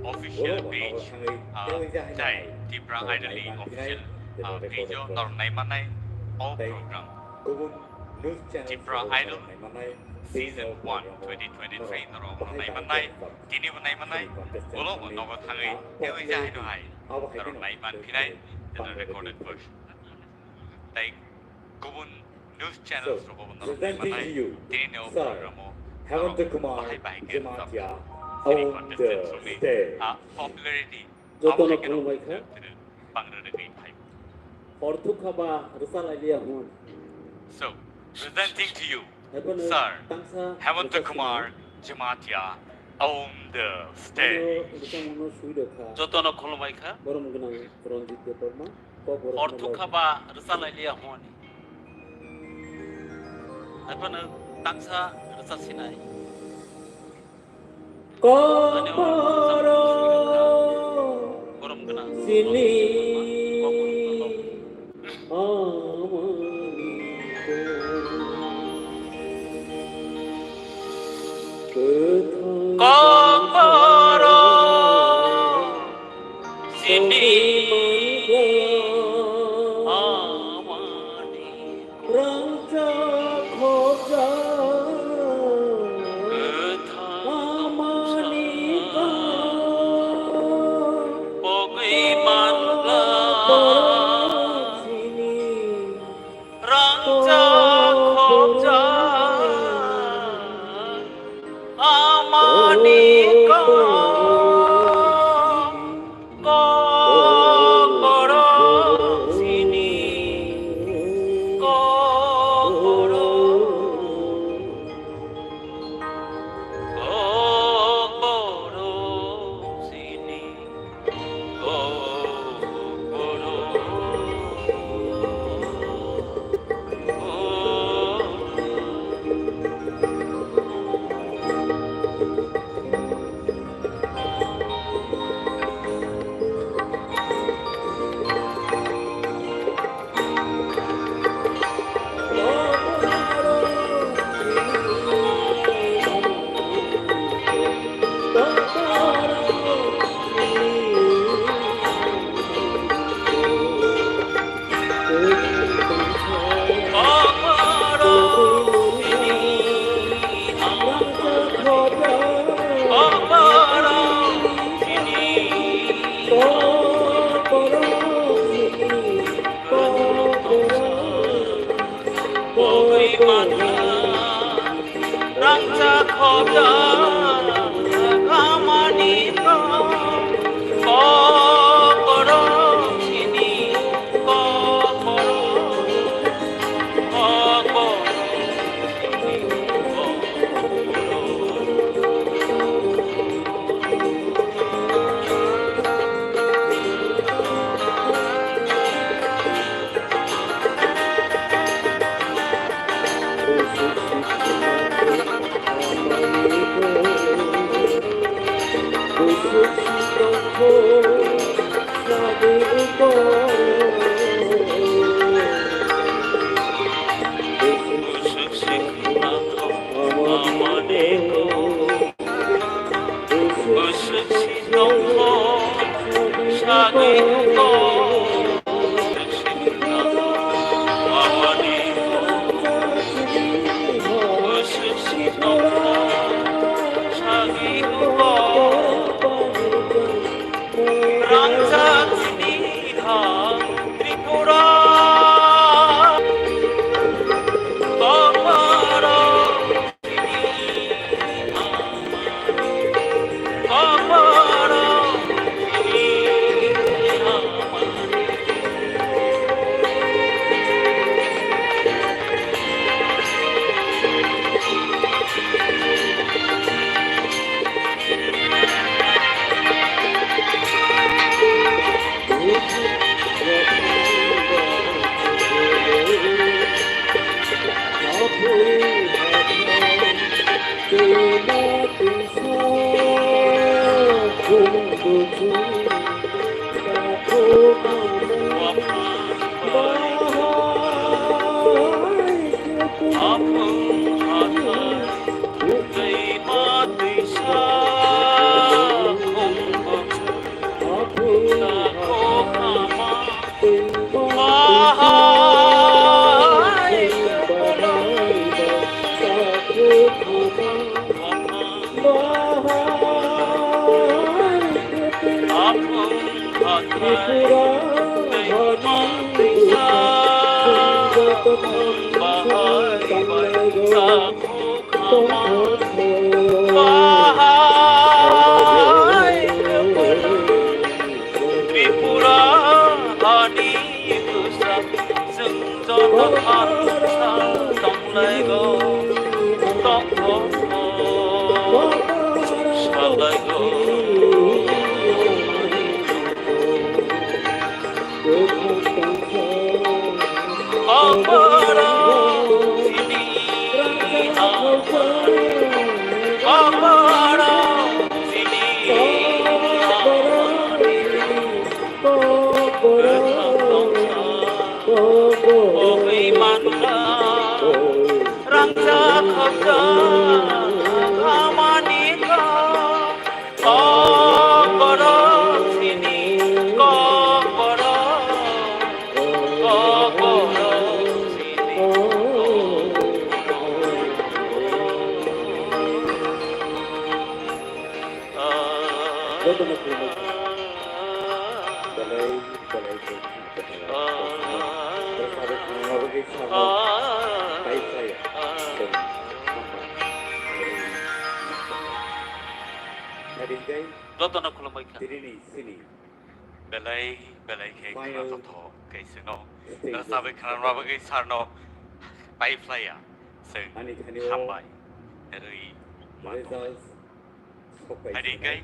official page, ah, jai Tipra Idol ni official, ah, page o norok nai manai o program. Tipra Idol Season one twenty twenty-three norok nai manai, tini bo nai manai, ulo bo nogo thangwi tei se haino hai norok nai man phinai, the recorded version. Tei kubun news channels rogo bo norok nai manai, tini ni o program o norok bahai bahai khe rwchapmung sini contestant rokni, ah, popularity abo hai khe norok bang rwrwgwi phai. Hor thukha ba rwchalailiya hwn. So, presenting to you, Sir Hemanta Kumar Jamatia on the stage. Jotono khulumbai kha. Hor thukha ba rwchalailiya hwn. Haiphano tangsa rwchapsinai. Kokborok sini amani kokborok sini amani. Rangchak khopjak amani kok pogwi manla. Chini Rangchak khoja kamani ko, kokoro sini, kokoro, kokoro sini, kokoro. Tripura hani bwsa, chwng joto thansa tonglaigo, tongthokgo, salaigo. Kokborok sini, kokborok, kokborok sini. Jotono khulumui kha. Belai, belai khe. Oro sabai khulumna bagwi sakno pai khlaiya. Jotono khulumui kha. Tini ni sini. Belai, belai khe khwnathok khe chwngno. Oro sabai khwna bagwi sarno pai khlaiya. Chwng hambai rwi mano. Results. Hai di kai,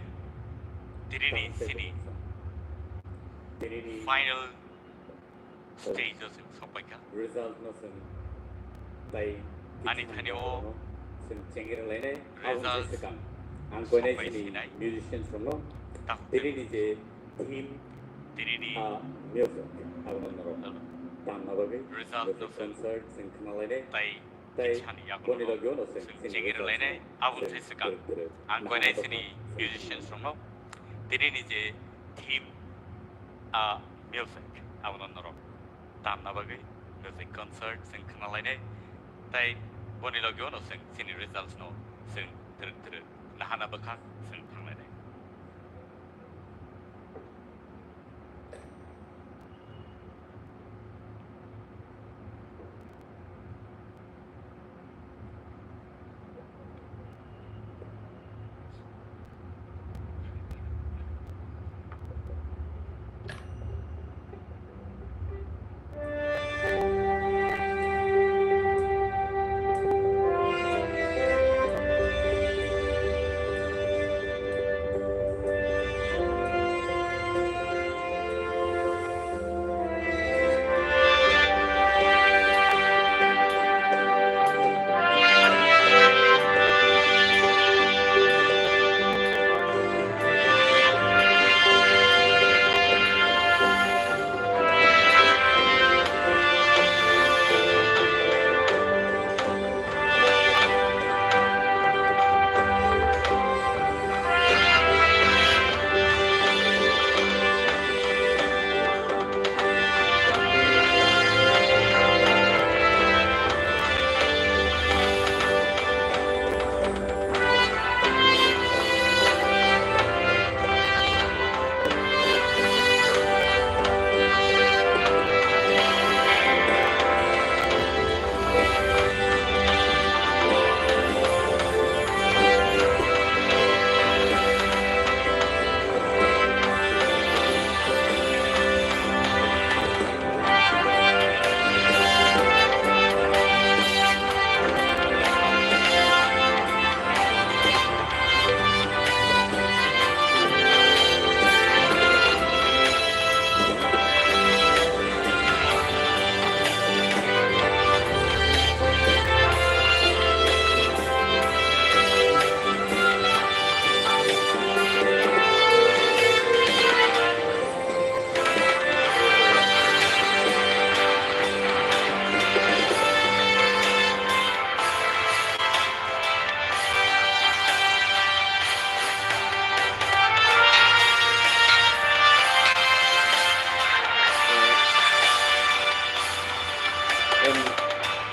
tini ni sini final stage o chwng sokpai kha. Result no chwng tai ani thani o result sokpai sinai. Musicians rok no tini ni je theme, tini ni music abo no norok tamna bagwi result no chwng concert chwng khna lainai. Tai boni logi o no chwng chini chengir lainai, abo thai swkang ang koinai chini musicians rokno tini ni je theme, a music, abono norok tamna bagwi music concert chwng khna lainai. Tai boni logi o no chwng chini results no chwng twrwk twrwk nahana bwkha chwng thang lainai.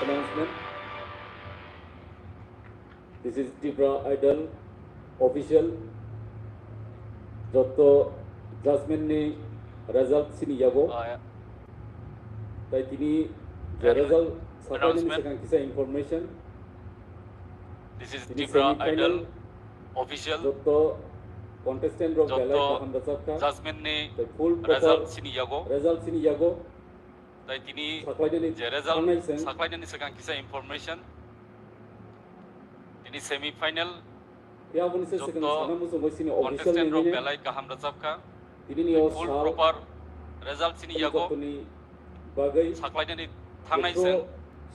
Announcement. This is Tripura Idol official. Jotto judgment ni result sini yago. Ah, ya. Tai tini je Announcement. Result sapai nani Announcement. Sekhang kisa information. This is tini Tripura semi final. Idol official. Jotto contestant rok belai kaham rachapkha. Judgment ni result sini yago. Result sini yago. Tai tini je result saklainani sekhang kisa information. Tini semi final. Jotto contestant rok belai kaham rachapkha. Tini ni o full sal proper result sini yago. Saklainani thangnai seng.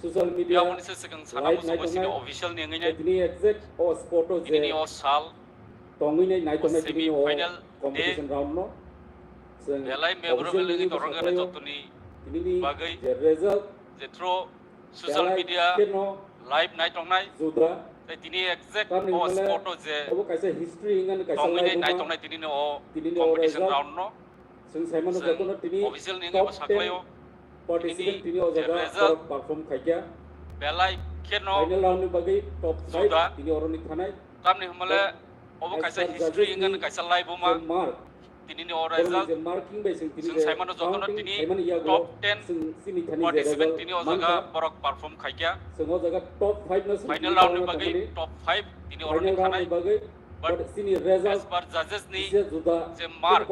Social media. Sekhang sana muchungo sini official ni wngwi nai. Tini exact o spot o je tini ni o sal tongwi nai naitongnai tini o semi final competition round no. Belai memorable wngwi torong ani jottoni bagwi je result je through social media live naitongnai. Juda. Tai tini exact o spot o je obo kaisa history wngani kaisa tongwi nai naitongnai tini ni o competition round no. Chwng saimano jotono tini official ni top ten participant tini o jaga result perform khaikha. Belai kheno final round ni bagwi top five tini oroni thanai. Tamni hwnmale obo kaisa history wngkha, kaisa laibuma. Tini ni o result chwng saimano jotono tini top ten participant tini o jaga borok perform khaikha. Final round ni bagwi top five tini oroni thanai. But as per judges ni je mark,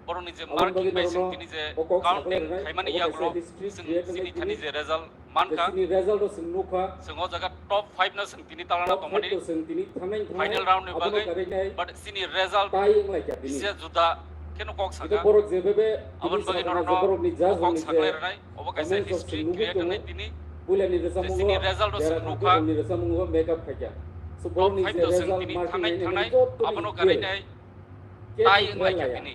borokni je marking bai chwng tini je counting khaimani yagulo chwng chini thani je result mankha. Chwng o jaga top five no chwng tini talana tongmani. Final round ni bagwi, but chini result se juda kheno kok saka. Aboni bagwi norokno kok saklai rwnai. Obo kaisa history create wngwi tini. Chini result o chwng nukha. Top five to chwng tini thangnai thangnai, abono ganainai tai wnglaikha tini.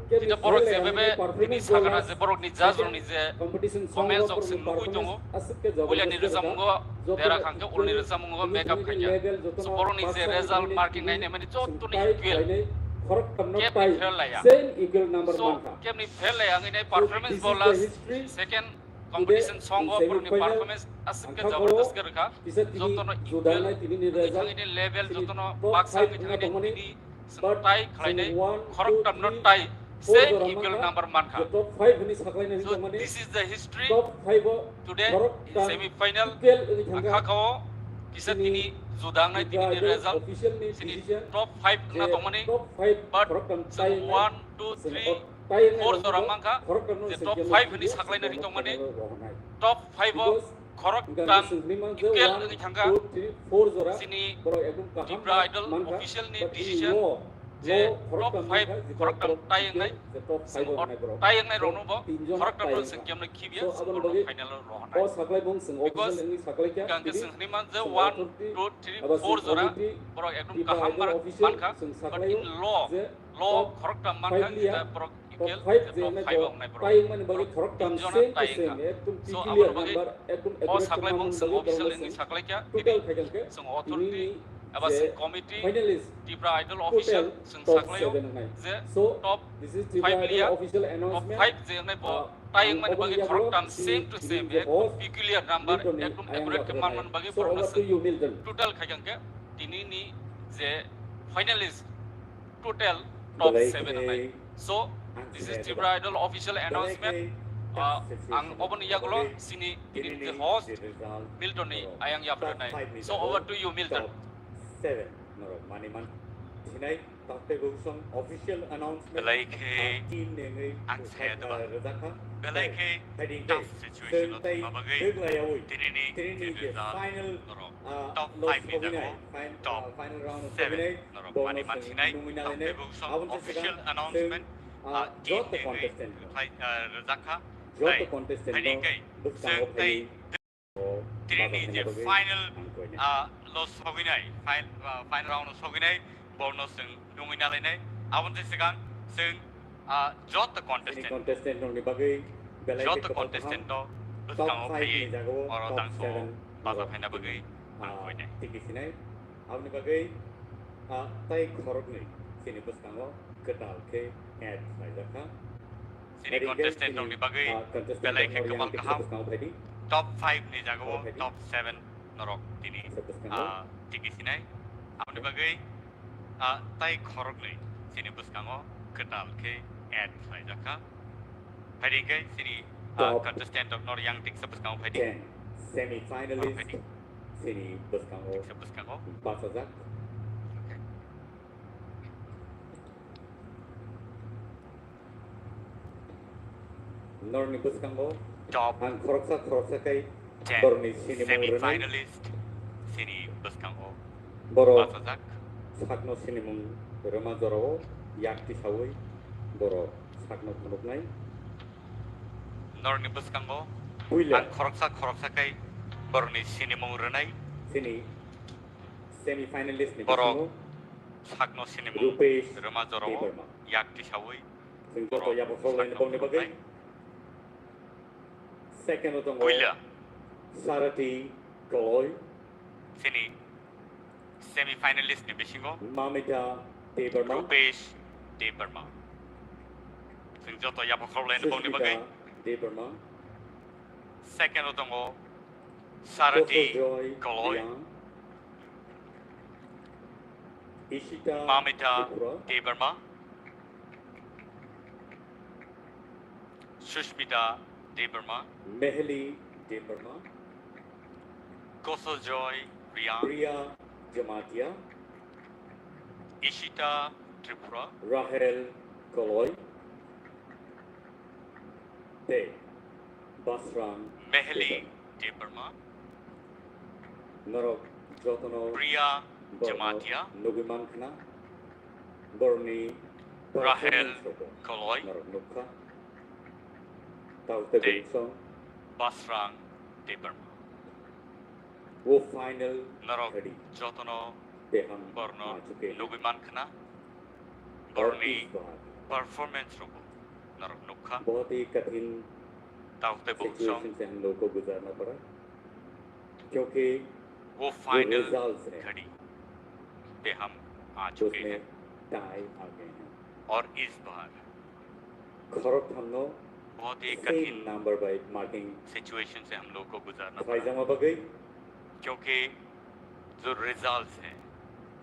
Tini borok je bebe tini sakana je borokni judge rokni je comments rok chwng nugwi tongo. Puilani rwchapmungo dera khangkhe ulni rwchapmungo make up khaikha. So borokni je result marking nainai mani jottoni equal. Kebni fail laiya. So kebni fail laiya wngwi nai performance bo last second competition song o borokni performance aswk khe jabardast khe rwkha. Jotono equal wngwi thangwi level jotono baksa wngwi thangwi tini chwng tai khlainai khoroktham no tai same equal number mankha. So this is the history today in semi final. Ang kha kao kisa tini juda wngnai tini ni result chini top five wngna tongmani, but chwng one, two, three, four jora mankha je top five hwnwi saklaina ri tongmani. Top five o khoroktham equal wngwi thangkha. Chini Tipra Idol official ni decision je top five khoroktham tai wngnai. Chwng o tai wngnai rokno bo khoroktham no chwng kemno khibya, chwng borokno final o rohornai. Because hwnkhe chwng hwnwi man je one, two, three, four jora borok ekdom kaham mankha, but in law, law khoroktham mankha, jeta borok equal, je top five o wngnai borok. Borok tin jona tai wngkha. So, aboni bagwi o saklaimung chwng official wngwi saklaikha, tini chwng authority eba chwng committee, Tipra Idol official chwng saklaio je top five liya, top five je wngnai bo tai wngmani bagwi khoroktham same to same, ekdom peculiar number, ekdom accurate khe manmani bagwi borokno chwng total khaikha hwnkhe tini ni je finalist total top seven wngnai. So, this is Tipra Idol official announcement. Ah, ang oboni yagulo chini tini ni host Milton ni ayang yapharnai. So, over to you, Milton. Belai khe ang saya deba. Belai khe tough situation o thangma bagwi tini ni result norok top five ni jago top seven norok mani mansinai. Tei bo song official announcement, ah, team ni wngwi rwkhlai, ah, rwjakha. Tei haini hwnkhe chwng tei tini ni je final, ah, lo sogwinai, fin-, ah, final round o sogwinai, borokno chwng nungwi nalainai. Aboni swkang chwng, ah, joto contestant, joto contestant no bwskango phaiwi oro tangso bacha phaina bagwi ang koinai. Aboni bagwi, ah, tai khoroknwi chini bwskango kwtal khe add khlaijakha. Chini contestant rokni bagwi belai khe kwbang kaham. Top five ni jagao top seven norok tini, ah, tiki sinai. Aboni bagwi, ah, tai khoroknwi chini bwskango kwtal khe add khlaijakha. Phaidi khe chini, ah, contestant rok nor yang tiksa bwskango phaidi. Semi finalist chini bwskango tiksa bwskango bachajak. Norni bwskango top ang khoroksa khoroksa kai ten borokni sinimung semi rwnai. Finalist chini bwskango borok bachajak. Sakno sinimung rwma jorao yak tisawi borok sakno phunuknai. Norni bwskango puila ang khoroksa khoroksa kai borokni sinimung rwnai. Chini semi finalist ni borok bwskango sakno sinimung Rupesh rwma jorao Debbarma. Yak tisawi. Chwng joto borok yaphakkhoroknai ni bongni bagwi. Second o tongo puila Sarati Koloi. Chini semi finalist ni bisingo Mamita Debbarma. Rupesh Debbarma. Chwng joto yaphakkhoroknai ni bongni bagwi. Sushmita Debbarma. Second o tongo Sarati Koloi. Ishita Mamita Tripura. Debbarma. Sushmita Debbarma. Meheli Debbarma. Kosojoy Riang. Priya Jamatia. Ishita Tripura. Rahel Koloi. Tei Basrang Meheli Debbarma. Debbarma. Norok jotono Priya Jamatia. Nugwi mankhna. Borni Rahel Koloi. Norok nukha. Tei Basrang Debbarma. O final norok jotono borno nugwi mankhna. Borni performance rokbo norok nukha. बहुत ही कठिन tao tei bo situation से हम लोग को गुजारना पड़ा, क्योंकि o final घड़ी पे हम आ चुके हैं। Tie आ गए हैं। और इस बार बहुत ही कठिन number by marking situation से हम लोग को गुजारना पड़ा। क्योंकि जो results है,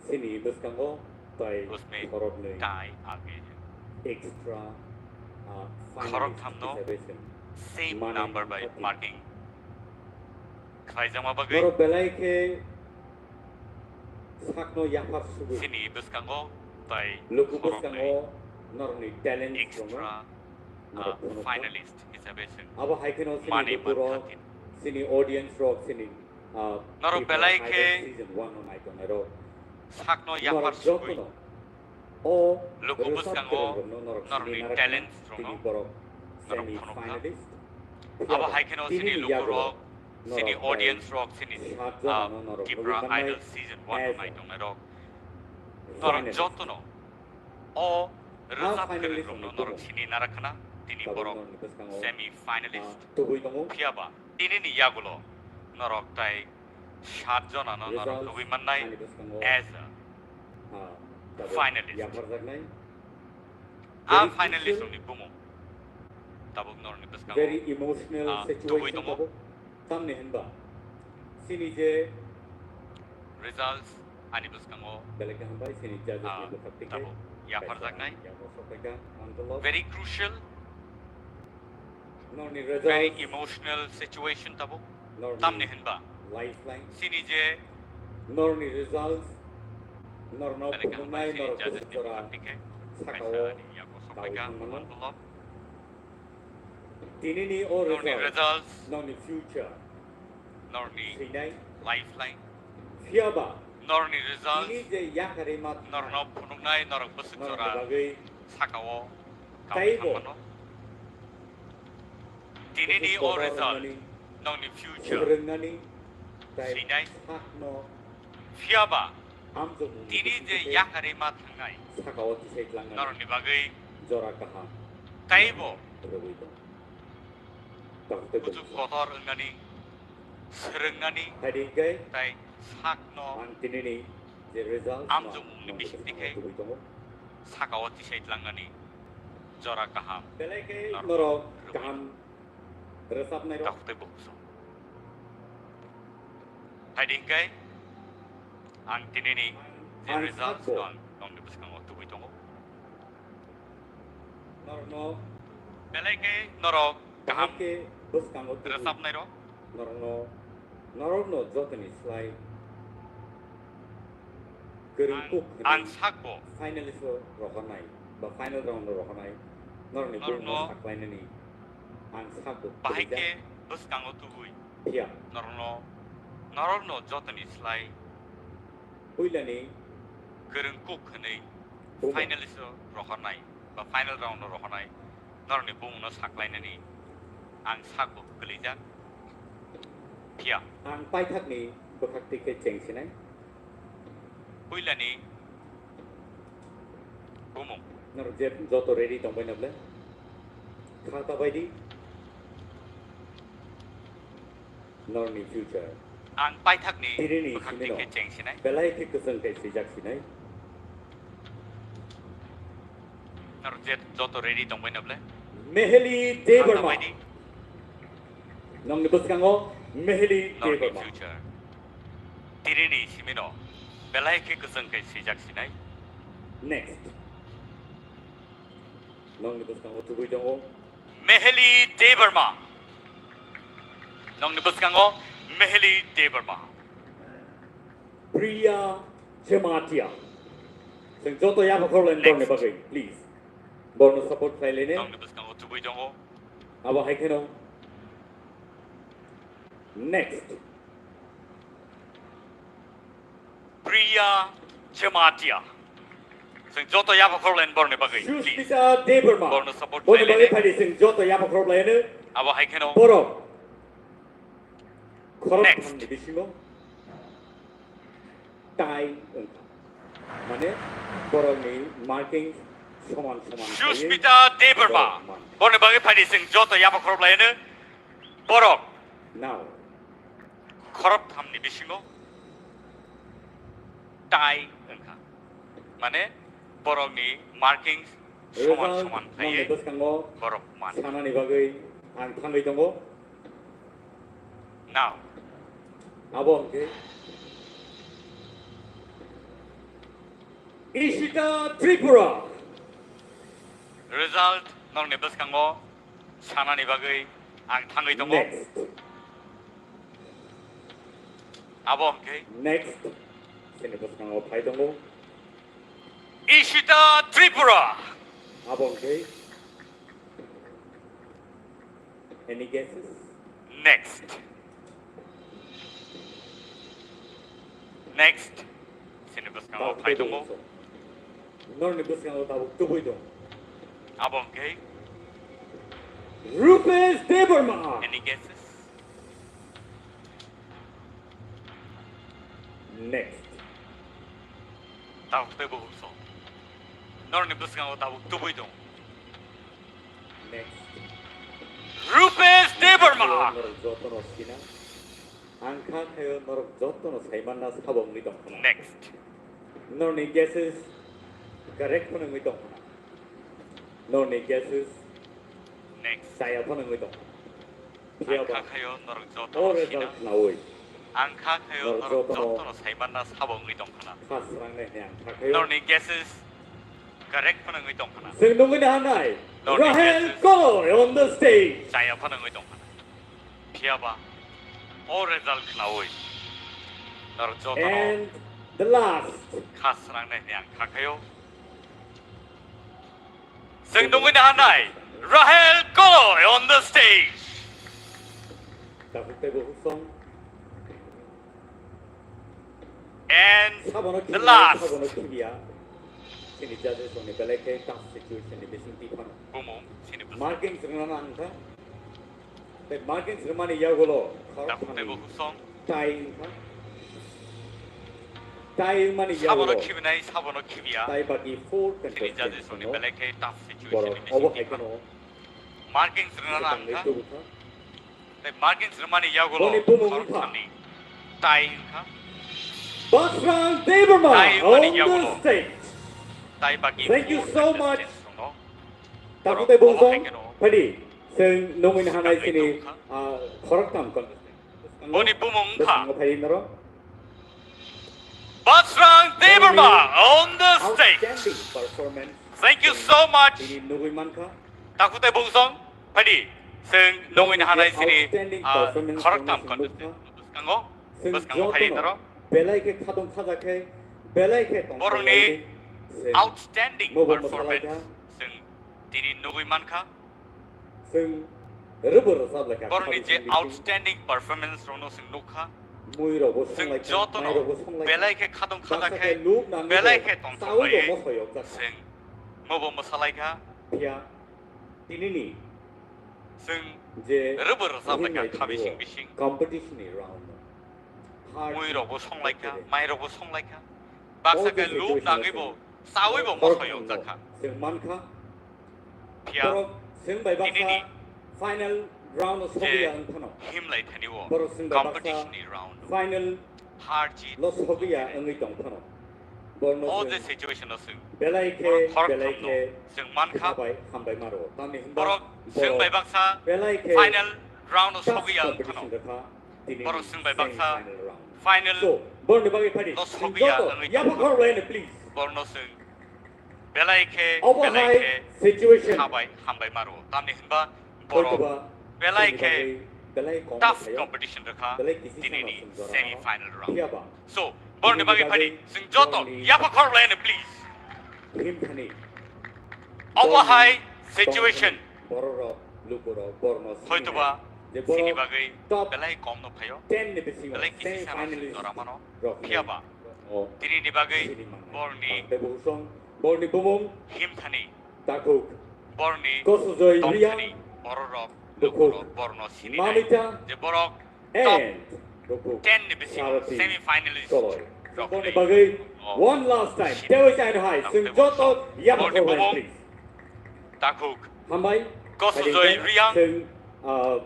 sini bwskango tai उसमें tie आ गए हैं। Extra, uh, khorok thamno same number by marking khlaijama bagwi. Borok belai khe sakno yaphar sugwi. Sini bwskango tai luku bwskango norokni talent extra, uh, finalist hisabe chwng abo hai kheno sini lukurok, sini audience rok, sini, uh, norok belai khe sakno yaphar sugwi. O luku bwskango norokni talents rokno norok phunukha. Abo hai kheno sini lukurok, sini audience rok, sini, ah, Tipra Idol season one rok nai tongnai rok. Norok jotono o rwchap kwrwng rokno norok sini narakhna, tini borok semi finalist. Phiya ba tinini yagulo norok tai sat jonano norok nugwi mannai as a finalist. A finalist rokni bumung tabuk norokni bwskango, ah, tubui tongo. Tamni hinba sini je results ani bwskango, ah, tabuk yapharjaknai. Very crucial. Very emotional situation tabuk. Tamni hinba sini je norni results, norno phunuknai, norok bwswk jora sakao tao thangmano. Tinini o results, norni future, norni lifeline. Phiya ba norni results, tini je yakarwi ma norno phunuknai, norok bwswk jora sakao tao thangmano. Tinini o result nongni future swrwngnani tei swinai sakno. Phiya ba tini je yakarwi ma thangnai sakao tisai tlangnani norokni bagwi jora kaham teibo rwgwi tong. Kuchuk kotor wngnani, swrwngnani tei sakno ang tinini je result amjokmungni bisingtwi khe sakao tisai tlangnani. Jora kaham. Belai khe norok norok kaham rwchapnairok. Takhuk tei bukhuk song. Phaidi hwnkhe ang tinini je ang result sakbo. Ang nongni bwskango tubui tongo. Norokno belai khe norok kaham belai khe bwskango tubui. Rwchapnairok. Norokno, norokno jotoni slai kwrwng ang, kuk hwnwi ang sakbo. Finalist o rohornai ba final round o rohornai norokni norokno bumungno saklainani ang sakbo bahai kwrwijak. Khe bwskango tubui. Phiya. Norokno, norokno jotoni slai puilani kwrwng kuk hwnwi bumung. Finalist o rohornai ba final round o rohornai norokni bumungno saklainani ang sakbo kwlijak. Phiya. Ang paithakni bwkhak twi khe chengsinai. Puilani bumung. Norok je joto ready tongbai na ble? Kha ta bai di. Norokni future. Ang paithakni tinini bwkhak twi simino khe chengsinai. Belai khe kwchwng khe swijak sinai. Norok je joto ready tongbai na ble? Meheli Debbarma. Kha ta bai di. Nongni bwskango Meheli Debbarma. Norokni future. Tinini simino belai khe kwchwng khe swijak sinai. Next. Nongni bwskango tubui tongo. Meheli Debbarma. Nongni bwskango Meheli Debbarma. Priya Jamatia. Chwng joto yapha khoroknai borokni bagwi, please. Borokno support khlai lainai. Nongni bwskango tubui tongo. Abo hai kheno. Next. Priya Jamatia. Chwng joto yapha khoroknai borokni bagwi, please. Sushmita Debbarma. Borokno support khlai lainai. Borokni bagwi phaidi chwng joto yapha khoroknai. Abo hai kheno. Borok. Khorok thamni bisingo. Tie wngkha. Mane borokni marking soman soman khaiwi Sushmita Debbarma. Borok man. Borokni bagwi phaidi chwng joto yapha khorok laino borok. Now. Khorok thamni bisingo tie wngkha. Mane borokni marking soman soman khaiwi borok man. Result nongni bwskango sanani bagwi ang thangwi tongo. Now. Abo hwnkhe Ishita Tripura. Result nokni bwskango sanani bagwi ang thangwi tongo. Next. Abo hwnkhe. Next. Chini bwskango phai tongo. Ishita Tripura. Abo hwnkhe. Any guesses? Next. Next. Chini bwskango phai tongo. Norni bwskango tabuk tubui tong. Abo hwnkhe. Rupesh Debbarma. Any guesses? Next. Tabuk tei buhuk song. Norni bwskango tabuk tubui tong. Next. Rupesh Debbarma. Norok jotono sina. Ang kha khayo norok jotono saimanna sabo wngwi tongkhana. Next. Norni guesses correct phano wngwi tongkhana. Norni guesses next. Chaya phano wngwi tongkhana. Ang kha khayo norok jotono sina. Ang kha khayo norok jotono saimanna sabo wngwi tongkhana. Norni guesses correct phano wngwi tongkhana. Chwng nungwi nahanai Rahel Kolo on the stage. Chaya phano wngwi tongkhana. Phiyaba o result khnaui norok jotono. And the last. Kha srangnai hwnwi ang kha khayo. Chwng nungwi nahanai Rahel Kolo on the stage. Tabuk tei buhuk song. And the last. Sabono khibiya. Chini judges rokni belai khe tough situation ni bising twi phano. Bumung chini bwskango. Marking rwna nang kha. Tei marking rwmani yagulo khorok thani tie wngkha. Tie wngmani yagulo. Sabono khibinai, sabono khibiya. Tai baki four contestants no borok obo hai kheno marking rwna nang kha. Tei marking rwmani yagulo khorok thani tie wngkha. Basrang Debbarma on the stage. Tai baki four contestants no. Takutai bungsong, phadi, chwng nungwi nahanai chini, ah, khoroktham contestant. Boni bumung wngkha Bwskango phai noro. Basrang Debbarma on the stage. Outstanding performance. Thank you so much. Tini nugwi mankha. Takutai bungsong, phadi, chwng nungwi nahanai chini, ah, khoroktham contestant. Bwskango, bwskango phai noro. Belai khe khadong khaja khe, belai khe tongthok borokni outstanding performance chwng tini nugwi mankha. Chwng rwbw rwchap lai kha. Borokni je outstanding performance rokno chwng nukha. Chwng jotono belai khe khadong khaja khe, belai khe tongthok bai chwng mobo mwsa lai kha. Phiya tinini chwng je rwbw rwchap lai kha kha bising bising. Competition ni round. Mui rokbo song lai kha, mai rokbo song lai kha. Baksa khe luk nangwi bo, chawi bo moso yok jak kha. Chwng mankha. Phiya borok chwng bai baksa tinini final round o je sogwi ya wng phano. Him lai thani o borok chwng bai baksa competition ni round o final har jit lo sogwi ya wngwi tong phano. Borno o je chwng situation o chwng belai khe, borok khorok belai khamno khe chwng mankha. Hambai, hambai maro. Tamni hwnba borok chwng bai baksa belai khe final round o tough sogwi ya wng competition phano. Rwkha. Borok chwng bai baksa final round. Final so, borokni bagwi phadi. No sogwi ya wngwi tong. Yapha khorok laino, please. Borokno chwng belai khe, obo belai hai khe situation. Khabai hambai maro. Tamni hwnba borok hoitoba belai khe tough competition rwkha tinini semi final round. Phiyaba so, borokni bagwi phadi chwng joto yapha khorok laino, please. Himthani. Obo hai situation. Bororok, lukurok, borno hoitoba chini bagwi belai kom no phaio. Belai kisi sano chwng jora mano. Phiyaba tinini bagwi borni borni bumung himthani. Takhuk. Borni tongthani. Bororok, lukurok, borno sini nai. Je borok top ten ni bisingo semi finalist rok hinwi bagwi one last time tewi chaino hai chwng joto yapha khorok laino, please. Takhuk. Hambai. Kosujoy Riang.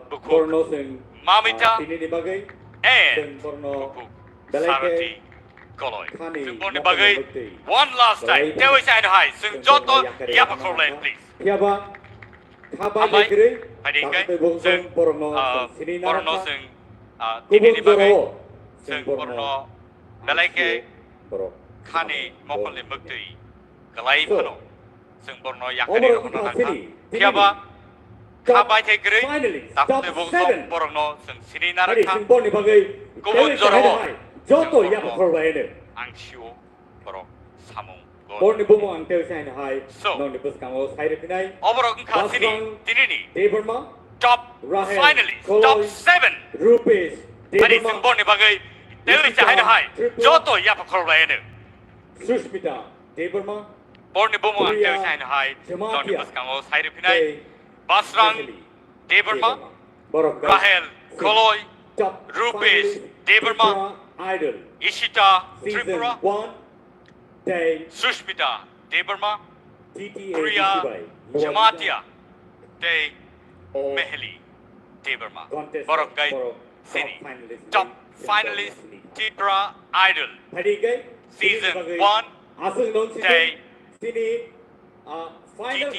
Bukhuk. Mamita. And Bukhuk. Sarati Koloi. Chwng borni bagwi one last time tewi chaino hai chwng joto yapha khorok laino, please. Phiyaba. Hambai, phaidi hwnkhe chwng, ah, borokno chwng, ah, tinini bagwi chwng borokno belai khe khani mokolni mwktwi kwlai phano chwng borokno yakarwi rwna nangkha. Phiyaba kha baithai kwrwi takhukni bongso borokno chwng sini narwkha. Kubun jorao chwng borokno ang sio. Borok samung gol. Borokni bumung ang tewi chaino hai. So, nokni bwskango sai rwphinai. Oborok wngkha chini tinini top finalist, top seven. Rupesh Debbarma. Ani chwng borokni bagwi tewi chaino hai. Joto yapha khorok laino. Sushmita Debbarma. Borokni bumung ang tewi chaino hai. Nokni bwskango sai rwphinai. Basrang Debbarma, Rahel Koloi, Rupesh Debbarma, Ishita Tripura, Sushmita Debbarma, Priya Jamatia, tei Meheli Debbarma. Borok wngkha chini top finalist Tipra Idol season one tei T T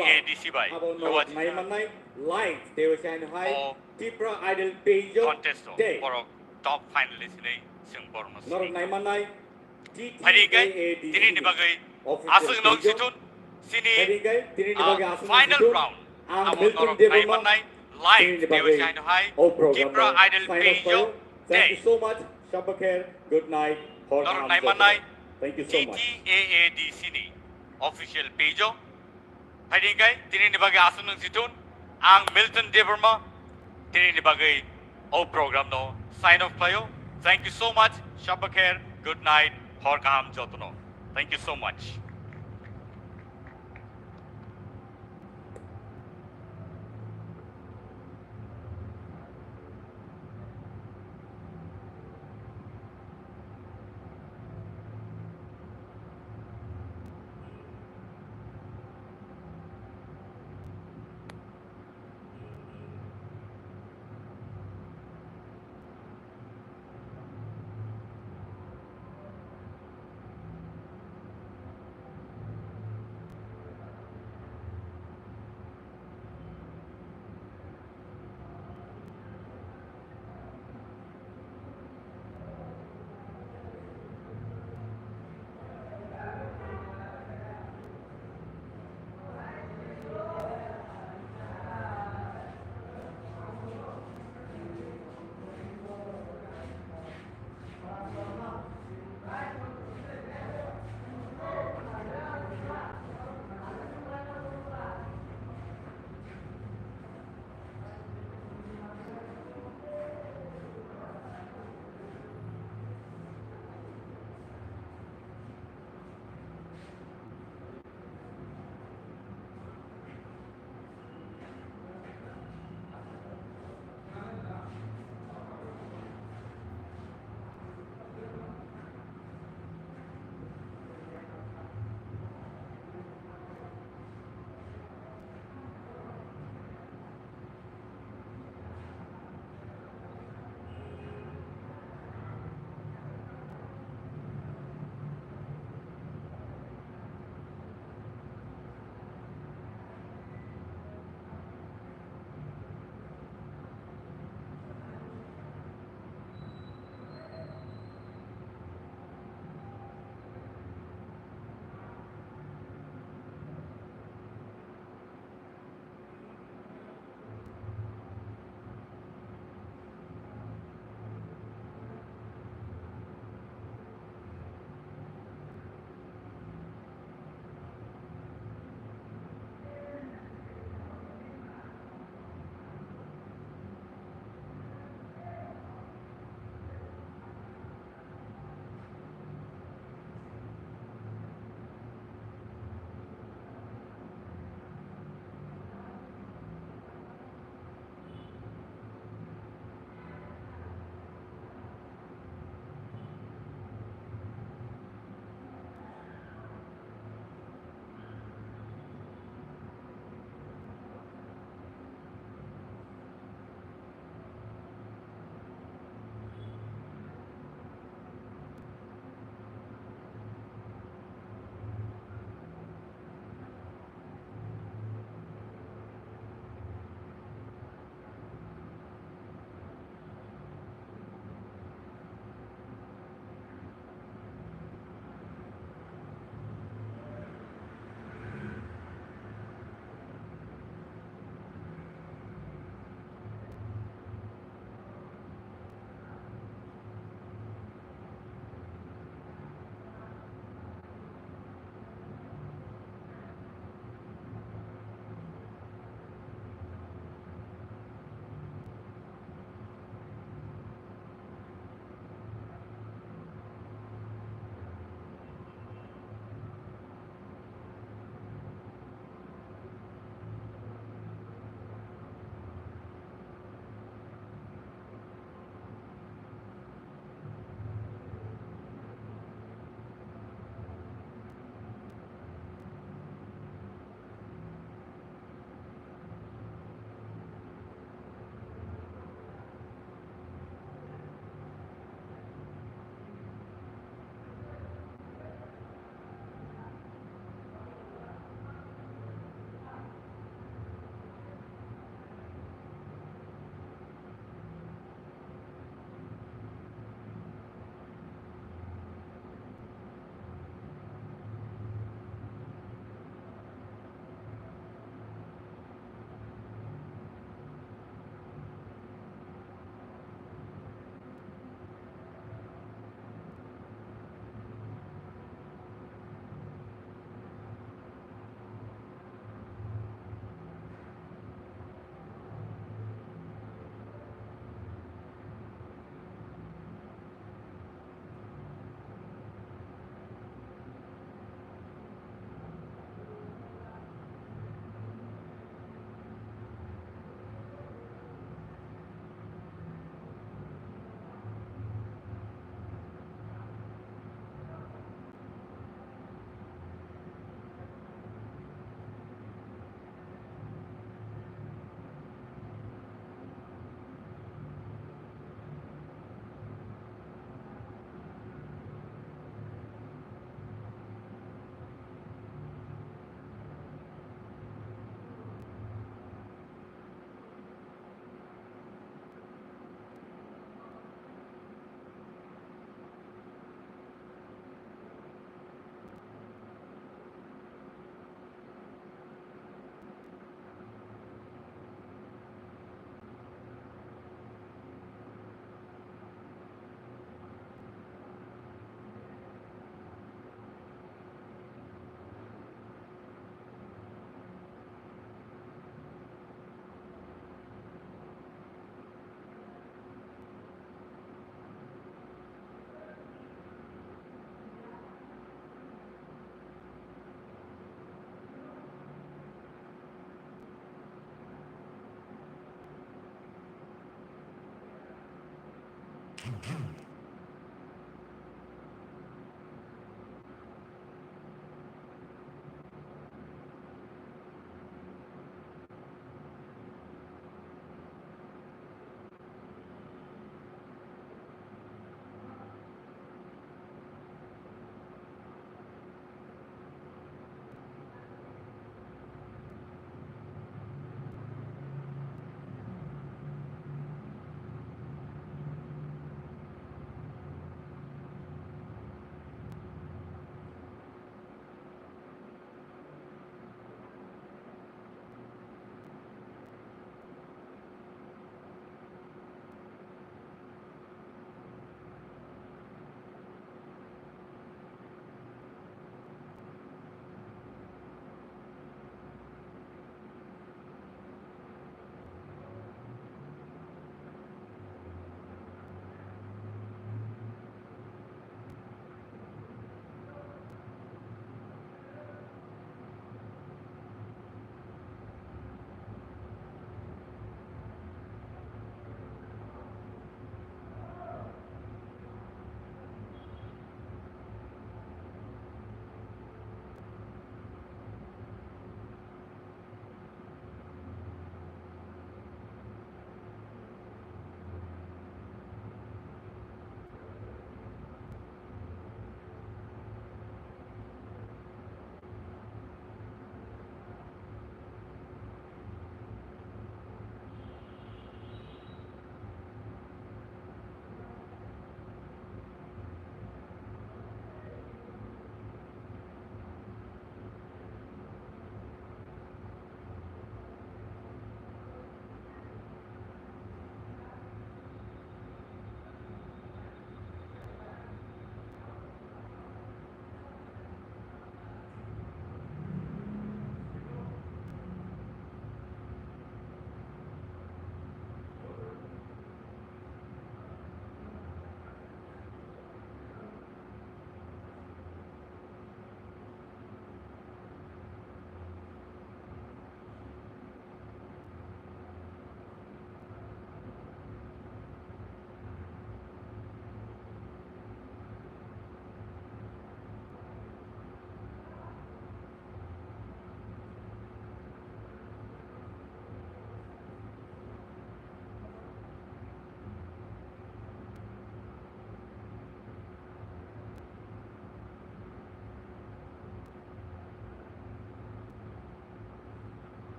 A D C bai luachi nai mannai live tewi chaino hai Tipra Idol page o contest o borok top finalist hinwi chwng borokno sini nai mannai. Phaidi hwnkhe tinini bagwi aswk nong sithun chini, ah, final round abo norok nai mannai live tewi chaino hai Tipra Idol page o tei. Thank you so much. Shabba khair, good night, hor kaham jotono. Norok nai mannai T T A A D C ni official page o. Phaidi hwnkhe tinini bagwi aswk nung sithun, ang Milton Debbarma, tinini bagwi o program no sign off khlaio. Thank you so much, shabba khair, good night, hor kaham jotono. Thank you so much.